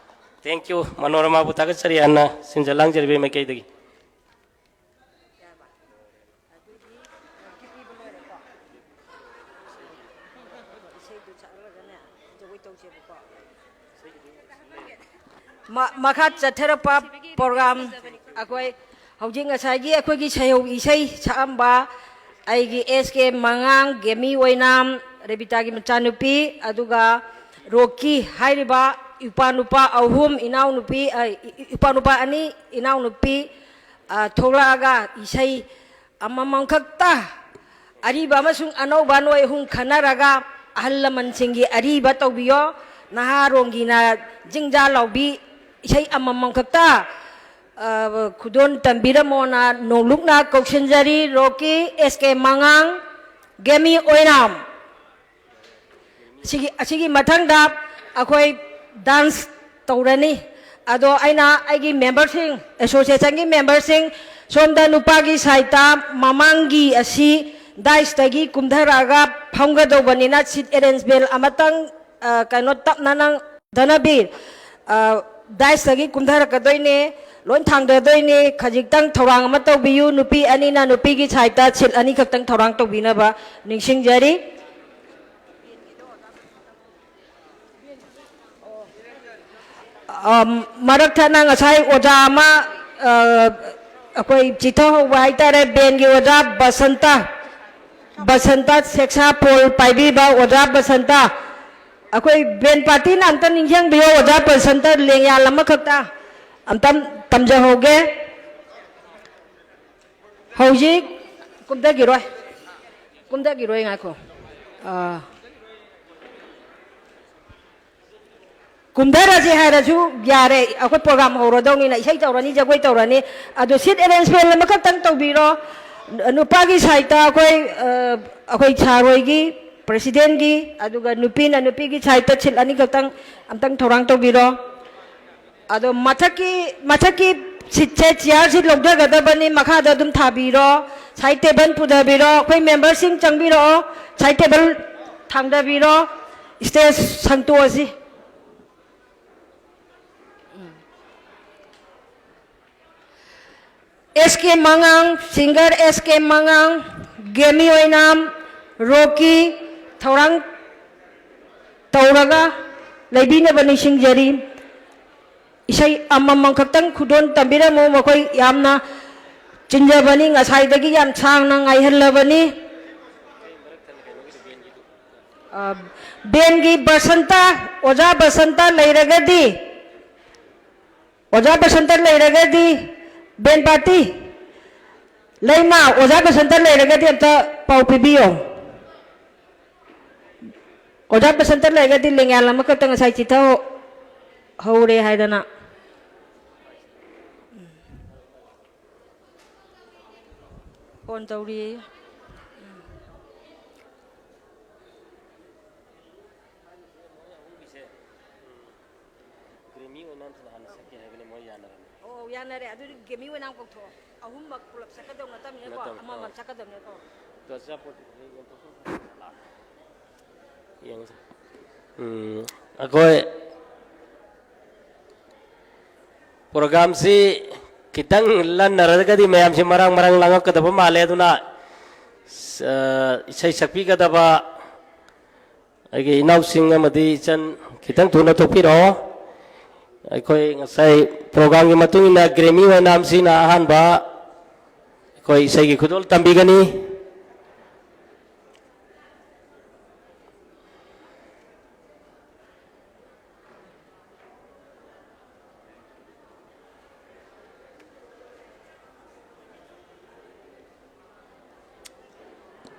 Thank you, ꯃꯅꯣꯔꯃꯥꯕꯨ ꯊꯥꯒꯠꯆꯔꯤ ꯍꯥꯟꯅ ꯁꯤꯟꯖ ꯂꯥꯡꯖꯔꯤꯕ ꯃꯥꯏꯀꯩꯗꯒꯤ꯫ ꯃ-, ꯃꯈꯥ ꯆꯠꯊꯔꯛꯄ program ꯑꯩꯈꯣꯏ ꯍꯧꯖꯤꯛ ꯉꯁꯥꯏꯒꯤ ꯑꯩꯈꯣꯏꯒꯤ ꯁꯩꯍꯧ ꯏꯁꯩ ꯁꯛꯑꯝꯕ ꯑꯩꯒꯤ ꯑꯦꯁ ꯀꯦ ꯃꯉꯥꯡ, ꯒꯦꯃꯤ ꯑꯣꯏꯅꯥꯝ, ꯔꯦꯕꯤꯇꯥꯒꯤ ꯃꯆꯥꯅꯨꯄꯤ, ꯑꯗꯨꯒ ꯔꯣꯀꯤ ꯍꯥꯏꯔꯤꯕ ꯏꯄꯥ ꯅꯨꯄꯥ ꯑꯍꯨꯝ, ꯏꯅꯥꯎꯅꯨꯄꯤ, ꯑ, ꯏ-, ꯏ-, ꯏꯄꯥ ꯅꯨꯄꯥ ꯑꯅꯤ, ꯏꯅꯥꯎꯅꯨꯄꯤ, ꯑ, ꯊꯣꯛꯂꯛꯑꯒ ꯏꯁꯩ ꯑꯃꯃꯝ ꯈꯛꯇ, ꯑꯔꯤꯕ ꯑꯃꯁꯨꯡ ꯑꯅꯧꯕ ꯅꯣꯏ ꯑꯍꯨꯝ ꯈꯟꯅꯔꯒ ꯑꯍꯜ ꯂꯃꯟꯁꯤꯡꯒꯤ ꯑꯔꯤꯕ ꯇꯧꯕꯤꯌꯣ꯫ ꯅꯍꯥꯔꯣꯟꯒꯤꯅ ꯖꯤꯡꯖꯥ ꯂꯥꯎꯕꯤ ꯏꯁꯩ ꯑꯃꯃꯝ ꯈꯛꯇ, ꯑ, ꯈꯨꯗꯣꯜ ꯇꯝꯕꯤꯔꯝꯃꯣꯅ ꯅꯣꯡꯂꯨꯛꯅ ꯀꯧꯁꯤꯟꯖꯔꯤ꯫ ꯔꯣꯀꯤ, ꯑꯦꯁ ꯀꯦ ꯃꯉꯥꯡ, ꯒꯦꯃꯤ ꯑꯣꯏꯅꯥꯝ꯫ ꯁꯤꯒꯤ, ꯑꯁꯤꯒꯤ ꯃꯊꯪꯗ ꯑꯩꯈꯣꯏ ꯗꯥꯟꯁ ꯇꯧꯔꯅꯤ꯫ ꯑꯗꯣ ꯑꯩꯅ ꯑꯩꯒꯤ ꯃꯦꯝꯕꯔꯁꯤꯡ, ꯑꯦꯁꯣꯁꯤꯌꯦꯁꯟꯒꯤ ꯃꯦꯝꯕꯔꯁꯤꯡ, ꯁꯣꯝꯗ ꯅꯨꯄꯥꯒꯤ ꯁꯥꯏꯠꯇ ꯃꯃꯥꯡꯒꯤ ꯑꯁꯤ ꯗꯥꯏꯁꯇꯒꯤ ꯀꯨꯝꯊꯔꯛꯑꯒ ꯐꯝꯒꯗꯧꯕꯅꯤꯅ ꯁꯤꯠ ꯑꯦꯔꯦꯟꯖꯃꯦꯟ ꯑꯃꯇꯪ, ꯑ, ꯀꯩꯅꯣ, ꯇꯞꯅ ꯅꯪ, ꯙꯅꯕꯤꯔ, ꯑ, ꯗꯥꯏꯁꯇꯒꯤ ꯀꯨꯝꯊꯔꯛꯀꯗꯣꯏꯅꯦ, ꯂꯣꯏ ꯊꯥꯡꯗꯗꯣꯏꯅꯦ꯫ ꯈꯖꯤꯛꯇꯪ ꯊꯧꯔꯥꯡ ꯑꯃ ꯇꯧꯕꯤꯌꯨ, ꯅꯨꯄꯤ ꯑꯅꯤꯅ ꯅꯨꯄꯤꯒꯤ ꯁꯥꯏꯠꯇ ꯁꯤꯠ ꯑꯅꯤꯈꯛꯇꯪ ꯊꯧꯔꯥꯡ ꯇꯧꯕꯤꯅꯕ ꯅꯤꯡꯁꯤꯡꯖꯔꯤ꯫ ꯑ, ꯃꯔꯛ ꯊꯠꯅ ꯉꯁꯥꯏ ꯑꯣꯖꯥ ꯑꯃ, ꯑ, ꯑꯩꯈꯣꯏ ꯆꯤꯊꯍꯧꯕ ꯍꯥꯏꯇꯥꯔꯦ, ꯕꯦꯟꯒꯤ ꯑꯣꯖꯥ ꯕꯁꯟꯇ, ꯕꯁꯟꯇ ꯁꯦꯛꯁꯥ ꯄꯣꯜ ꯄꯥꯏꯕꯤꯕ ꯑꯣꯖꯥ ꯕꯁꯟꯇ꯫ ꯑꯩꯈꯣꯏ ꯕꯦꯟ ꯄꯥꯔꯇꯤꯅ ꯑꯝꯇ ꯅꯤꯡꯁꯤꯡꯕꯤꯌꯣ, ꯑꯣꯖꯥ ꯕꯁꯟꯇ ꯂꯦꯡꯌꯥꯜ ꯑꯃꯈꯛꯇ ꯑꯝꯇꯪ ꯇꯝꯖꯍꯧꯒꯦ꯫ ꯍꯧꯖꯤꯛ ꯀꯨꯝꯊꯈꯤꯔꯣꯏ, ꯀꯨꯝꯊꯈꯤꯔꯣꯏ, ꯉꯥꯏꯈꯣ꯫ ꯑꯥ, ꯀꯨꯝꯊꯔꯁꯦ ꯍꯥꯏꯔꯁꯨ ꯌꯥꯔꯦ, ꯑꯩꯈꯣꯏ ꯄ꯭ꯔꯣꯒ꯭ꯔꯥꯝ ꯍꯧꯔꯗꯧꯅꯤꯅ ꯏꯁꯩ ꯇꯧꯔꯅꯤ, ꯖꯒꯣꯏ ꯇꯧꯔꯅꯤ꯫ ꯑꯗꯣ ꯁꯤꯠ ꯑꯦꯔꯦꯟꯖꯃꯦꯟ ꯑꯃꯈꯛꯇꯪ ꯇꯧꯕꯤꯔꯣ꯫ ꯅꯨꯄꯥꯒꯤ ꯁꯥꯏꯠꯇ ꯑꯩꯈꯣꯏ, ꯑ, ꯑꯩꯈꯣꯏ ꯁꯥꯔ ꯍꯣꯏꯒꯤ, ꯄ꯭ꯔꯦꯁꯤꯗꯦꯟꯒꯤ, ꯑꯗꯨꯒ ꯅꯨꯄꯤꯅ ꯅꯨꯄꯤꯒꯤ ꯁꯥꯏꯠꯇ ꯁꯤꯠ ꯑꯅꯤꯈꯛꯇꯪ ꯑꯝꯇꯪ ꯊꯧꯔꯥꯡ ꯇꯧꯕꯤꯔꯣ꯫ ꯑꯗꯣ ꯃꯊꯛꯀꯤ, ꯃꯊꯛꯀꯤ ꯁꯤꯠꯁꯦ, ꯆꯤꯌꯥꯔꯁꯤ ꯂꯧꯊꯒꯗꯕꯅꯤ, ꯃꯈꯥꯗ ꯑꯗꯨꯝ ꯊꯥꯕꯤꯔꯣ꯫ ꯁꯥꯏꯠ ꯇꯦꯕꯜ ꯄꯨꯊꯕꯤꯔꯣ, ꯑꯩꯈꯣꯏ ꯃꯦꯝꯕꯔꯁꯤꯡ ꯆꯪꯕꯤꯔꯛꯑꯣ, ꯁꯥꯏꯠ ꯇꯦꯕꯜ ꯊꯥꯡꯗꯕꯤꯔꯣ꯫ ꯁ꯭ꯇꯦꯖ ꯁꯪꯇꯣꯛꯑꯁꯤ꯫ ꯑꯦꯁ ꯀꯦ ꯃꯉꯥꯡ, ꯁꯤꯡꯒꯔ ꯑꯦꯁ ꯀꯦ ꯃꯉꯥꯡ, ꯒꯦꯃꯤ ꯑꯣꯏꯅꯥꯝ, ꯔꯣꯀꯤ ꯊꯧꯔꯥꯡ ꯇꯧꯔꯒ ꯂꯩꯕꯤꯅꯕ ꯅꯤꯡꯁꯤꯡꯖꯔꯤ꯫ ꯏꯁꯩ ꯑꯃꯃꯝ ꯈꯛꯇꯪ ꯈꯨꯗꯣꯜ ꯇꯝꯕꯤꯔꯝꯃꯨ, ꯃꯈꯣꯏ ꯌꯥꯝꯅ ꯆꯤꯟꯖꯕꯅꯤ, ꯉꯁꯥꯏꯗꯒꯤ ꯌꯥꯝ ꯁꯥꯡꯅ ꯉꯥꯏꯍꯜꯂꯕꯅꯤ꯫ ꯑ, ꯕꯦꯟꯒꯤ ꯕꯁꯟꯇ, ꯑꯣꯖꯥ ꯕꯁꯟꯇ ꯂꯩꯔꯒꯗꯤ, ꯑꯣꯖꯥ ꯕꯁꯟꯇ ꯂꯩꯔꯒꯗꯤ, ꯕꯦꯟ ꯄꯥꯔꯇꯤ, ꯂꯩꯃ, ꯑꯣꯖꯥ ꯕꯁꯟꯇ ꯂꯩꯔꯒꯗꯤ ꯑꯝꯇ ꯄꯥꯎ ꯄꯤꯕꯤꯌꯣ꯫ ꯑꯣꯖꯥ ꯕꯁꯟꯇ ꯂꯩꯔꯒꯗꯤ ꯂꯦꯡꯌꯥꯟ ꯑꯃꯈꯛꯇ ꯉꯁꯥꯏ ꯆꯤꯊꯍꯧꯔꯦ ꯍꯥꯏꯗꯅ꯫ ꯐꯣꯟ ꯇꯧꯔꯤꯌꯦ꯫ ꯍꯥꯟꯅ ꯁꯛꯀꯦ ꯍꯥꯏꯕꯅꯤ, ꯃꯣꯏ ꯌꯥꯅꯔꯅꯤ꯫ ꯑꯣ, ꯌꯥꯅꯔꯦ꯫ ꯑꯗꯨꯗꯤ ꯒ꯭ꯔꯦꯃꯤ ꯑꯣꯏꯅ ꯍꯥꯟꯅ ꯀꯧꯊꯣꯛꯑꯣ꯫ ꯑꯍꯨꯝꯃꯛ ꯄꯨꯂꯞ ꯁꯛꯀꯗꯧ ꯅꯠꯇꯕꯅꯤꯅꯀꯣ, ꯅꯠꯇꯕ, ꯑꯃꯃꯝ ꯑꯥ꯫ ꯁꯛꯀꯗꯧꯅꯤꯀꯣ꯫ ꯑꯗꯣ ꯑꯆꯥꯄꯣꯠꯇꯤ ꯐꯖꯅ ꯌꯦꯟꯊꯣꯛꯄ ꯐꯖꯅ ꯂꯥꯛꯑꯦ꯫ ꯌꯦꯡꯉꯁꯤ꯫ ꯎꯝ, ꯑꯩꯈꯣꯏ ꯄ꯭ꯔꯣꯒ꯭ꯔꯥꯝꯁꯤ ꯈꯤꯇꯪ ꯂꯟꯅꯔꯒꯗꯤ ꯃꯌꯥꯝꯁꯤ ꯃꯔꯥꯡ ꯃꯔꯥꯡ ꯂꯥꯡꯉꯛꯀꯗꯕ ꯃꯥꯜꯂꯦ꯫ ꯑꯗꯨꯅ, ꯑ, ꯏꯁꯩ ꯁꯛꯄꯤꯒꯗꯕ ꯑꯩꯒꯤ ꯏꯅꯥꯎꯁꯤꯡ ꯑꯃꯗꯤ ꯏꯆꯟ ꯈꯤꯇꯪ ꯊꯨꯅ ꯊꯣꯛꯄꯤꯔꯛꯑꯣ꯫ ꯑꯩꯈꯣꯏ ꯉꯁꯥꯏ ꯄ꯭ꯔꯣꯒ꯭ꯔꯥꯝꯒꯤ ꯃꯇꯨꯡ ꯏꯟꯅ ꯒ꯭ꯔꯦꯃꯤ ꯑꯣꯏꯅꯥꯝꯁꯤꯅ ꯑꯍꯥꯟꯕ ꯑꯩꯈꯣꯏ ꯏꯁꯩꯒꯤ ꯈꯨꯗꯣꯜ ꯇꯝꯕꯤꯒꯅꯤ꯫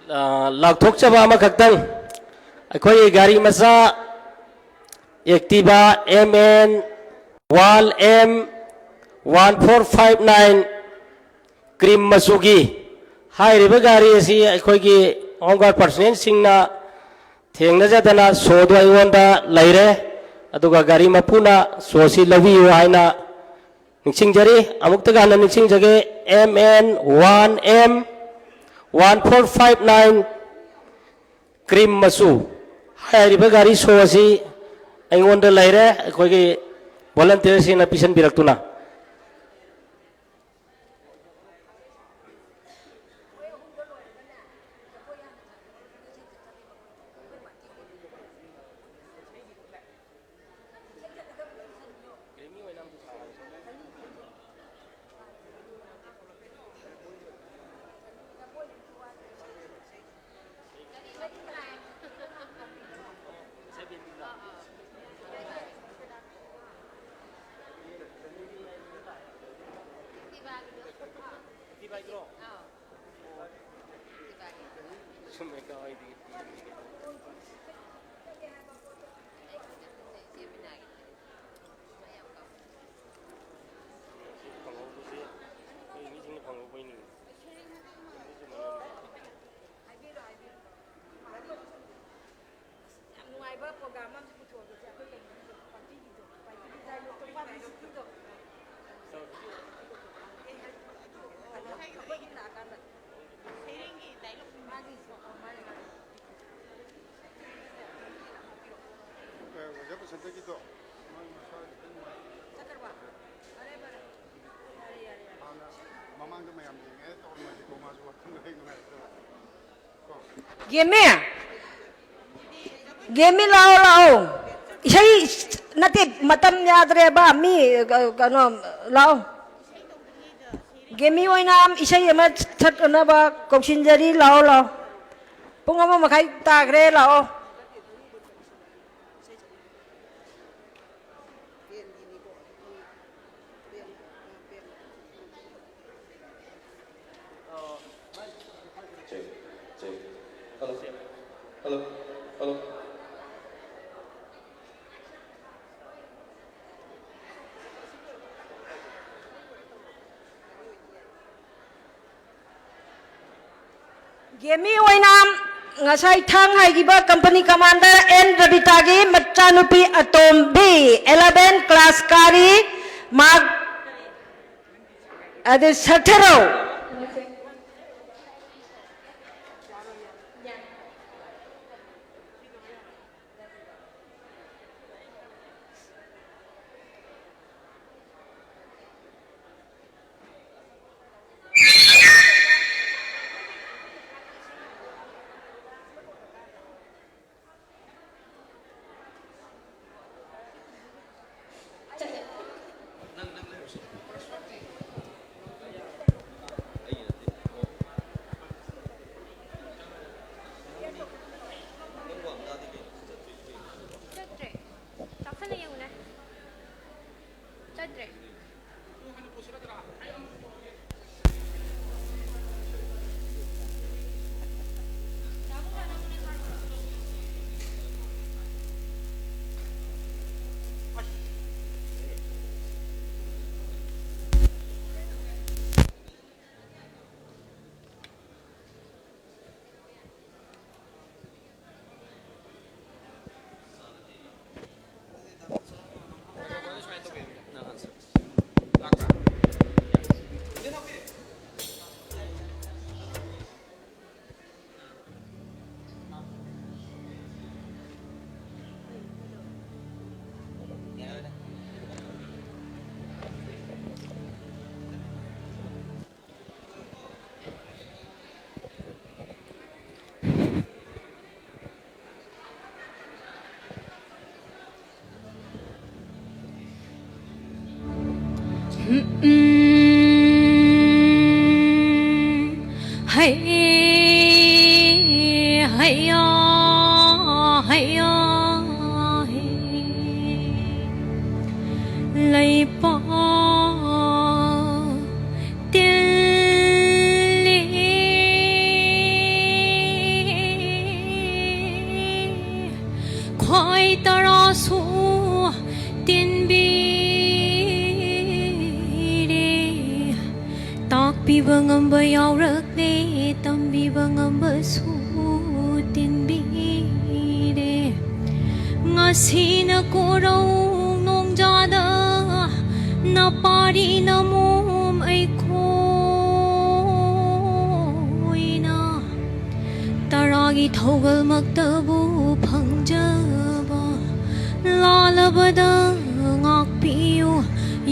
ꯑ, ꯂꯥꯎꯊꯣꯛꯆꯕ ꯑꯃꯈꯛꯇꯪ, ꯑꯩꯈꯣꯏꯒꯤ ꯒꯥꯔꯤ ꯃꯆꯥ Activa M N one M one four five nine cream ꯃꯆꯨꯒꯤ ꯍꯥꯏꯔꯤꯕ ꯒꯥꯔꯤ ꯑꯁꯤ ꯑꯩꯈꯣꯏꯒꯤ ꯍꯣꯝ ꯒꯥꯔꯗ ꯄꯔꯁꯅꯦꯜꯁꯤꯡꯅ ꯊꯦꯡꯅꯖꯗꯅ ꯁꯣꯗꯨ ꯑꯩꯉꯣꯟꯗ ꯂꯩꯔꯦ꯫ ꯑꯗꯨꯒ ꯒꯥꯔꯤ ꯃꯄꯨꯅ ꯁꯣꯁꯤ ꯂꯧꯕꯤꯌꯨ ꯍꯥꯏꯅ ꯅꯤꯡꯁꯤꯡꯖꯔꯤ꯫ ꯑꯃꯨꯛꯇꯒ ꯍꯟꯅ ꯅꯤꯡꯁꯤꯡꯖꯒꯦ, M N one M one four five nine cream ꯃꯆꯨ ꯍꯥꯏꯔꯤꯕ ꯒꯥꯔꯤ ꯁꯣ ꯑꯁꯤ ꯑꯩꯉꯣꯟꯗ ꯂꯩꯔꯦ, ꯑꯩꯈꯣꯏꯒꯤ ꯚꯣꯂꯟꯇꯤꯌꯔꯁꯤꯡꯅ ꯄꯤꯁꯤꯟꯕꯤꯔꯛꯇꯨꯅ꯫ ꯆꯨꯝꯃꯦ, ꯀꯥꯎꯏꯗꯤ꯫ ꯐꯪꯍꯧꯕꯁꯦ ꯑꯩꯈꯣꯏ ꯃꯤꯁꯤꯡꯅ ꯐꯪꯍꯧꯕꯩꯅꯤ꯫ ꯌꯥꯝ ꯅꯨꯡꯉꯥꯏꯕ ꯄ꯭ꯔꯣꯒ꯭ꯔꯥꯝ ꯑꯃ ꯄꯨꯊꯣꯛꯑꯒꯦ ꯑꯩꯈꯣꯏ ꯀꯩꯅꯣꯒꯤꯗꯣ, ꯄꯥꯔꯇꯤꯒꯤꯗꯣ, ꯄꯥꯔꯇꯤꯒꯤ ꯗꯥꯏꯂꯣꯛꯇꯣ ꯄꯥ-, ꯁꯦꯟꯇꯔꯒꯤꯗꯣ ꯃꯥ ꯃꯁꯥ ꯈꯤꯇꯪ ꯅꯨꯡꯉꯥꯏꯇꯦ꯫ ꯍꯥꯟꯅ ꯃꯃꯥꯡꯗ ꯃꯌꯥꯝ ꯌꯦꯡꯉꯦ ꯇꯧꯔꯝꯃꯗꯤꯀꯣ, ꯃꯥꯁꯨ ꯋꯥꯈꯜꯗ ꯍꯦꯛ ꯅꯨꯡꯉꯥꯏꯇꯕ꯫ ꯒꯦꯝꯃꯤ, ꯒꯦꯝꯃꯤ, ꯂꯥꯛꯑꯣ, ꯂꯥꯛꯑꯣ꯫ ꯏꯁꯩ ꯅꯠꯇꯦ, ꯃꯇꯝ ꯌꯥꯗ꯭ꯔꯦꯕ꯫ ꯃꯤ, ꯀꯩꯅꯣ, ꯂꯥꯛꯑꯣ꯫ ꯒꯦꯝꯃꯤ ꯑꯣꯏꯅ ꯏꯁꯩ ꯑꯃ ꯁꯛꯅꯅꯕ ꯀꯧꯁꯤꯟꯖꯔꯤ꯫ ꯂꯥꯛꯑꯣ, ꯂꯥꯛꯑꯣ꯫ ꯄꯨꯡ ꯑꯃ ꯃꯈꯥꯏ ꯇꯥꯈ꯭ꯔꯦ꯫ ꯂꯥꯛꯑꯣ꯫ Check, check. Hello, hello, hello. ꯒꯦꯝꯃꯤ ꯑꯣꯏꯅ ꯉꯁꯥꯏ ꯊꯥꯡ ꯍꯥꯏꯈꯤꯕ company commander ꯑꯦꯟ ꯔꯕꯤꯇꯥꯒꯤ ꯃꯆꯥꯅꯨꯄꯤ ꯑꯇꯣꯝꯕꯤ, eleven class ꯀꯥꯔꯤ꯫ ꯃꯍꯥꯛ ꯑꯗꯨ ꯁꯛꯊꯔꯣ꯫ ꯎꯝ, ꯎꯝ, ꯍꯩ, ꯍꯩꯌꯥ, ꯍꯩꯌꯥ, ꯍꯩ꯫ ꯂꯩꯄꯥꯛ ꯇꯤꯜꯂꯤ꯫ ꯈ꯭ꯋꯥꯏ ꯇꯔꯥꯁꯨ ꯇꯤꯟꯕꯤꯔꯦ꯫ ꯇꯥꯛꯄꯤꯕ ꯉꯝꯕ ꯌꯥꯎꯔꯛꯂꯦ, ꯇꯝꯕꯤꯕ ꯉꯝꯕꯁꯨ ꯇꯤꯟꯕꯤꯔꯦ꯫ ꯉꯁꯤꯅ ꯀꯣꯔꯧ ꯅꯣꯡꯖꯥꯗ ꯅꯄꯥꯔꯤ ꯅꯃꯣꯝ ꯑꯩꯈꯣꯏꯅ ꯇꯔꯥꯒꯤ ꯊꯧꯒꯜꯃꯛꯇꯕꯨ ꯐꯪꯖꯕ꯫ ꯂꯥꯜꯂꯕꯗ ꯉꯥꯛꯄꯤꯌꯨ,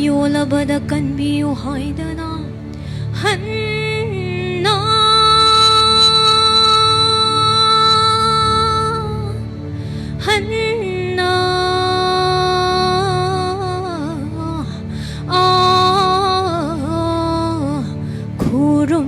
ꯌꯣꯜꯂꯕꯗ ꯀꯟꯕꯤꯌꯨ ꯍꯥꯏꯗꯅ ꯍꯟꯅ ꯍꯟꯅ ꯑꯥ ꯈꯨꯔꯨꯝꯖꯩ꯫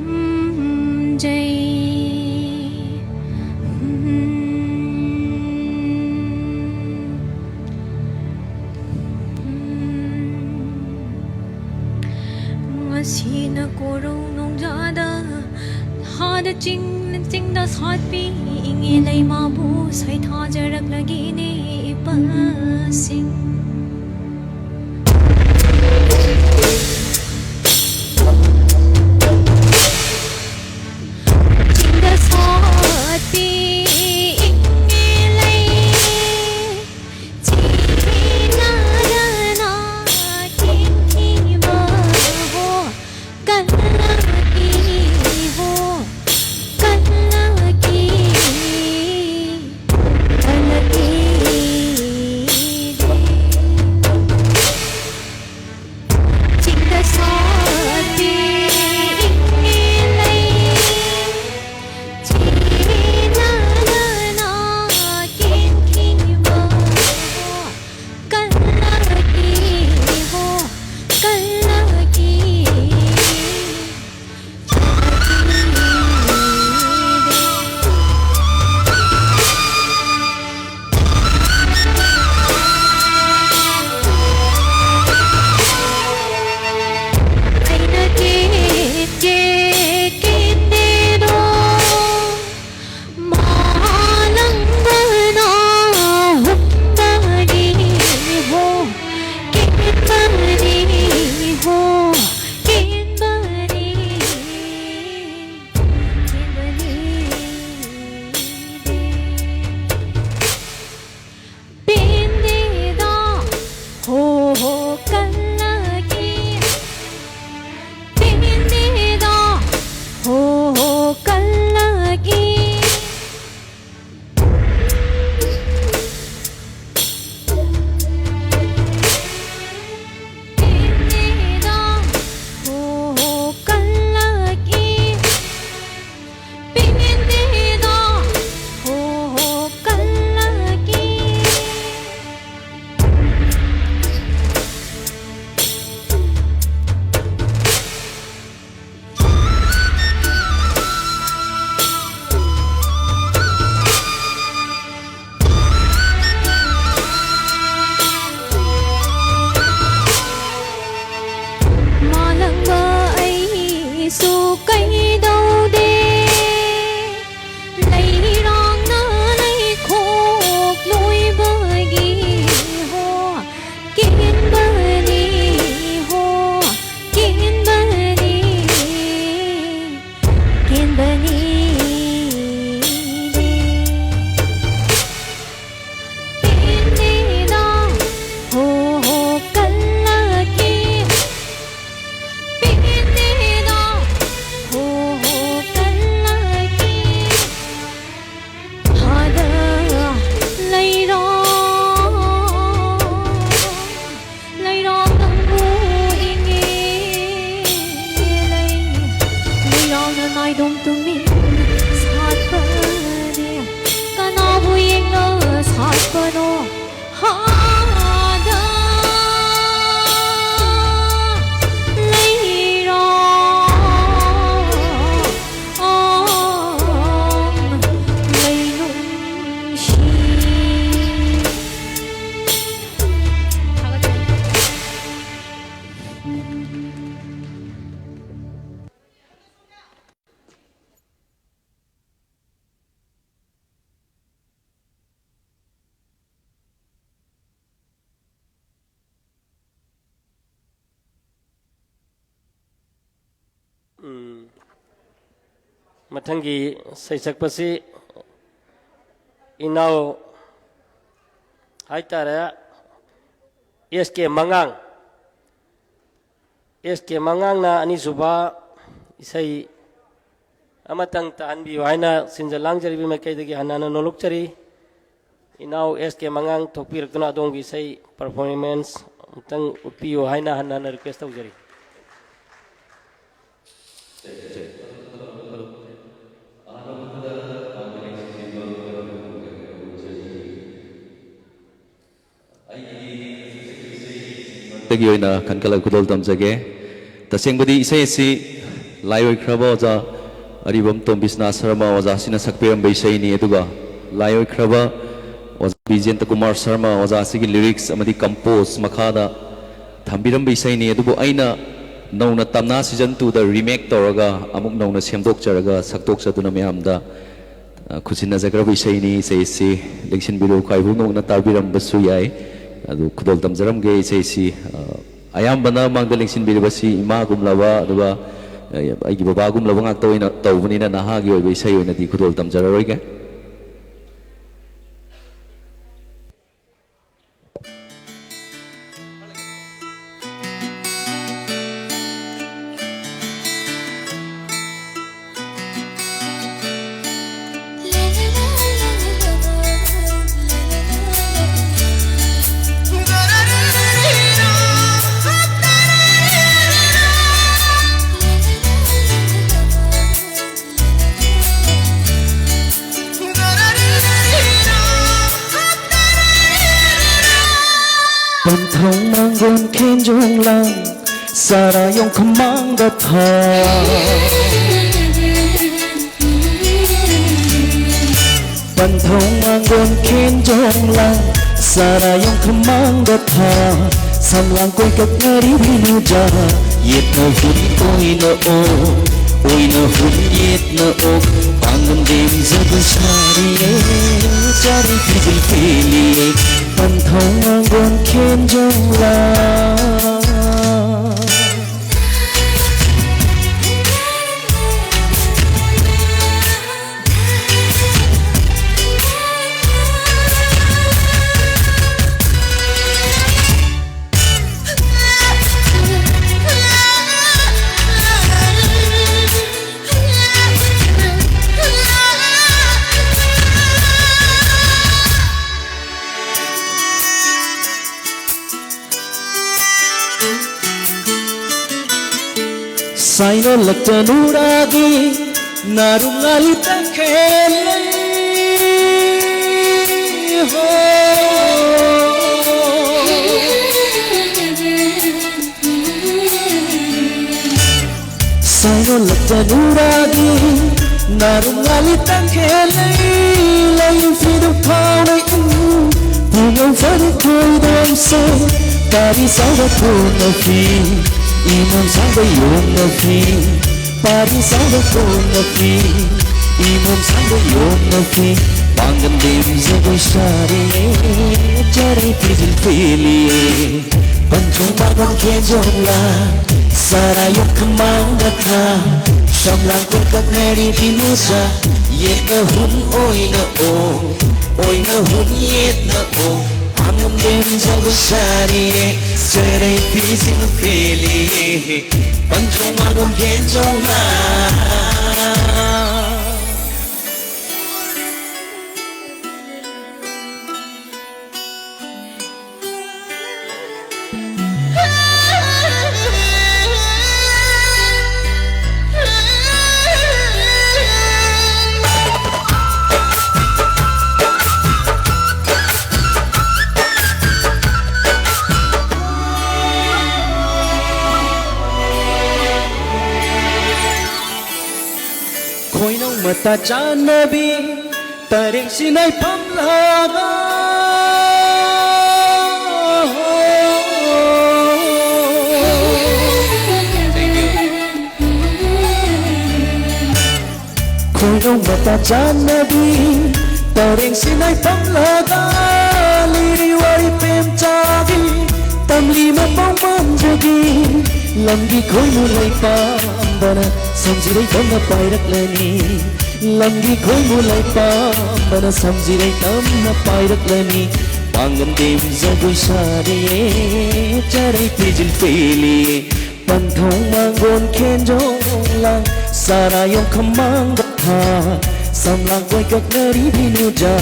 ꯉꯁꯤꯅ ꯀꯣꯔꯧ ꯅꯣꯡꯖꯥꯗ ꯍꯥꯗ ꯆꯤꯡ ꯆꯤꯡꯗ ꯁꯥꯠꯄꯤ ꯏꯪꯉꯦ ꯂꯩꯃꯥꯕꯨ ꯁꯩꯊꯥꯖꯔꯛꯂꯒꯦꯅꯦ ꯏꯄꯥꯁꯤꯡ꯫ ꯆꯤꯡꯗ ꯁꯥꯠꯄꯤ ꯏꯪꯉꯦ ꯂꯩ ꯆꯤꯡꯅꯗꯅ ꯊꯤꯡꯈꯤꯕꯕꯨ ꯀꯜꯂꯛꯏꯕꯣ, ꯀꯜꯂꯛꯏ, ꯀꯜꯂꯛꯏ꯫ ꯍꯥꯗ ꯂꯩꯔꯣ, ꯑꯣ ꯂꯩꯅꯨꯡꯁꯤ꯫ ꯎꯝ꯫ ꯃꯊꯪꯒꯤ ꯁꯩꯁꯛꯄꯁꯤ ꯏꯅꯥꯎ ꯍꯥꯏꯇꯥꯔꯦ, ꯑꯦꯁ ꯀꯦ ꯃꯉꯥꯡ꯫ ꯑꯦꯁ ꯀꯦ ꯃꯉꯥꯡꯅ ꯑꯅꯤꯁꯨꯕ ꯏꯁꯩ ꯑꯃꯇꯪ ꯇꯥꯍꯟꯕꯤꯌꯨ ꯍꯥꯏꯅ ꯁꯤꯟꯖ ꯂꯥꯡꯖꯔꯤꯕ ꯃꯥꯏꯀꯩꯗꯒꯤ ꯍꯟꯅ ꯍꯟꯅ ꯅꯣꯂꯨꯛꯆꯔꯤ꯫ ꯏꯅꯥꯎ ꯑꯦꯁ ꯀꯦ ꯃꯉꯥꯡ ꯊꯣꯛꯄꯤꯔꯛꯇꯨꯅ ꯑꯗꯣꯝꯒꯤ ꯏꯁꯩ performance ꯑꯃꯨꯛꯇꯪ ꯎꯠꯄꯤꯌꯨ ꯍꯥꯏꯅ ꯍꯟꯅ ꯍꯟꯅ request ꯇꯧꯖꯔꯤ꯫ ꯗꯒꯤ ꯑꯣꯏꯅ ꯈꯟꯒꯠꯂꯒ ꯈꯨꯗꯣꯜ ꯇꯝꯖꯒꯦ꯫ ꯇꯁꯦꯡꯕꯗꯤ ꯏꯁꯩ ꯑꯁꯤ ꯂꯥꯏ ꯑꯣꯏꯈ꯭ꯔꯕ ꯑꯣꯖꯥ ꯑꯔꯤꯕꯝ ꯇꯣꯝꯕꯤꯁꯅꯥ ꯁꯔꯃ ꯑꯣꯖꯥꯁꯤꯅ ꯁꯛꯄꯤꯔꯝꯕ ꯏꯁꯩꯅꯤ, ꯑꯗꯨꯒ ꯂꯥꯏ ꯑꯣꯏꯈ꯭ꯔꯕ ꯑꯣꯖꯥ ꯕꯤꯖꯦꯟꯇ ꯀꯨꯃꯥꯔ ꯁꯔꯃ ꯑꯣꯖꯥꯁꯤꯒꯤ lyrics ꯑꯃꯗꯤ compose ꯃꯈꯥꯗ ꯊꯝꯕꯤꯔꯝꯕ ꯏꯁꯩꯅꯤ꯫ ꯑꯗꯨꯕꯨ ꯑꯩꯅ ꯅꯧꯅ ꯇꯝꯅꯥ season two ꯗ remake ꯇꯧꯔꯒ ꯑꯃꯨꯛ ꯅꯧꯅ ꯁꯦꯝꯗꯣꯛꯆꯔꯒ ꯁꯛꯇꯣꯛꯆꯗꯨꯅ ꯃꯌꯥꯝꯗ ꯑ, ꯈꯨꯠꯁꯤꯟꯅꯖꯈ꯭ꯔꯕ ꯏꯁꯩꯅꯤ꯫ ꯏꯁꯩꯁꯤ ꯂꯦꯡꯁꯤꯟꯕꯤꯔꯨ ꯈ꯭ꯋꯥꯏꯕꯨ ꯅꯣꯛꯅ ꯇꯥꯕꯤꯔꯝꯕꯁꯨ ꯌꯥꯏ꯫ ꯑꯗꯨ ꯈꯨꯗꯣꯜ ꯇꯝꯖꯔꯝꯒꯦ꯫ ꯏꯁꯩꯁꯤ, ꯑ, ꯑꯌꯥꯝꯕꯅ ꯃꯥꯡꯗ ꯂꯦꯡꯁꯤꯟꯕꯤꯔꯤꯕꯁꯤ ꯏꯃꯥꯒꯨꯝꯂꯕ, ꯑꯗꯨꯒ, ꯑ, ꯑꯩꯒꯤ ꯕꯕꯥꯒꯨꯝꯂꯕ ꯉꯥꯛꯇ ꯑꯣꯏꯅ ꯇꯧꯕꯅꯤꯅ ꯅꯍꯥꯒꯤ ꯑꯣꯏꯕ ꯏꯁꯩ ꯑꯣꯏꯅꯗꯤ ꯈꯨꯗꯣꯜ ꯇꯝꯖꯔꯔꯣꯏꯒꯦ꯫ Panthong manggon khenjong lang, sara yong khmang da tha. Panthong manggon khenjong lang, sara yong khmang da tha. Samlang koi kak ngari binu ja, yet na hun oi na o, oi na hun yet na o. Pangam dem zabu sari ye, jari pijil peli ye. Panthong manggon khenjong lang. Saino laktanuragi narum ngali tangkhele. Ho. Saino laktanuragi narum ngali tangkhele. Lai fidu pau lai in, pungam fari koi dam se. Tari sauda pun na fi, imam sauda yom na fi. Pari sauda pun na fi, imam sauda yom na fi. Pangam dem zabu sari, jari pijil peli. Panthong manggon khenjong lang, sara yong khmang da tha. Samlang koi kak ngari binu ja, yet na hun oi na o, oi na hun yet na o. Pangam dem zabu sari ye, jari pijil peli ye. Panthong manggon khenjong lang. ꯃꯇꯥ ꯆꯥꯟꯅꯕꯤ ꯇꯔꯦꯡꯁꯤꯅ ꯐꯝꯂꯒ ꯈꯣꯏꯔꯣꯡ ꯃꯇꯥ ꯆꯥꯟꯅꯕꯤ ꯇꯔꯦꯡꯁꯤꯅ ꯐꯝꯂꯒ ꯂꯤꯔꯤ ꯋꯥꯔꯤ ꯄꯦꯝꯆꯥꯒꯤ ꯇꯝꯂꯤ ꯃꯄꯥꯎ ꯃꯥꯡꯖꯕꯤ ꯂꯝꯒꯤ ꯈꯣꯏꯃꯨ ꯂꯩꯄꯥꯝꯕꯅ ꯁꯝꯖꯤꯔꯩ ꯇꯝꯅ ꯄꯥꯏꯔꯛꯂꯅꯤ꯫ ꯂꯝꯒꯤ ꯈꯣꯏꯃꯨ ꯂꯩꯄꯥꯝꯕꯅ ꯁꯝꯖꯤꯔꯩ ꯇꯝꯅ ꯄꯥꯏꯔꯛꯂꯅꯤ꯫ ꯄꯥꯡꯒꯟꯗꯦꯝ ꯖꯒꯣꯏ ꯁꯥꯔꯤꯌꯦ, ꯆꯔꯩ ꯐꯤꯖꯤꯜ ꯄꯦꯜꯂꯤꯌꯦ꯫ ꯄꯟꯊꯧ ꯃꯥꯡꯒꯣꯟ ꯈꯦꯟꯖꯣꯡ ꯂꯥꯡ, ꯁꯥꯔꯥ ꯌꯣꯡꯈꯝ ꯃꯥꯡꯗ ꯊꯥ, ꯁꯝꯂꯥꯡ ꯀꯣꯏꯀꯛꯅꯔꯤ ꯕꯤꯅꯨꯖꯥ꯫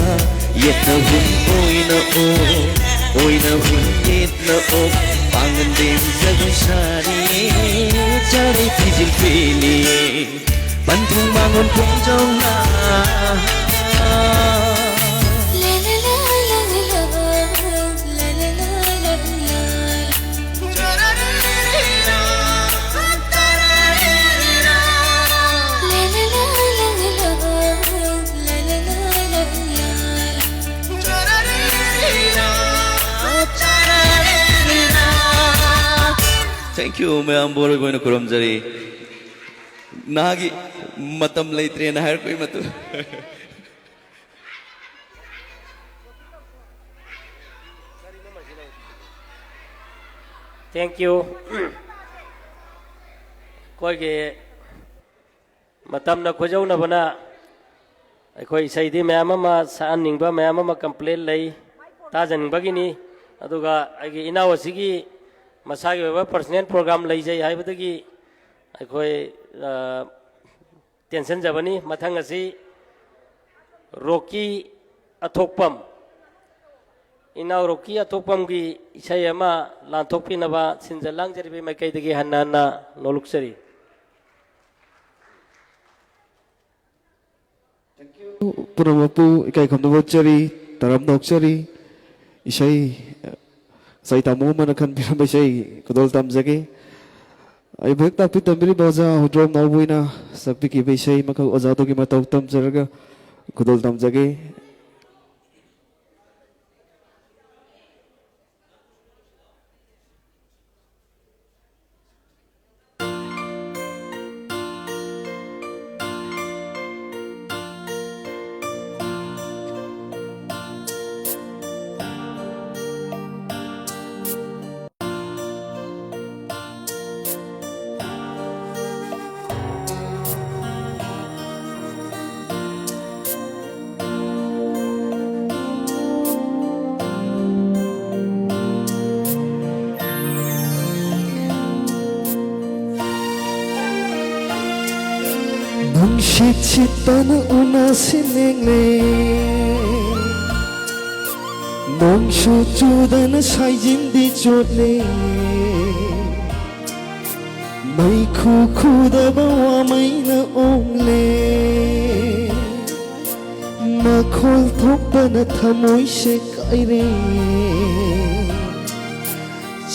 ꯌꯦꯠꯅ ꯍꯨꯟ ꯑꯣꯏꯅ ꯑꯣꯛ, ꯑꯣꯏꯅ ꯍꯨꯟ ꯌꯦꯠꯅ ꯑꯣꯛ꯫ ꯄꯥꯡꯒꯟꯗꯦꯝ ꯖꯒꯣꯏ ꯁꯥꯔꯤꯌꯦ, ꯆꯔꯩ ꯐꯤꯖꯤꯜ ꯄꯦꯜꯂꯤꯌꯦ꯫ ꯄꯟꯊꯨꯡ ꯃꯥꯡꯒꯣꯟ ꯈꯣꯡꯖꯣꯝꯅ꯫ Thank you, ꯃꯌꯥꯝ ꯕꯣꯔꯣꯏꯕ ꯑꯣꯏꯅ ꯈꯨꯔꯨꯝꯖꯔꯤ꯫ ꯅꯍꯥꯛꯀꯤ ꯃꯇꯝ ꯂꯩꯇ꯭ꯔꯦꯅ ꯍꯥꯏꯔꯛꯄꯒꯤ ꯃꯇꯨꯡ꯫ Thank you꯫ ꯑꯩꯈꯣꯏꯒꯤ ꯃꯇꯝꯅ ꯈꯣꯏꯖꯧꯅꯕꯅ ꯑꯩꯈꯣꯏ ꯏꯁꯩꯗꯤ ꯃꯌꯥꯝ ꯑꯃ ꯁꯛꯍꯟꯅꯤꯡꯕ ꯃꯌꯥꯝ ꯑꯃ complain ꯂꯩ, ꯇꯥꯖꯅꯤꯡꯕꯒꯤꯅꯤ꯫ ꯑꯗꯨꯒ ꯑꯩꯒꯤ ꯏꯅꯥꯎ ꯑꯁꯤꯒꯤ ꯃꯁꯥꯒꯤ ꯑꯣꯏꯕ personal program ꯂꯩꯖꯩ ꯍꯥꯏꯕꯗꯒꯤ ꯑꯩꯈꯣꯏ ꯇꯦꯟꯁꯤꯟꯖꯕꯅꯤ꯫ ꯃꯊꯪ ꯑꯁꯤ ꯔꯣꯀꯤ ꯑꯊꯣꯛꯄꯝ, ꯏꯅꯥꯎ ꯔꯣꯀꯤ ꯑꯊꯣꯛꯄꯝꯒꯤ ꯏꯁꯩ ꯑꯃ ꯂꯥꯟꯊꯣꯛꯄꯤꯅꯕ ꯁꯤꯟꯖ ꯂꯥꯡꯖꯔꯤꯕ ꯃꯥꯏꯀꯩꯗꯒꯤ ꯍꯟꯅ ꯍꯟꯅ ꯅꯣꯂꯨꯛꯆꯔꯤ꯫ ꯄꯨꯝꯅꯃꯛꯄꯨ ꯏꯀꯥꯏ ꯈꯨꯝꯅꯕ ꯎꯠꯆꯔꯤ, ꯇꯔꯥꯝꯅ ꯑꯣꯛꯆꯔꯤ꯫ ꯏꯁꯩ ꯉꯁꯥꯏ ꯇꯥꯃꯣ ꯑꯃꯅ ꯈꯟꯕꯤꯔꯝꯕ ꯏꯁꯩ ꯈꯨꯗꯣꯜ ꯇꯝꯖꯒꯦ꯫ ꯑꯩꯕꯨ ꯍꯦꯛ ꯇꯥꯛꯄꯤ ꯇꯝꯕꯤꯔꯤꯕ ꯑꯣꯖꯥ ꯍꯨꯗ꯭ꯔꯣꯝ ꯅꯥꯎꯕꯣꯏꯅ ꯁꯛꯄꯤꯈꯤꯕ ꯏꯁꯩ ꯃꯈꯜ ꯑꯣꯖꯥꯗꯨꯒꯤ ꯃꯇꯧ ꯇꯝꯖꯔꯒ ꯈꯨꯗꯣꯜ ꯇꯝꯖꯒꯦ꯫ ꯅꯨꯡꯁꯤꯠ ꯁꯤꯠꯇꯅ ꯎꯅꯥꯁꯤꯟ ꯂꯦꯡꯂꯦ, ꯅꯣꯡꯁꯨ ꯆꯨꯗꯅ ꯁꯥꯏꯖꯤꯟꯗꯤ ꯆꯣꯠꯂꯦ, ꯃꯩꯈꯨ ꯈꯨꯗꯕ ꯋꯥꯃꯩꯅ ꯑꯣꯝꯂꯦ, ꯃꯈꯣꯜ ꯊꯣꯛꯇꯅ ꯊꯃꯣꯏꯁꯦ ꯀꯥꯏꯔꯦ꯫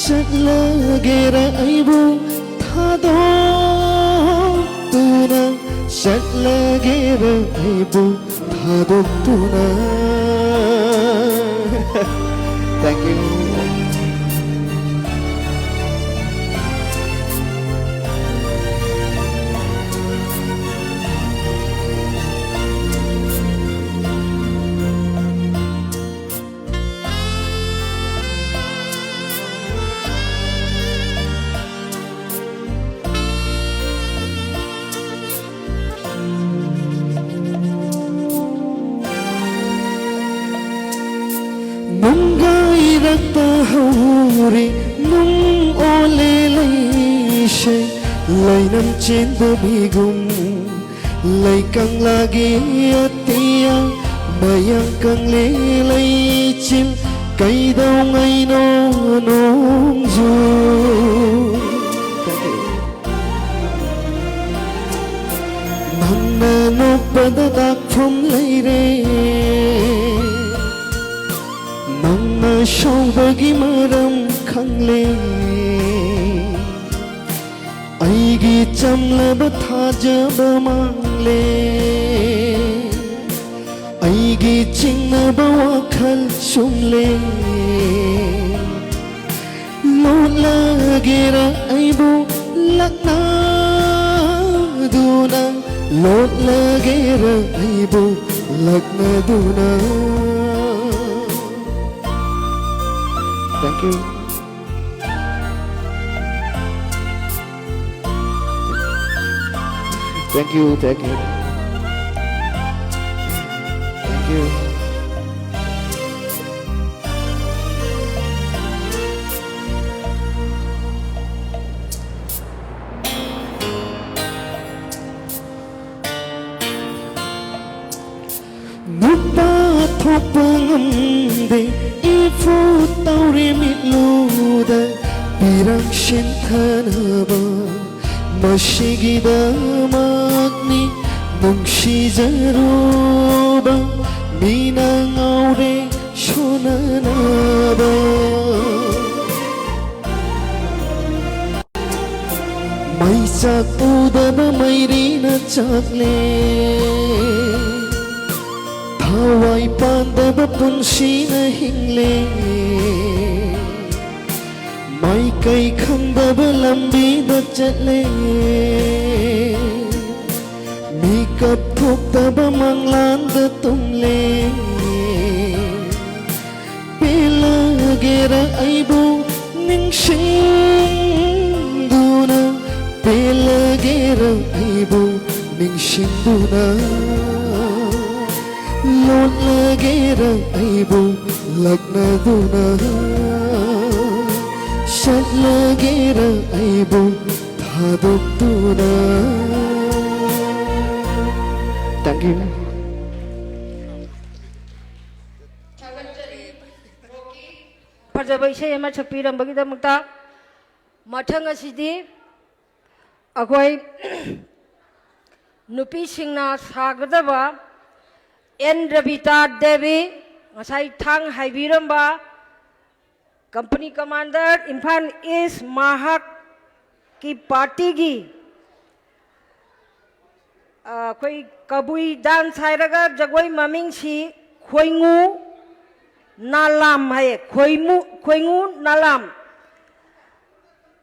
ꯆꯠꯂꯒꯦꯔ ꯑꯩꯕꯨ ꯊꯥꯗꯣꯛꯇꯨꯅ, ꯆꯠꯂꯒꯦꯔ ꯑꯩꯕꯨ ꯊꯥꯗꯣꯛꯇꯨꯅ꯫ Thank you. ꯅꯨꯡꯒꯥꯏꯔꯛꯄ ꯍꯧꯔꯦ, ꯅꯨꯡ ꯑꯣꯜꯂꯦ ꯂꯩꯁꯦ, ꯂꯩꯅꯝ ꯆꯦꯟꯗꯕꯤꯒꯨꯝ꯫ ꯂꯩꯀꯪꯂꯥꯒꯤ ꯑꯇꯤꯌꯥ, ꯃꯌꯥꯡ ꯀꯪꯂꯦ ꯂꯩꯆꯤꯜ, ꯀꯩꯗꯧꯉꯩꯅꯣ ꯅꯣꯡꯖꯨ? ꯅꯪꯅ ꯅꯣꯛꯄꯗ ꯂꯥꯛꯐꯝ ꯂꯩꯔꯦ, ꯅꯪꯅ ꯁꯥꯎꯕꯒꯤ ꯃꯔꯝ ꯈꯪꯂꯦ꯫ ꯑꯩꯒꯤ ꯆꯝꯂꯕ ꯊꯥꯖꯕ ꯃꯥꯡꯂꯦ, ꯑꯩꯒꯤ ꯆꯤꯡꯅꯕ ꯋꯥꯈꯜ ꯁꯨꯝꯂꯦ꯫ ꯂꯣꯠꯂꯒꯦꯔ ꯑꯩꯕꯨ ꯂꯛꯅꯗꯨꯅ, ꯂꯣꯠꯂꯒꯦꯔ ꯑꯩꯕꯨ ꯂꯛꯅꯗꯨꯅ꯫ Thank you. Thank you, thank you. Thank you. ꯅꯨꯄꯥ ꯊꯣꯛꯄ ꯉꯝꯗꯦ, ꯏꯐꯨ ꯇꯧꯔꯦ ꯃꯤꯠꯂꯨꯗ ꯄꯤꯔꯥꯡ ꯁꯤꯟꯊꯅꯕ꯫ ꯃꯁꯤꯒꯤꯗꯃꯛꯅꯤ ꯅꯨꯡꯁꯤꯖꯔꯨꯕ, ꯃꯤꯅ ꯉꯥꯎꯔꯦ ꯁꯣꯟꯅꯅꯕ꯫ ꯃꯩꯆꯥꯛ ꯎꯗꯕ ꯃꯩꯔꯤꯅ ꯆꯥꯛꯂꯦ, ꯊꯋꯥꯏ ꯄꯥꯟꯗꯕ ꯄꯨꯟꯁꯤꯅ ꯍꯤꯡꯂꯦ꯫ ꯃꯥꯏꯀꯩ ꯈꯪꯗꯕ ꯂꯝꯕꯤꯗ ꯆꯠꯂꯦ, ꯃꯤꯀꯞ ꯊꯣꯛꯇꯕ ꯃꯪꯂꯥꯟꯗ ꯇꯨꯝꯂꯦ꯫ ꯄꯦꯜꯂꯒꯦꯔ ꯑꯩꯕꯨ ꯅꯤꯡꯁꯤꯡꯗꯨꯅ, ꯄꯦꯜꯂꯒꯦꯔ ꯑꯩꯕꯨ ꯅꯤꯡꯁꯤꯡꯗꯨꯅ, ꯂꯣꯠꯂꯒꯦꯔ ꯑꯩꯕꯨ ꯂꯛꯅꯗꯨꯅ, ꯆꯠꯂꯒꯦꯔ ꯑꯩꯕꯨ ꯊꯥꯗꯣꯛꯇꯨꯅ꯫ Thank you. ꯐꯖꯕ ꯏꯁꯩ ꯑꯃ ꯁꯛꯄꯤꯔꯝꯕꯒꯤꯗꯃꯛꯇ꯫ ꯃꯊꯪ ꯑꯁꯤꯗꯤ ꯑꯩꯈꯣꯏ ꯅꯨꯄꯤꯁꯤꯡꯅ ꯁꯥꯒꯗꯕ ꯑꯦꯟ ꯔꯕꯤꯇꯥ ꯗꯦꯕꯤ, ꯉꯁꯥꯏ ꯊꯥꯡ ꯍꯥꯏꯕꯤꯔꯝꯕ, company commander, ꯏꯝꯐꯥꯜ ꯏꯁ, ꯃꯍꯥꯛ ꯀꯤ ꯄꯥꯔꯇꯤꯒꯤ, ꯑ, ꯑꯩꯈꯣꯏ ꯀꯕꯨꯏ ꯗꯥꯟꯁ ꯍꯥꯏꯔꯒ ꯖꯒꯣꯏ ꯃꯃꯤꯡꯁꯤ ꯈꯣꯏꯉꯨ ꯅꯥꯂꯥꯝ ꯍꯥꯏꯌꯦ꯫ ꯈꯣꯏꯃꯨ-, ꯈꯣꯏꯉꯨ ꯅꯥꯂꯥꯝ꯫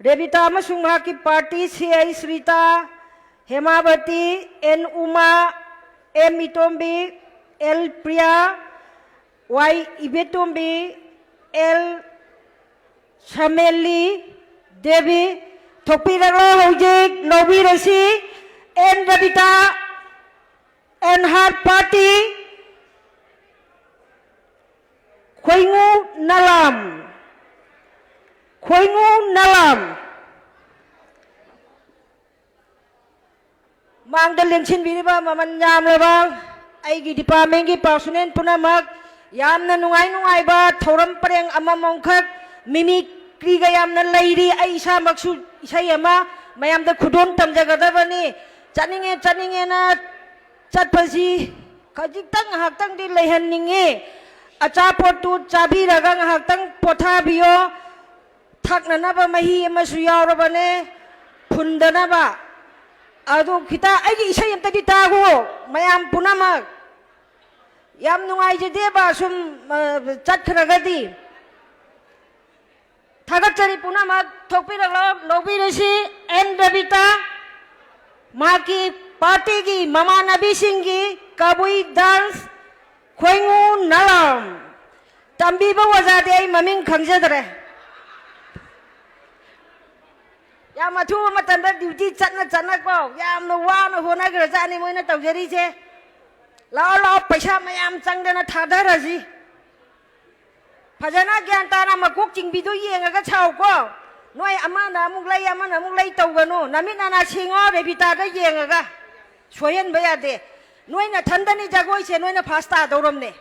ꯔꯦꯕꯤꯇꯥ ꯑꯃꯁꯨꯡ ꯃꯍꯥꯛꯀꯤ party, C H Rita, Hemabati, N Uma, M Itombi, L Priya, Y Ibetombi, L Sameli Devi. ꯊꯣꯛꯄꯤꯔꯛꯂꯣ, ꯍꯧꯖꯤꯛ ꯂꯧꯕꯤꯔꯁꯤ꯫ N Rabita and her party, ꯈꯣꯏꯉꯨ ꯅꯂꯥꯝ, ꯈꯣꯏꯉꯨ ꯅꯂꯥꯝ꯫ ꯃꯥꯡꯗ ꯂꯦꯡꯁꯤꯟꯕꯤꯔꯤꯕ ꯃꯃꯜ ꯌꯥꯝꯂꯕ ꯑꯩꯒꯤ ꯗꯤꯄꯥꯔꯠꯃꯦꯟꯒꯤ ꯄꯥꯔꯁꯣꯅꯦꯜ ꯄꯨꯝꯅꯃꯛ, ꯌꯥꯝꯅ ꯅꯨꯡꯉꯥꯏ ꯅꯨꯡꯉꯥꯏꯕ ꯊꯧꯔꯝ ꯄꯔꯦꯡ ꯑꯃꯃꯝꯈꯛ, ꯃꯤꯃꯤꯀ꯭ꯔꯤꯒ ꯌꯥꯝꯅ ꯂꯩꯔꯤ꯫ ꯑꯩ ꯏꯁꯥꯃꯛꯁꯨ ꯏꯁꯩ ꯑꯃ ꯃꯌꯥꯝꯗ ꯈꯨꯗꯣꯜ ꯇꯝꯖꯒꯗꯕꯅꯤ꯫ ꯆꯠꯅꯤꯡꯉꯦ ꯆꯠꯅꯤꯡꯉꯦꯅ ꯆꯠꯄꯁꯤ ꯈꯖꯤꯛꯇꯪ ꯉꯥꯏꯍꯥꯛꯇꯪꯗꯤ ꯂꯩꯍꯟꯅꯤꯡꯉꯤ꯫ ꯑꯆꯥꯄꯣꯠꯇꯨ ꯆꯥꯕꯤꯔꯒ ꯉꯥꯏꯍꯥꯛꯇꯪ ꯄꯣꯊꯥꯕꯤꯌꯣ꯫ ꯊꯛꯅꯅꯕ ꯃꯍꯤ ꯑꯃꯁꯨ ꯌꯥꯎꯔꯕꯅꯦ, ꯐꯨꯟꯗꯅꯕ꯫ ꯑꯗꯨ ꯈꯤꯇ ꯑꯩꯒꯤ ꯏꯁꯩ ꯑꯝꯇꯗꯤ ꯇꯥꯈꯣ, ꯃꯌꯥꯝ ꯄꯨꯝꯅꯃꯛ꯫ ꯌꯥꯝ ꯅꯨꯡꯉꯥꯏꯖꯗꯦꯕ ꯁꯨꯝ, ꯑ, ꯆꯠꯈ꯭ꯔꯒꯗꯤ꯫ ꯊꯥꯒꯠꯆꯔꯤ ꯄꯨꯝꯅꯃꯛ꯫ ꯊꯣꯛꯄꯤꯔꯛꯂꯣ, ꯂꯧꯕꯤꯔꯁꯤ꯫ ꯑꯦꯟ ꯔꯕꯤꯇꯥ, ꯃꯍꯥꯛꯀꯤ ꯄꯥꯔꯇꯤꯒꯤ ꯃꯃꯥꯟꯅꯕꯤꯁꯤꯡꯒꯤ ꯀꯕꯨꯏ ꯗꯥꯟꯁ, ꯈꯣꯏꯉꯨ ꯅꯂꯥꯝ꯫ ꯇꯝꯕꯤꯕ ꯑꯣꯖꯥꯗꯤ ꯑꯩ ꯃꯃꯤꯡ ꯈꯪꯖꯗ꯭ꯔꯦ꯫ ꯌꯥꯝ ꯑꯊꯨꯕ ꯃꯇꯝꯗ ꯗ꯭ꯌꯨꯇꯤ ꯆꯠꯅ ꯆꯠꯅꯀꯣ, ꯌꯥꯝꯅ ꯋꯥꯅ ꯍꯣꯠꯅꯈ꯭ꯔꯖꯥꯠꯅꯤ ꯃꯣꯏꯅ ꯇꯧꯖꯔꯤꯁꯦ꯫ ꯂꯥꯛꯑꯣ, ꯂꯥꯛꯑꯣ, ꯄꯩꯁꯥ ꯃꯌꯥꯝ ꯆꯪꯗꯅ ꯊꯥꯗꯔꯁꯤ꯫ ꯐꯖꯅ ꯒ꯭ꯌꯥꯟ ꯇꯥꯅ ꯃꯀꯣꯛ ꯆꯤꯡꯕꯤꯗꯣ ꯌꯦꯡꯉꯒ ꯁꯥꯎꯀꯣ꯫ ꯅꯣꯏ ꯑꯃꯅ ꯑꯃꯨꯛ ꯂꯩ, ꯑꯃꯅ ꯑꯃꯨꯛ ꯂꯩ ꯇꯧꯒꯅꯨ꯫ ꯅꯃꯤꯠ ꯅꯅꯥ ꯁꯤꯡꯉꯣ, ꯔꯦꯕꯤꯇꯥꯗ ꯌꯦꯡꯉꯒ꯫ ꯁꯣꯏꯍꯟꯕ ꯌꯥꯗꯦ꯫ ꯅꯣꯏ ꯅꯊꯟꯗꯅꯤ ꯖꯒꯣꯏꯁꯦ, ꯅꯣꯏꯅ ꯐꯥꯁ ꯇꯥꯗꯧꯔꯝꯅꯦ꯫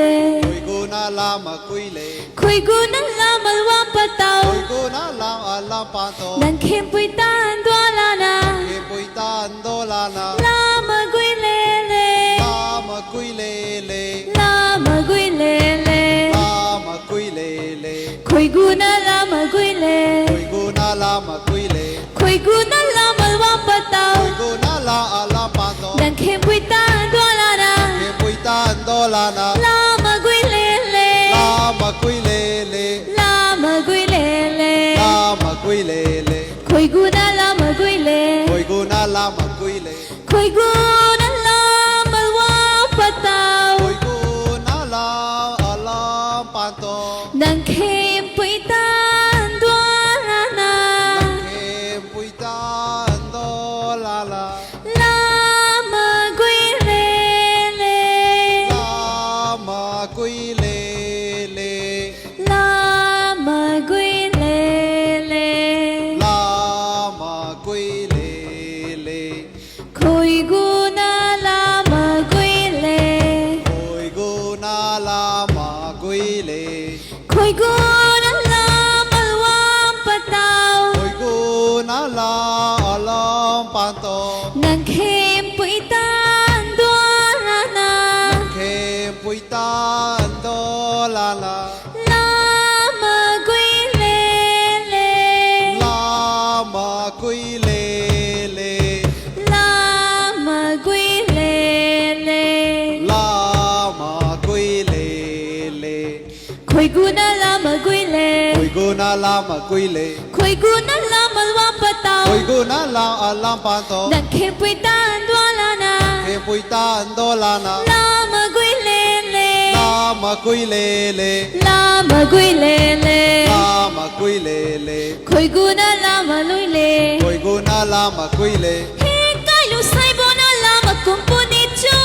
ꯈꯣꯏꯒꯨꯅ ꯂꯥꯃ ꯀꯨꯏꯂꯦ꯫ ꯈꯣꯏꯒꯨꯅ ꯂꯥꯃ ꯋꯥ ꯄꯇꯥꯎ꯫ ꯈꯣꯏꯒꯨꯅ ꯂꯥꯃ ꯑꯂꯥꯝ ꯄꯥꯟꯇꯣ꯫ ꯅꯪ ꯈꯦꯝꯄꯨꯏ ꯇꯥꯟ ꯗ꯭ꯋꯥꯂꯥꯅ꯫ ꯈꯦꯝꯄꯨꯏ ꯇꯥꯟ ꯗ꯭ꯋꯥꯂꯥꯅ꯫ ꯂꯥꯃ ꯒꯨꯏꯂꯦꯂꯦ꯫ ꯂꯥꯃ ꯀꯨꯏꯂꯦꯂꯦ꯫ ꯂꯥꯃ ꯒꯨꯏꯂꯦꯂꯦ꯫ ꯂꯥꯃ ꯀꯨꯏꯂꯦꯂꯦ꯫ ꯈꯣꯏꯒꯨꯅ ꯂꯥꯃ ꯒꯨꯏꯂꯦ꯫ ꯈꯣꯏꯒꯨꯅ ꯂꯥꯃ ꯀꯨꯏꯂꯦ꯫ ꯈꯣꯏꯒꯨꯅ ꯂꯥꯃ ꯋꯥ ꯄꯇꯥꯎ꯫ ꯈꯣꯏꯒꯨꯅ ꯂꯥ ꯑꯂꯥꯝ ꯄꯥꯟꯇꯣ꯫ ꯅꯪ ꯈꯦꯝꯄꯨꯏ ꯇꯥꯟ ꯗ꯭ꯋꯥꯂꯥꯅ꯫ ꯈꯦꯝꯄꯨꯏ ꯇꯥꯟ ꯗ꯭ꯋꯥꯂꯥꯅ꯫ ꯂꯥꯃ ꯒꯨꯏꯂꯦꯂꯦ꯫ ꯂꯥꯃ ꯀꯨꯏꯂꯦꯂꯦ꯫ ꯂꯥꯃ ꯒꯨꯏꯂꯦꯂꯦ꯫ ꯂꯥꯃ ꯀꯨꯏꯂꯦꯂꯦ꯫ ꯈꯣꯏꯒꯨꯅ ꯂꯥꯃ ꯒꯨꯏꯂꯦ꯫ ꯈꯣꯏꯒꯨꯅ ꯂꯥꯃ ꯀꯨꯏꯂꯦ꯫ ꯈꯣꯏꯒꯨꯅ ꯂꯥꯃ ꯋꯥ ꯄꯇꯥꯎ꯫ ꯈꯣꯏꯒꯨꯅ ꯂꯥ ꯑꯂꯥꯝ ꯄꯥꯟꯇꯣ꯫ ꯅꯪ ꯈꯦꯝꯄꯨꯏ ꯇꯥꯟ ꯗ꯭ꯋꯥꯂꯥꯅ꯫ ꯅꯪ ꯈꯦꯝꯄꯨꯏ ꯇꯥꯟ ꯗ꯭ꯋꯥꯂꯥꯅ꯫ ꯂꯥꯃ ꯒꯨꯏꯂꯦꯂꯦ꯫ ꯂꯥꯃ ꯀꯨꯏꯂꯦꯂꯦ꯫ ꯂꯥꯃ ꯒꯨꯏꯂꯦꯂꯦ꯫ ꯂꯥꯃ ꯀꯨꯏꯂꯦꯂꯦ꯫ ꯈꯣꯏꯒꯨꯅ ꯂꯥꯃ ꯒꯨꯏꯂꯦ꯫ ꯈꯣꯏꯒꯨꯅ ꯂꯥꯃ ꯀꯨꯏꯂꯦ꯫ ꯈꯣꯏꯒꯨꯅ ꯂꯥꯃ ꯋꯥ ꯄꯇꯥꯎ꯫ ꯈꯣꯏꯒꯨꯅ ꯂꯥ ꯑꯂꯥꯝ ꯄꯥꯟꯇꯣ꯫ ꯅꯪ ꯈꯦꯝꯄꯨꯏ ꯇꯥꯟ ꯗ꯭ꯋꯥꯂꯥꯅ꯫ ꯅꯪ ꯈꯦꯝꯄꯨꯏ ꯇꯥꯟ ꯗ꯭ꯋꯥꯂꯥꯅ꯫ ꯂꯥꯃ ꯒꯨꯏꯂꯦꯂꯦ꯫ ꯂꯥꯃ ꯀꯨꯏꯂꯦꯂꯦ꯫ ꯂꯥꯃ ꯒꯨꯏꯂꯦꯂꯦ꯫ ꯂꯥꯃ ꯀꯨꯏꯂꯦꯂꯦ꯫ ꯈꯣꯏꯒꯨꯅ ꯂꯥꯃ ꯒꯨꯏꯂꯦ꯫ ꯈꯣꯏꯒꯨꯅ ꯂꯥꯃ ꯀꯨꯏꯂꯦ꯫ ꯈꯣꯏꯒꯨꯅ ꯂꯥꯃ ꯋꯥ ꯄꯇꯥꯎ꯫ ꯈꯣꯏꯒꯨꯅ ꯂꯥ ꯑꯂꯥꯝ ꯄꯥꯟꯇꯣ꯫ ꯅꯪ ꯈꯦꯝꯄꯨꯏ ꯇꯥꯟ ꯗ꯭ꯋꯥꯂꯥꯅ꯫ ꯈꯦꯝꯄꯨꯏ ꯇꯥꯟ ꯗ꯭ꯋꯥꯂꯥꯅ꯫ ꯂꯥꯃ ꯒꯨꯏꯂꯦꯂꯦ꯫ ꯂꯥꯃ ꯀꯨꯏꯂꯦꯂꯦ꯫ ꯂꯥꯃ ꯒꯨꯏꯂꯦꯂꯦ꯫ ꯂꯥꯃ ꯀꯨꯏꯂꯦꯂꯦ꯫ ꯈꯣꯏꯒꯨꯅ ꯂꯥꯃ ꯂꯨꯏꯂꯦ꯫ ꯈꯣꯏꯒꯨꯅ ꯂꯥꯃ ꯀꯨꯏꯂꯦ꯫ ꯍꯦ ꯀꯥꯏꯂꯨ ꯁꯥꯏꯕꯣꯅ ꯂꯥꯃ ꯀꯨꯝꯄꯨꯅꯤꯆꯣ꯫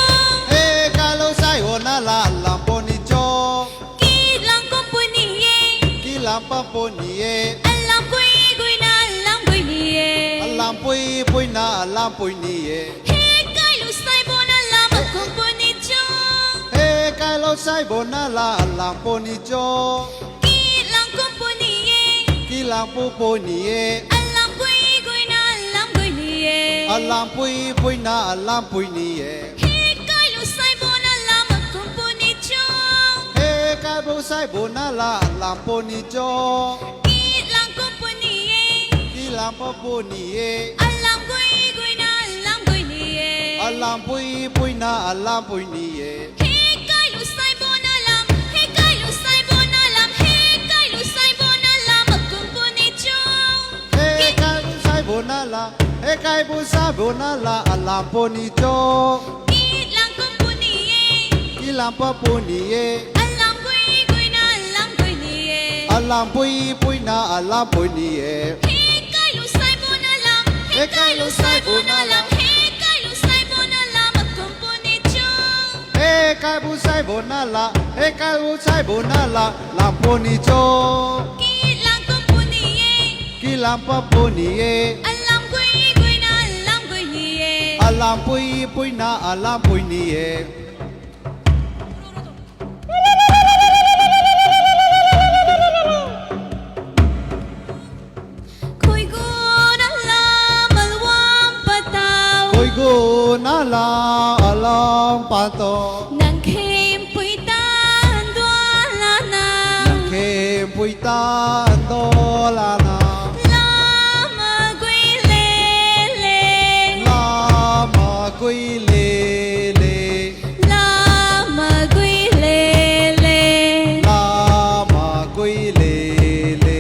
ꯍꯦ ꯀꯥꯏꯂꯨ ꯁꯥꯏꯕꯣꯅ ꯂꯥ ꯑꯂꯥꯝ ꯄꯣꯅꯤꯆꯣ꯫ ꯀꯤ ꯂꯥꯝ ꯀꯨꯝꯄꯨꯅꯤꯌꯦ꯫ ꯀꯤ ꯂꯥꯝ ꯄꯥꯝꯄꯨꯅꯤꯌꯦ꯫ ꯑꯂꯥꯝ ꯀꯨꯏ ꯀꯨꯏꯅ ꯑꯂꯥꯝ ꯀꯨꯏꯅꯤꯌꯦ꯫ ꯑꯂꯥꯝ ꯄꯨꯏ ꯄꯨꯏꯅ ꯑꯂꯥꯝ ꯄꯨꯏꯅꯤꯌꯦ꯫ ꯍꯦ ꯀꯥꯏꯂꯨ ꯁꯥꯏꯕꯣꯅ ꯂꯥꯃ ꯀꯨꯝꯄꯨꯅꯤꯆꯣ꯫ ꯍꯦ ꯀꯥꯏꯂꯨ Saibo nala alam poni cho. Kilang kum poni ye. Kilang pu poni ye. Alam gui gui na alam gui ni ye. Alam pui pui na alam pui ni ye. He kailu saibo nala makum poni cho. He kaibu saibo nala alam poni cho. Kilang kum poni ye. Kilang pu poni ye. Alam gui gui na alam gui ni ye. Alam pui pui na alam pui ni ye. He kailu saibo nala, he kailu saibo nala, he kailu saibo nala makum poni cho. He kaibu saibo nala, he kaibu saibo nala alam poni cho. Kilang kum poni ye. Kilang pu poni ye. Alam gui gui na alam gui ni ye. Alam pui pui na alam pui ni ye. He kailu saibo nala, he kailu saibo nala, he kailu saibo nala makum poni cho. He kaibu saibo nala, he kaibu saibo nala alam poni cho. Kilang kum poni ye. Kilang pu poni ye. Alam gui gui na alam gui ni ye. Alam pui pui na alam pui ni ye. Khoigu nala malwam patao. Khoigu nala alam pato. Nang khem pui tan dua lana. Nang khem pui tan do lana. Lama gui le le. Lama gui le le. Lama gui le le. Lama gui le le.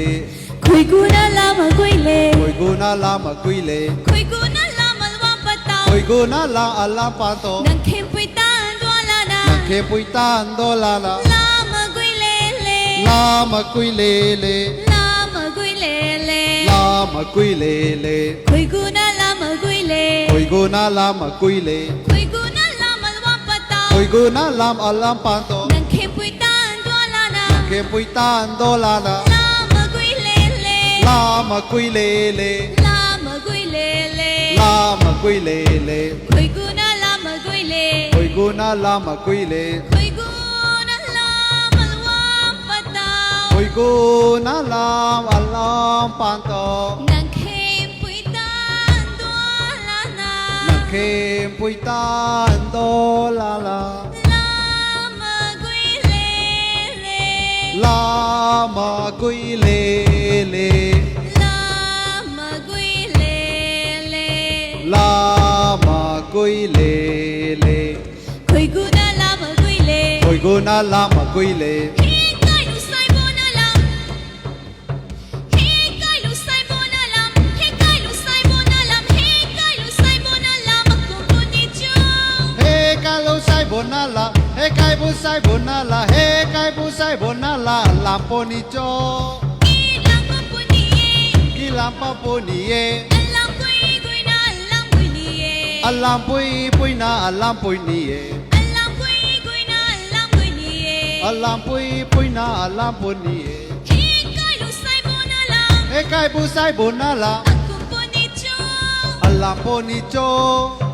Khoigu nala magui le. Khoigu nala magui le. Khoigu nala malwam patao. Khoigu nala alam pato. Nang khem pui tan dua lana. Nang khem pui tan do lana. Lama gui le le. Lama gui le le. Lama gui le le. Lama gui le le. Khoigu nala magui le. Khoigu nala magui le. Khoigu nala malwam patao. Khoigu nala alam pato. Nang khem pui tan dua lana. Nang khem pui tan do lana. Lama gui le le. Lama gui le le. Lama gui le le. Lama gui le le. Khoigu nala magui le. Khoigu nala magui le. Khoigu Guna lam alam panto. Nang khempui tan do lana. Nang khempui tan do lala. Lama gui lele. Lama gui lele. Lama gui lele. Lama gui lele. Khoi guna lama gui le. Khoi guna lama gui le. He kai lu sai bona lam. He kai lu sai bona lam. He kai lu sai bona lam. He kai lu sai bona lam. Akum puni cho. He kai lu sai bona la. He kai bu sai bona la. He kai bu sai bona la. Lam puni cho. Ki lam pa puni e. Ki lam pa puni e. Alam pui gui na alam pui ni e. Alam pui pui na alam pui ni e. Alam pui gui na alam gui ni e. Alam pui pui na alam pui ni e. He kai lu sai bona la. He kai bu sai bona la. Akum puni cho. Alam puni cho.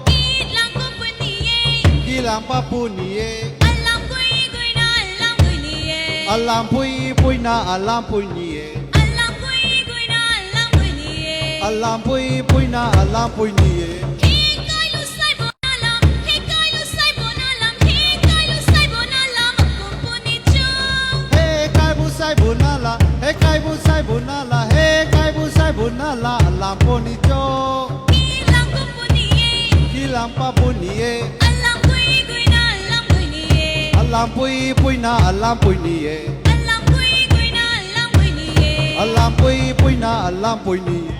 Ki lam pa puni e. Ki lam pa puni e. Alam pui gui na alam gui ni e. Alam pui pui na alam pui ni e. Alam pui gui na alam gui ni e. Alam pui pui na alam pui ni e. He kai lu sai bona lam. He kai lu sai bona lam. He kai lu sai bona lam. Akum puni cho. He kai bu sai bona la. He kai bu sai bona la. He kai bu sai bona la. Alam puni cho. Ki lam pa puni e. Ki lam pa puni e. Alam pui gui na alam gui ni e. Alam pui pui na alam pui ni e. Alam pui gui na alam gui ni e. Alam pui pui na alam pui ni e.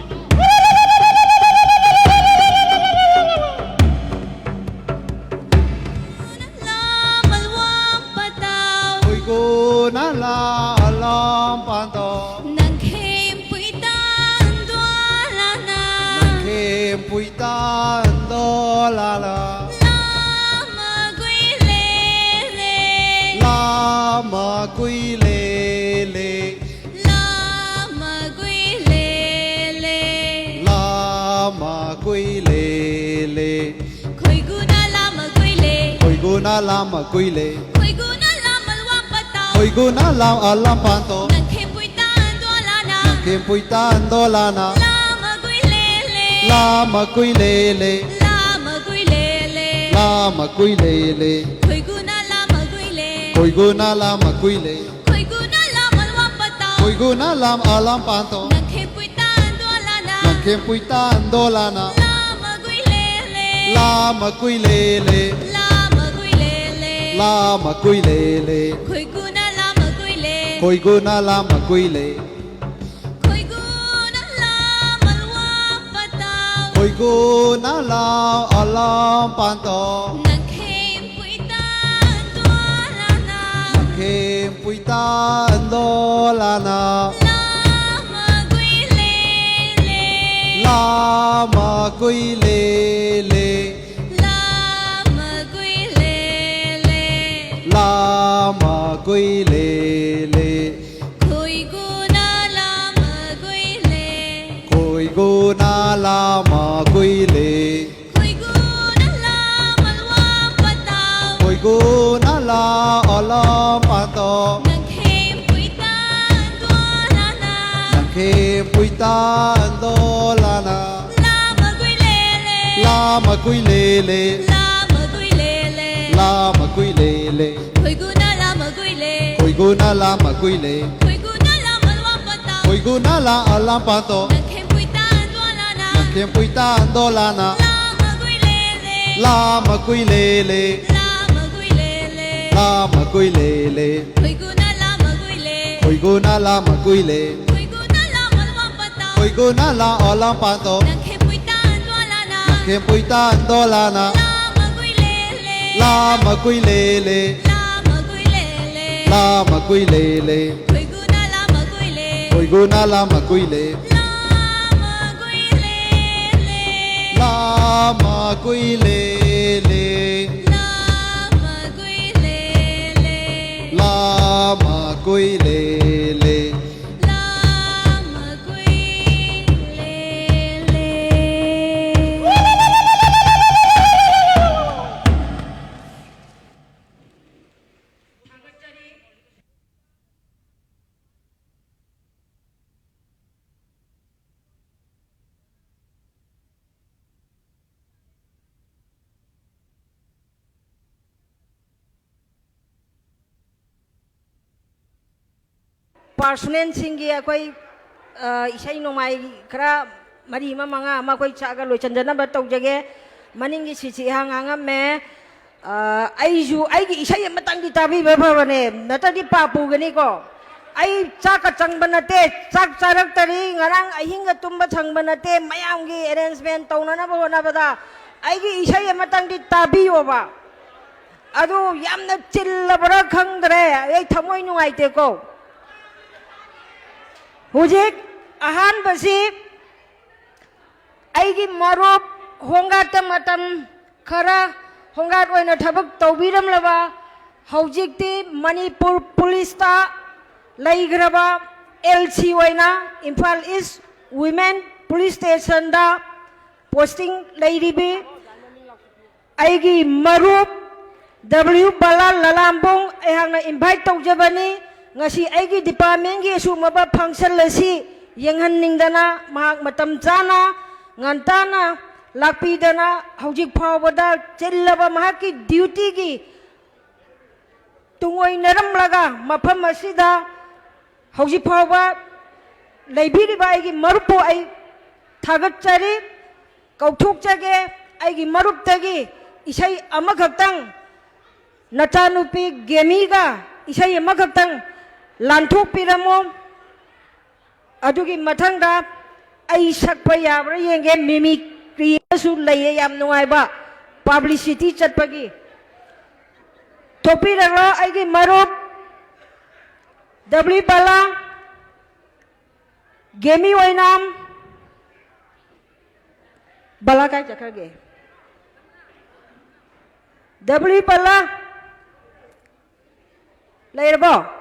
Lama luang patau. Khoi guna la alam panto. Nang khempui tan do lana. Nang khempui tan do lala. Lama gui lele. Lama gui lele. Lama gui lele. Lama gui lele. Khoi guna lama gui le. Khoi guna lama gui le. Khoi guna lama luang patau. Khoi guna lam alam panto. Nang Khempui ta ndolana. Lama gui lele. Lama gui lele. Lama gui lele. Lama gui lele. Khoiguna lama gui le. Khoiguna lama gui le. Khoiguna lama lwang patau. Khoiguna lama alam panto. Nang khempui ta ndolana. Nang khempui ta ndolana. Lama gui lele. Lama gui lele. Lama gui lele. Lama gui lele. Khoiguna lama gui le. Khoiguna lama gui le. Khoiguna lama lwang patau. Khoiguna lama alam panto. Nang khempui ta ndolana. Nang khempui ta ndolana. Lama gui lele. Lama gui lele. Lama gui lele. Lama gui lele. Khoiguna lama gui le. Khoiguna lama gui le. Khoiguna lama lwang patau. Khoiguna lama alam panto. Nang khempui ta ndolana. Nang khempui ta ndolana. Lama gui lele. Lama gui lele. Lama gui lele. Lama gui lele. Khoiguna lama gui le. Khoiguna lama gui le. Khoiguna lama lwang patau. Khoiguna lama alam panto. Nang khempui ta ndolana. Nang khempui ta ndolana. Lama gui lele. Lama gui lele. Lama gui lele. Lama gui lele. Khoiguna lama gui le. Khoiguna lama gui le. Khoiguna lama lwang patau. Khoiguna lama alam panto. Nang khempui ta ndolana. Nang khempui ta ndolana. Lama gui lele. Lama gui lele. Lama gui lele. Lama gui lele. Khoiguna lama gui le. Khoiguna lama gui le. Lama gui lele. Lama gui lele. Lama gui lele. Lama gui lele. Lama gui lele. ꯄꯥꯔꯁꯣꯅꯦꯜꯁꯤꯡꯒꯤ ꯑꯩꯈꯣꯏ, ꯑ, ꯏꯁꯩ ꯅꯣꯡꯃꯥꯏ ꯈꯔ ꯃꯔꯤ ꯑꯃ ꯃꯉꯥ ꯑꯃ ꯑꯩꯈꯣꯏ ꯆꯥꯛꯑꯒ ꯂꯣꯏꯁꯤꯟꯖꯅꯕ ꯇꯧꯖꯒꯦ꯫ ꯃꯅꯤꯡꯒꯤ ꯁꯤꯠꯁꯤ ꯏꯍꯥꯡ ꯍꯥꯡꯉꯝꯃꯦ꯫ ꯑ, ꯑꯩꯁꯨ ꯑꯩꯒꯤ ꯏꯁꯩ ꯑꯃꯇꯪꯗꯤ ꯇꯥꯕꯤꯕ ꯐꯕꯅꯦ, ꯅꯠꯇ꯭ꯔꯗꯤ ꯄꯥꯞ ꯄꯨꯒꯅꯤꯀꯣ꯫ ꯑꯩ ꯆꯥꯛꯀ ꯆꯪꯕ ꯅꯠꯇꯦ, ꯆꯥꯛ ꯆꯥꯔꯛꯇꯔꯤ, ꯉꯔꯥꯡ ꯑꯍꯤꯡꯒ ꯇꯨꯝꯕ ꯁꯪꯕ ꯅꯠꯇꯦ, ꯃꯌꯥꯝꯒꯤ ꯑꯦꯔꯦꯟꯖꯃꯦꯟ ꯇꯧꯅꯅꯕ ꯍꯣꯠꯅꯕꯗ ꯑꯩꯒꯤ ꯏꯁꯩ ꯑꯃꯇꯪꯗꯤ ꯇꯥꯕꯤꯌꯣꯕ꯫ ꯑꯗꯨ ꯌꯥꯝꯅ ꯆꯤꯜꯂꯕ꯭ꯔꯥ ꯈꯪꯗ꯭ꯔꯦ, ꯑꯩ ꯊꯃꯣꯏ ꯅꯨꯡꯉꯥꯏꯇꯦꯀꯣ꯫ ꯍꯧꯖꯤꯛ ꯑꯍꯥꯟꯕꯁꯤ ꯑꯩꯒꯤ ꯃꯔꯨꯞ ꯍꯣꯝꯒꯥꯔꯗꯇ ꯃꯇꯝ ꯈꯔ ꯍꯣꯝꯒꯥꯔꯗ ꯑꯣꯏꯅ ꯊꯕꯛ ꯇꯧꯕꯤꯔꯝꯂꯕ, ꯍꯧꯖꯤꯛꯇꯤ ꯃꯅꯤꯄꯨꯔ ꯄꯨꯂꯤꯁꯇ ꯂꯩꯈ꯭ꯔꯕ, ꯑꯦꯜ ꯁꯤ ꯑꯣꯏꯅ ꯏꯝꯐꯥꯜ ꯏꯁ ꯋꯨꯃꯦꯟ ꯄꯨꯂꯤꯁ ꯁ꯭ꯇꯦꯁꯟꯗ ꯄꯣꯁꯇꯤꯡ ꯂꯩꯔꯤꯕꯤ ꯑꯩꯒꯤ ꯃꯔꯨꯞ ꯗꯕ꯭ꯂꯤꯎ ꯕꯂꯥ ꯂꯂꯥꯝꯕꯨꯡ ꯑꯩꯍꯥꯛꯅ ꯏꯟꯚꯥꯏꯠ ꯇꯧꯖꯕꯅꯤ꯫ ꯉꯁꯤ ꯑꯩꯒꯤ ꯗꯤꯄꯥꯔꯠꯃꯦꯟꯒꯤ ꯑꯁꯤꯒꯨꯝꯂꯕ ꯐꯪꯁꯟ ꯑꯁꯤ ꯌꯦꯡꯍꯟꯅꯤꯡꯗꯅ ꯃꯍꯥꯛ ꯃꯇꯝ ꯆꯥꯅ ꯉꯟꯇꯥꯅ ꯂꯥꯛꯄꯤꯗꯅ ꯍꯧꯖꯤꯛ ꯐꯥꯎꯕꯗ ꯆꯤꯜꯂꯕ ꯃꯍꯥꯛꯀꯤ ꯗ꯭ꯌꯨꯇꯤꯒꯤ ꯇꯨꯡꯑꯣꯏꯅꯔꯝꯂꯒ ꯃꯐꯝ ꯑꯁꯤꯗ ꯍꯧꯖꯤꯛ ꯐꯥꯎꯕ ꯂꯩꯕꯤꯔꯤꯕ ꯑꯩꯒꯤ ꯃꯔꯨꯞꯄꯨ ꯑꯩ ꯊꯥꯒꯠꯆꯔꯤ꯫ ꯀꯧꯊꯣꯛꯆꯒꯦ, ꯑꯩꯒꯤ ꯃꯔꯨꯞꯇꯒꯤ ꯏꯁꯩ ꯑꯃꯈꯛꯇꯪ, ꯅꯆꯥꯅꯨꯄꯤ ꯒꯦꯃꯤꯒ ꯏꯁꯩ ꯑꯃꯈꯛꯇꯪ ꯂꯥꯟꯊꯣꯛꯄꯤꯔꯝꯃꯣ꯫ ꯑꯗꯨꯒꯤ ꯃꯊꯪꯗ ꯑꯩ ꯁꯛꯄ ꯌꯥꯕ꯭ꯔꯥ ꯌꯦꯡꯒꯦ, ꯃꯤꯃꯤꯀ꯭ꯔꯤ ꯑꯃꯁꯨ ꯂꯩꯌꯦ, ꯌꯥꯝ ꯅꯨꯡꯉꯥꯏꯕ ꯄꯕ꯭ꯂꯤꯁꯤꯇꯤ ꯆꯠꯄꯒꯤ꯫ ꯊꯣꯛꯄꯤꯔꯛꯂꯣ ꯑꯩꯒꯤ ꯃꯔꯨꯞ ꯗꯕ꯭ꯂꯤꯎ ꯕꯂꯥ, ꯒꯦꯃꯤ ꯑꯣꯏꯅꯥꯝ꯫ ꯕꯂꯥ ꯀꯥꯏ ꯆꯠꯈ꯭ꯔꯒꯦ? ꯗꯕ꯭ꯂꯤꯎ ꯕꯂꯥ ꯂꯩꯔꯕꯣ?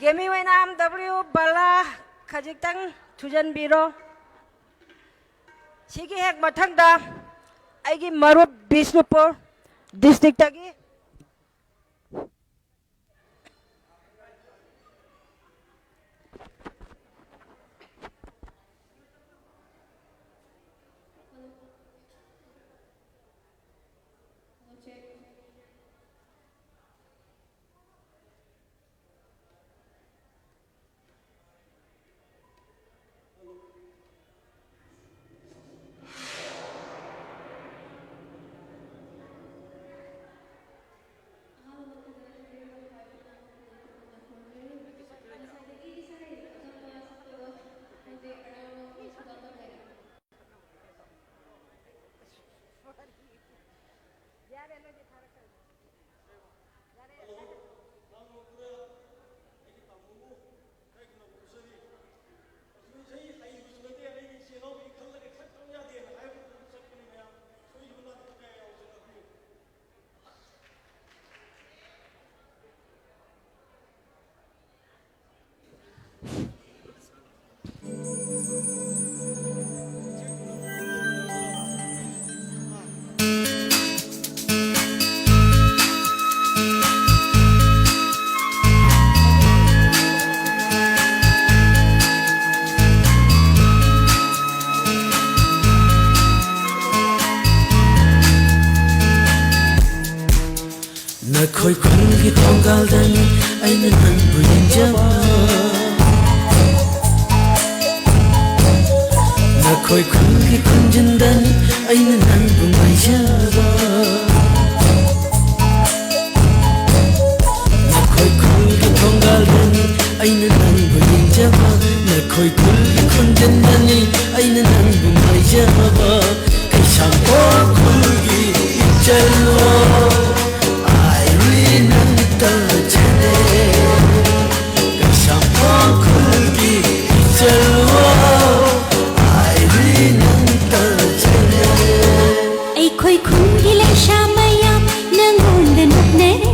ꯒꯦꯃꯤ ꯑꯣꯏꯅ ꯑꯦꯝ ꯗꯕ꯭ꯂꯤꯎ ꯕꯂꯥ ꯈꯖꯤꯛꯇꯪ ꯊꯨꯖꯟꯕꯤꯔꯣ꯫ ꯁꯤꯒꯤ ꯍꯦꯛ ꯃꯊꯪꯗ ꯑꯩꯒꯤ ꯃꯔꯨꯞ ꯕꯤꯁꯅꯨꯄꯨꯔ ꯗꯤꯁꯇ꯭ꯔꯤꯛꯇꯒꯤ ꯅꯈꯣꯏ ꯈꯨꯜꯒꯤ ꯊꯣꯡꯒꯥꯜꯗꯅꯤ ꯑꯩꯅ ꯅꯪꯕꯨ ꯌꯦꯡꯖꯕ꯫ ꯅꯈꯣꯏ ꯈꯨꯜꯒꯤ ꯈꯨꯟꯖꯤꯟꯗꯅꯤ ꯑꯩꯅ ꯅꯪꯕꯨ ꯉꯥꯏꯖꯕ꯫ ꯅꯈꯣꯏ ꯈꯨꯜꯒꯤ ꯊꯣꯡꯒꯥꯜꯗꯅꯤ ꯑꯩꯅ ꯅꯪꯕꯨ ꯌꯦꯡꯖꯕ꯫ ꯅꯈꯣꯏ ꯈꯨꯜꯒꯤ ꯈꯨꯟꯖꯤꯟꯗꯅꯤ ꯑꯩꯅ ꯅꯪꯕꯨ ꯉꯥꯏꯖꯕ꯫ ꯀꯩꯁꯥꯝꯊꯣꯡ ꯈꯨꯜꯒꯤ ꯏꯆꯜꯋꯣ, ꯑꯥꯏꯔꯤ ꯅꯪ ꯇꯥꯖꯔꯦ꯫ ꯀꯩꯁꯥꯝꯊꯣꯡ ꯈꯨꯜꯒꯤ ꯏꯆꯜꯋꯣ, ꯑꯥꯏꯔꯤ ꯅꯪ ꯇꯥꯖꯔꯦ꯫ ꯑꯩꯈꯣꯏ ꯈꯨꯟꯒꯤ ꯂꯩꯁꯥ ꯃꯌꯥꯝ ꯅꯪꯉꯣꯟꯗ ꯅꯣꯛꯅꯔꯦ꯫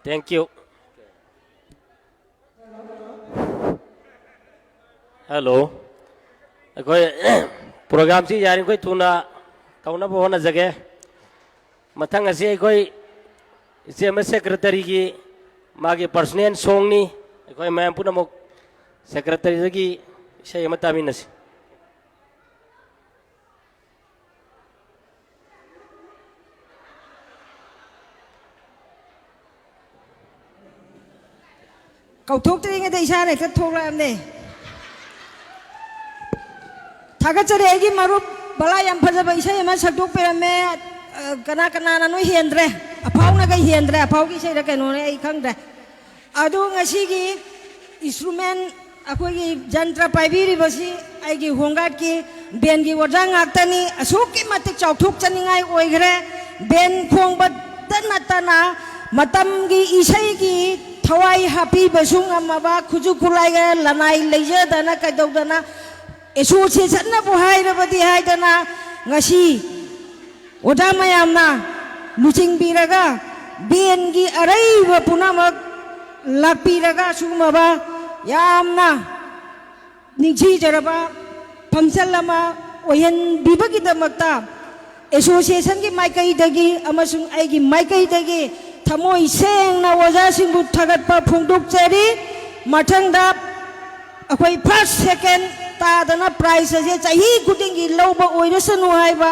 Thank you. Hello. ꯑꯩꯈꯣꯏ ꯄ꯭ꯔꯣꯒ꯭ꯔꯥꯝꯁꯤ ꯌꯥꯔꯤꯈꯣꯏ ꯊꯨꯅ ꯇꯧꯅꯕ ꯍꯣꯠꯅꯖꯒꯦ꯫ ꯃꯊꯪ ꯑꯁꯤ ꯑꯩꯈꯣꯏ ꯏꯆꯦ ꯑꯃ ꯁꯦꯀ꯭ꯔꯦꯇꯔꯤꯒꯤ ꯃꯥꯒꯤ ꯄꯔꯁꯣꯅꯦꯜ ꯁꯣꯡꯅꯤ꯫ ꯑꯩꯈꯣꯏ ꯃꯌꯥꯝ ꯄꯨꯝꯅꯃꯛ ꯁꯦꯀ꯭ꯔꯦꯇꯔꯤꯗꯒꯤ ꯏꯁꯩ ꯑꯃ ꯇꯥꯃꯤꯟꯅꯁꯤ꯫ ꯀꯧꯊꯣꯛꯇ꯭ꯔꯤꯉꯩꯗ ꯏꯁꯥꯅ ꯍꯦꯛꯇ ꯊꯣꯛꯂꯛꯑꯕꯅꯦ꯫ ꯊꯥꯒꯠꯆꯔꯤ ꯑꯩꯒꯤ ꯃꯔꯨꯞ ꯕꯂꯥ, ꯌꯥꯝ ꯐꯖꯕ ꯏꯁꯩ ꯑꯃ ꯁꯛꯇꯣꯛꯄꯤꯔꯝꯃꯦ꯫ ꯑ, ꯀꯅꯥ ꯀꯅꯥꯅ ꯅꯣꯏ ꯍꯦꯟꯗ꯭ꯔꯦ? ꯑꯐꯥꯎꯅꯒ ꯍꯦꯟꯗ꯭ꯔꯦ꯫ ꯑꯐꯥꯎꯒꯤ ꯏꯁꯩꯔ ꯀꯩꯅꯣꯅꯦ ꯑꯩ ꯈꯪꯗ꯭ꯔꯦ꯫ ꯑꯗꯣ ꯉꯁꯤꯒꯤ instrument, ꯑꯩꯈꯣꯏꯒꯤ ꯖꯟꯇ꯭ꯔ ꯄꯥꯏꯕꯤꯔꯤꯕꯁꯤ ꯑꯩꯒꯤ ꯍꯣꯝꯒꯥꯔꯗꯀꯤ ꯕꯦꯟꯒꯤ ꯑꯣꯖꯥ ꯉꯥꯛꯇꯅꯤ꯫ ꯑꯁꯨꯛꯀꯤ ꯃꯇꯤꯛ ꯆꯥꯎꯊꯣꯛꯆꯅꯤꯡꯉꯥꯏ ꯑꯣꯏꯈ꯭ꯔꯦ꯫ ꯕꯦꯟ ꯈꯣꯡꯕꯇ ꯅꯠꯇꯅ ꯃꯇꯝꯒꯤ ꯏꯁꯩꯒꯤ ꯊꯋꯥꯏ ꯍꯥꯞꯄꯤꯕꯁꯨ ꯉꯝꯃꯕ, ꯈꯨꯠꯁꯨ ꯈꯨꯠꯂꯥꯏꯒ ꯂꯅꯥꯏ ꯂꯩꯖꯗꯅ ꯀꯩꯗꯧꯗꯅ ꯑꯦꯁꯣꯁꯤꯌꯦꯁꯟꯅꯕꯨ ꯍꯥꯏꯔꯕꯗꯤ ꯍꯥꯏꯗꯅ ꯉꯁꯤ ꯑꯣꯖꯥ ꯃꯌꯥꯝꯅ ꯂꯨꯆꯤꯡꯕꯤꯔꯒ ꯕꯦꯟꯒꯤ ꯑꯔꯩꯕ ꯄꯨꯝꯅꯃꯛ ꯂꯥꯛꯄꯤꯔꯒ ꯁꯤꯒꯨꯝꯂꯕ ꯌꯥꯝꯅ ꯅꯤꯡꯊꯤꯖꯔꯕ function ꯑꯃ ꯑꯣꯏꯍꯟꯕꯤꯕꯒꯤꯗꯃꯛꯇ ꯑꯦꯁꯣꯁꯤꯌꯦꯁꯟꯒꯤ ꯃꯥꯏꯀꯩꯗꯒꯤ ꯑꯃꯁꯨꯡ ꯑꯩꯒꯤ ꯃꯥꯏꯀꯩꯗꯒꯤ ꯊꯃꯣꯏ ꯁꯦꯡꯅ ꯑꯣꯖꯥꯁꯤꯡꯕꯨ ꯊꯥꯒꯠꯄ ꯐꯣꯡꯗꯣꯛꯆꯔꯤ꯫ ꯃꯊꯪꯗ ꯑꯩꯈꯣꯏ first second ꯇꯥꯗꯅ prize ꯑꯁꯦ ꯆꯍꯤ ꯈꯨꯗꯤꯡꯒꯤ ꯂꯧꯕ ꯑꯣꯏꯔꯁꯅꯨ ꯍꯥꯏꯕ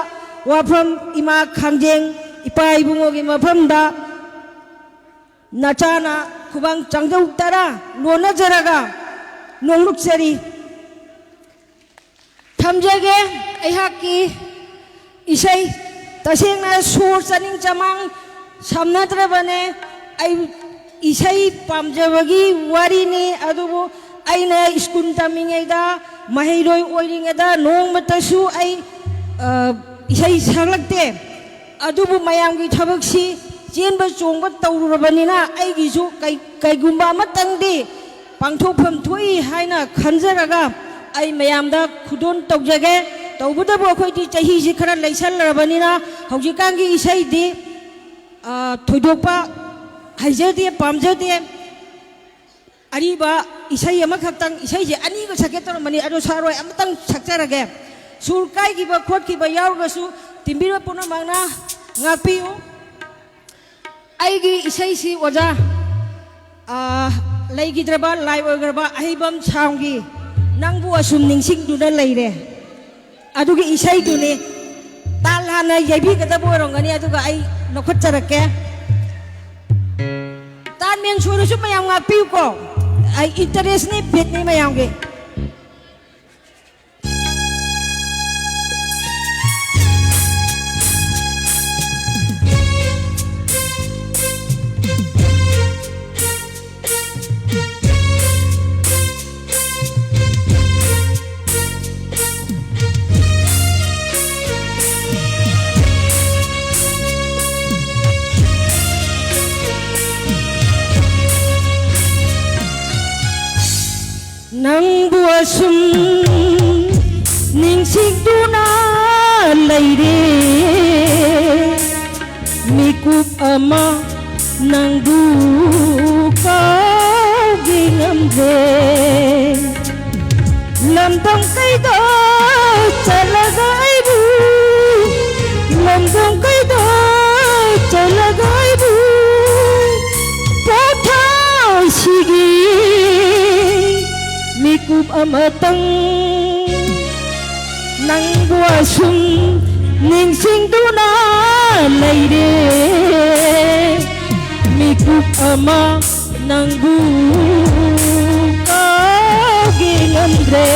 ꯋꯥꯐꯝ ꯏꯃꯥ ꯈꯥꯡꯖꯦꯡ ꯏꯄꯥ ꯏꯕꯨꯡꯉꯣꯒꯤ ꯃꯐꯝꯗ ꯅꯆꯥꯅ ꯈꯨꯕꯥꯡ ꯆꯥꯡꯖꯧ ꯇꯔꯥ ꯂꯣꯟꯅꯖꯔꯒ ꯅꯣꯡꯂꯨꯛꯆꯔꯤ꯫ ꯊꯝꯖꯒꯦ ꯑꯩꯍꯥꯛꯀꯤ ꯏꯁꯩ꯫ ꯇꯁꯦꯡꯅ ꯁꯣꯔ ꯆꯥꯅꯤꯡ ꯆꯃꯥꯡ ꯁꯝꯅꯗ꯭ꯔꯕꯅꯦ꯫ ꯑꯩ ꯏꯁꯩ ꯄꯥꯝꯖꯕꯒꯤ ꯋꯥꯔꯤꯅꯤ, ꯑꯗꯨꯕꯨ ꯑꯩꯅ ꯁ꯭ꯀꯨꯜ ꯇꯝꯃꯤꯉꯩꯗ, ꯃꯍꯩꯔꯣꯏ ꯑꯣꯏꯔꯤꯉꯩꯗ ꯅꯣꯡꯃꯇꯁꯨ ꯑꯩ, ꯑ, ꯏꯁꯩ ꯁꯛꯂꯛꯇꯦ꯫ ꯑꯗꯨꯕꯨ ꯃꯌꯥꯝꯒꯤ ꯊꯕꯛꯁꯤ ꯆꯦꯟꯕ ꯆꯣꯡꯕ ꯇꯧꯔꯨꯔꯕꯅꯤꯅ ꯑꯩꯒꯤꯁꯨ ꯀꯩ-, ꯀꯩꯒꯨꯝꯕ ꯑꯃꯇꯪꯗꯤ ꯄꯥꯡꯊꯣꯛꯐꯝ ꯊꯣꯛꯏ ꯍꯥꯏꯅ ꯈꯟꯖꯔꯒ ꯑꯩ ꯃꯌꯥꯝꯗ ꯈꯨꯗꯣꯜ ꯇꯧꯖꯒꯦ꯫ ꯇꯧꯕꯇꯕꯨ ꯑꯩꯈꯣꯏꯗꯤ ꯆꯍꯤꯁꯤ ꯈꯔ ꯂꯩꯁꯜꯂꯕꯅꯤꯅ ꯍꯧꯖꯤꯛꯀꯥꯟꯒꯤ ꯏꯁꯩꯗꯤ, ꯑ, ꯊꯣꯏꯗꯣꯛꯄ ꯍꯩꯖꯗꯦ, ꯄꯥꯝꯖꯗꯦ꯫ ꯑꯔꯤꯕ ꯏꯁꯩ ꯑꯃꯈꯛꯇꯪ, ꯏꯁꯩꯁꯦ ꯑꯅꯤꯒ ꯁꯛꯀꯦ ꯇꯧꯔꯝꯕꯅꯤ, ꯑꯗꯣ ꯁꯥꯔꯣꯏ, ꯑꯃꯇꯪ ꯁꯛꯆꯔꯒꯦ꯫ ꯁꯨꯔ ꯀꯥꯏꯈꯤꯕ ꯈꯣꯠꯈꯤꯕ ꯌꯥꯎꯔꯒꯁꯨ ꯇꯤꯟꯕꯤꯔꯤꯕ ꯄꯨꯝꯅꯃꯛꯅ ꯉꯥꯛꯄꯤꯌꯨ꯫ ꯑꯩꯒꯤ ꯏꯁꯩꯁꯤ ꯑꯣꯖꯥ, ꯑꯥ, ꯂꯩꯈꯤꯗ꯭ꯔꯕ, ꯂꯥꯏ ꯑꯣꯏꯈ꯭ꯔꯕ ꯑꯍꯩꯕꯝ ꯁꯥꯎꯟꯒꯤ "ꯅꯪꯕꯨ ꯑꯁꯨꯝ ꯅꯤꯡꯁꯤꯡꯗꯨꯅ ꯂꯩꯔꯦ", ꯑꯗꯨꯒꯤ ꯏꯁꯩꯗꯨꯅꯤ꯫ ꯇꯥꯜ ꯍꯥꯟꯅ ꯌꯩꯕꯤꯒꯗꯕ ꯑꯣꯏꯔꯝꯒꯅꯤ, ꯑꯗꯨꯒ ꯑꯩ ꯂꯧꯈꯠꯆꯔꯛꯀꯦ꯫ ꯇꯥꯟ ꯃꯦꯟ ꯁꯣꯏꯔꯁꯨ ꯃꯌꯥꯝ ꯉꯥꯛꯄꯤꯌꯨꯀꯣ꯫ ꯑꯩ ꯏꯟꯇꯔꯦꯁꯅꯤ, ꯕꯤꯠꯅꯤ ꯃꯌꯥꯝꯒꯤ꯫ ꯅꯪꯕꯨ ꯑꯁꯨꯝ ꯅꯤꯡꯁꯤꯡꯗꯨꯅ ꯂꯩꯔꯦ꯫ ꯃꯤꯀꯨꯞ ꯑꯃ ꯅꯪꯕꯨ ꯀꯥꯎꯒꯦ ꯉꯝꯗ꯭ꯔꯦ꯫ ꯂꯝꯗꯝ ꯀꯩꯗ ꯆꯠꯂꯒ ꯑꯩꯕꯨ, ꯂꯝꯗꯝ ꯀꯩꯗ ꯆꯠꯂꯒ ꯑꯩꯕꯨ ꯄꯣꯊꯥꯁꯤꯒꯤ ꯃꯤꯀꯨꯞ ꯑꯃꯇꯪ꯫ ꯅꯪꯕꯨ ꯑꯁꯨꯝ ꯅꯤꯡꯁꯤꯡꯗꯨꯅ ꯂꯩꯔꯦ꯫ ꯃꯤꯀꯨꯞ ꯑꯃ ꯅꯪꯕꯨ ꯀꯥꯎꯒꯦ ꯉꯝꯗ꯭ꯔꯦ꯫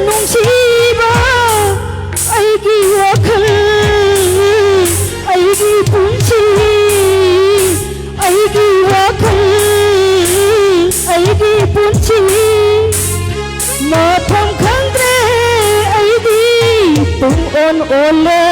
ꯅꯨꯡꯁꯤꯕ ꯑꯩꯒꯤ ꯋꯥꯈꯜ, ꯑꯩꯒꯤ ꯄꯨꯟꯁꯤ, ꯑꯩꯒꯤ ꯋꯥꯈꯜ, ꯑꯩꯒꯤ ꯄꯨꯟꯁꯤ꯫ ꯃꯐꯝ ꯈꯪꯗ꯭ꯔꯦ ꯑꯩꯗꯤ ꯄꯨꯡ ꯑꯣꯟ ꯑꯣꯜꯂꯦ꯫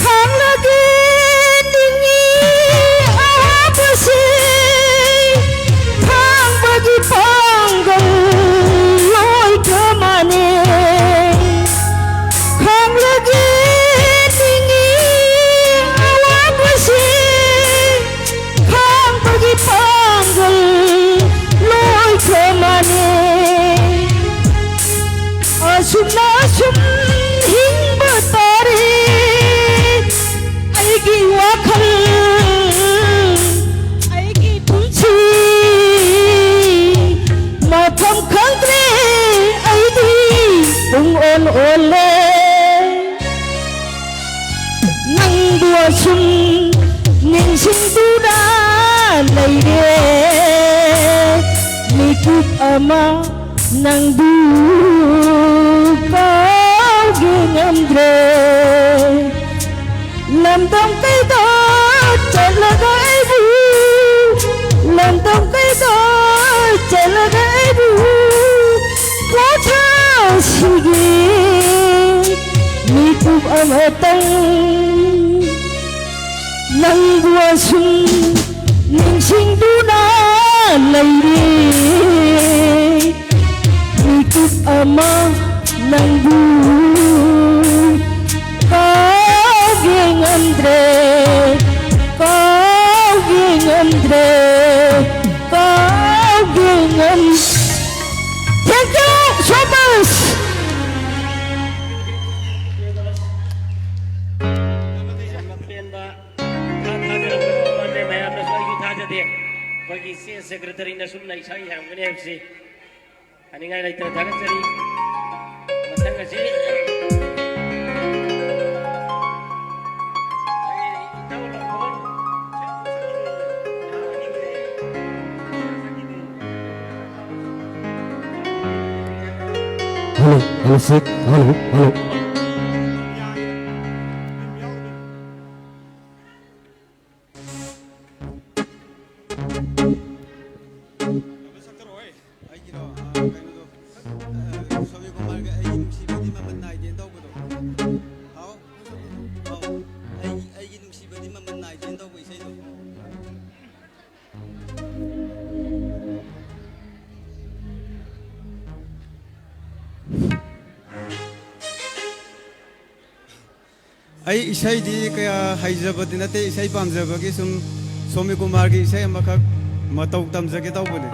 ꯈꯥꯡꯂꯒꯦ ꯅꯤꯡꯏ ꯑꯋꯥꯕꯁꯤ, ꯈꯥꯡꯕꯒꯤ ꯄꯥꯡꯒꯜ ꯂꯣꯏꯈ꯭ꯔ ꯃꯥꯅꯦ꯫ ꯈꯥꯡꯂꯒꯦ ꯅꯤꯡꯏ ꯑꯋꯥꯕꯁꯤ, ꯈꯥꯡꯕꯒꯤ ꯄꯥꯡꯒꯜ ꯂꯣꯏꯈ꯭ꯔ ꯃꯥꯅꯦ꯫ ꯑꯁꯨꯝꯅ ꯁꯨꯝ ꯍꯤꯡꯕ ꯇꯥꯔꯦ꯫ ꯑꯩꯒꯤ ꯋꯥꯈꯜ, ꯑꯩꯒꯤ ꯄꯨꯟꯁꯤ, ꯃꯐꯝ ꯈꯪꯗ꯭ꯔꯦ ꯑꯩꯗꯤ ꯄꯨꯡ ꯑꯣꯟ ꯑꯣꯜꯂꯦ꯫ ꯅꯪꯕꯨ ꯑꯁꯨꯝ ꯅꯤꯡꯁꯤꯡꯗꯨꯅ ꯂꯩꯔꯦ꯫ ꯃꯤꯀꯨꯞ ꯑꯃ ꯅꯪꯕꯨ ꯀꯥꯎꯒꯦ ꯉꯝꯗ꯭ꯔꯦ꯫ ꯂꯝꯗꯝ ꯀꯩꯗ ꯆꯠꯂꯒ ꯑꯩꯕꯨ, ꯂꯝꯗꯝ ꯀꯩꯗ ꯆꯠꯂꯒ ꯑꯩꯕꯨ ꯄꯣꯊꯥꯁꯤꯒꯦ꯫ ꯃꯤꯀꯨꯞ ꯑꯃꯇꯪ ꯅꯪꯕꯨ ꯑꯁꯨꯝ ꯅꯤꯡꯁꯤꯡꯗꯨꯅ ꯂꯩꯔꯦ꯫ ꯃꯤꯀꯨꯞ ꯑꯃ ꯅꯪꯕꯨ ꯀꯥꯎꯒꯦ ꯉꯝꯗ꯭ꯔꯦ, ꯀꯥꯎꯒꯦ ꯉꯝꯗ꯭ꯔꯦ, ꯀꯥꯎ ꯁꯦꯀ꯭ꯔꯦꯇꯔꯤꯅ ꯑꯁꯨꯝꯅ ꯏꯁꯥꯒꯤ ꯍꯥꯏꯔꯝꯒꯅꯤ ꯍꯥꯏꯕꯁꯤ ꯍꯥꯏꯅꯤꯡꯉꯥꯏ ꯂꯩꯇꯅ ꯊꯥꯒꯠꯆꯔꯤ꯫ ꯃꯊꯪ ꯑꯁꯤ ꯑꯩ ꯏꯇꯥꯎ ꯂꯥꯛꯄ Hello, hello, check. Hello, hello. ꯑꯩꯒꯤꯔꯣ? ꯑꯥ, ꯀꯩꯅꯣꯗꯣ, ꯑꯥ, ꯁꯣꯃꯤ ꯀꯨꯃꯥꯔꯒꯤ ꯑꯩꯒꯤ ꯅꯨꯡꯁꯤꯕꯗꯤ ꯃꯃꯜ ꯅꯥꯏꯗꯦꯅ ꯇꯧꯕꯗꯣ꯫ ꯍꯥꯎ? ꯑꯧ꯫ ꯑꯩꯒꯤ, ꯑꯩꯒꯤ ꯅꯨꯡꯁꯤꯕꯗꯤ ꯃꯃꯜ ꯅꯥꯏꯗꯦꯅ ꯇꯧꯕ ꯏꯁꯩꯗꯣ꯫ ꯑꯩ ꯏꯁꯩꯗꯤ ꯀꯌꯥ ꯍꯩꯖꯕꯗꯤ ꯅꯠꯇꯦ, ꯏꯁꯩ ꯄꯥꯝꯖꯕꯒꯤ ꯁꯨꯝ ꯁꯣꯃꯤ ꯀꯨꯃꯥꯔꯒꯤ ꯏꯁꯩ ꯑꯃꯈꯛ ꯃꯇꯧ ꯇꯝꯖꯒꯦ ꯇꯧꯕꯅꯦ꯫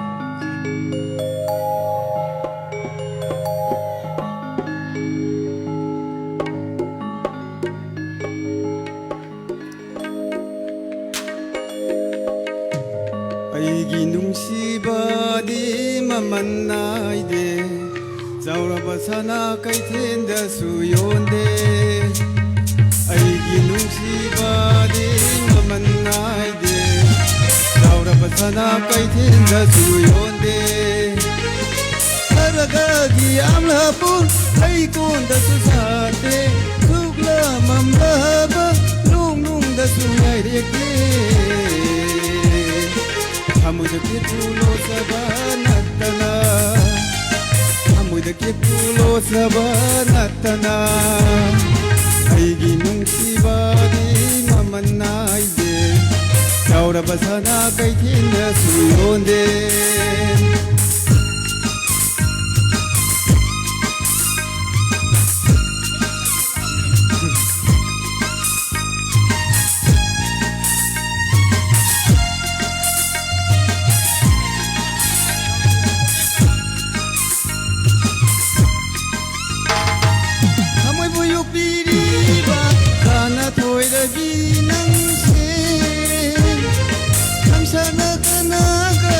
ꯑꯩꯒꯤ ꯅꯨꯡꯁꯤꯕꯗꯤ ꯃꯃꯜ ꯅꯥꯏꯗꯦ, ꯆꯥꯎꯔꯕ ꯁꯅꯥ ꯀꯩꯊꯦꯜꯗꯁꯨ ꯌꯣꯟꯗꯦ꯫ ꯑꯩꯒꯤ ꯅꯨꯡꯁꯤꯕꯗꯤ ꯃꯃꯜ ꯅꯥꯏꯗꯦ, ꯆꯥꯎꯔꯕ ꯁꯅꯥ ꯀꯩꯊꯦꯜꯗꯁꯨ ꯌꯣꯟꯗꯦ꯫ ꯈꯔꯒꯗꯤ ꯌꯥꯝꯂꯕꯨ ꯑꯩꯉꯣꯟꯗꯁꯨ ꯁꯥꯗꯦ, ꯁꯨꯛꯂ ꯃꯝꯂꯕ ꯅꯣꯡ ꯅꯨꯡꯗꯁꯨ ꯌꯥꯏꯔꯦꯛꯇꯦ꯫ ꯊꯃꯣꯏꯗ ꯀꯦꯇꯨ ꯂꯣꯠꯆꯕ ꯅꯠꯇꯅ, ꯊꯃꯣꯏꯗ ꯀꯦꯇꯨ ꯂꯣꯠꯆꯕ ꯅꯠꯇꯅ, ꯑꯩꯒꯤ ꯅꯨꯡꯁꯤꯕꯗꯤ ꯃꯃꯜ ꯅꯥꯏꯗꯦ, ꯆꯥꯎꯔꯕ ꯁꯅꯥ ꯀꯩꯊꯦꯜꯗꯁꯨ ꯌꯣꯟꯗꯦ꯫ ꯊꯃꯣꯏꯕꯨ ꯌꯣꯛꯄꯤꯔꯤꯕ ꯁꯅꯥꯊꯣꯏꯔꯕꯤ ꯅꯪꯁꯦ, ꯈꯝꯁꯥꯅ ꯀꯅꯥꯒ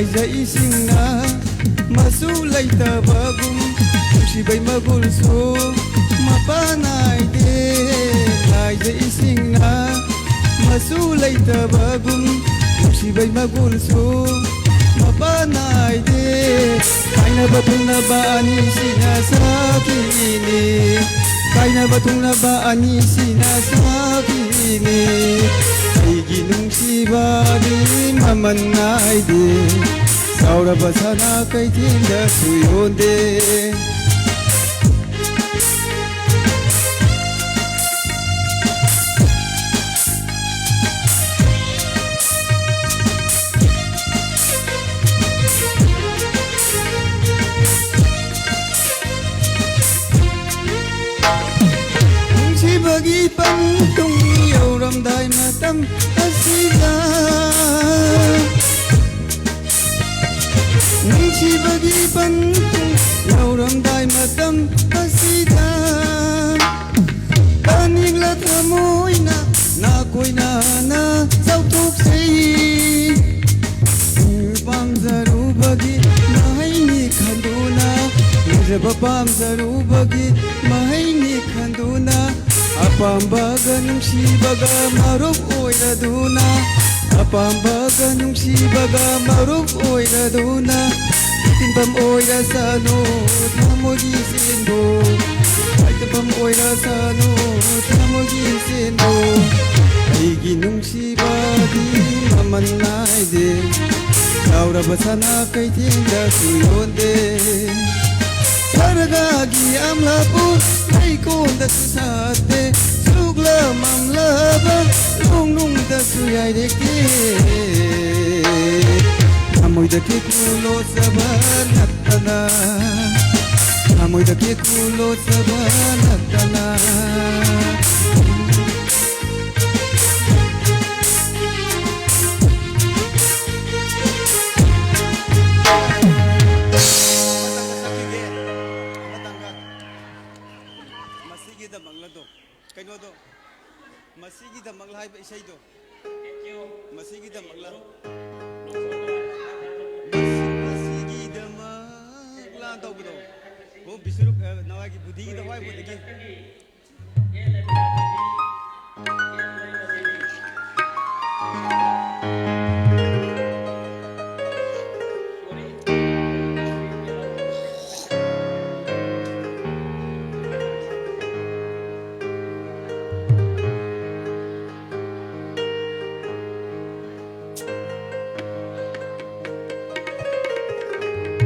ꯂꯥꯏꯖ ꯏꯁꯤꯡꯅ ꯃꯆꯨ ꯂꯩꯇꯕꯒꯨꯝ, ꯅꯨꯡꯁꯤꯕꯩ ꯃꯒꯨꯜꯁꯨ ꯃꯄꯥ ꯅꯥꯏꯗꯦ꯫ ꯂꯥꯏꯖ ꯏꯁꯤꯡꯅ ꯃꯆꯨ ꯂꯩꯇꯕꯒꯨꯝ, ꯅꯨꯡꯁꯤꯕꯩ ꯃꯒꯨꯜꯁꯨ ꯃꯄꯥ ꯅꯥꯏꯗꯦ꯫ ꯀꯥꯏꯅꯕ ꯊꯨꯡꯅꯕ ꯑꯅꯤꯁꯤꯅ ꯁꯥꯈꯤꯅꯤ꯫ ꯀꯥꯏꯅꯕ ꯊꯨꯡꯅꯕ ꯑꯅꯤꯁꯤꯅ ꯁꯥꯈꯤꯅꯤ꯫ ꯑꯩꯒꯤ ꯅꯨꯡꯁꯤꯕꯗꯤ ꯃꯃꯜ ꯅꯥꯏꯗꯦ꯫ ꯆꯥꯎꯔꯕ ꯁꯅꯥ ꯀꯩꯊꯦꯜꯗꯁꯨ ꯌꯣꯟꯗꯦ꯫ ꯅꯨꯡꯁꯤꯕꯒꯤ ꯄꯟꯊꯨꯡ ꯌꯧꯔꯝꯗꯥꯏ ꯃꯇꯝ ꯑꯁꯤꯗ, ꯅꯨꯡꯁꯤꯕꯒꯤ ꯄꯟꯊꯨꯡ ꯌꯧꯔꯝꯗꯥꯏ ꯃꯇꯝ ꯑꯁꯤꯗ, ꯀꯅꯤꯡꯂ ꯊꯃꯣꯏꯅ ꯅꯥꯀꯣꯏꯅꯅ ꯆꯥꯎꯊꯣꯛꯆꯩ꯫ ꯄꯥꯝꯖꯔꯨꯕꯒꯤ ꯃꯍꯩꯅꯤ ꯈꯟꯗꯨꯅ, ꯂꯦꯝꯖꯕ ꯄꯥꯝꯖꯔꯨꯕꯒꯤ ꯃꯍꯩꯅꯤ ꯈꯟꯗꯨꯅ, ꯑꯄꯥꯝꯕꯒ ꯅꯨꯡꯁꯤꯕꯒ ꯃꯔꯨꯞ ꯑꯣꯏꯔꯗꯨꯅ, ꯑꯄꯥꯝꯕꯒ ꯅꯨꯡꯁꯤꯕꯒ ꯃꯔꯨꯞ ꯑꯣꯏꯔꯗꯨꯅ, ꯇꯤꯟꯐꯝ ꯑꯣꯏꯔꯁꯅꯨ ꯊꯃꯣꯏꯒꯤ ꯁꯤꯟꯗꯨ, ꯇꯤꯟꯐꯝ ꯑꯣꯏꯔꯁꯅꯨ ꯊꯃꯣꯏꯒꯤ ꯁꯤꯟꯗꯨ꯫ ꯑꯩꯒꯤ ꯅꯨꯡꯁꯤꯕꯗꯤ ꯃꯃꯜ ꯅꯥꯏꯗꯦ, ꯆꯥꯎꯔꯕ ꯁꯅꯥ ꯀꯩꯊꯦꯜꯗꯁꯨ ꯌꯣꯟꯗꯦ꯫ ꯁꯔꯒꯒꯤ ꯑꯝꯂꯥꯄꯨ ꯂꯩꯀꯣꯜꯗꯁꯨ ꯁꯥꯠꯇꯦ, ꯁꯨꯛꯂꯝ ꯑꯝꯂꯕ ꯅꯣꯡꯅꯨꯡꯗꯁꯨ ꯌꯥꯏꯔꯦꯛꯇꯦ꯫ ꯊꯃꯣꯏꯗ ꯀꯦꯀꯨ ꯂꯣꯠꯆꯕ ꯅꯠꯇꯅ, ꯊꯃꯣꯏꯗ ꯀꯦꯀꯨ ꯂꯣꯠꯆꯕ ꯅꯠꯇꯅ꯫ ꯑꯃꯇꯪꯒ ꯁꯛꯈꯤꯒꯦ, ꯑꯃꯇꯪꯒ꯫ ꯃꯁꯤꯒꯤꯗꯃꯛꯂꯗꯣ, ꯀꯩꯅꯣꯗꯣ, ꯃꯁꯤꯒꯤꯗꯃꯛꯂ ꯍꯥꯏꯕ ꯏꯁꯩꯗꯣ, ꯃꯁꯤꯒꯤꯗꯃꯛꯂ? ꯅꯋꯥꯒꯤ ꯕꯨꯙꯤꯒꯤꯗ ꯍꯣꯏ ꯕꯨꯙꯤꯒꯤ꯫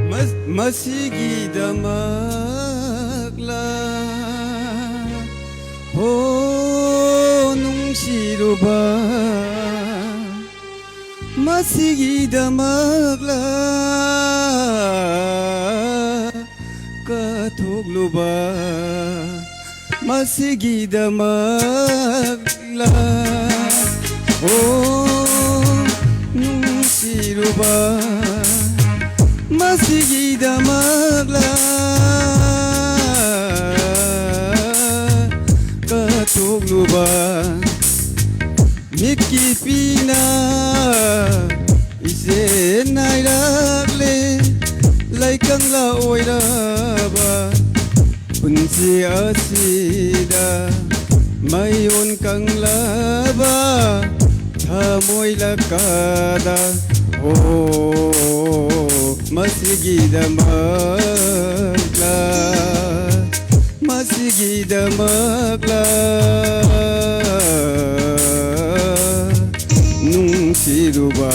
ꯃꯁ-, ꯃꯁꯤꯒꯤꯗꯃꯛꯂꯥ, ꯍꯣ ꯅꯨꯡꯁꯤꯔꯨꯕ, ꯃꯁꯤꯒꯤꯗꯃꯛꯂꯥ ꯀꯠꯊꯣꯛꯂꯨꯕ, ꯃꯁꯤꯒꯤꯗꯃꯛꯂꯥ, ꯑꯣ ꯅꯨꯡꯁꯤꯔꯨꯕ, ꯃꯁꯤꯒꯤꯗꯃꯛꯂꯥ ꯀꯠꯊꯣꯛꯂꯨꯕ, ꯃꯤꯠꯀꯤ ꯄꯤꯅ ꯏꯆꯦꯟ ꯅꯥꯏꯔꯛꯂꯦ, ꯂꯩꯀꯪꯂꯥ ꯑꯣꯏꯔꯕ ꯄꯨꯟꯁꯤ ꯑꯁꯤꯗ ꯃꯌꯣꯟ ꯀꯪꯂꯕ ꯊꯃꯣꯏ ꯂꯀꯥꯗ, ꯑꯣ ꯃꯁꯤꯒꯤꯗꯃꯛꯂꯥ, ꯃꯁꯤꯒꯤꯗꯃꯛꯂꯥ ꯅꯨꯡꯁꯤꯔꯨꯕ꯫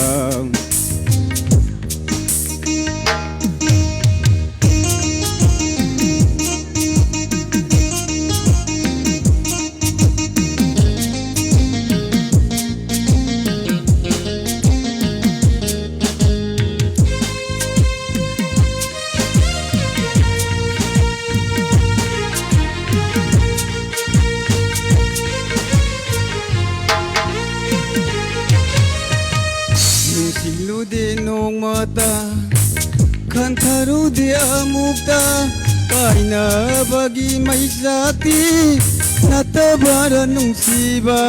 ꯅꯤꯡꯁꯤꯡꯂꯨꯗꯦ ꯅꯣꯡꯃꯇ, ꯈꯟꯊꯔꯨꯗꯦ ꯑꯃꯨꯛꯇ, ꯀꯥꯏꯅꯕꯒꯤ ꯃꯩꯁꯥꯛꯇꯤ ꯅꯠꯇꯕꯔ ꯅꯨꯡꯁꯤꯕ꯫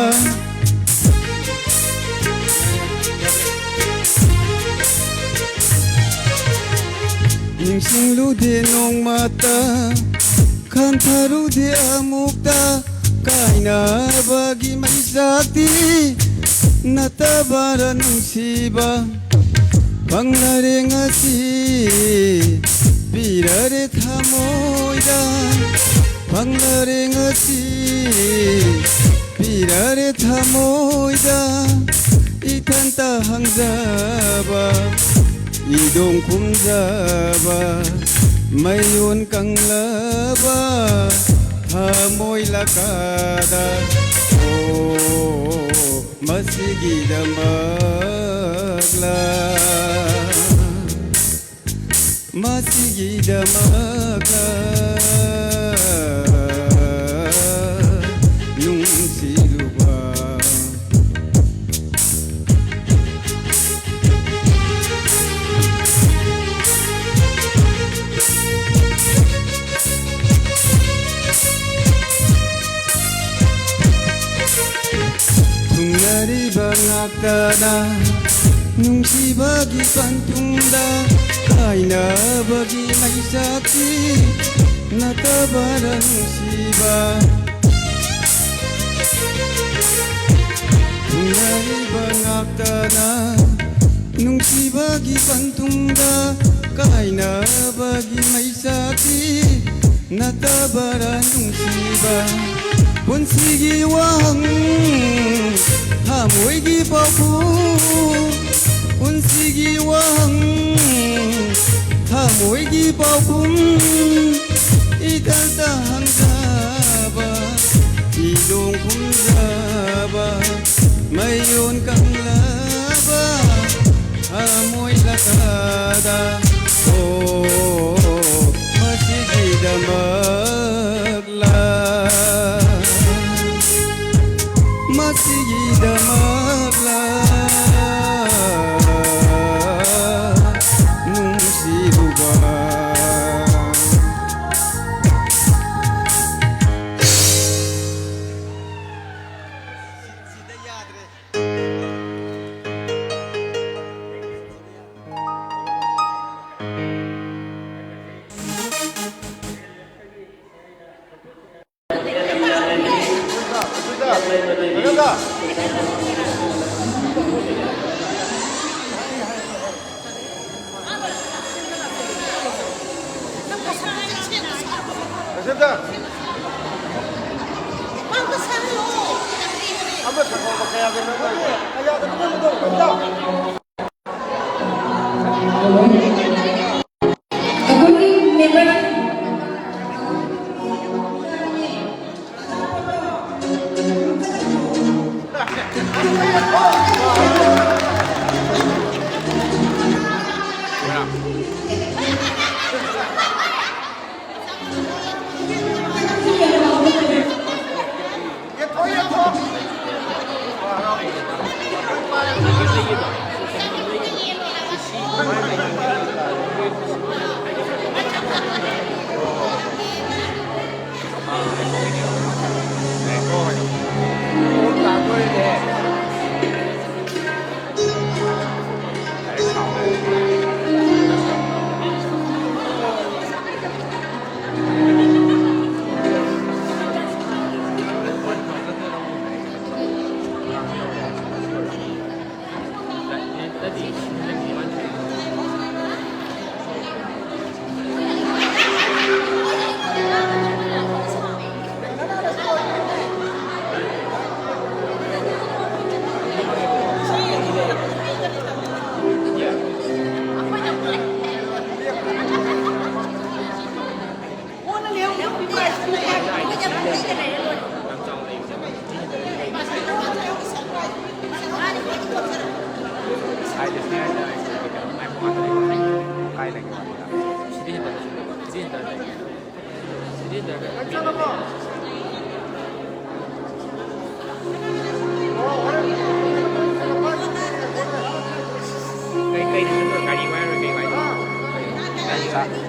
ꯅꯤꯡꯁꯤꯡꯂꯨꯗꯦ ꯅꯣꯡꯃꯇ, ꯈꯟꯊꯔꯨꯗꯦ ꯑꯃꯨꯛꯇ ꯀꯥꯏꯅꯕꯒꯤ ꯃꯩꯁꯥꯛꯇꯤ ꯅꯠꯇꯕꯔ ꯅꯨꯡꯁꯤꯕ꯫ ꯐꯪꯂꯔꯦ ꯉꯁꯤ ꯄꯤꯔꯔꯦ ꯊꯃꯣꯏꯗ꯫ ꯐꯪꯂꯔꯦ ꯉꯁꯤ ꯄꯤꯔꯔꯦ ꯊꯃꯣꯏꯗ꯫ ꯏꯊꯟꯇ ꯍꯪꯖꯕ ꯏꯗꯣꯡ ꯈꯨꯝꯖꯕ ꯃꯩꯌꯣꯟ ꯀꯪꯂꯕ ꯊꯃꯣꯏ ꯂꯀꯥꯗ꯫ ꯑꯣ ꯃꯁꯤꯒꯤꯗꯃꯛꯂ ꯃꯁꯤꯒꯤꯗꯃꯛꯇ ꯅꯨꯡꯁꯤꯔꯨꯕ꯫ ꯊꯨꯡꯅꯔꯤꯕ ꯉꯥꯛꯇꯅ ꯅꯨꯡꯁꯤꯕꯒꯤ ꯄꯟꯊꯨꯡꯗ ꯀꯥꯏꯅꯕꯒꯤ ꯃꯩꯁꯥꯛꯇꯤ ꯅꯠꯇꯕꯔ ꯅꯨꯡꯁꯤꯕ꯫ ꯊꯨꯡꯅꯔꯤꯕ ꯉꯥꯛꯇꯅ ꯅꯨꯡꯁꯤꯕꯒꯤ ꯄꯟꯊꯨꯡꯗ ꯀꯥꯏꯅꯕꯒꯤ ꯃꯩꯁꯥꯛꯇꯤ ꯅꯠꯇꯕꯔ ꯅꯨꯡꯁꯤꯕ꯫ ꯄꯨꯟꯁꯤꯒꯤ ꯋꯥꯍꯪ ꯊꯃꯣꯏꯒꯤ ꯄꯥꯎꯈꯨꯝ꯫ ꯄꯨꯟꯁꯤꯒꯤ ꯋꯥꯍꯪ ꯊꯃꯣꯏꯒꯤ ꯄꯥꯎꯈꯨꯝ꯫ ꯏꯊꯟꯇ ꯍꯪꯖꯕ ꯏꯗꯣꯡ ꯈꯨꯝꯖꯕ ꯃꯩꯌꯣꯟ ꯀꯪꯂꯕ ꯊꯃꯣꯏ ꯂꯀꯥꯗ꯫ ꯑꯣ ꯃꯁꯤꯒꯤꯗꯃꯛꯂ ꯃꯁꯤꯒꯤꯗꯃꯛꯂ ꯅꯨꯡꯁꯤꯔꯨꯕ꯫ ꯀꯥꯏ ꯂꯩꯒꯦ? ꯁꯤꯗꯤ ꯍꯦꯟꯊꯔꯦ꯫ ꯁꯤꯗꯤ ꯍꯦꯟꯊꯔꯦ꯫ ꯀꯩ, ꯀꯩꯗ ꯆꯠꯇꯣꯏ? ꯒꯥꯔꯤ ꯋꯥꯏꯔꯣꯏ, ꯀꯩ ꯋꯥꯏꯗꯣꯏ? ꯒꯥꯔꯤ ꯋꯥꯏꯔꯣꯏ꯫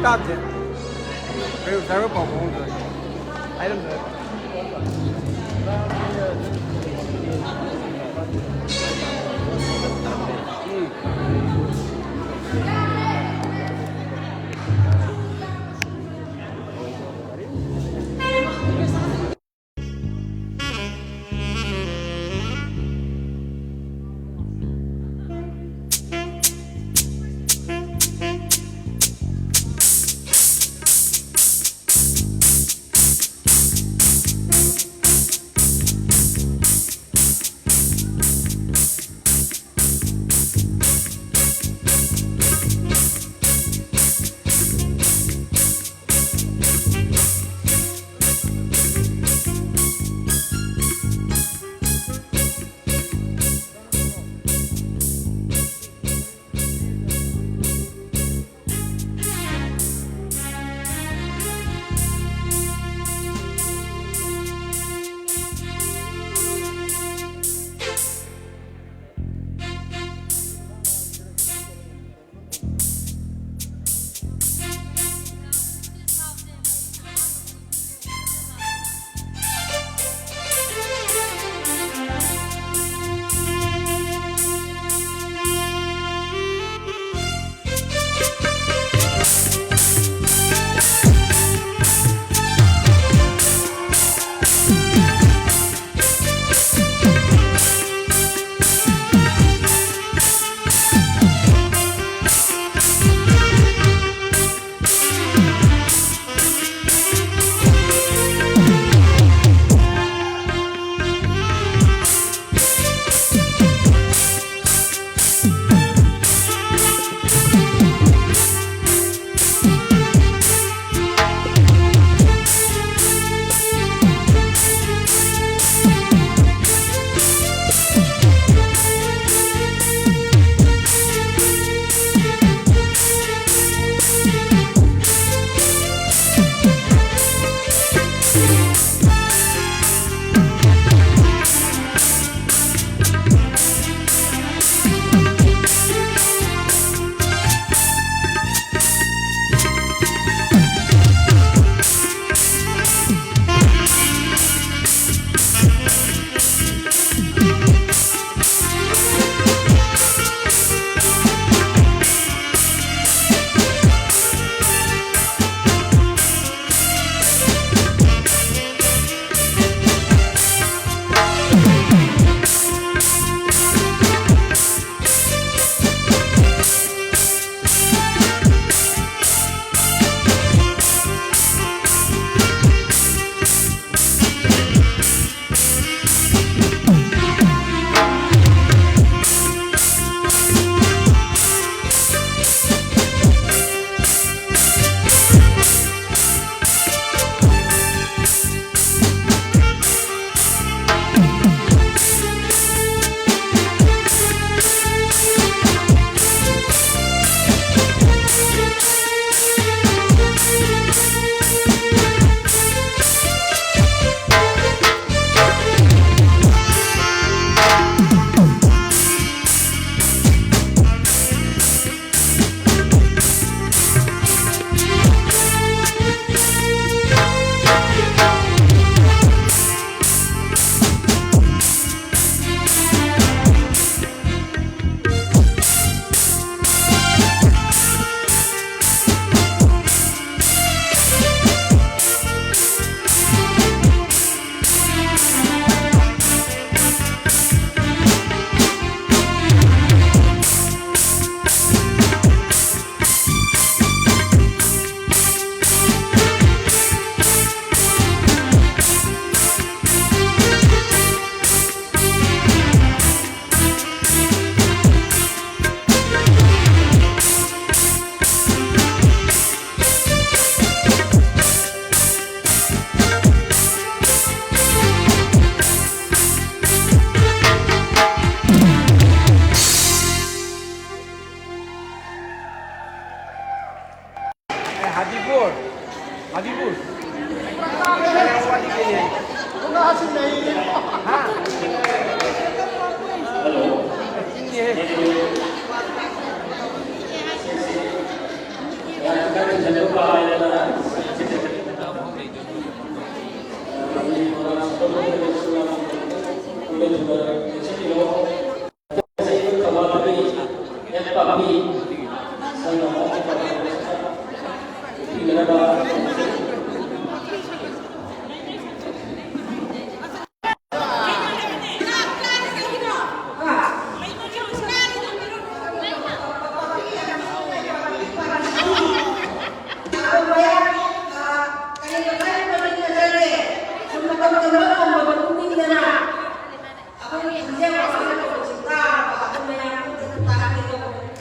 ꯀꯥꯞꯁꯦ꯫ ꯀꯩ ꯉꯁꯥꯏ ꯄꯥꯎ ꯐꯥꯎꯅꯗ꯭ꯔꯦ꯫ ꯍꯥꯏꯔꯝꯗ꯭ꯔꯦ꯫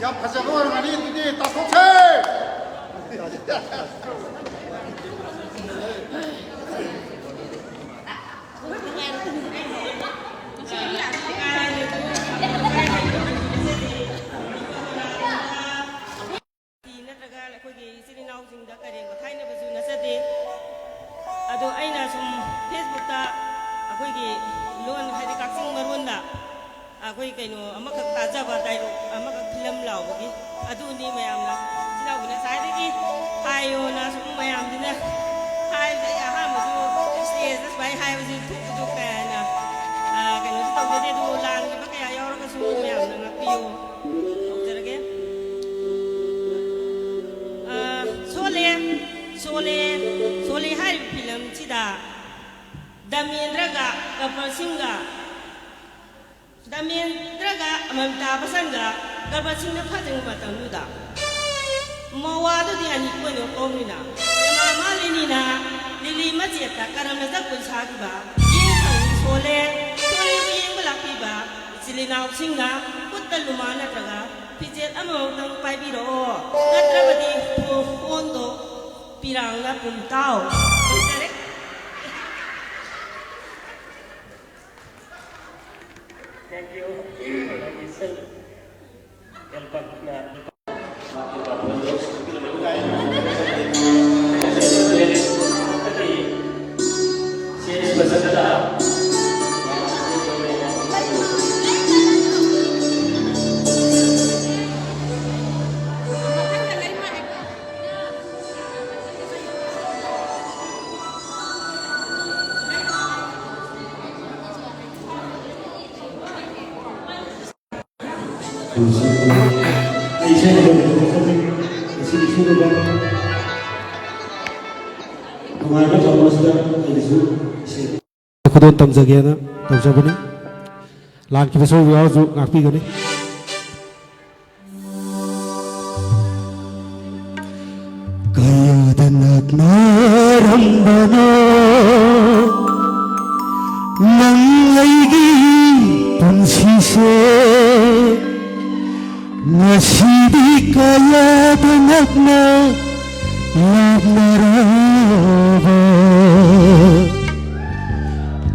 ꯌꯥꯝ ꯐꯖꯕ ꯑꯣꯏꯔꯝꯒꯅꯤ, ꯑꯗꯨꯗꯤ ꯇꯥꯊꯣꯛꯁꯦ꯫ ꯅꯠꯇ꯭ꯔꯒ ꯑꯩꯈꯣꯏꯒꯤ ꯏꯆꯤꯜ ꯏꯅꯥꯎꯁꯤꯡꯗ ꯀꯔꯦꯝ ꯀꯊꯥꯏꯅꯕꯁꯨ ꯅꯠꯆꯗꯦ꯫ ꯑꯗꯣ ꯑꯩꯅ ꯁꯨꯝ Facebook-ꯇ ꯑꯩꯈꯣꯏꯒꯤ ꯂꯣꯟ, ꯍꯥꯏꯗꯤ ꯀꯛꯆꯤꯡ ꯃꯔꯣꯟꯗ ꯑꯩꯈꯣꯏ ꯀꯩꯅꯣ ꯑꯃꯈꯛ ꯇꯥꯖꯕ, ꯗꯥꯏꯂꯣꯛ ꯑꯃꯈꯛ ꯐꯤꯂꯝ ꯂꯥꯎꯕꯒꯤ, ꯑꯗꯨꯅꯤ ꯃꯌꯥꯝꯅ ꯏꯆꯤꯜ ꯏꯅꯥꯎꯒꯤ ꯉꯁꯥꯏꯗꯒꯤ ꯍꯥꯏꯌꯣꯅ ꯁꯨꯝ ꯃꯌꯥꯝꯁꯤꯅ ꯍꯥꯏꯕꯗ, ꯑꯩ ꯑꯍꯥꯟꯕꯁꯨ ꯁ꯭ꯇꯦꯖꯇ ꯁꯨꯃꯥꯏꯅ ꯍꯥꯏꯕꯁꯤ ꯊꯣꯛꯄꯗꯣ ꯀꯌꯥꯅ, ꯑ, ꯀꯩꯅꯣꯁꯨ ꯇꯧꯖꯗꯦ꯫ ꯑꯗꯨꯕꯨ ꯂꯥꯟꯈꯤꯕ ꯀꯌꯥ ꯌꯥꯎꯔꯒꯁꯨ ꯃꯌꯥꯝꯅ ꯉꯥꯛꯄꯤꯌꯨ꯫ ꯇꯧꯖꯔꯒꯦ꯫ ꯑ, ꯁꯣꯂꯦ, ꯁꯣꯂꯦ, ꯁꯣꯂꯦ ꯍꯥꯏꯔꯤꯕ ꯐꯤꯂꯝꯁꯤꯗ ꯗꯃꯦꯟꯗ꯭ꯔꯒ ꯒꯕꯔ ꯁꯤꯡꯒ, ꯗꯃꯦꯟꯗ꯭ꯔꯒ ꯃꯃꯤꯇꯥ ꯕꯆꯟꯒ ꯒꯕꯔ ꯁꯤꯡꯅ ꯐꯥꯖꯤꯟꯕ ꯃꯇꯝꯗꯨꯗ ꯃꯋꯥꯗꯨꯗꯤ ꯑꯅꯤ ꯀꯣꯏꯅ ꯀꯧꯔꯤꯅ, ꯍꯦꯃꯥ ꯃꯥꯂꯤꯅꯤꯅ ꯂꯤꯂꯤ ꯃꯆꯦꯠꯇ ꯀꯔꯝꯅ ꯖꯒꯣꯏ ꯁꯥꯈꯤꯕ ꯌꯦꯡ ꯈꯪꯉꯤ ꯁꯣꯂꯦ꯫ ꯁꯣꯂꯦꯕꯨ ꯌꯦꯡꯕ ꯂꯥꯛꯄꯤꯕ ꯏꯆꯤꯜ ꯏꯅꯥꯎꯁꯤꯡꯅ ꯈꯨꯠꯇ ꯂꯨꯃꯥ ꯅꯠꯇ꯭ꯔꯒ ꯐꯤꯖꯦꯠ ꯑꯃꯃꯝꯇꯪ ꯄꯥꯏꯕꯤꯔꯛꯑꯣ, ꯅꯠꯇ꯭ꯔꯕꯗꯤ ꯐꯣꯟꯗꯣ ꯄꯤꯔꯥꯡꯅ ꯄꯨꯝ ꯇꯥꯎ꯫ ꯂꯣꯏꯖꯔꯦ꯫ Thank you. Thank you, sir. Help us na. ꯑꯩ ꯏꯁꯩ ꯍꯧꯖꯤꯛ ꯍꯧꯖꯤꯛ ꯉꯁꯤꯒꯤ ꯁꯤꯒꯨꯝꯕ ꯅꯨꯡꯉꯥꯏꯕ ꯊꯧꯔꯝ ꯑꯁꯤꯗ ꯑꯩꯅꯁꯨ ꯏꯁꯩ ꯈꯨꯗꯣꯜ ꯇꯝꯖꯒꯦꯅ ꯇꯧꯖꯕꯅꯤ꯫ ꯂꯥꯟꯈꯤꯕ ꯁꯣꯏꯕ ꯌꯥꯎꯔꯁꯨ ꯉꯥꯛꯄꯤꯒꯅꯤ꯫ ꯀꯌꯥꯗ ꯅꯛꯅꯔꯝꯕꯅꯣ ꯅꯪ ꯑꯩꯒꯤ ꯄꯨꯟꯁꯤꯁꯦ, ꯉꯁꯤꯗꯤ ꯀꯌꯥꯗ ꯅꯛꯅ ꯂꯥꯞꯅꯔꯕ꯫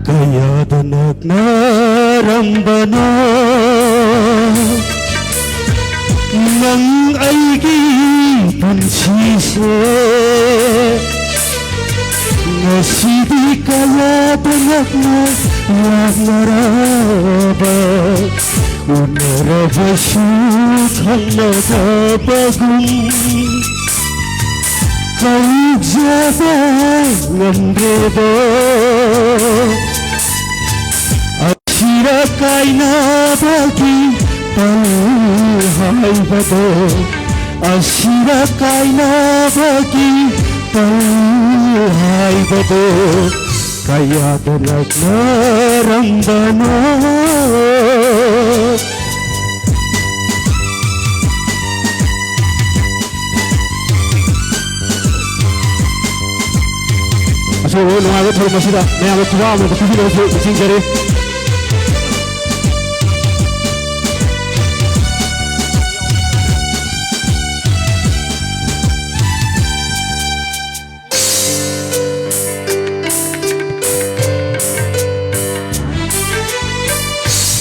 ꯀꯌꯥꯗ ꯅꯛꯅꯔꯝꯕꯅꯣ ꯅꯪ ꯑꯩꯒꯤ ꯄꯨꯟꯁꯤꯁꯦ, ꯉꯁꯤꯗꯤ ꯀꯌꯥꯗ ꯅꯛꯅ ꯂꯥꯞꯅꯔꯕ꯫ ꯎꯅꯔꯕꯁꯨ ꯈꯪꯅꯗꯕꯒꯨꯝ ꯀꯧꯖꯕ ꯉꯝꯗ꯭ꯔꯦꯗꯣ꯫ ꯑꯁꯤꯔ ꯀꯥꯏꯅꯕꯒꯤ ꯄꯜ ꯍꯥꯏꯕꯗꯣ, ꯑꯁꯤꯔ ꯀꯥꯏꯅꯕꯒꯤ ꯄꯜ ꯍꯥꯏꯕꯗꯣ, ꯀꯌꯥꯗ ꯅꯛꯅꯔꯝꯕꯅꯣ꯫ ꯑꯁꯨꯝꯕ ꯅꯨꯡꯉꯥꯏꯕ ꯊꯧꯔꯝ ꯑꯁꯤꯗ ꯃꯌꯥꯝꯅ ꯈꯨꯕꯥꯛ ꯑꯃꯗ ꯄꯤꯕꯤꯔꯛꯄꯁꯨ ꯅꯤꯡꯁꯤꯡꯖꯔꯤ꯫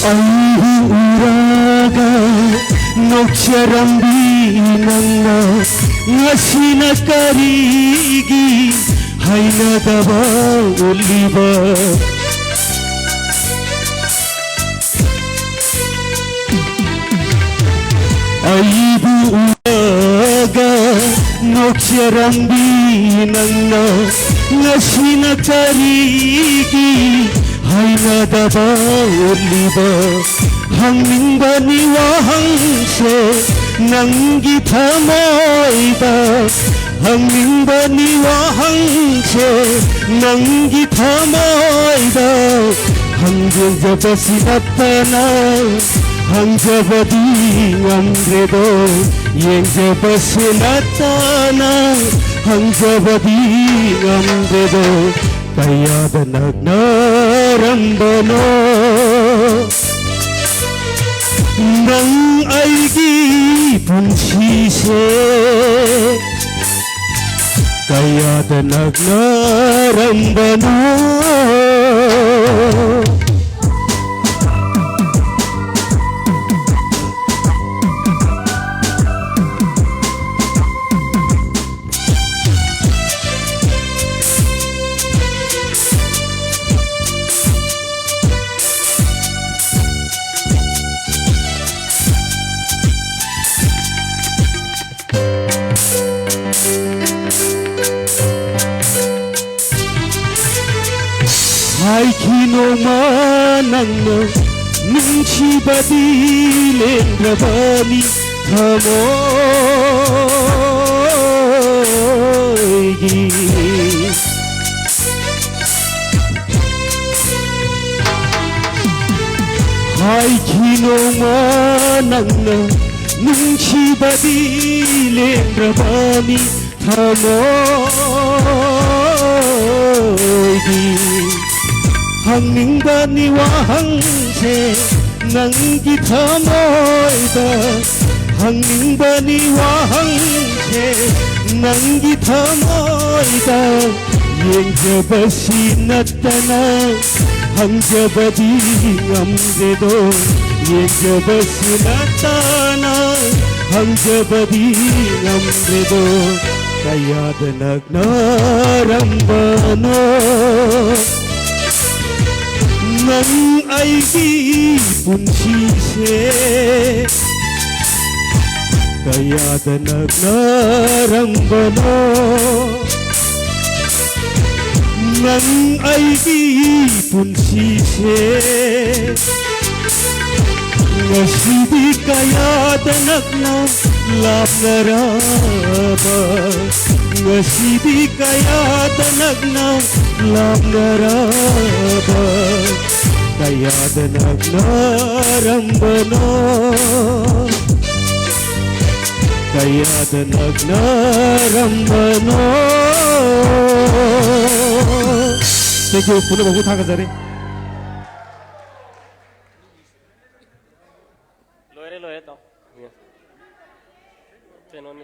ꯑꯩꯕꯨ ꯎꯔꯒ ꯅꯣꯛꯆꯔꯝꯕꯤ ꯅꯪꯅ ꯉꯁꯤꯅ ꯀꯔꯤꯒꯤ ꯍꯩꯅꯗꯕ ꯎꯠꯂꯤꯕ? ꯑꯩꯕꯨ ꯎꯔꯒ ꯅꯣꯛꯆꯔꯝꯕꯤ ꯅꯪꯅ ꯉꯁꯤꯅ ꯀꯔꯤꯒꯤ ꯍꯩꯅꯗꯕ ꯎꯠꯂꯤꯕ? ꯍꯪꯅꯤꯡꯕꯅꯤ ꯋꯥꯍꯪ ꯅꯪꯒꯤ ꯊꯃꯣꯏꯗ ꯍꯪꯅꯤꯡꯕꯅꯤ ꯋꯥꯍꯪꯁꯦ, ꯅꯪꯒꯤ ꯊꯃꯣꯏꯗ ꯍꯪꯖꯕꯁꯤ ꯅꯠꯇꯅ ꯍꯪꯖꯕꯗꯤ ꯉꯝꯗ꯭ꯔꯦꯗꯣ, ꯌꯦꯡꯖꯕꯁꯤ ꯅꯠꯇꯅ ꯍꯪꯖꯕꯗꯤ ꯉꯝꯗ꯭ꯔꯦꯗꯣ, ꯀꯌꯥꯗ ꯅꯛꯅꯔꯝꯕꯅꯣ ꯅꯪ ꯑꯩꯒꯤ ꯄꯨꯟꯁꯤꯁꯦ, ꯀꯌꯥꯗ ꯅꯛꯅꯔꯝꯕꯅꯣ꯫ ꯍꯥꯏꯈꯤ ꯅꯣꯡꯃ ꯅꯪꯅ, ꯅꯨꯡꯁꯤꯕꯗꯤ ꯂꯦꯡꯗ꯭ꯔꯕꯅꯤ ꯊꯃꯣꯏꯒꯤ꯫ ꯍꯥꯏꯈꯤ ꯅꯣꯡꯃ ꯅꯪꯅ, ꯅꯨꯡꯁꯤꯕꯗꯤ ꯂꯦꯡꯗ꯭ꯔꯕꯅꯤ ꯊꯃꯣꯏꯒꯤ꯫ ꯍꯪꯅꯤꯡꯕꯅꯤ ꯋꯥꯍꯪꯁꯦ ꯅꯪꯒꯤ ꯊꯃꯣꯏꯗ, ꯍꯪꯅꯤꯡꯕꯅꯤ ꯋꯥꯍꯪꯁꯦ ꯅꯪꯒꯤ ꯊꯃꯣꯏꯗ, ꯌꯦꯡꯖꯕꯁꯤ ꯅꯠꯇꯅ ꯍꯪꯖꯕꯗꯤ ꯉꯝꯗꯦꯗꯣ, ꯌꯦꯡꯖꯕꯁꯤ ꯅꯠꯇꯅ ꯍꯪꯖꯕꯗꯤ ꯉꯝꯗꯦꯗꯣ, ꯀꯌꯥꯗ ꯅꯛꯅꯔꯝꯕꯅꯣ ꯅꯪ ꯑꯩꯒꯤ ꯄꯨꯟꯁꯤꯁꯦ, ꯀꯌꯥꯗ ꯅꯛꯅꯔꯝꯕꯅꯣ ꯅꯪ ꯑꯩꯒꯤ ꯄꯨꯟꯁꯤꯁꯦ꯫ ꯉꯁꯤꯗꯤ ꯀꯌꯥꯗ ꯅꯛꯅ ꯂꯥꯞꯅꯔꯕ, ꯉꯁꯤꯗꯤ ꯀꯌꯥꯗ ꯅꯛꯅ ꯂꯥꯞꯅꯔꯕ, ꯀꯌꯥꯗ ꯅꯛꯅꯔꯝꯕꯅꯣ, ꯀꯌꯥꯗ ꯅꯛꯅꯔꯝꯕꯅꯣ꯫ Thank you. ꯄꯨꯝꯅꯃꯛꯄꯨ ꯊꯥꯒꯠꯆꯔꯤ꯫ ꯂꯣꯏꯔꯦ, ꯂꯣꯏꯔꯦ, ꯇꯥꯎ꯫ ꯀꯩꯅꯣꯅꯤ꯫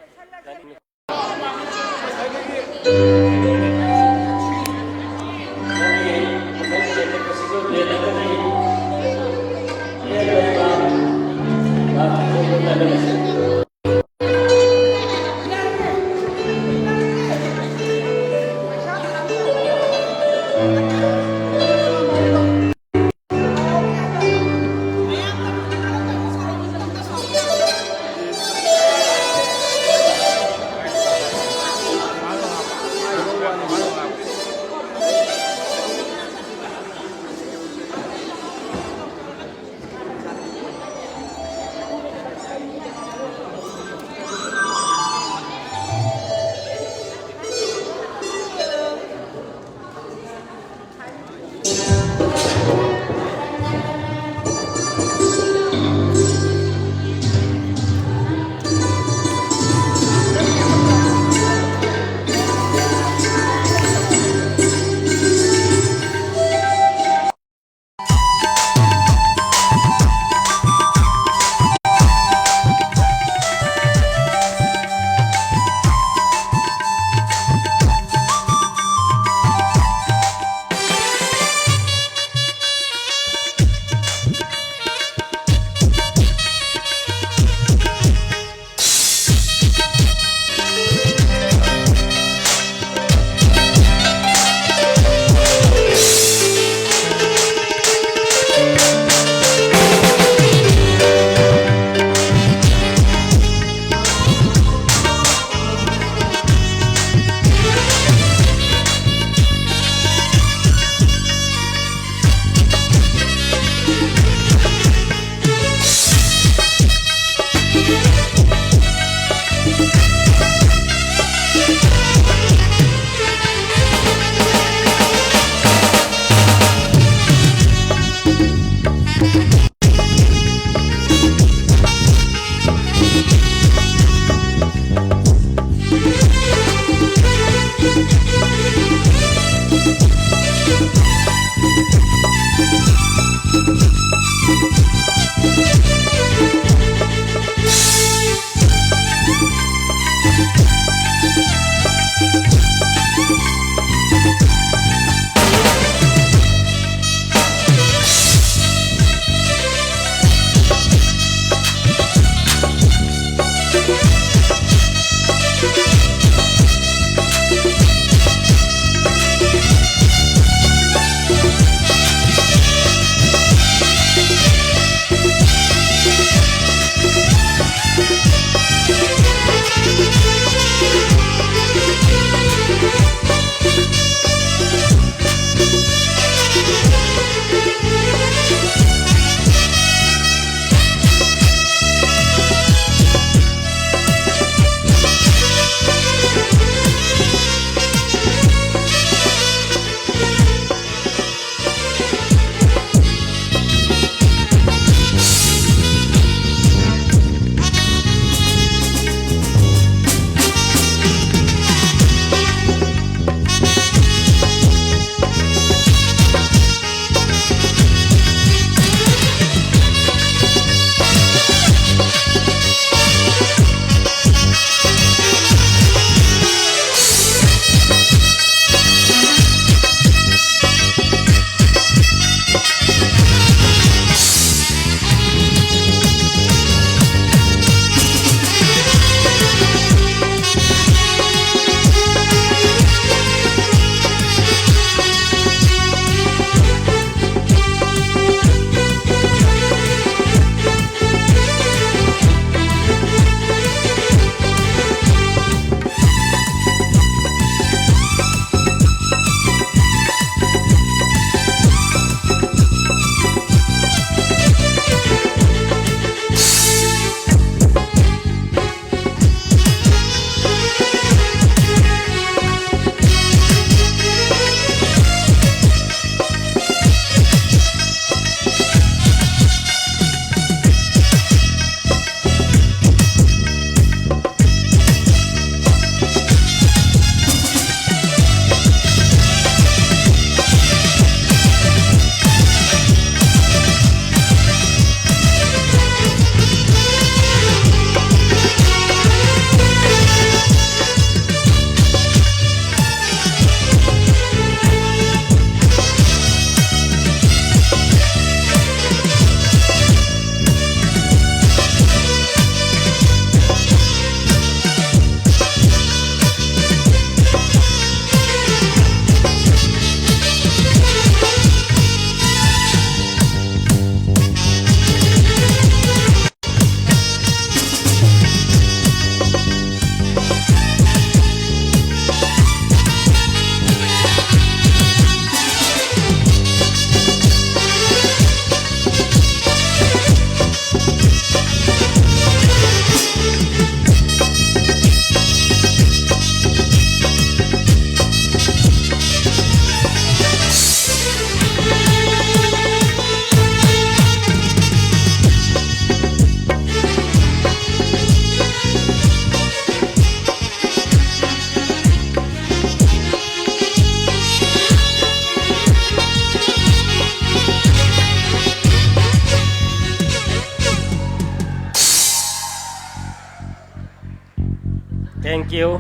Thank you.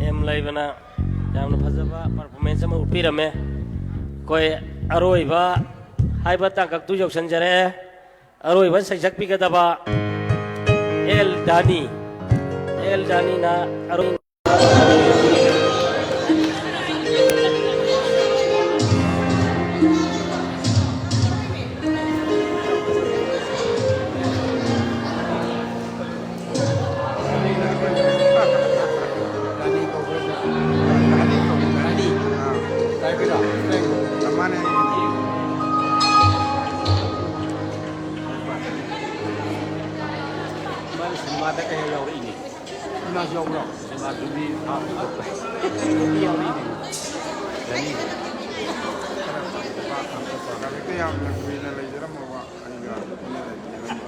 ꯑꯦꯝ ꯂꯩꯕꯅ ꯌꯥꯝꯅ ꯐꯖꯕ performance ꯑꯃ ꯎꯠꯄꯤꯔꯝꯃꯦ꯫ ꯑꯩꯈꯣꯏ ꯑꯔꯣꯏꯕ ꯍꯥꯏꯕ ꯇꯥꯡꯀꯛꯇꯨ ꯌꯧꯁꯤꯟꯖꯔꯛꯑꯦ꯫ ꯑꯔꯣꯏꯕ ꯁꯩꯁꯛꯄꯤꯒꯗꯕ ꯑꯦꯜ ꯗꯥꯅꯤ, ꯑꯦꯜ ꯗꯥꯅꯤꯅ ꯑꯔꯣꯏ ꯃꯥꯅ ꯁꯤꯅꯦꯃꯥꯗ ꯀꯩ ꯌꯥꯎꯔꯛꯏꯅꯦ? ꯁꯤꯅꯦꯃꯥꯁꯨ ꯌꯥꯎꯕ꯭ꯔꯣ? ꯁꯤꯅꯦꯃꯥꯗꯨꯗꯤ ꯐꯥꯎ ꯌꯥꯎꯔꯛꯏꯅꯦ꯫ ꯌꯥꯅꯤ꯫ ꯂꯥꯏꯔꯤꯛꯇ ꯌꯥꯝꯅ ꯀꯨꯏꯅ ꯂꯩꯖꯔꯝꯃꯕ ꯑꯩꯒ ꯄꯨꯟꯅ ꯂꯩꯃꯤꯟꯅꯔꯝꯕ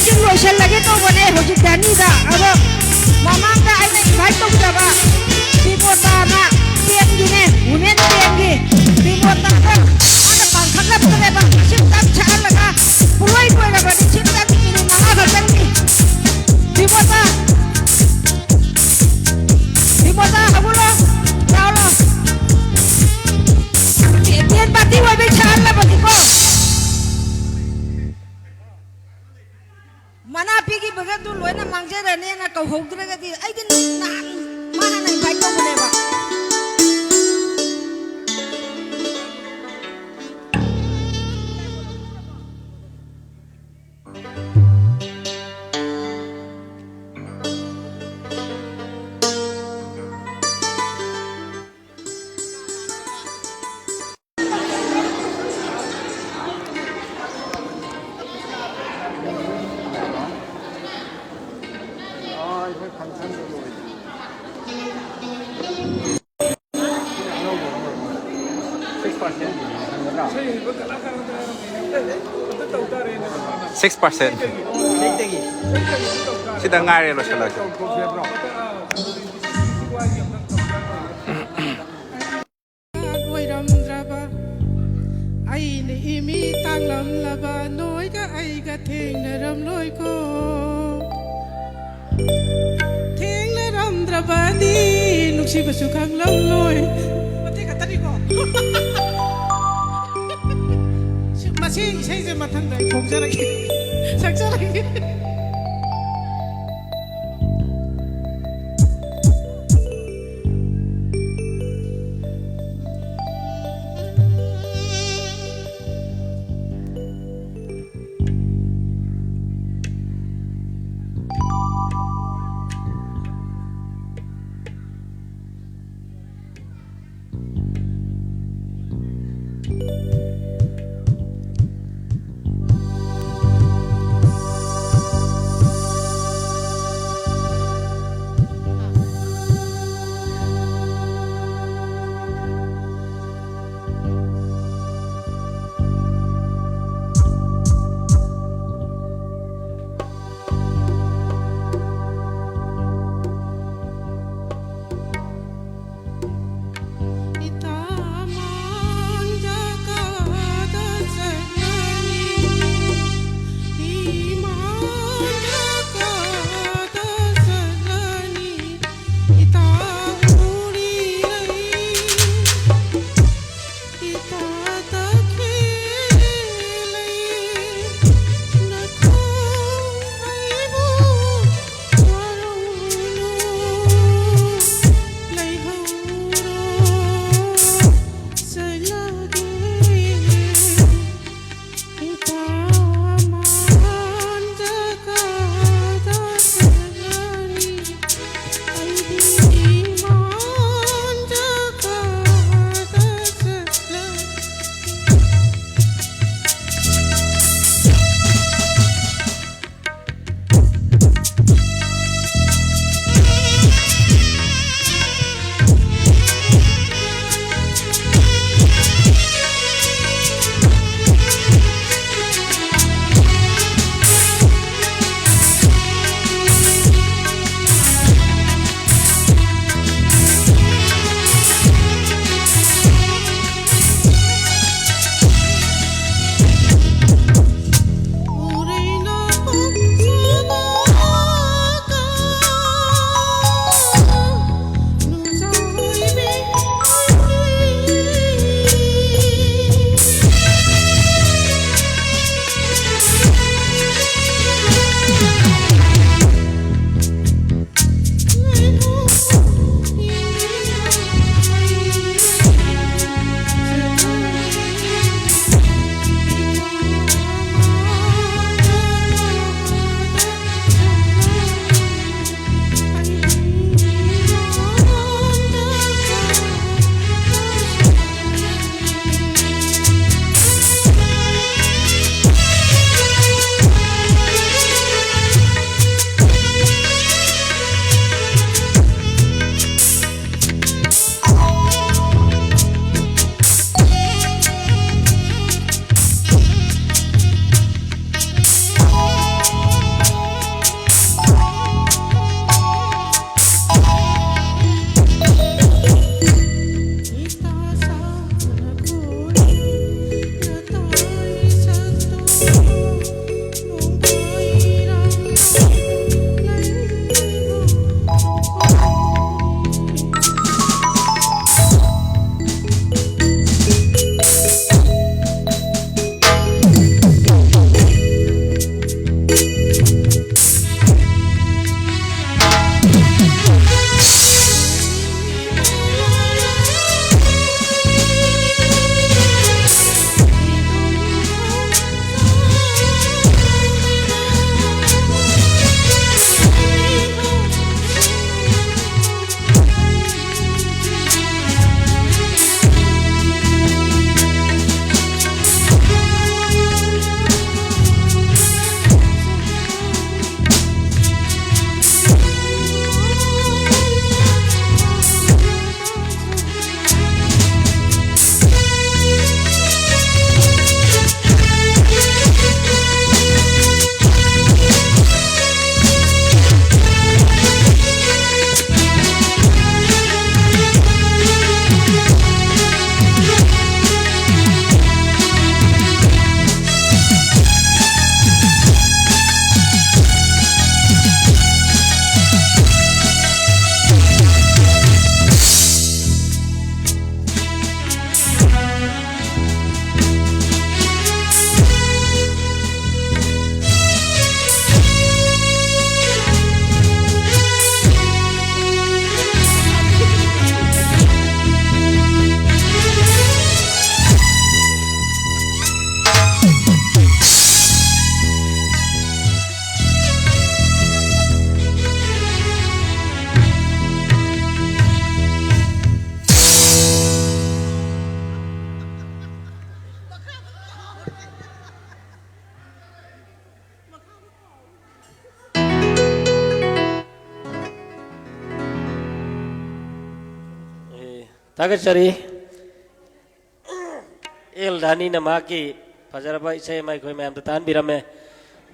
ꯁꯤ ꯂꯣꯏꯁꯤꯜꯂꯒꯦ ꯇꯧꯕꯅꯦ ꯍꯧꯖꯤꯛ ꯙꯅꯤꯗ꯫ ꯑꯗꯣ ꯃꯃꯥꯡꯗ ꯑꯩꯅ invite ꯇꯧꯖꯕ ꯕꯤꯃꯣꯇꯥꯅ ꯇꯦꯟꯒꯤꯅꯦ, women ꯇꯦꯟꯒꯤ ꯕꯤꯃꯣꯇꯥꯗ ꯃꯥꯅ ꯄꯥꯡꯈꯠꯂꯛꯇ꯭ꯔꯦꯕ꯫ ꯁꯤꯝꯇꯪ ꯁꯛꯍꯜꯂꯒ ꯄꯨꯡꯂꯣꯏ ꯂꯣꯏꯔꯕꯅꯤ꯫ ꯁꯤꯝꯇꯪ ꯃꯤꯅꯤꯠ ꯃꯉꯥ ꯈꯛꯇꯪꯅꯤ꯫ ꯕꯤꯃꯣꯇꯥ, ꯕꯤꯃꯣꯇꯥ ꯍꯧꯒꯠꯂꯣ, ꯂꯥꯎꯂꯣ꯫ ꯇꯦꯟ ꯄꯥꯔꯇꯤ ꯑꯣꯏꯕꯩ ꯁꯛꯍꯜꯂꯕꯅꯤꯀꯣ꯫ ꯃꯅꯥ ꯄꯤꯈꯤꯕꯒꯗꯨ ꯂꯣꯏꯅ ꯃꯥꯡꯖꯔꯅꯦꯅ ꯀꯧꯍꯧꯗ꯭ꯔꯒꯗꯤ ꯑꯩꯗꯤ ꯅꯍꯥꯟ ꯃꯥ ꯍꯥꯟꯅ invite ꯇꯧꯕꯅꯦꯕ꯫ Six percent. ꯁꯤꯗ ꯉꯥꯏꯔꯦ ꯂꯣꯏꯁꯤꯜꯂꯁꯤ꯫ ꯑꯣꯏꯔꯝꯗ꯭ꯔꯕ ꯑꯩꯅ ꯏꯃꯤ ꯇꯥꯡꯂꯝꯂꯕ ꯅꯣꯏꯒ ꯑꯩꯒ ꯊꯦꯡꯅꯔꯝꯂꯣꯏꯀꯣ꯫ ꯊꯦꯡꯅꯔꯝꯗ꯭ꯔꯕꯗꯤ ꯅꯨꯡꯁꯤꯕꯁꯨ ꯈꯪꯂꯝꯂꯣꯏ꯫ ꯃꯇꯦꯛ ꯈꯛꯇꯅꯤꯀꯣ꯫ ꯁꯤ, ꯃꯁꯤ ꯏꯁꯩꯁꯦ ꯃꯊꯪꯗ ꯑꯩ ꯐꯣꯡꯖꯔꯒꯦ, ꯁꯛꯆꯔꯒꯦ꯫ ꯊꯥꯒꯠꯆꯔꯤ꯫ ꯑꯦꯜ ꯙꯥꯅꯤꯅ ꯃꯍꯥꯛꯀꯤ ꯐꯖꯔꯕ ꯏꯁꯩ ꯑꯃ ꯑꯩꯈꯣꯏ ꯃꯌꯥꯝꯗ ꯇꯥꯍꯟꯕꯤꯔꯝꯃꯦ꯫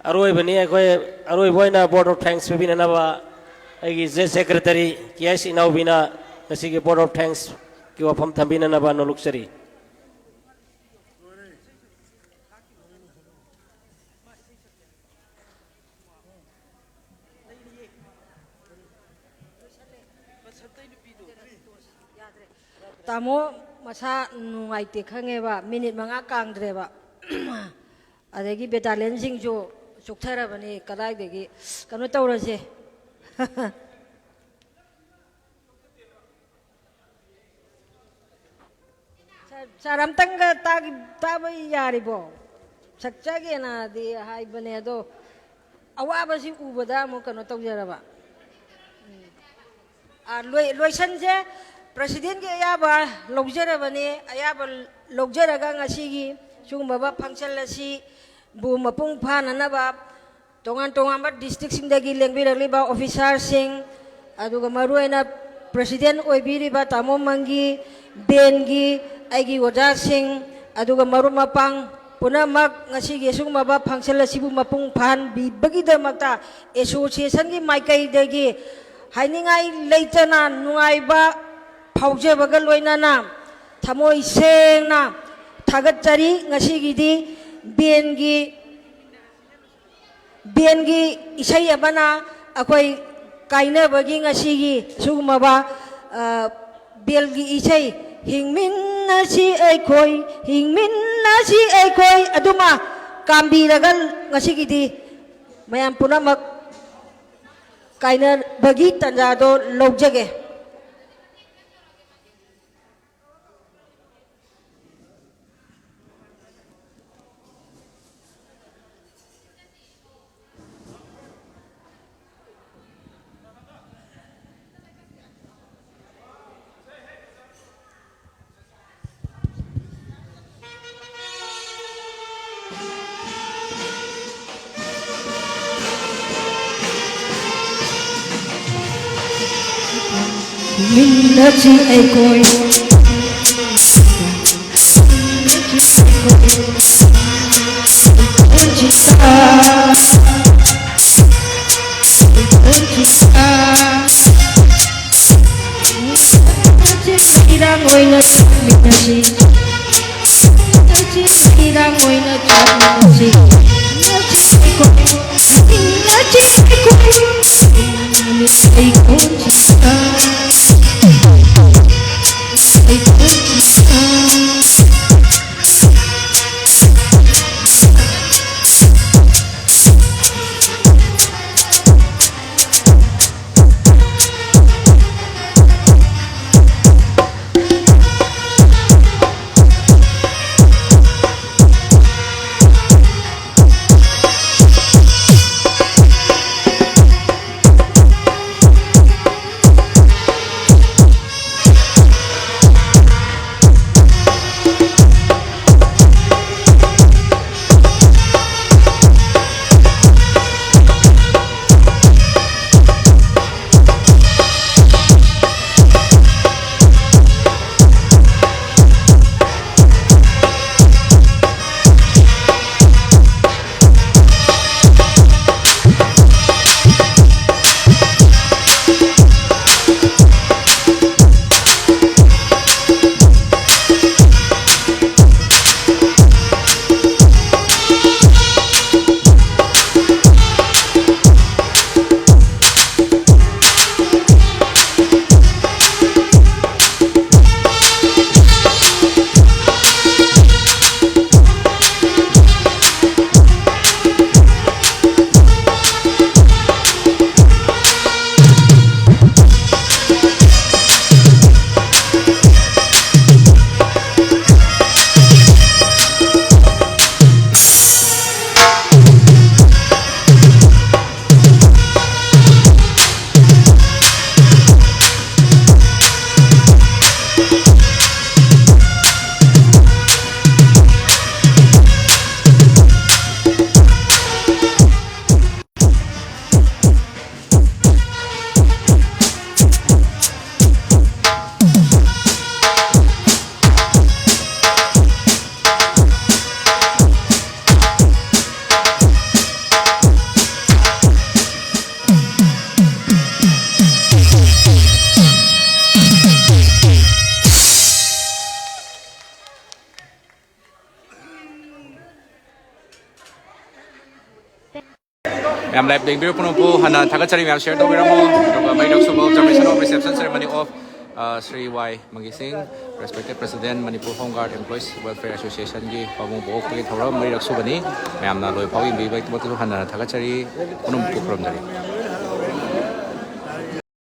ꯑꯔꯣꯏꯕꯅꯤ ꯑꯩꯈꯣꯏ, ꯑꯔꯣꯏꯕ ꯑꯣꯏꯅ vote of thanks ꯄꯤꯕꯤꯅꯅꯕ ꯑꯩꯒꯤ ꯖꯦ ꯁꯦꯀ꯭ꯔꯦꯇꯔꯤ ꯀꯦ ꯑꯦꯁ ꯏꯅꯥꯎꯕꯤꯅ ꯉꯁꯤꯒꯤ vote of thanksꯀꯤ ꯋꯥꯐꯝ ꯊꯝꯕꯤꯅꯅꯕ ꯅꯣꯂꯨꯛꯆꯔꯤ꯫ ꯇꯥꯃꯣ ꯃꯁꯥ ꯅꯨꯡꯉꯥꯏꯇꯦ ꯈꯪꯉꯦꯕ, ꯃꯤꯅꯤꯠ ꯃꯉꯥ ꯀꯥꯡꯗ꯭ꯔꯦꯕ꯫ ꯑꯗꯒꯤ ꯕꯦꯇꯥꯂꯤꯌꯟꯁꯤꯡꯁꯨ ꯆꯣꯛꯊꯔꯕꯅꯤ, ꯀꯗꯥꯏꯗꯒꯤ ꯀꯩꯅꯣ ꯇꯧꯔꯁꯦ꯫ ꯁꯥꯔ, ꯁꯥꯔ, ꯑꯝꯇꯪꯒ ꯇꯥꯒꯤ-, ꯇꯥꯕ ꯌꯥꯔꯤꯕꯣ? ꯁꯛꯆꯒꯦꯅꯗꯤ ꯍꯥꯏꯕꯅꯦ, ꯑꯗꯣ ꯑꯋꯥꯕꯁꯤ ꯎꯕꯗ ꯑꯃꯨꯛ ꯀꯩꯅꯣ ꯇꯧꯖꯔꯕ꯫ ꯎꯝ꯫ ꯑꯥ, ꯂꯣꯏ-, ꯂꯣꯏꯁꯟꯁꯦ꯫ ꯄ꯭ꯔꯁꯤꯗꯦꯟꯒꯤ ꯑꯌꯥꯕ ꯂꯧꯖꯔꯕꯅꯤ, ꯑꯌꯥꯕ ꯂꯧꯖꯔꯒ ꯉꯁꯤꯒꯤ ꯁꯤꯒꯨꯝꯂꯕ ꯐꯪꯁꯟ ꯑꯁꯤꯕꯨ ꯃꯄꯨꯡ ꯐꯥꯅꯅꯕ ꯇꯣꯉꯥꯟ ꯇꯣꯉꯥꯟꯕ ꯗꯤꯁꯇ꯭ꯔꯤꯛꯁꯤꯡꯗꯒꯤ ꯂꯦꯡꯕꯤꯔꯛꯂꯤꯕ ꯑꯣꯐꯤꯁꯥꯔꯁꯤꯡ, ꯑꯗꯨꯒ ꯃꯔꯨꯑꯣꯏꯅ ꯄ꯭ꯔꯁꯤꯗꯦꯟ ꯑꯣꯏꯕꯤꯔꯤꯕ ꯇꯥꯃꯣ ꯃꯪꯒꯤ, ꯕꯦꯟꯒꯤ, ꯑꯩꯒꯤ ꯑꯣꯖꯥꯁꯤꯡ, ꯑꯗꯨꯒ ꯃꯔꯨꯞ ꯃꯄꯥꯡ ꯄꯨꯝꯅꯃꯛ ꯉꯁꯤꯒꯤ ꯑꯁꯤꯒꯨꯝꯂꯕ ꯐꯪꯁꯟ ꯑꯁꯤꯕꯨ ꯃꯄꯨꯡ ꯐꯥꯍꯟꯕꯤꯕꯒꯤꯗꯃꯛꯇ ꯑꯦꯁꯣꯁꯤꯌꯦꯁꯟꯒꯤ ꯃꯥꯏꯀꯩꯗꯒꯤ ꯍꯥꯏꯅꯤꯡꯉꯥꯏ ꯂꯩꯇꯅ ꯅꯨꯡꯉꯥꯏꯕ ꯐꯥꯎꯖꯕꯒ ꯂꯣꯏꯅꯅ ꯊꯃꯣꯏ ꯁꯦꯡꯅ ꯊꯥꯒꯠꯆꯔꯤ꯫ ꯉꯁꯤꯒꯤꯗꯤ ꯕꯦꯟꯒꯤ ꯕꯦꯟꯒꯤ ꯏꯁꯩ ꯑꯃꯅ ꯑꯩꯈꯣꯏ ꯀꯥꯏꯅꯕꯒꯤ ꯉꯁꯤꯒꯤ ꯁꯤꯒꯨꯝꯂꯕ, ꯑ, ꯕꯦꯟꯒꯤ ꯏꯁꯩ "ꯍꯤꯡꯃꯤꯟꯅꯁꯤ ꯑꯩꯈꯣꯏ, ꯍꯤꯡꯃꯤꯟꯅꯁꯤ ꯑꯩꯈꯣꯏ" ꯑꯗꯨꯃ ꯀꯥꯝꯕꯤꯔꯒ ꯉꯁꯤꯒꯤꯗꯤ ꯃꯌꯥꯝ ꯄꯨꯝꯅꯃꯛ ꯀꯥꯏꯅꯕꯒꯤ ꯇꯥꯟꯖꯥꯗꯣ ꯂꯧꯖꯒꯦ꯫ ꯍꯤꯡꯃꯤꯟꯅꯁꯤ ꯑꯩꯈꯣꯏ, ꯂꯥꯏꯞ ꯌꯦꯡꯕꯤꯔꯤꯕ ꯄꯨꯝꯅꯃꯛꯄꯨ ꯍꯟꯅ ꯊꯥꯒꯠꯆꯔꯤ꯫ ꯃꯌꯥꯝ ꯁꯤꯌꯔ ꯇꯧꯕꯤꯔꯝꯃꯣ꯫ ꯑꯗꯨꯒ ꯃꯔꯤꯔꯛ ꯁꯨꯕ observation of reception ceremony of Shri Y ꯃꯪꯒꯤꯁꯤꯡ, respected president, Manipur Home Guard Employees Welfare Associationꯒꯤ ꯄꯥꯕꯨꯡ ꯄꯣꯛꯄꯒꯤ ꯊꯧꯔꯝ ꯃꯔꯤꯔꯛ ꯁꯨꯕꯅꯤ꯫ ꯃꯌꯥꯝꯅ ꯂꯣꯏ ꯐꯥꯎ ꯌꯦꯡꯕꯤꯕꯒꯤꯗꯃꯛꯇꯁꯨ ꯍꯟꯅ ꯊꯥꯒꯠꯆꯔꯤ꯫ ꯄꯨꯝꯅꯃꯛꯄꯨ ꯈꯨꯔꯨꯝꯖꯔꯤ꯫